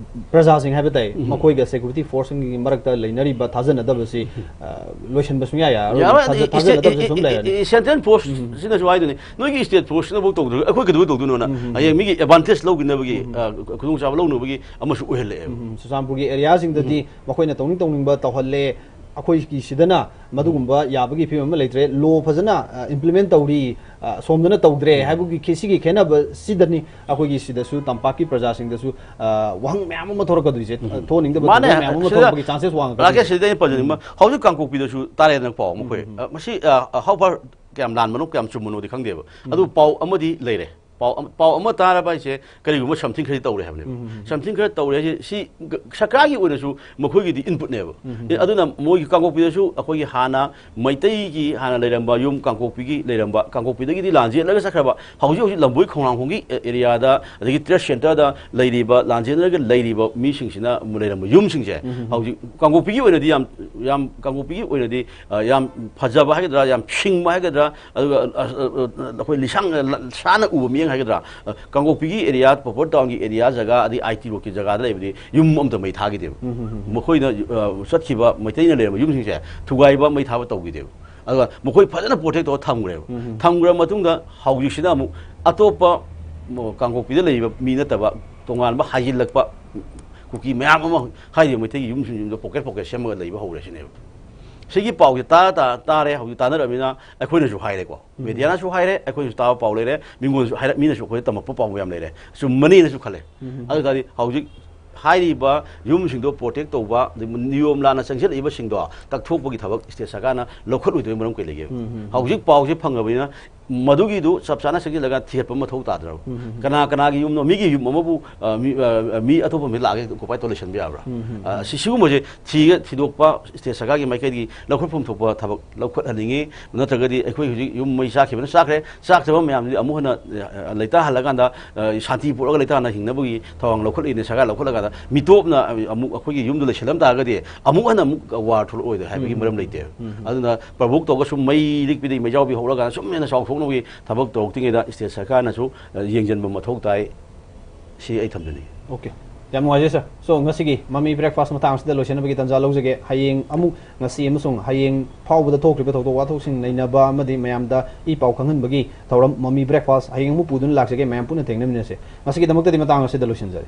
ꯄ꯭ꯔꯖꯥꯁꯤꯡ ꯍꯥꯏꯕ ꯇꯥꯏ, ꯃꯈꯣꯏꯒ security forceꯁꯤꯡꯒꯤ ꯃꯔꯛꯇ ꯂꯩꯅꯔꯤꯕ ꯊꯥꯖꯅꯗꯕꯁꯤ, ꯑ, ꯂꯣꯏꯁꯤꯟꯕ ꯁꯨꯡꯌꯥ ꯌꯥꯔꯔꯣꯏ꯫ ꯊꯥꯖ-, ꯊꯥꯖꯅꯗꯕꯁꯦ ꯁꯨꯝ ꯂꯩꯔꯅꯤ꯫ Central forceꯁꯤꯅꯁꯨ ꯍꯥꯏꯗꯨꯅꯤ, "ꯅꯣꯏꯒꯤ state forceꯁꯤꯅꯐꯥꯎ ꯇꯧꯗ꯭ꯔꯒ ꯑꯩꯈꯣꯏ ꯀꯩꯗꯧꯕꯩ ꯇꯧꯗꯣꯏꯅꯣꯅ?" ꯍꯌꯦꯡ ꯃꯤꯒꯤ advantage ꯂꯧꯈꯤꯅꯕꯒꯤ, ꯑ, ꯈꯨꯗꯣꯡꯆꯥꯕ ꯂꯧꯅꯕꯒꯤ ꯑꯃꯁꯨ ꯑꯣꯏꯍꯜꯂꯛꯑꯦꯕ꯫ ꯎꯝ, ꯆꯨꯔꯆꯥꯟꯄꯨꯔꯒꯤ areaꯁꯤꯡꯗꯗꯤ ꯃꯈꯣꯏꯅ ꯇꯧꯅꯤꯡ ꯇꯧꯅꯤꯡꯕ ꯇꯧꯍꯜꯂꯦ, ꯑꯩꯈꯣꯏꯒꯤ ꯁꯤꯗꯅ ꯃꯗꯨꯒꯨꯝꯕ ꯌꯥꯕꯒꯤ ꯐꯤꯕꯝ ꯑꯃ ꯂꯩꯇ꯭ꯔꯦ꯫ Law ꯐꯖꯅ, ꯑ, implement ꯇꯧꯔꯤ, ꯑ, ꯁꯣꯝꯗꯅ ꯇꯧꯗ꯭ꯔꯦ ꯍꯥꯏꯕꯒꯤ ꯈꯦ-, ꯁꯤꯒꯤ ꯈꯦꯠꯅꯕꯁꯤꯗꯅꯤ ꯑꯩꯈꯣꯏꯒꯤ ꯁꯤꯗꯁꯨ ꯇꯝꯄꯥꯛꯀꯤ ꯄ꯭ꯔꯖꯥꯁꯤꯡꯗꯁꯨ, ꯑ, ꯋꯥꯍꯪ ꯃꯌꯥꯝ ꯑꯃ ꯊꯣꯔꯛꯀꯗꯣꯏꯁꯦ꯫ ꯊꯣꯛꯍꯟꯅꯤꯡꯗꯕ ꯃꯥꯅꯦ, ꯊꯧꯗꯣꯛ ꯃꯌꯥꯝ ꯑꯃ ꯁꯤꯗ ꯊꯣꯛꯂꯛꯄꯒꯤ chances ꯋꯥꯡꯉꯛꯀꯗꯣꯏꯁꯦ꯫ ꯔꯥꯀꯦꯁ, ꯁꯤꯗ ꯑꯩꯅ ꯄꯟꯖꯅꯤꯡꯕ, ꯍꯧꯖꯤꯛ ꯀꯥꯡꯄꯣꯛꯄꯤꯗꯁꯨ ꯇꯥꯔꯦꯗꯅꯀꯣ, ꯃꯈꯣꯏ, ꯑ, ꯃꯁꯤ, ꯑ, how far ꯀꯌꯥꯝ ꯂꯥꯟꯕꯅꯣ, ꯀꯌꯥꯝ ꯆꯨꯝꯕꯅꯣꯗꯤ ꯈꯪꯗꯦꯕ꯫ ꯑꯗꯨ ꯄꯥꯎ ꯑꯃꯗꯤ ꯂꯩꯔꯦ꯫ ꯄꯥꯎ ꯑꯃ, ꯄꯥꯎ ꯑꯃ ꯇꯥꯔꯕ ꯍꯥꯏꯁꯦ ꯀꯔꯤꯒꯨꯝꯕ something ꯈꯔꯗꯤ ꯇꯧꯔꯦ ꯍꯥꯏꯕꯅꯦꯕ꯫ Something ꯈꯔ ꯇꯧꯔꯦ ꯍꯥꯏꯁꯦ, ꯁꯤ ꯒ-, ꯁꯔꯀꯥꯔꯒꯤ ꯑꯣꯏꯅꯁꯨ ꯃꯈꯣꯏꯒꯤꯗꯤ inputꯅꯦꯕ꯫ ꯑꯦ, ꯑꯗꯨꯅ ꯃꯣꯏꯒꯤ ꯀꯥꯡꯄꯣꯛꯄꯤꯗꯁꯨ ꯑꯩꯈꯣꯏꯒꯤ ꯍꯥꯟꯅ ꯃꯩꯇꯩꯒꯤ ꯍꯥꯟꯅ ꯂꯩꯔꯝꯕ ꯌꯨꯝ, ꯀꯥꯡꯄꯣꯛꯄꯤꯒꯤ ꯂꯩꯔꯝꯕ, ꯀꯥꯡꯄꯣꯛꯄꯤꯗꯒꯤꯗꯤ ꯂꯥꯟ ꯆꯦꯜꯂꯒ ꯆꯠꯈ꯭ꯔꯕ, ꯍꯧꯖꯤꯛ ꯍꯧꯖꯤꯛ ꯂꯝꯕꯣꯏ ꯈꯣꯡꯅꯥꯡꯈꯣꯡꯒꯤ ꯑꯦ-, areaꯗ, ꯑꯗꯒꯤ trade centreꯗ ꯂꯩꯔꯤꯕ, ꯂꯥꯟ ꯆꯦꯜꯂꯒ ꯂꯩꯔꯤꯕ ꯃꯤꯁꯤꯡꯁꯤꯅ ꯂꯩꯔꯝꯕ ꯌꯨꯝꯁꯤꯡꯁꯦ ꯍꯧꯖꯤꯛ ꯀꯥꯡꯄꯣꯛꯄꯤꯒꯤ ꯑꯣꯏꯅꯗꯤ ꯌꯥꯝ, ꯌꯥꯝ, ꯀꯥꯡꯄꯣꯛꯄꯤꯒꯤ ꯑꯣꯏꯅꯗꯤ, ꯑ, ꯌꯥꯝ ꯐꯖꯕ ꯍꯥꯏꯒꯗ꯭ꯔꯥ, ꯌꯥꯝ ꯁꯤꯡꯕ ꯍꯥꯏꯒꯗ꯭ꯔꯥ, ꯑꯗꯨꯒ, ꯑ, ꯑ, ꯑ, ꯑꯩꯈꯣꯏ ꯂꯤꯁꯥꯡ, ꯑ, ꯁꯥꯅ ꯎꯕ ꯃꯤꯠꯌꯦꯡ ꯍꯥꯏꯒꯗ꯭ꯔꯥ, ꯑ, ꯀꯥꯡꯄꯣꯛꯄꯤꯒꯤ area, ꯄꯣꯄꯣꯔ ꯇꯥꯎꯟꯒꯤ area ꯖꯒꯥ, ꯑꯗꯩ ꯑꯥꯏ ꯇꯤ ꯔꯣꯗꯀꯤ ꯖꯒꯥꯗ ꯂꯩꯕꯗꯤ ꯌꯨꯝ ꯑꯝꯇ ꯃꯩ ꯊꯥꯈꯤꯗꯦꯕ꯫ ꯃꯈꯣꯏꯅ, ꯑ, ꯆꯠꯈꯤꯕ ꯃꯩꯇꯩꯅ ꯂꯩꯔꯝꯕ ꯌꯨꯝꯁꯤꯡꯁꯦ ꯊꯨꯒꯥꯏꯕ, ꯃꯩ ꯊꯥꯕ ꯇꯧꯈꯤꯗꯦꯕ꯫ ꯑꯗꯨꯒ ꯃꯈꯣꯏ ꯐꯖꯅ protect ꯇꯧꯔ ꯊꯝꯈ꯭ꯔꯦꯕ꯫ ꯊꯝꯈ꯭ꯔ ꯃꯇꯨꯡꯗ ꯍꯧꯖꯤꯛꯁꯤꯅ ꯑꯃꯨꯛ ꯑꯇꯣꯞꯄ, ꯃ-, ꯀꯥꯡꯄꯣꯛꯄꯤꯗ ꯂꯩꯔꯤꯕ ꯃꯤ ꯅꯠꯇꯕ ꯇꯣꯉꯥꯟꯕ ꯍꯥꯏꯖꯤꯜꯂꯛꯄ ꯀꯨꯀꯤ ꯃꯌꯥꯝ ꯑꯃ ꯍꯥꯏꯔꯤꯕ ꯃꯩꯇꯩꯒꯤ ꯌꯨꯝꯁꯤꯡ, ꯌꯨꯝꯗ pocket pocket ꯁꯦꯝꯃꯒ ꯂꯩꯕ ꯍꯧꯔꯦ ꯁꯤꯅꯦꯕ꯫ ꯁꯤꯒꯤ ꯄꯥꯎꯁꯦ ꯇꯥ-, ꯇꯥ-, ꯇꯥꯔꯦ, ꯍꯧꯖꯤꯛ ꯇꯥꯅꯔꯕꯅꯤꯅ ꯑꯩꯈꯣꯏꯅꯁꯨ ꯍꯥꯏꯔꯦꯀꯣ, mediaꯅꯁꯨ ꯍꯥꯏꯔꯦ, ꯑꯩꯈꯣꯏꯅꯁꯨ ꯇꯥꯕ ꯄꯥꯎ ꯂꯩꯔꯦ, ꯃꯤꯉꯣꯟꯗꯁꯨ ꯍꯥꯏꯔꯦ, ꯃꯤꯅꯁꯨ ꯑꯩꯈꯣꯏꯗ ꯇꯝꯃꯛꯄ ꯄꯥꯎ ꯌꯥꯝ ꯂꯩꯔꯦ, ꯆꯨꯝꯃꯅꯤꯅꯁꯨ ꯈꯜꯂꯦ꯫ ꯑꯗꯨ ꯇꯥꯔꯗꯤ ꯍꯧꯖꯤꯛ ꯍꯥꯏꯔꯤꯕ ꯌꯨꯝꯁꯤꯡꯗꯣ protect ꯇꯧꯕ, ꯑꯗꯩ ꯅꯤꯌꯣꯝ ꯂꯥꯟꯅ ꯆꯪꯁꯤꯜꯂꯛꯏꯕꯁꯤꯡꯗꯣ ꯀꯛꯊꯣꯛꯄꯒꯤ ꯊꯕꯛ state ꯁꯔꯀꯥꯔꯅ ꯂꯧꯈꯠꯂꯣꯏꯗꯕꯒꯤ ꯃꯔꯝ ꯀꯩ ꯂꯩꯒꯦꯕ? ꯍꯧꯖꯤꯛ ꯄꯥꯎꯁꯦ ꯐꯪꯉꯕꯅꯤꯅ ꯃꯗꯨꯒꯤꯗꯨ ꯆꯞ ꯆꯥꯅ ꯆꯪꯁꯤꯜꯂꯒ ꯊꯤꯒꯠꯄ ꯃꯊꯧ ꯇꯥꯗ꯭ꯔꯕ? ꯀꯅꯥ ꯀꯅꯥꯒꯤ ꯌꯨꯝꯅꯣ? ꯃꯤꯒꯤ ꯌꯨꯝ ꯑꯃꯕꯨ, ꯑ, ꯃꯤ, ꯑ, ꯃꯤ ꯑꯇꯣꯞꯄ ꯃꯤ ꯂꯥꯛꯑꯒ ꯑꯣꯀꯨꯄꯥꯏ ꯇꯧꯔ ꯂꯩꯁꯟꯕ ꯌꯥꯕ꯭ꯔꯥ? ꯑ, ꯁꯤ, ꯁꯤꯒꯨꯝꯕꯁꯦ ꯊꯤꯒ-, ꯊꯤꯗꯣꯛꯄ ꯁ꯭ꯇꯦꯠ ꯁꯔꯀꯥꯔꯒꯤ ꯃꯥꯏꯀꯩꯗꯒꯤ ꯂꯧꯈꯠꯐꯝ ꯊꯣꯛꯄ ꯊꯕꯛ ꯂꯧꯈꯠꯍꯟꯅꯤꯡꯉꯤ꯫ ꯅꯠꯇ꯭ꯔꯒꯗꯤ ꯑꯩꯈꯣꯏ ꯍꯧꯖꯤꯛ ꯌꯨꯝ ꯃꯩ ꯆꯥꯛꯈꯤꯕꯅ ꯆꯥꯛꯈ꯭ꯔꯦ, ꯆꯥꯛꯇꯕ ꯃꯌꯥꯝꯗꯨꯗꯤ ꯑꯃꯨꯛ ꯍꯟꯅ, ꯑ, ꯂꯩꯇꯥꯍꯜꯂꯀꯥꯟꯗ, ꯑ, ꯁꯥꯟꯇꯤ ꯄꯨꯔꯛꯑꯒ ꯂꯩꯇꯥꯅ ꯍꯤꯡꯅꯕꯒꯤ ꯊꯧꯔꯥꯡ ꯂꯧꯈꯠꯂꯤꯅꯦ꯫ ꯁꯔꯀꯥꯔ ꯂꯧꯈꯠꯂꯀꯥꯟꯗ ꯃꯤꯇꯣꯞꯅ ꯑꯃꯨꯛ ꯑꯩꯈꯣꯏꯒꯤ ꯌꯨꯝꯗ ꯂꯩꯁꯜꯂꯝ ꯇꯥꯔꯒꯗꯤ ꯑꯃꯨꯛ ꯍꯟꯅ ꯑꯃꯨꯛ ꯋꯥꯔ ꯊꯣꯛꯂꯛꯑꯣꯏꯗꯣꯏ ꯍꯥꯏꯕꯒꯤ ꯃꯔꯝ ꯂꯩꯇꯦꯕ꯫ ꯑꯗꯨꯅ ꯄ꯭ꯔꯣꯚꯣꯛ ꯇꯧꯔꯒ ꯁꯨꯝ ꯃꯩ ꯂꯤꯛꯄꯤꯗꯩ ꯃꯩꯖꯥꯎꯕꯤ ꯍꯧꯔꯀꯥꯟꯗ ꯁꯨꯝ ꯍꯦꯟꯅ ꯆꯥꯎꯊꯣꯛꯅꯕꯒꯤ ꯊꯕꯛ ꯇꯧꯔꯛꯇ꯭ꯔꯤꯉꯩꯗ ꯁ꯭ꯇꯦꯠ ꯁꯔꯀꯥꯔꯅꯁꯨ, ꯑ, ꯌꯦꯡꯁꯤꯟꯕ ꯃꯊꯧ ꯇꯥꯏ꯫ ꯁꯤ ꯑꯩ ꯊꯝꯖꯅꯤꯡꯉꯤ꯫ ꯑꯣꯀꯦ, ꯌꯥꯝ ꯅꯨꯡꯉꯥꯏꯖꯩ ꯁꯥꯔ꯫ ꯁꯣ, ꯉꯁꯤꯒꯤ ꯃꯃꯤ ꯕ꯭ꯔꯦꯛꯐꯥꯁ ꯃꯇꯥꯡ ꯑꯁꯤꯗ ꯂꯣꯏꯁꯤꯟꯅꯕꯒꯤ ꯇꯥꯟꯖꯥ ꯂꯧꯖꯒꯦ꯫ ꯍꯌꯦꯡ ꯑꯃꯨꯛ, ꯉꯁꯤ ꯑꯃꯁꯨꯡ ꯍꯌꯦꯡ ꯐꯥꯎꯕꯗ ꯊꯣꯛꯈ꯭ꯔꯤꯕ ꯊꯧꯗꯣꯛ ꯋꯥꯊꯣꯛꯁꯤꯡ ꯅꯩꯅꯕ ꯑꯃꯗꯤ ꯃꯌꯥꯝꯗ ꯏ ꯄꯥꯎ ꯈꯪꯍꯟꯕꯒꯤ ꯊꯧꯔꯝ ꯃꯃꯤ ꯕ꯭ꯔꯦꯛꯐꯥꯁ ꯍꯌꯦꯡ ꯑꯃꯨꯛ ꯄꯨꯗꯨꯅ ꯂꯥꯛꯆꯒꯦ꯫ ꯃꯌꯥꯝ ꯄꯨꯟꯅ ꯊꯦꯡꯅꯃꯤꯟꯅꯁꯦ꯫ ꯉꯁꯤꯒꯤꯗꯃꯛꯇꯗꯤ ꯃꯇꯥꯡ ꯑꯁꯤꯗ ꯂꯣꯏꯁꯤꯟꯖꯔꯦ꯫